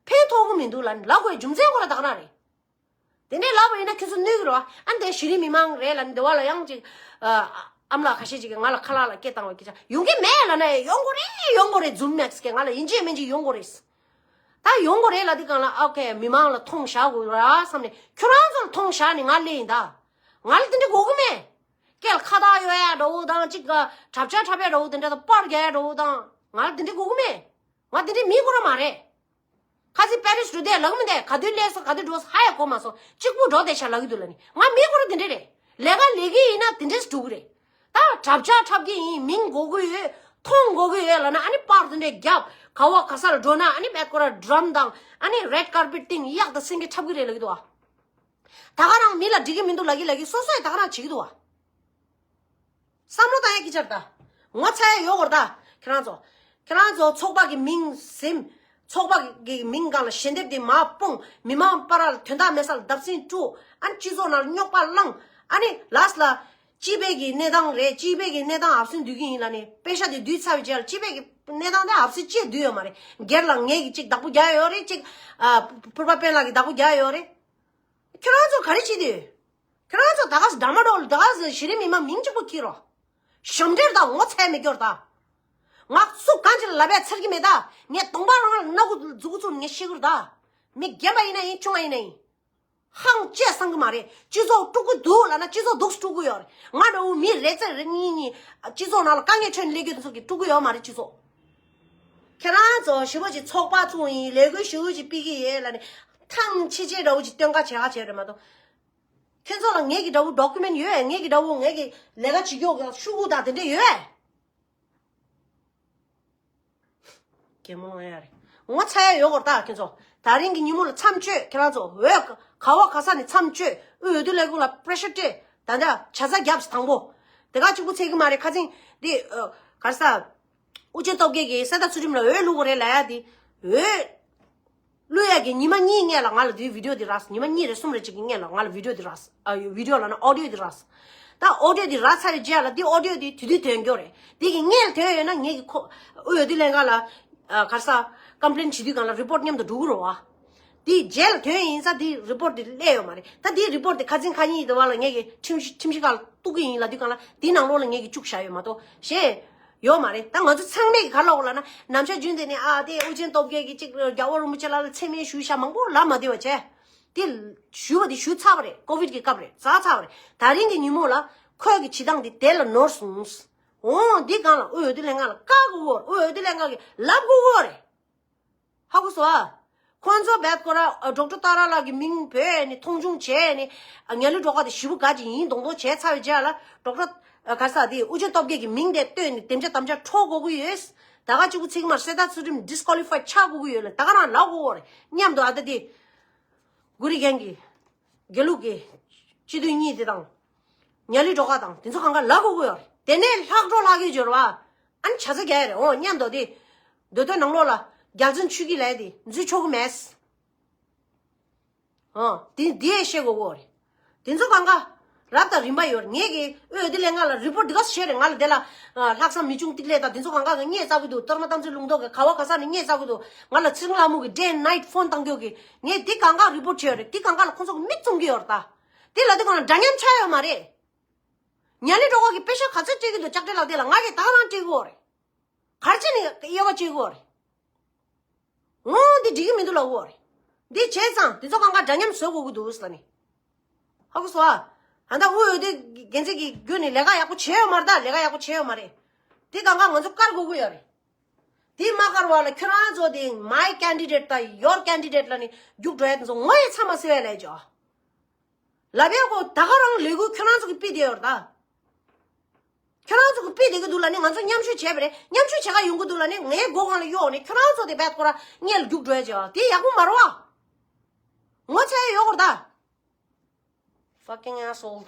ཕན་ཐོགས་གི་མི་འདུག་ལབ་ནས་ལབ་དགོས་རྒྱུ་མཚན་ཁོ་རང་ད་ག་རང་རེད། དེ་འདྲའི་ལབ་པ་ཡིན་ན་ཁྱོད་ཚོ་གནོད་གི་རེད་བ། ཨ་ནི་དེ་གཞི་རིམ་མི་མང་རེད་ལབ་ནི་འདི་བ་ལ་ཡང་ཅིག་ཨ་ཨམ་ལགས་ཁ་ཤས་ཅིག་གིས་ང་ལ་ཁ་ལག་ལ་སྐད་བཏང་བའི་སྐད་ཆ་ཡོང་གི་མེད་ལབ་ན་ཡོང་གི་རེད་ཡོང་གི་རེད། ཛུམ་མེག་སི་གིས་ང་ལ་ཡིན་གཅིག་མིན་གཅིག་ཡོང་གི་རེད། ད་ཡོང་གི་རེད་ལབ་དུས་སྒང་ལ་ཨོ་ཁེ་མི་མང་ལ་མཐོང་བཞག་དགོས་ར་བསམ་ནས་ཁྱོད་རང་ཚོ་ལ་མཐོང་བཞག་ནས་ང་སླེབས་ཡིན་ད། ང་ལ་དེ་འདྲ་དགོས་གི་མེད། སྐེ་ལ་ཁ་བཏགས་གཡོག་ཡ་འདྲ་བོ་དང་ཅིག་གྲབས་ཆ་འཁྲབ་ཡ་འདྲ་བོ་དེ་འདྲ་དང་པར་རྒྱག་ཡ་འདྲ་བོ་དང་ང་ལ་དེ་འདྲ་དགོས་གི་མེད། ང་དེ་འདྲའི་མི་ཁོ་རང་མ་རེད། ཁ་སང་པེ་རི་སི་འགྲོ་དུས་ལབ་མི་འདུག་ག་དུས་སླེབས་སོང་ག་དུས་འགྲོ་སོང་ཧ་ཡང་གོ་མ་སོང་། གཅིག་པུ་འགྲོ་བསྡད་ཤག་ལབ་ཀྱི་འདུག་ལབ་ནི། ང་མི་ཁོ་རང་དེ་འདྲ་རེད། ལས་ཀ་ལས་ཀྱི་ཡིན་ན་དེ་འདྲས་འགྲོ་གི་རེད། ད་གྲབས་ཆ་འཁྲབ་ཀྱི་ཡིན། མིང་དགོས་ཀྱི་ཡོད། མཐོང་དགོས་ཀྱི་ཡོད་ལབ་ན་ཨ་ནི་པར་དེ་འདྲས་རྒྱབ། ག་བ་ག་ས་ལ་འགྲོ་ན་ཨ་ནི་བེད་ཁོ་ར་ཌྲམ་དང་ཨ་ནི་རེད་ཀར་པེཊ་སྟེང་གཡག་དང་སེང་གེ་འཁྲབ་ཀྱི་རེད་ལབ་ཀྱི་འདུག་ག་ད་ག་རང་མི་ལ་འགྲིག་གི་མི་འདུག་ལབ་ཀྱི་ལབ་ཀྱི་སོ་སོས་ད་ག་རང་བྱེད་ཀྱི་འདུག་ག་བསམ་བློ་བཏང་ཡ་སྐད་ཆ་རེད་ད། ངོ་ཚ་ཡ་ཡོད་གོ་རེད་ད། ཁྱེད་རང་ཚོ། ཁྱེད་རང་ཚོ་ཚོགས་པ་གི་མིང་ཟིན། ཚོགས་པ་གི་མིང་སྒང་ལ་ཞལ་འདེབས་དེ་མར་སྤུངས། མི་མང་བར་ལ་དོན་དག་མེད་ས་ལ་བརྡབ་གསིག་དཀྲུགས། ཨ་ནི་སྤྱི་ཚོགས་ནང་ལ་རྙོག་པ་བསླངས། ཨ་ནི་ལཱསི་ལ་སྤྱི་པའི་གི་གནས་སྟངས་རེད། སྤྱི་པའི་གི་གནས་སྟངས་ཨབ་སེན་སྡོད་ཀྱི་ཡིན་ལབ་ནས་པེ་ཤ་དེ་བསྡུས་ཚར་བའི་རྗེས་ལ་སྤྱི་པའི་གི་གནས་སྟངས་དེ་ཨབ་སེན་ཅིག་བསྡུས་ཡོད་མ་རེད། སྒེར་ལ་ངེད་ཀྱིས་ཅིག་བདག་པོ་རྒྱག་ཡོད་རེད། ཅིག་ཨ་ཕུར་པ་དཔོན་ལགས་ཀྱིས་བདག་པོ་རྒྱག་ཡོད་རེད། ཁྱོད་རང་ཚོ་ག་རེ་བྱེད་དུས། ཁྱོད་རང་ཚོ་ད་ག་སེ་ཌ་མ་ཌོལ་ད་ག་སེ་གཞི་རིམ་མི་མང་མིང་གཅིག་པོ་འཁྱེར་རོ། ཞབས་འདྲེན་དང་ངོ་ཚ་མེད་སྐྱོར་ད། ང་སུ་གང་ཅིག་ལ་ལབ་ཡ་འཚེར་གྱི་མེད་ད། ངས་གདོང་པ་རང་ལ་སྣ་ཁུག་མཛུ་གུ་བཙུགས་ནས་ངས་བཤད་ཀྱི་རེད་ད། མི་རྒན་པ་ཡིན་ན་ཡིན་ཆུང་བ་ཡིན་ན་ཡིན། ཧང་ཅེས་བསམ་གྱི་མ་རེད། སྤྱི་ཚོགས་དཀྲུག་གི་འདུག་ལབ་ན་སྤྱི་ཚོགས་སྡུག་སེ་དཀྲུག་གི་ཡོད་རེད། ང་འདྲ་བོ་མི་རེ་ཙམ་རེ་གཉིས་གཉིས་སྤྱི་ཚོགས་ནང་ལ་དཀའ་ངལ་འཕྲད་ནས་སླེབས་རྒྱུ་དེ་ཚོ་གིས་དཀྲུག་གི་ཡོད་མ་རེད་སྤྱི་ཚོགས། ཁྱེད་རང་ཚོ་ཞེ་པོ་ཅིག་ཚོགས་པ་བཙུགས་ཡིན། ལས་འགུལ་ཞེ་པོ་ཅིག་སྤེལ་གྱི་ཡོད་ལབ་ནས་ཐང་ཆད་ཆད་འདྲ་བོ་ཅིག་སྟོན་ག་བྱེད་ག་བྱེད་རེད་མ་གཏོགས། ཁྱེད་ཚོ་ལ་ངེད་ཀྱི་འདྲ་བོ་ཌོ་ཀུ་མེན་ཡོད། ངེད་ཀྱི་འདྲ་བོ་ངེད་ཀྱི་ལས་ཀ་བྱེད་རྒྱུ་ཤོག་གུ་དང་དེ་འདྲ་ཡོད། གད་མོ་ལངས་ཡ་རེད། ངོ་ཚ་ཡ་ཡོད་གོ་རེད་ད་ཁྱེད་ཚོ། ད་རིང་གི་ཉིན་མོ་ལ་མཚམས་གཅོད་ཁྱེད་རང་ཚོ། འོས་ག་བ་ག་ས་ནས་མཚམས་གཅོད། དབུས་འོས་བསྡུ་ལས་ཁུངས་ལ་པེ་རེ་ཤར་སྤྲད། ད་ལྟ་བྱ་ཚ་རྒྱབ་དང་པོ། དེ་ག་གཅིག་པུ་ཚད་ཀྱི་མ་རེད། ཁ་སང་འདི་ཨ་ག་རེ་ཟ། ཨུ་ཆེན་སྟོབས་རྒྱལ་གྱིས་གསེར་རྟ་ཚུལ་ཁྲིམས་ལ་འོས་བླུག་གི་རེད་ལབ་ཡ་དེ། འོས་བླུག་ཡ་གི་ཉི་མ་གཉིས་སྔོན་ལ་ང་ལ་དེའི་བི་ཌི་ཡོ་དེ་རག་སོང་། ཉི་མ་གཉིས་རེད་གསུམ་རེད་ཅིག་གི་སྔོན་ལ་ང་ལ་བི་ཌི་ཡོ་དེ་རག་སོང་། ཨ་བི་ཌི་ཡོ་ལབ་ན་ཨོ་ཌི་ཡོ་དེ་རག་སོང་། ད་ཨོ་ཌི་ཡོ་དེ་རག་ཚར་བའི་རྗེས་ལ་དེ་ཨོ་ཌི་ཡོ་དེ་དུས་དུས་ཐོན་རྒྱུ་རེད། དེ་གི་སྔོན་ལ་ཐོན་ཡོད་ན་ངེད་ཀྱི་ཁོ་དབུས་འོས་བསྡུ་ལྷན་ཁང་ལ་ཨ་ག་རེ་ཟ་ཀམ་པི་ལེན་བྱེད་དུས་སྒང་ལ་རི་པོར་ཊི་མཉམ་དུ་འགྲོ་གི་རེད་བ། དེའི་རྗེས་ལ་ཐོན་ཡིན་ཙང་དེའི་རི་པོར་ཊི་དེ་སླེབས་ཡོད་མ་རེད། ད་དེའི་རི་པོར་ཊི་དེ་ཁ་སང་ཁ་ཉིན་དེ་བ་ལ་ངེད་ཀྱི་ཁྲིམས་ཞིབ་ཁྲིམས་ཞིབ་ཁང་ལ་གཏུག་གི་ཡིན་ལབ་དུས་སྒང་ལ་དེའི་ནང་ལོགས་ལ་ངེད་ཀྱིས་བཅུག་བཞག་ཡོད་མ་གཏོགས་གཞན་ཡོད་མ་རེད། ད་ང་ཚོ་ཚང་མས་ག་རེ་ལབ་དགོས་ལབ་ན། ནམ་ཞག་རྒྱུན་དེ་ནས་ཨ་དེ་ཨུ་ཆེན་སྟོབས་རྒྱལ་གྱིས་ཅིག་རྒྱལ་བ་རིན་པོ་ཆེ་ལགས་ལ་མཚན་སྨད་ཞུས་ཤག་མང་པོ་ལབ་མ་བདེ་བ་བྱས། དེ་ཞུས་པ་དེ་ཞུས་ཚར་བ་རེད། ཀོ་བིཌ་གི་སྐབས་རེད། ཚར་ཚར་བ་རེད། ད་རིང་གི་ཉིན་མོ་ལ་ཁོས་ཀྱི་བྱེད་སྟངས་དེ་དེ་ལ་ནོར་སོང་། འོ་འདི་སྒང་ལ་དབུས་འོས་བསྡུ་ལྷན་ཁང་ལ་བཀག་དགོས་ཀྱི་ཡོད་རེད། དབུས་འོས་བསྡུ་ལྷན་ཁང་གིས་ལབ་དགོས་ཀྱི་ཡོད་རེད། ཧ་གོ་སོང་ཨ། ཁོང་ཚོ་རྦད་ཁོ་ར་ཨ་ཌོག་ཊར་ཏཱ་ར་ལགས་ཀྱི་མིང་བོས་ནས་མཐོང་ཆུང་བྱས་ནས་ཨ་ངལ་ལུས་སྒྲོལ་དཀར་དེ་ཞེ་པོ་དགའ་ཅིག་ཡིན་མདོག་མདོག་བྱས་ཚར་བའི་རྗེས་ལ་ཌོག་ཊར་ཨ་ག་རེ་ཟ་དེ་ཨུ་ཆེན་སྟོབས་རྒྱལ་གྱི་མིང་དེ་བཏོན་ནས་དེམ་ཅག་དམ་བཅའ་འཕྲོག་དགོས་ཀྱི་ཡོད། ད་ག་གཅིག་པུ་ཚིག་མར་གསེར་རྟ་ཚུལ་ཁྲིམས་ཌི་སི་ཀོ་ལི་ཕའི་ཆགས་དགོས་ཀྱི་ཡོད་ལ་ད་ག་རང་ལབ་དགོས་ཀྱི་ཡོད་རེད། མཉམ་དུ་ཨ་ད་དེ་གུ་རི་རྒན་གྱི་དགེ་ལུགས་ཀྱི་སྤྱི་འཐུས་གཉིས་དེ་དང་། ངལ་ལུས་སྒྲོལ་དཀར་དང་དེ་ཚོ་གང་ག་ལབ་དགོས་ཀྱི་ཡོད་རེད། དེ་ནས་ལྷག་འཕྲོ་ལྷག་གི་འབྱོར་བ། ཨ་ནི་བྱ་ཚ་རྒྱག་ཡ་རེད། འོ་མཉམ་དུ་དེ། མདོ་སྟོད་ནང་ལོགས་ལ་རྒྱལ་བཙུན་ཆོས་སྐྱིད་ལབ་ཡ་དེ་འཛུལ་ཆོག་གི་མེད། ཨོ། དེ་དེ་ཡས་བཤད་དགོས་ཀྱི་ཡོད་རེད། དེ་ཚོ་གང་ག་རབ་དང་རིམ་པ་ཡོད་རེད། ངས་ཀྱི་དབུས་འོས་བསྡུ་ལྷན་ཁང་ལ་རི་པོར་ཊི་འདི་ག་བཤད་རེད། ང་ལ་དེ་ལ་ཨ་ལྷག་བསམ་མི་ཆུང་ཏིག་ལེ་དང་དེ་ཚོ་གང་ག་གི་བརྙས་བཙལ་གི་འདུག་ལྟར་མ་དམ་ཚིག་ལུང་རྟོགས་ཀྱིས་ག་བ་ག་ས་ནས་བརྙས་བཙལ་གི་འདུག་ང་ལ་ཚེ་རིང་ལྷ་མོ་གིས་ཌེ་ཨེན་ནའིཊ་ཕོན་བཏང་རྒྱུ་གི། ངས་དེ་གང་ག་རི་པོར་ཊི་བྱས་ཡོད་རེད། དེ་གང་ག་ལ་ཁོང་ཚོ་གིས་མིག་བཙུམ་གི་ཡོད་རེད་ད། དེ་ལ་དེ་གང་ལ་འདྲ་མཉམ་ཆགས་ཡོད་མ་རེད། ངལ་ལུས་སྒྲོལ་དཀར་གྱིས་པེ་ཤ་ག་ཚོད་སྤྲད་ཀྱི་འདུག་ལྕགས་སྤྲེལ་ལགས། དེ་ལ་ང་གིས་ད་ག་རང་སྤྲད་གི་ཡོད་རེད། ག་རེ་བྱས་ནས་དབྱེ་བ་བྱེད་དགོས་རེད། འོ་འདི་འགྲིག་གི་མི་འདུག་ལབ་དགོས་རེད། འདི་བྱས་ཙང་འདི་ཚོ་གང་ག་འདྲ་མཉམ་བཟོ་དགོས་ཀྱི་འདུག་ཟེར་ནི། ཧ་གོ་སོང་ཨ། ད་ལྟ་དབུས་འོས་བསྡུ་འགན་འཛིན་གྱི་བརྒྱུད་ནས་ལས་ཀ་ཡག་པོ་བྱས་ཡོད་མ་རེད་ད། ལས་ཀ་ཡག་པོ་བྱས་ཡོད་མ་རེད། འདི་གང་ག་ང་ཚོ་བཀར་དགོས་ཀྱི་ཡོད་རེད། འདི་མ་བཀར་བ་ལ་ཁྱོད་རང་ཚོ་དེ་my candidate དང་your candidate ལབ་ནས་རྒྱུགས་འགྲོ་ཡ་དེ་ཚོ་ངོ་ཡི་ཚ་མ་སེ་བས་ལས་ཅོ། ལབ་ཡ་གོ་ད་ག་རང་ལས་འགུལ་ཁྱོད་རང་ཚོ་གིས་སྤེལ་བསྡད་ཡོད་རེད་ད། ཁྱོད་རང་ཚོ་གི་དཔེ་ལས་ཀྱི་འདུག་ལ་ནི་ང་ཚོ་མཉམ་ཞུགས་བྱས་པ་རེད། མཉམ་ཞུགས་བྱེད་ག་ཡོང་གི་འདུག་ལ་ནི་ངའི་མགོ་སྒང་ལ་གཡོག་ནི་ཁྱོད་རང་ཚོ་དེ་བད་ཁོ་ར་སྔས་ལ་རྒྱུག་འགྲོ་ཡ་བྱེད་ཨ། དེ་ཡག་པོ་མ་རེད་བ། ངོ་ཚ་ཡ་ཡོད་གོ་ར་ད། Fucking asshole.